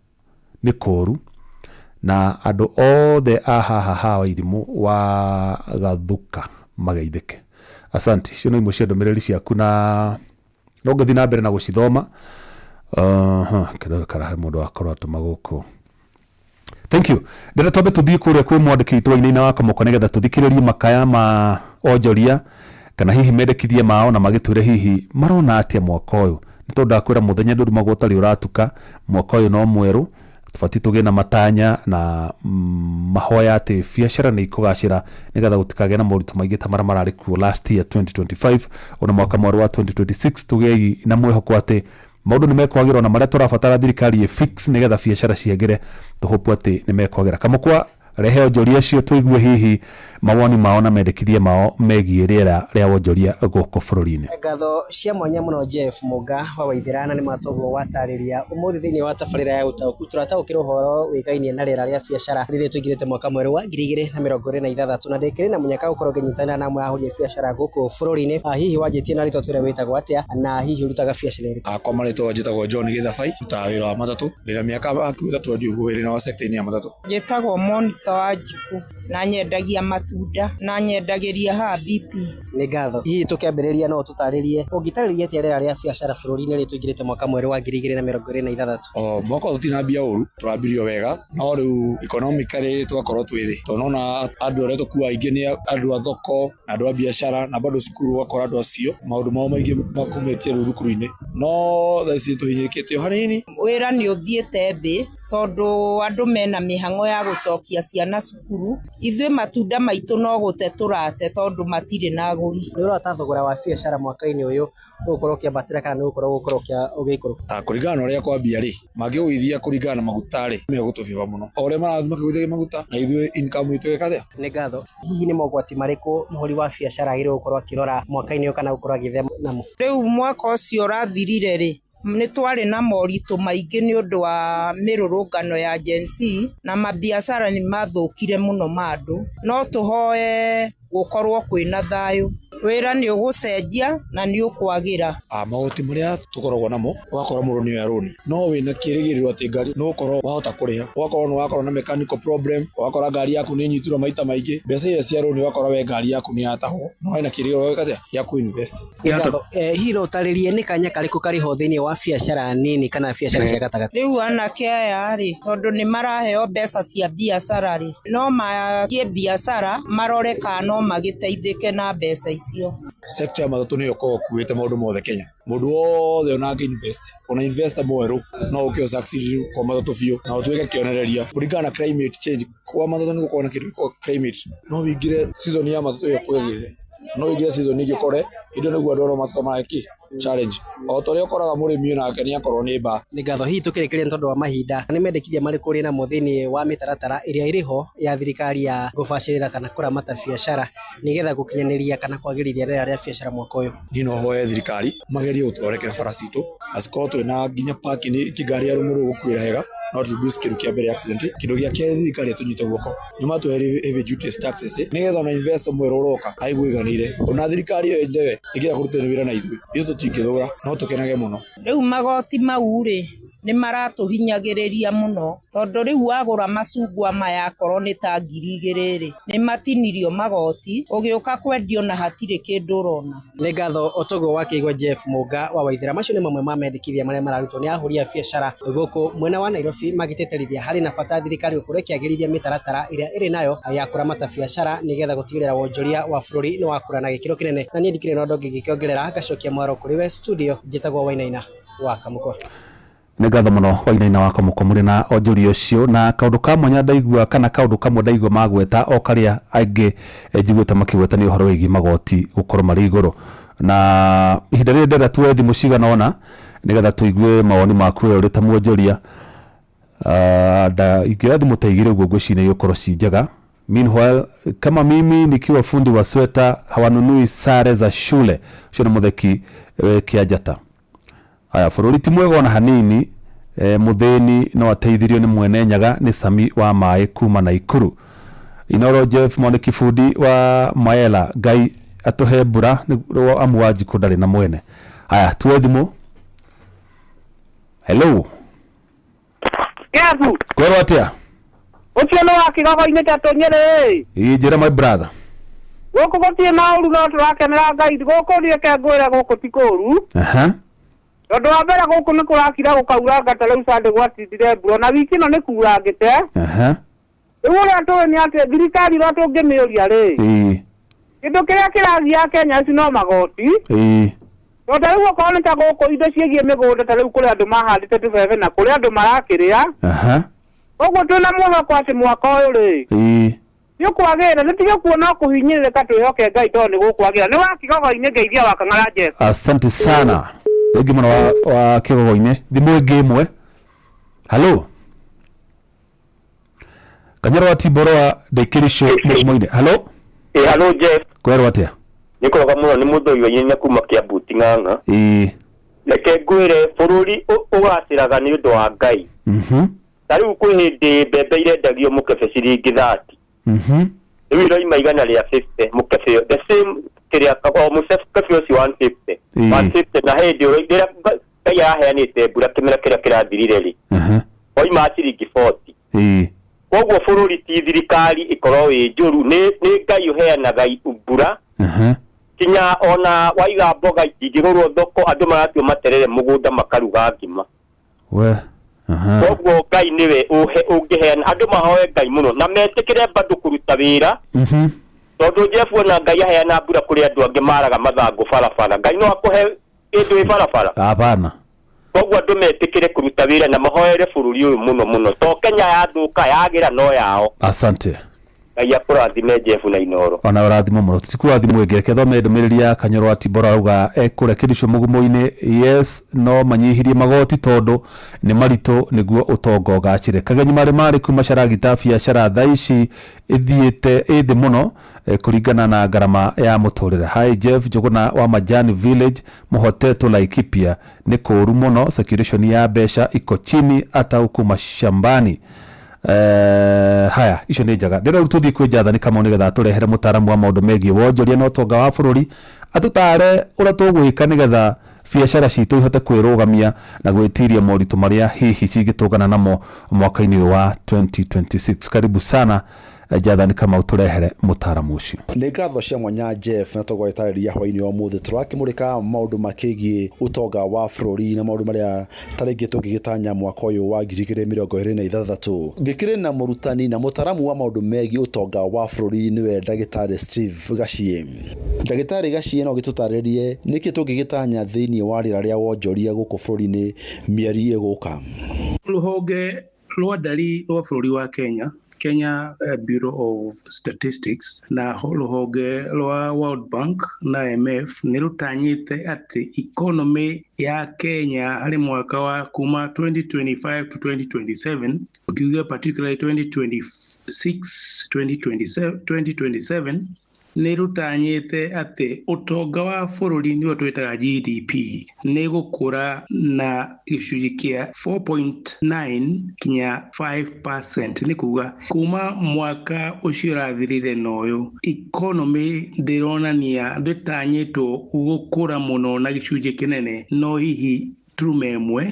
[SPEAKER 15] nĩ kũũru na andũ othe a haha ha Wairimũ wa Gathuka mageithĩke. Asante. Icio no imwe cia ndũmĩrĩri ciaku na no ngĩthiĩ na mbere na gũcithoma. Kĩrore karahe mũndũ wakorwo atũma gũkũ. Thank you. Ndĩrenda twambe tũthiĩ kũrĩa kwĩ mwandĩki witũ Wainaina wa Kamũkwa nĩgetha tũthikĩrĩrie makaya ma onjoria kana hihi mendekithie mao na magĩtwĩre hihi marona atĩa mwaka ũyũ. Nĩ tondũ ndakwĩra mũthenya ndũrumagwo ũtarĩ ũratuka, mwaka ũyũ no mwerũ, tũbatiĩ tũgĩe na matanya na mahoya atĩ biacara nĩ ikũgacĩra nĩgetha gũtikagĩe na moritũ maingĩ ta marĩa mararĩ kuo last year 2025 ona mwaka mwerũ wa 2026 tũgĩe na mwĩhoko atĩ maũndũ nĩ mekwagĩra ona marĩa tũrabatara thirikari ĩ fix nĩgetha biacara ciagĩre, tũhope atĩ nĩ mekwagĩra. Kamũkwa, rehe onjoria acio tũigue hihi mawoni mao na mendekithia mao megiĩ rĩera rĩa wonjoria gũkũ bũrũri-inĩ.
[SPEAKER 1] Ngatho cia mwanya mũno Jeff Mũnga wa Waithĩra na nĩ matoguo watarĩria ũmũthĩ thĩinĩ wa tabarĩra ya ũtaũku tũrataũkĩrwo ũhoro wĩgainie na rĩera rĩa biacara rĩrĩa tũingĩrĩte mwaka mwerũ wa 2026 na ndĩkĩrĩ na mũnyaka gũkorwo ngĩnyitanĩra na amwe a ahũri a biacara gũkũ bũrũri-inĩ. Hihi wanjĩtie na rĩtwa twĩre wĩtagwo atĩa na hihi ũrutaga biacara ĩrĩkũ?
[SPEAKER 10] Kwa marĩtwa njĩtagwo John Gĩthabai, ndutaga wĩra wa matatũ, ndĩna mĩaka hakuhĩ 30 ũguo wĩra-inĩ wa sector-inĩ ya matatũ.
[SPEAKER 13] Njĩtagwo Monica Wanjikũ na nyendagia matunda na nyendagĩria haha BP.
[SPEAKER 1] Nĩ ngatho. Hihi tũkĩambĩrĩria no ũtũtarĩrie ũngĩtarĩria atĩa rĩera rĩa biacara bũrũri-inĩ rĩrĩa tũingĩrĩte mwaka mwerũ wa 2026?
[SPEAKER 10] O mwaka ũyũ tũtinambia ũru, tũrambirie o wega, no rĩu economically tũgakorwo twĩ thĩ, tondũ nĩwona andũ arĩa tũkuaga aingĩ nĩ andũ a thoko na andũ a biacara na bado cukuru ũgakora andũ acio maũndũ mao maingĩ makumĩtie rĩu thukuru-inĩ, no thaa ici nĩtũhinyĩrĩkĩte o hanini.
[SPEAKER 13] Wĩra nĩ ũthiĩte thĩ tondũ andũ mena mĩhang'o ya gũcokia ciana cukuru, ithuĩ matunda maitũ no gũte tũrate tondũ matirĩ na agũri.
[SPEAKER 1] Nĩ ũrona ta thogora wa biacara mwaka-inĩ ũyũ ũgũkorwo ũkĩambatĩra kana nĩ ũgũkorwo ũgĩikũrũka?
[SPEAKER 10] Kũringana na ũrĩa kwambia rĩ, mangĩgũithia kũringana na maguta rĩ, megũtũbiba mũno. O ũrĩa marathiĩ makĩgũithagia maguta na ithuĩ income itũ ĩgĩka atĩa?
[SPEAKER 1] Nĩ ngatho. Hihi nĩ mogwati marĩkũ mũhũri wa biacara agĩrĩirwo gũkorwo akĩrora mwaka-inĩ ũyũ kana gũkorwo agĩthema namo?
[SPEAKER 13] Rĩu mwaka ũcio ũrathirire rĩ, nĩ twarĩ na moritũ maingĩ nĩ ũndũ wa mĩrũrũngano ya Gen Z na mabiacara nĩ mathũkire mũno ma andũ, no tũhoe gũkorwo kwĩna thayũ. Wĩra nĩ ũgũcenjia na nĩ ũkwagĩra.
[SPEAKER 10] Magoti marĩa tũkoragwo namo, ũgakora mũndũ nĩ oya rũni, no wĩna kĩrĩgĩrĩro atĩ ngari nĩ ũgũkorwo wahota kũrĩha, ũgakorwo nĩ wakorwo na mechanical problem, ũgakora ngari yaku nĩ ĩnyitirwo maita maingĩ, mbeca iria cia rũni ũgakora we ngari yaku nĩ yatahwo, no wĩna kĩrĩgĩrĩro gĩa gĩa kũ-invest.
[SPEAKER 1] Hihi no ũtarĩrie nĩ kanya karĩkũ karĩ ho thĩinĩ wa biacara nini kana biacara cia gatagatĩ?
[SPEAKER 13] Rĩu anake aya rĩ, tondũ nĩ maraheo mbeca cia biacara rĩ, no manjie biacara marore kana no magĩteithĩke na mbeca icio.
[SPEAKER 10] Sector ya matatũ nĩyo ĩkoragwo ĩkuĩte maũndũ mothe Kenya. Mũndũ wothe ona angĩ invest, ona investor mwerũ no ũke ũ succeed kwa matatũ biũ na ũtuĩke kĩonereria. Kũringana na climate change, kwa matatũ nĩ gũkoragwo na kĩndũ gĩtagwo climate. No wĩingĩre season ya matatũ ĩyo kwagĩrĩire, no wĩingĩre season ĩngĩ ũkore hĩndĩ ĩyo nĩguo andũ arĩa matatũ mareki challenge. O ta ũrĩa ũkoraga mũrĩmi onake nĩ akorwo nĩ mbaa.
[SPEAKER 1] Nĩ ngatho. Hihi tũkĩrĩkĩrĩria nĩ tondũ wa mahinda, nĩ mendekithia marĩkũ ũrĩ namo thĩinĩ wa mĩtaratara ĩrĩa ĩrĩ ho ya thirikari ya gũbacĩrĩra kana kũramata biacara nĩgetha gũkinyanĩria kana kwagĩrithia rĩera rĩa biacara mwaka ũyũ?
[SPEAKER 10] Niĩ no hoe thirikari magerie gũtũthondekera bara citũ na cikorwo twĩna nginya parking ngari ya rũmũ rũgũkuĩra hega, no to reduce kĩndũ kĩa mbere accident. Kĩndũ gĩa kerĩ thirikari ĩtũnyite guoko nĩ matweherie heavy duties taxes nĩgetha ona investor mwerũ ũroka aigue aiganĩire, ona thirikari ĩyo yenyewe ĩngĩenda kũruta wĩra na ithuĩ, ithuĩ tũtingĩthũra no tũkenage mũno.
[SPEAKER 13] Rĩu magoti mau rĩ, nĩ maratũhinyagĩrĩria mũno tondũ rĩu wagũra macungwa maya akorwo nĩ ta 2,000 rĩ, nĩ matinirio magoti ũgĩũka kwendio na hatirĩ kĩndũ ũrona.
[SPEAKER 1] Nĩ ngatho otoguo wakĩigua Jeff Mũnga wa Waithĩra. Macio nĩ mamwe ma mendekithia marĩa mararutwo nĩ ahũri a biacara gũkũ mwena wa Nairobi magĩtĩtĩrithia harĩ na bata thirikari gũkorwo ĩkĩagĩrithia mĩtaratara ĩrĩa ĩrĩ nayo ya kũramata biacara nĩgetha gũtigĩrĩra wonjoria wa bũrũri nĩ wakũra na gĩkĩro kĩnene. Na niĩ ndikĩrĩ na ũndũ ũngĩ ngĩkĩongerera, ngacokia mwaro kũrĩ we studio. Njĩtagwo Wainaina wa Kamũkwa.
[SPEAKER 15] Nĩ ngatho mũno Wainaina wa Kamũkũmũrĩ na onjoria ũcio. Na kaũndũ ka mwanya ndaigua, kana kaũndũ kamwe ndaigua magweta o karĩa angĩ njiguĩte makĩgweta, nĩ ũhoro wĩgiĩ magoti gũkorwo marĩ igũrũ. Na ihinda rĩrĩ ndĩrenda tuoe thimũ cigana ũna nĩgetha tũigue mawoni maku we ũrĩ ta mwonjoria. Nda ingĩoya thimũ ta igĩrĩ ũguo, ngwĩciria igũkorwo ci njega. Meanwhile, kama mimi nikiwa fundi wa sweta, hawanunui sare za shule. Ũcio nĩ mũtheki Kĩanjata. Aya, bũrũri ti mwega ona hanini. Mũthĩni no ateithirio nĩ mwene Nyaga. Nĩ Sami wa maĩ kuma Naikuru. Inoro Jeff Mwaniki, bundi wa Maela, Ngai atũhe mbura nĩ amu wa njikũ ndarĩ na mwene. Haya, tuoe thimũ. Hello.
[SPEAKER 6] Kebu.
[SPEAKER 15] Kwerwo atĩa?
[SPEAKER 6] Ũcio nĩ wa Kĩgogo-inĩ ta tũnyĩrĩ.
[SPEAKER 15] Ĩ, njĩra, my brother.
[SPEAKER 6] Gũkũ gũtirĩ na ũru, no tũrakenera Ngai. Gũkũ reke ngwĩre, gũkũ ti kũũru. Tondũ wa mbere, gũkũ nĩ kũrakira gũkauranga. Ta rĩu Sunday gwatindire mbura, na wiki ĩno nĩ kurangĩte. Rĩu ũrĩa tũĩ nĩ atĩ thirikari, ũrĩa tũngĩmĩũria rĩ, kĩndũ kĩrĩa kĩragia Kenya acio no magoti. Tondũ ta rĩu okorwo nĩ ta gũkũ indo ciĩgiĩ mĩgũnda, ta rĩu kũrĩ andũ mahandĩte tũbebe na kũrĩ andũ marakĩrĩa. Koguo twĩna mwĩhoko atĩ mwaka ũyũ rĩ, nĩ ũkwagĩra. Nĩ tige kuona kũhinyĩrĩrĩka, twĩhoke Ngai tondũ nĩ gũkwagĩra. Nĩ wa Kĩgogo-inĩ, ngeithia wa Kang'ara Jeff.
[SPEAKER 15] Asante sana, thengi mũno wa Kĩgogo-inĩ. Thimũ ĩngĩ ĩmwe. Hello. Kanyaro wa Timboro wa Ndĩkĩricũ mũrĩmo-inĩ. Hello.
[SPEAKER 14] Ĩ, hello Jeff.
[SPEAKER 15] Kwerwo atĩa?
[SPEAKER 14] Nĩ kwega mũno, nĩ mũthoi wa ihenya kuma Kĩambu Ng'ang'a. Reke ngwĩre, bũrũri ũgacĩraga nĩ ũndũ wa Ngai. Ta rĩu kwĩ hĩndĩ mbembe irendagio mũkebe ciringi 30. Rĩu iroima 150 mũkebe ũyũ. The same kĩrĩa o mũkebe ũcio 150. 150, na hĩndĩ rĩrĩa Ngai araheanĩte mbura kĩmera kĩrĩa kĩrathirire rĩ, waima ciringi 40. Koguo bũrũri ti thirikari ĩkorwo ĩ njũru, nĩ Ngai ũheanaga mbura. Kinya ona waiga mboga itingĩgũrwo thoko, andũ maratua materere mũgũnda makaruga ngima.
[SPEAKER 15] We.
[SPEAKER 14] Koguo Ngai nĩwe ũngĩheana. Andũ mahoe Ngai mũno na metĩkĩre bado kũruta wĩra, tondũ Jeff, ona Ngai aheana mbura kũrĩ andũ angĩ maraga mathangũ barabara, Ngai no akũhe kĩndũ ĩ barabara?
[SPEAKER 15] Hapana.
[SPEAKER 14] Koguo andũ metĩkĩre kũruta wĩra na mahoere bũrũri ũyũ mũno mũno, to Kenya yathũka yagĩra no yao.
[SPEAKER 15] Asante.
[SPEAKER 14] Ngai akũrathime, Jeff na Inoro.
[SPEAKER 15] Ona ũrathimo mũno. Tũtikuwa thimũ ĩngĩ, reke thome ndũmĩrĩri ya Kanyoro wa Timboro. Arauga ekũrĩa Kĩricho mũgumo-inĩ. Yes, no manyihirie magoti tondũ nĩ maritũ nĩguo ũtonga ũgacĩre. Kagenyi marĩ marĩ kuma Caragita, biacara thaa ici ĩthiĩte ĩ thĩ mũno kũringana na ngarama ya mũtũrĩre. Hi Jeff Njũgũna wa Majani Village, mũhotetwo Laikipia nĩ kũũru mũno, circulation ya mbeca iko chini hata huku mashambani. Haya, icio nĩ njega. Ndĩrenda rĩu tũthiĩ kwĩ Jathani Kamau nĩgetha atũrehere mũtaaramu wa maũndũ megiĩ wonjoria na ũtonga wa bũrũri, atũtare ũrĩa tũgwĩka nĩgetha biacara citũ ihote kwĩrũgamia na gwĩtiria moritũ marĩa hihi cingĩtũngana namo mwaka-inĩ ũyũ wa 2026. Karibu sana, Jathani Kamau, tũrehere mũtaaramu ũcio.
[SPEAKER 10] Nĩ ngatho cia mwanya Jeff, na tũgwĩtarĩria hwainĩ wa ũmũthĩ tũrakĩmũrĩka maũndũ makĩgiĩ ũtonga wa bũrũri na maũndũ marĩa ta rĩngĩ tũngĩgĩtanya mwaka ũyũ wa 2026. Ngĩkĩrĩ na mũrutani na mũtaramu wa maũndũ megiĩ ũtonga wa bũrũri, nĩwe ndagĩtarĩ Steve Gachie. Ndagĩtarĩ Gachie, no gĩtũtarĩrie nĩkĩ tũngĩgĩtanya thĩinĩ wa rĩera rĩa wonjoria gũkũ bũrũri-inĩ mĩeri ĩgũka?
[SPEAKER 19] Rũhonge rwa ndari rwa bũrũri wa Kenya, Kenya Bureau of Statistics, na rũhonge rwa World Bank na IMF nĩ rũtanyĩte atĩ economy ya Kenya harĩ mwaka wa kuma 2025 to 2027, ũkiuga particularly 2026 2027, 2027, nĩ rũtanyĩte atĩ ũtonga wa bũrũri, nĩguo twĩtaga GDP, nĩ gũkũra na gĩcunjĩ kĩa 4.9 kinya 5%. Nĩ kuga kuma mwaka ũcio ũrathirire na ũyũ, economy ndĩronania ndĩtanyĩtwo gũkũra mũno na gĩcunjĩ kĩnene, no hihi turuma ĩmwe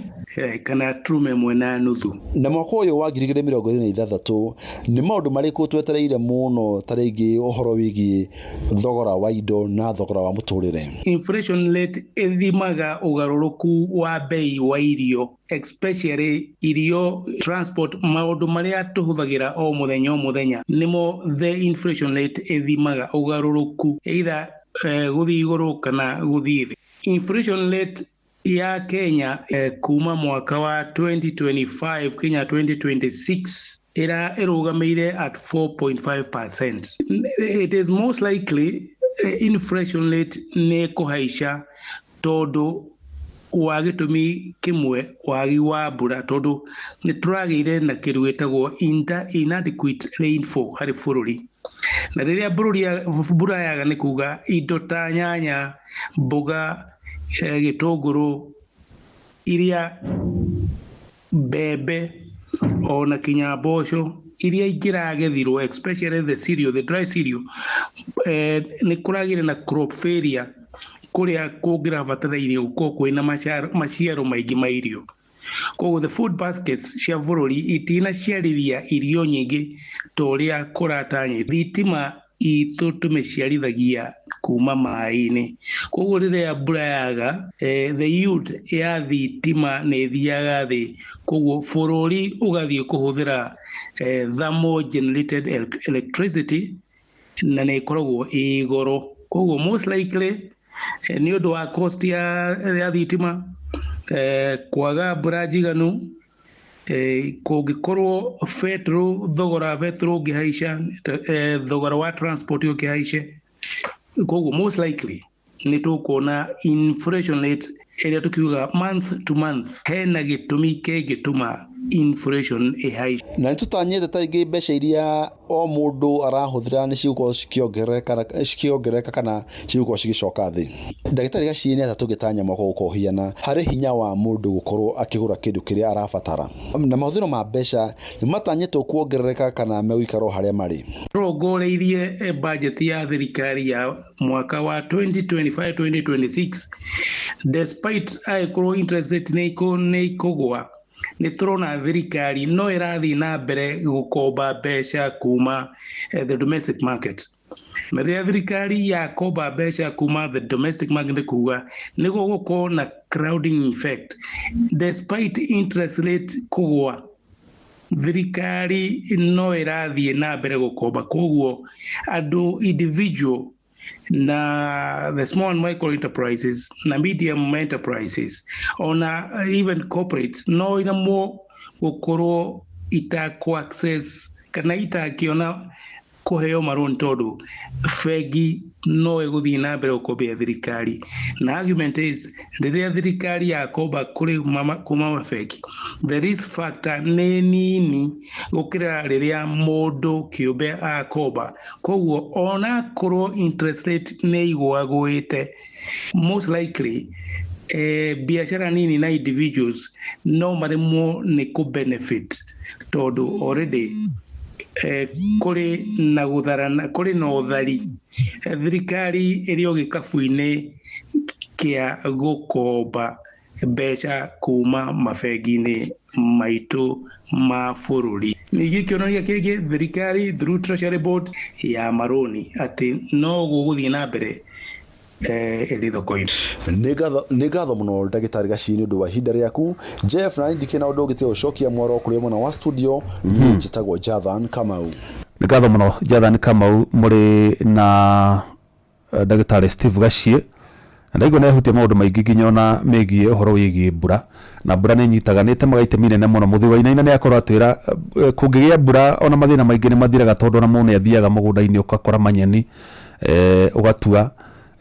[SPEAKER 19] kana turuma ĩmwe na nuthu.
[SPEAKER 10] Na mwaka ũyũ wa 2026, nĩ maũndũ marĩkũ twetereire mũno, ta rĩngĩ ũhoro wĩgiĩ thogora wa indo na thogora wa mũtũrĩre?
[SPEAKER 19] Inflation rate ĩthimaga ũgarũrũku wa bei wa irio, especially irio, transport, maũndũ marĩa tũhũthagĩra o mũthenya o mũthenya, nĩmo the inflation rate ĩthimaga ũgarũrũku, either gũthiĩ igũrũ kana gũthiĩ thĩ. Inflation rate ya Kenya kuma mwaka wa 2025 kinya 2026 ĩra ĩrũgamĩire at 4.5%. It is most likely inflation rate nĩ kũhaica tondũ wa gĩtũmi kĩmwe, wagi wa mbura, tondũ nĩ tũragĩire na kĩndũ gĩtagwo inadequate rainfall harĩ bũrũri. Na rĩrĩa mbura yaga nĩ kuga indo ta nyanya, mboga, gĩtũngũrũ, iria, mbembe ona kinya mboco iria ingĩragethirwo, especially the cereal, the dry cereal, nĩ kũragĩire na crop failure kũrĩa kũngĩrabatarairie gũkorwo kwĩna maciaro maingĩ ma irio. Koguo the food baskets cia bũrũri itinaciarithia irio nyingĩ ta ũrĩa kũratanyĩtwo. Thitima itũ tũmĩciarithagia kuma maĩ-inĩ, koguo rĩrĩa mbura yaga, the yield ya thitima nĩ ĩthiaga thĩ, koguo bũrũri ũgathiĩ kũhũthĩra thermal generated electricity na nĩ ĩkoragwo ĩ goro. Koguo most likely nĩ ũndũ wa cost ya thitima, kwaga mbura njiganu, kũngĩkorwo betũrũ, thogora wa betũrũ ũngĩhaica, thogora wa transport ũngĩhaice, koguo most likely nĩ tũkuona inflation rate ĩrĩa tũkiuga month to month hena gĩtũmi kĩngĩtũma inflation ĩhaice.
[SPEAKER 3] Na nĩ tũtanyĩte ta ingĩ mbeca iria o mũndũ arahũthĩra nĩ cigũkorwo cikĩongerereka kana cigũkorwo cigĩcoka thĩ. Ndagĩtarĩ Gaciĩ, nĩ atĩa tũngĩtanya mwaka ũgũkorwo ũhiana harĩ hinya wa mũndũ gũkorwo akĩgũra kĩndũ kĩrĩa arabatara, na mahũthĩro ma mbeca nĩ matanyĩtwo kuongerereka kana megũikara o harĩa marĩ?
[SPEAKER 19] Rongoreirie budget ya thirikari ya mwaka wa 2025-2026, despite angĩkorwo interest rate nĩ ikũgwa, nĩ tũrona thirikari no ĩrathiĩ na mbere gũkomba mbeca kuma the domestic market. Na rĩrĩa thirikari yakomba mbeca kuma the domestic market, nĩ kuga nĩ gũgũkorwo na crowding effect. Despite interest rate kũgwa, thirikari no ĩrathiĩ na mbere gũkomba, koguo andũ individual na the small and micro enterprises na medium enterprises, ona even corporates, no iremwo gũkorwo itakũ access kana itakĩona kũheo marũni, tondũ bengi no ĩgũthiĩ na mbere gũkombia thirikari. Na argument is, rĩrĩa thirikari yakomba kũrĩ kuma mabengi, the risk factor nĩ nini gũkĩra rĩrĩa mũndũ kĩũmbe akomba. Koguo onakorwo interest rate nĩ igũagũĩte, most likely biacara nini na individuals no maremwo nĩ kũ benefit, tondũ already kũrĩ na gũtharana, kũrĩ na ũthari, thirikari ĩrĩ o gĩkabu-inĩ kĩa gũkomba mbeca kuma mabengi-inĩ maitũ ma bũrũri. Ningĩ kĩonereria kĩngĩ, thirikari through Treasury Board ya marũni atĩ no gũgũthiĩ na mbere ĩrĩ thoko-inĩ.
[SPEAKER 3] Nĩ ngatho mũno, Ndagĩtarĩ Gaciĩ, nĩ ũndũ wa ihinda rĩaku. Jeff, na ndikĩ na ũndũ ũngĩ tiga gũcokia mwaro kũrĩ mwena wa studio. Niĩ njĩtagwo Jathan Kamau.
[SPEAKER 15] Nĩ ngatho mũno, Jathan Kamau, mũrĩ na ndagĩtarĩ Steve Gaciĩ, na ndaigua nĩ ahutia maũndũ maingĩ nginya ona megiĩ ũhoro wĩgiĩ mbura, na mbura nĩ ĩnyitaga, nĩ ĩtemaga itemi inene mũno. Mũthuri wa Inaina nĩ akorwo atwĩra kũngĩgĩa mbura ona mathĩna maingĩ nĩ mathiraga, tondũ ona mũndũ nĩ athiaga mũgũnda-inĩ ũgakora manyeni, ũgatua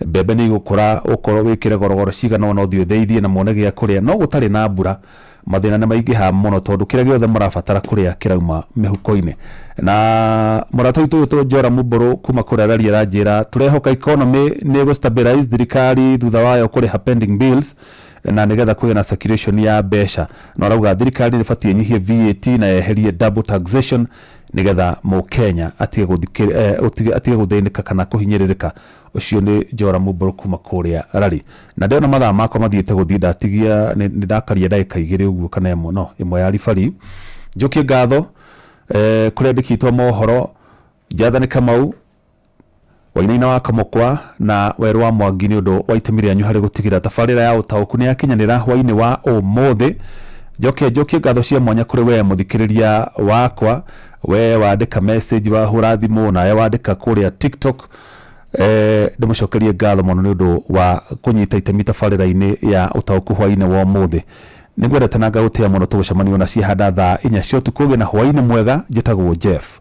[SPEAKER 15] mbembe nĩ igũkũra, ũkorwo wĩkĩre gorogoro cigana ũna, ũthiĩ ũthĩithie na muone gĩa kũrĩa. No gũtarĩ na mbura, mathĩna nĩ maingĩha mũno, tondũ kĩrĩa gĩothe mũrabatara kũrĩa kĩrauma mĩhuko-inĩ. Na mũrata witũ wĩtwo Njora Mũmbũrũ kuma kũrĩa Raria aranjĩra tũrehoka economy nĩ ĩgũ stabilize thirikari thutha wayo kũrĩha pending bills na nĩgetha kũgĩe na circulation ya mbeca. No arauga thirikari nĩ ĩbatiĩ ĩnyihie VAT na yeherie double taxation, nĩgetha mũkenya atige atige gũthĩnĩka kana kũhinyĩrĩrĩka. Ũcio nĩ Njora Mũmbũrũ kuma kũrĩa Rari. Na ndĩrona mathaa makwa mathiĩte gũthiĩ, ndatigia nĩ ndakaria ndagĩka 2 ũguo kana 1, no 1 ya ribari. Njokie ngatho kũrĩa andĩkĩtwo mohoro, Jathani Kamau, Wainaina wa Kamũkwa na Werũ wa Mwangi, nĩ ũndũ wa itemi rĩanyu harĩ gũtigĩrĩra tabarĩra ya Ũtaũku nĩ yakinyanĩra hwainĩ wa ũmũthĩ. Njoke njokie ngatho cia mwanya kũrĩ we mũthikĩrĩria wakwa, we wandĩka message, wahũra thimũ, nawe wandĩka kũrĩa TikTok. Ndĩmũcokerie ngatho mũno nĩ ũndũ wa kũnyita itemi tabarĩra-inĩ ya ũtaũku hwaĩ-inĩ wa ũmũthĩ. Nĩngwendete na ngagũtĩa mũno. Tũgũcemania na ciahanda thaa 4 cia ũtukũ. Ũgĩe na hwaĩ-inĩ mwega. Njĩtagwo Jeff.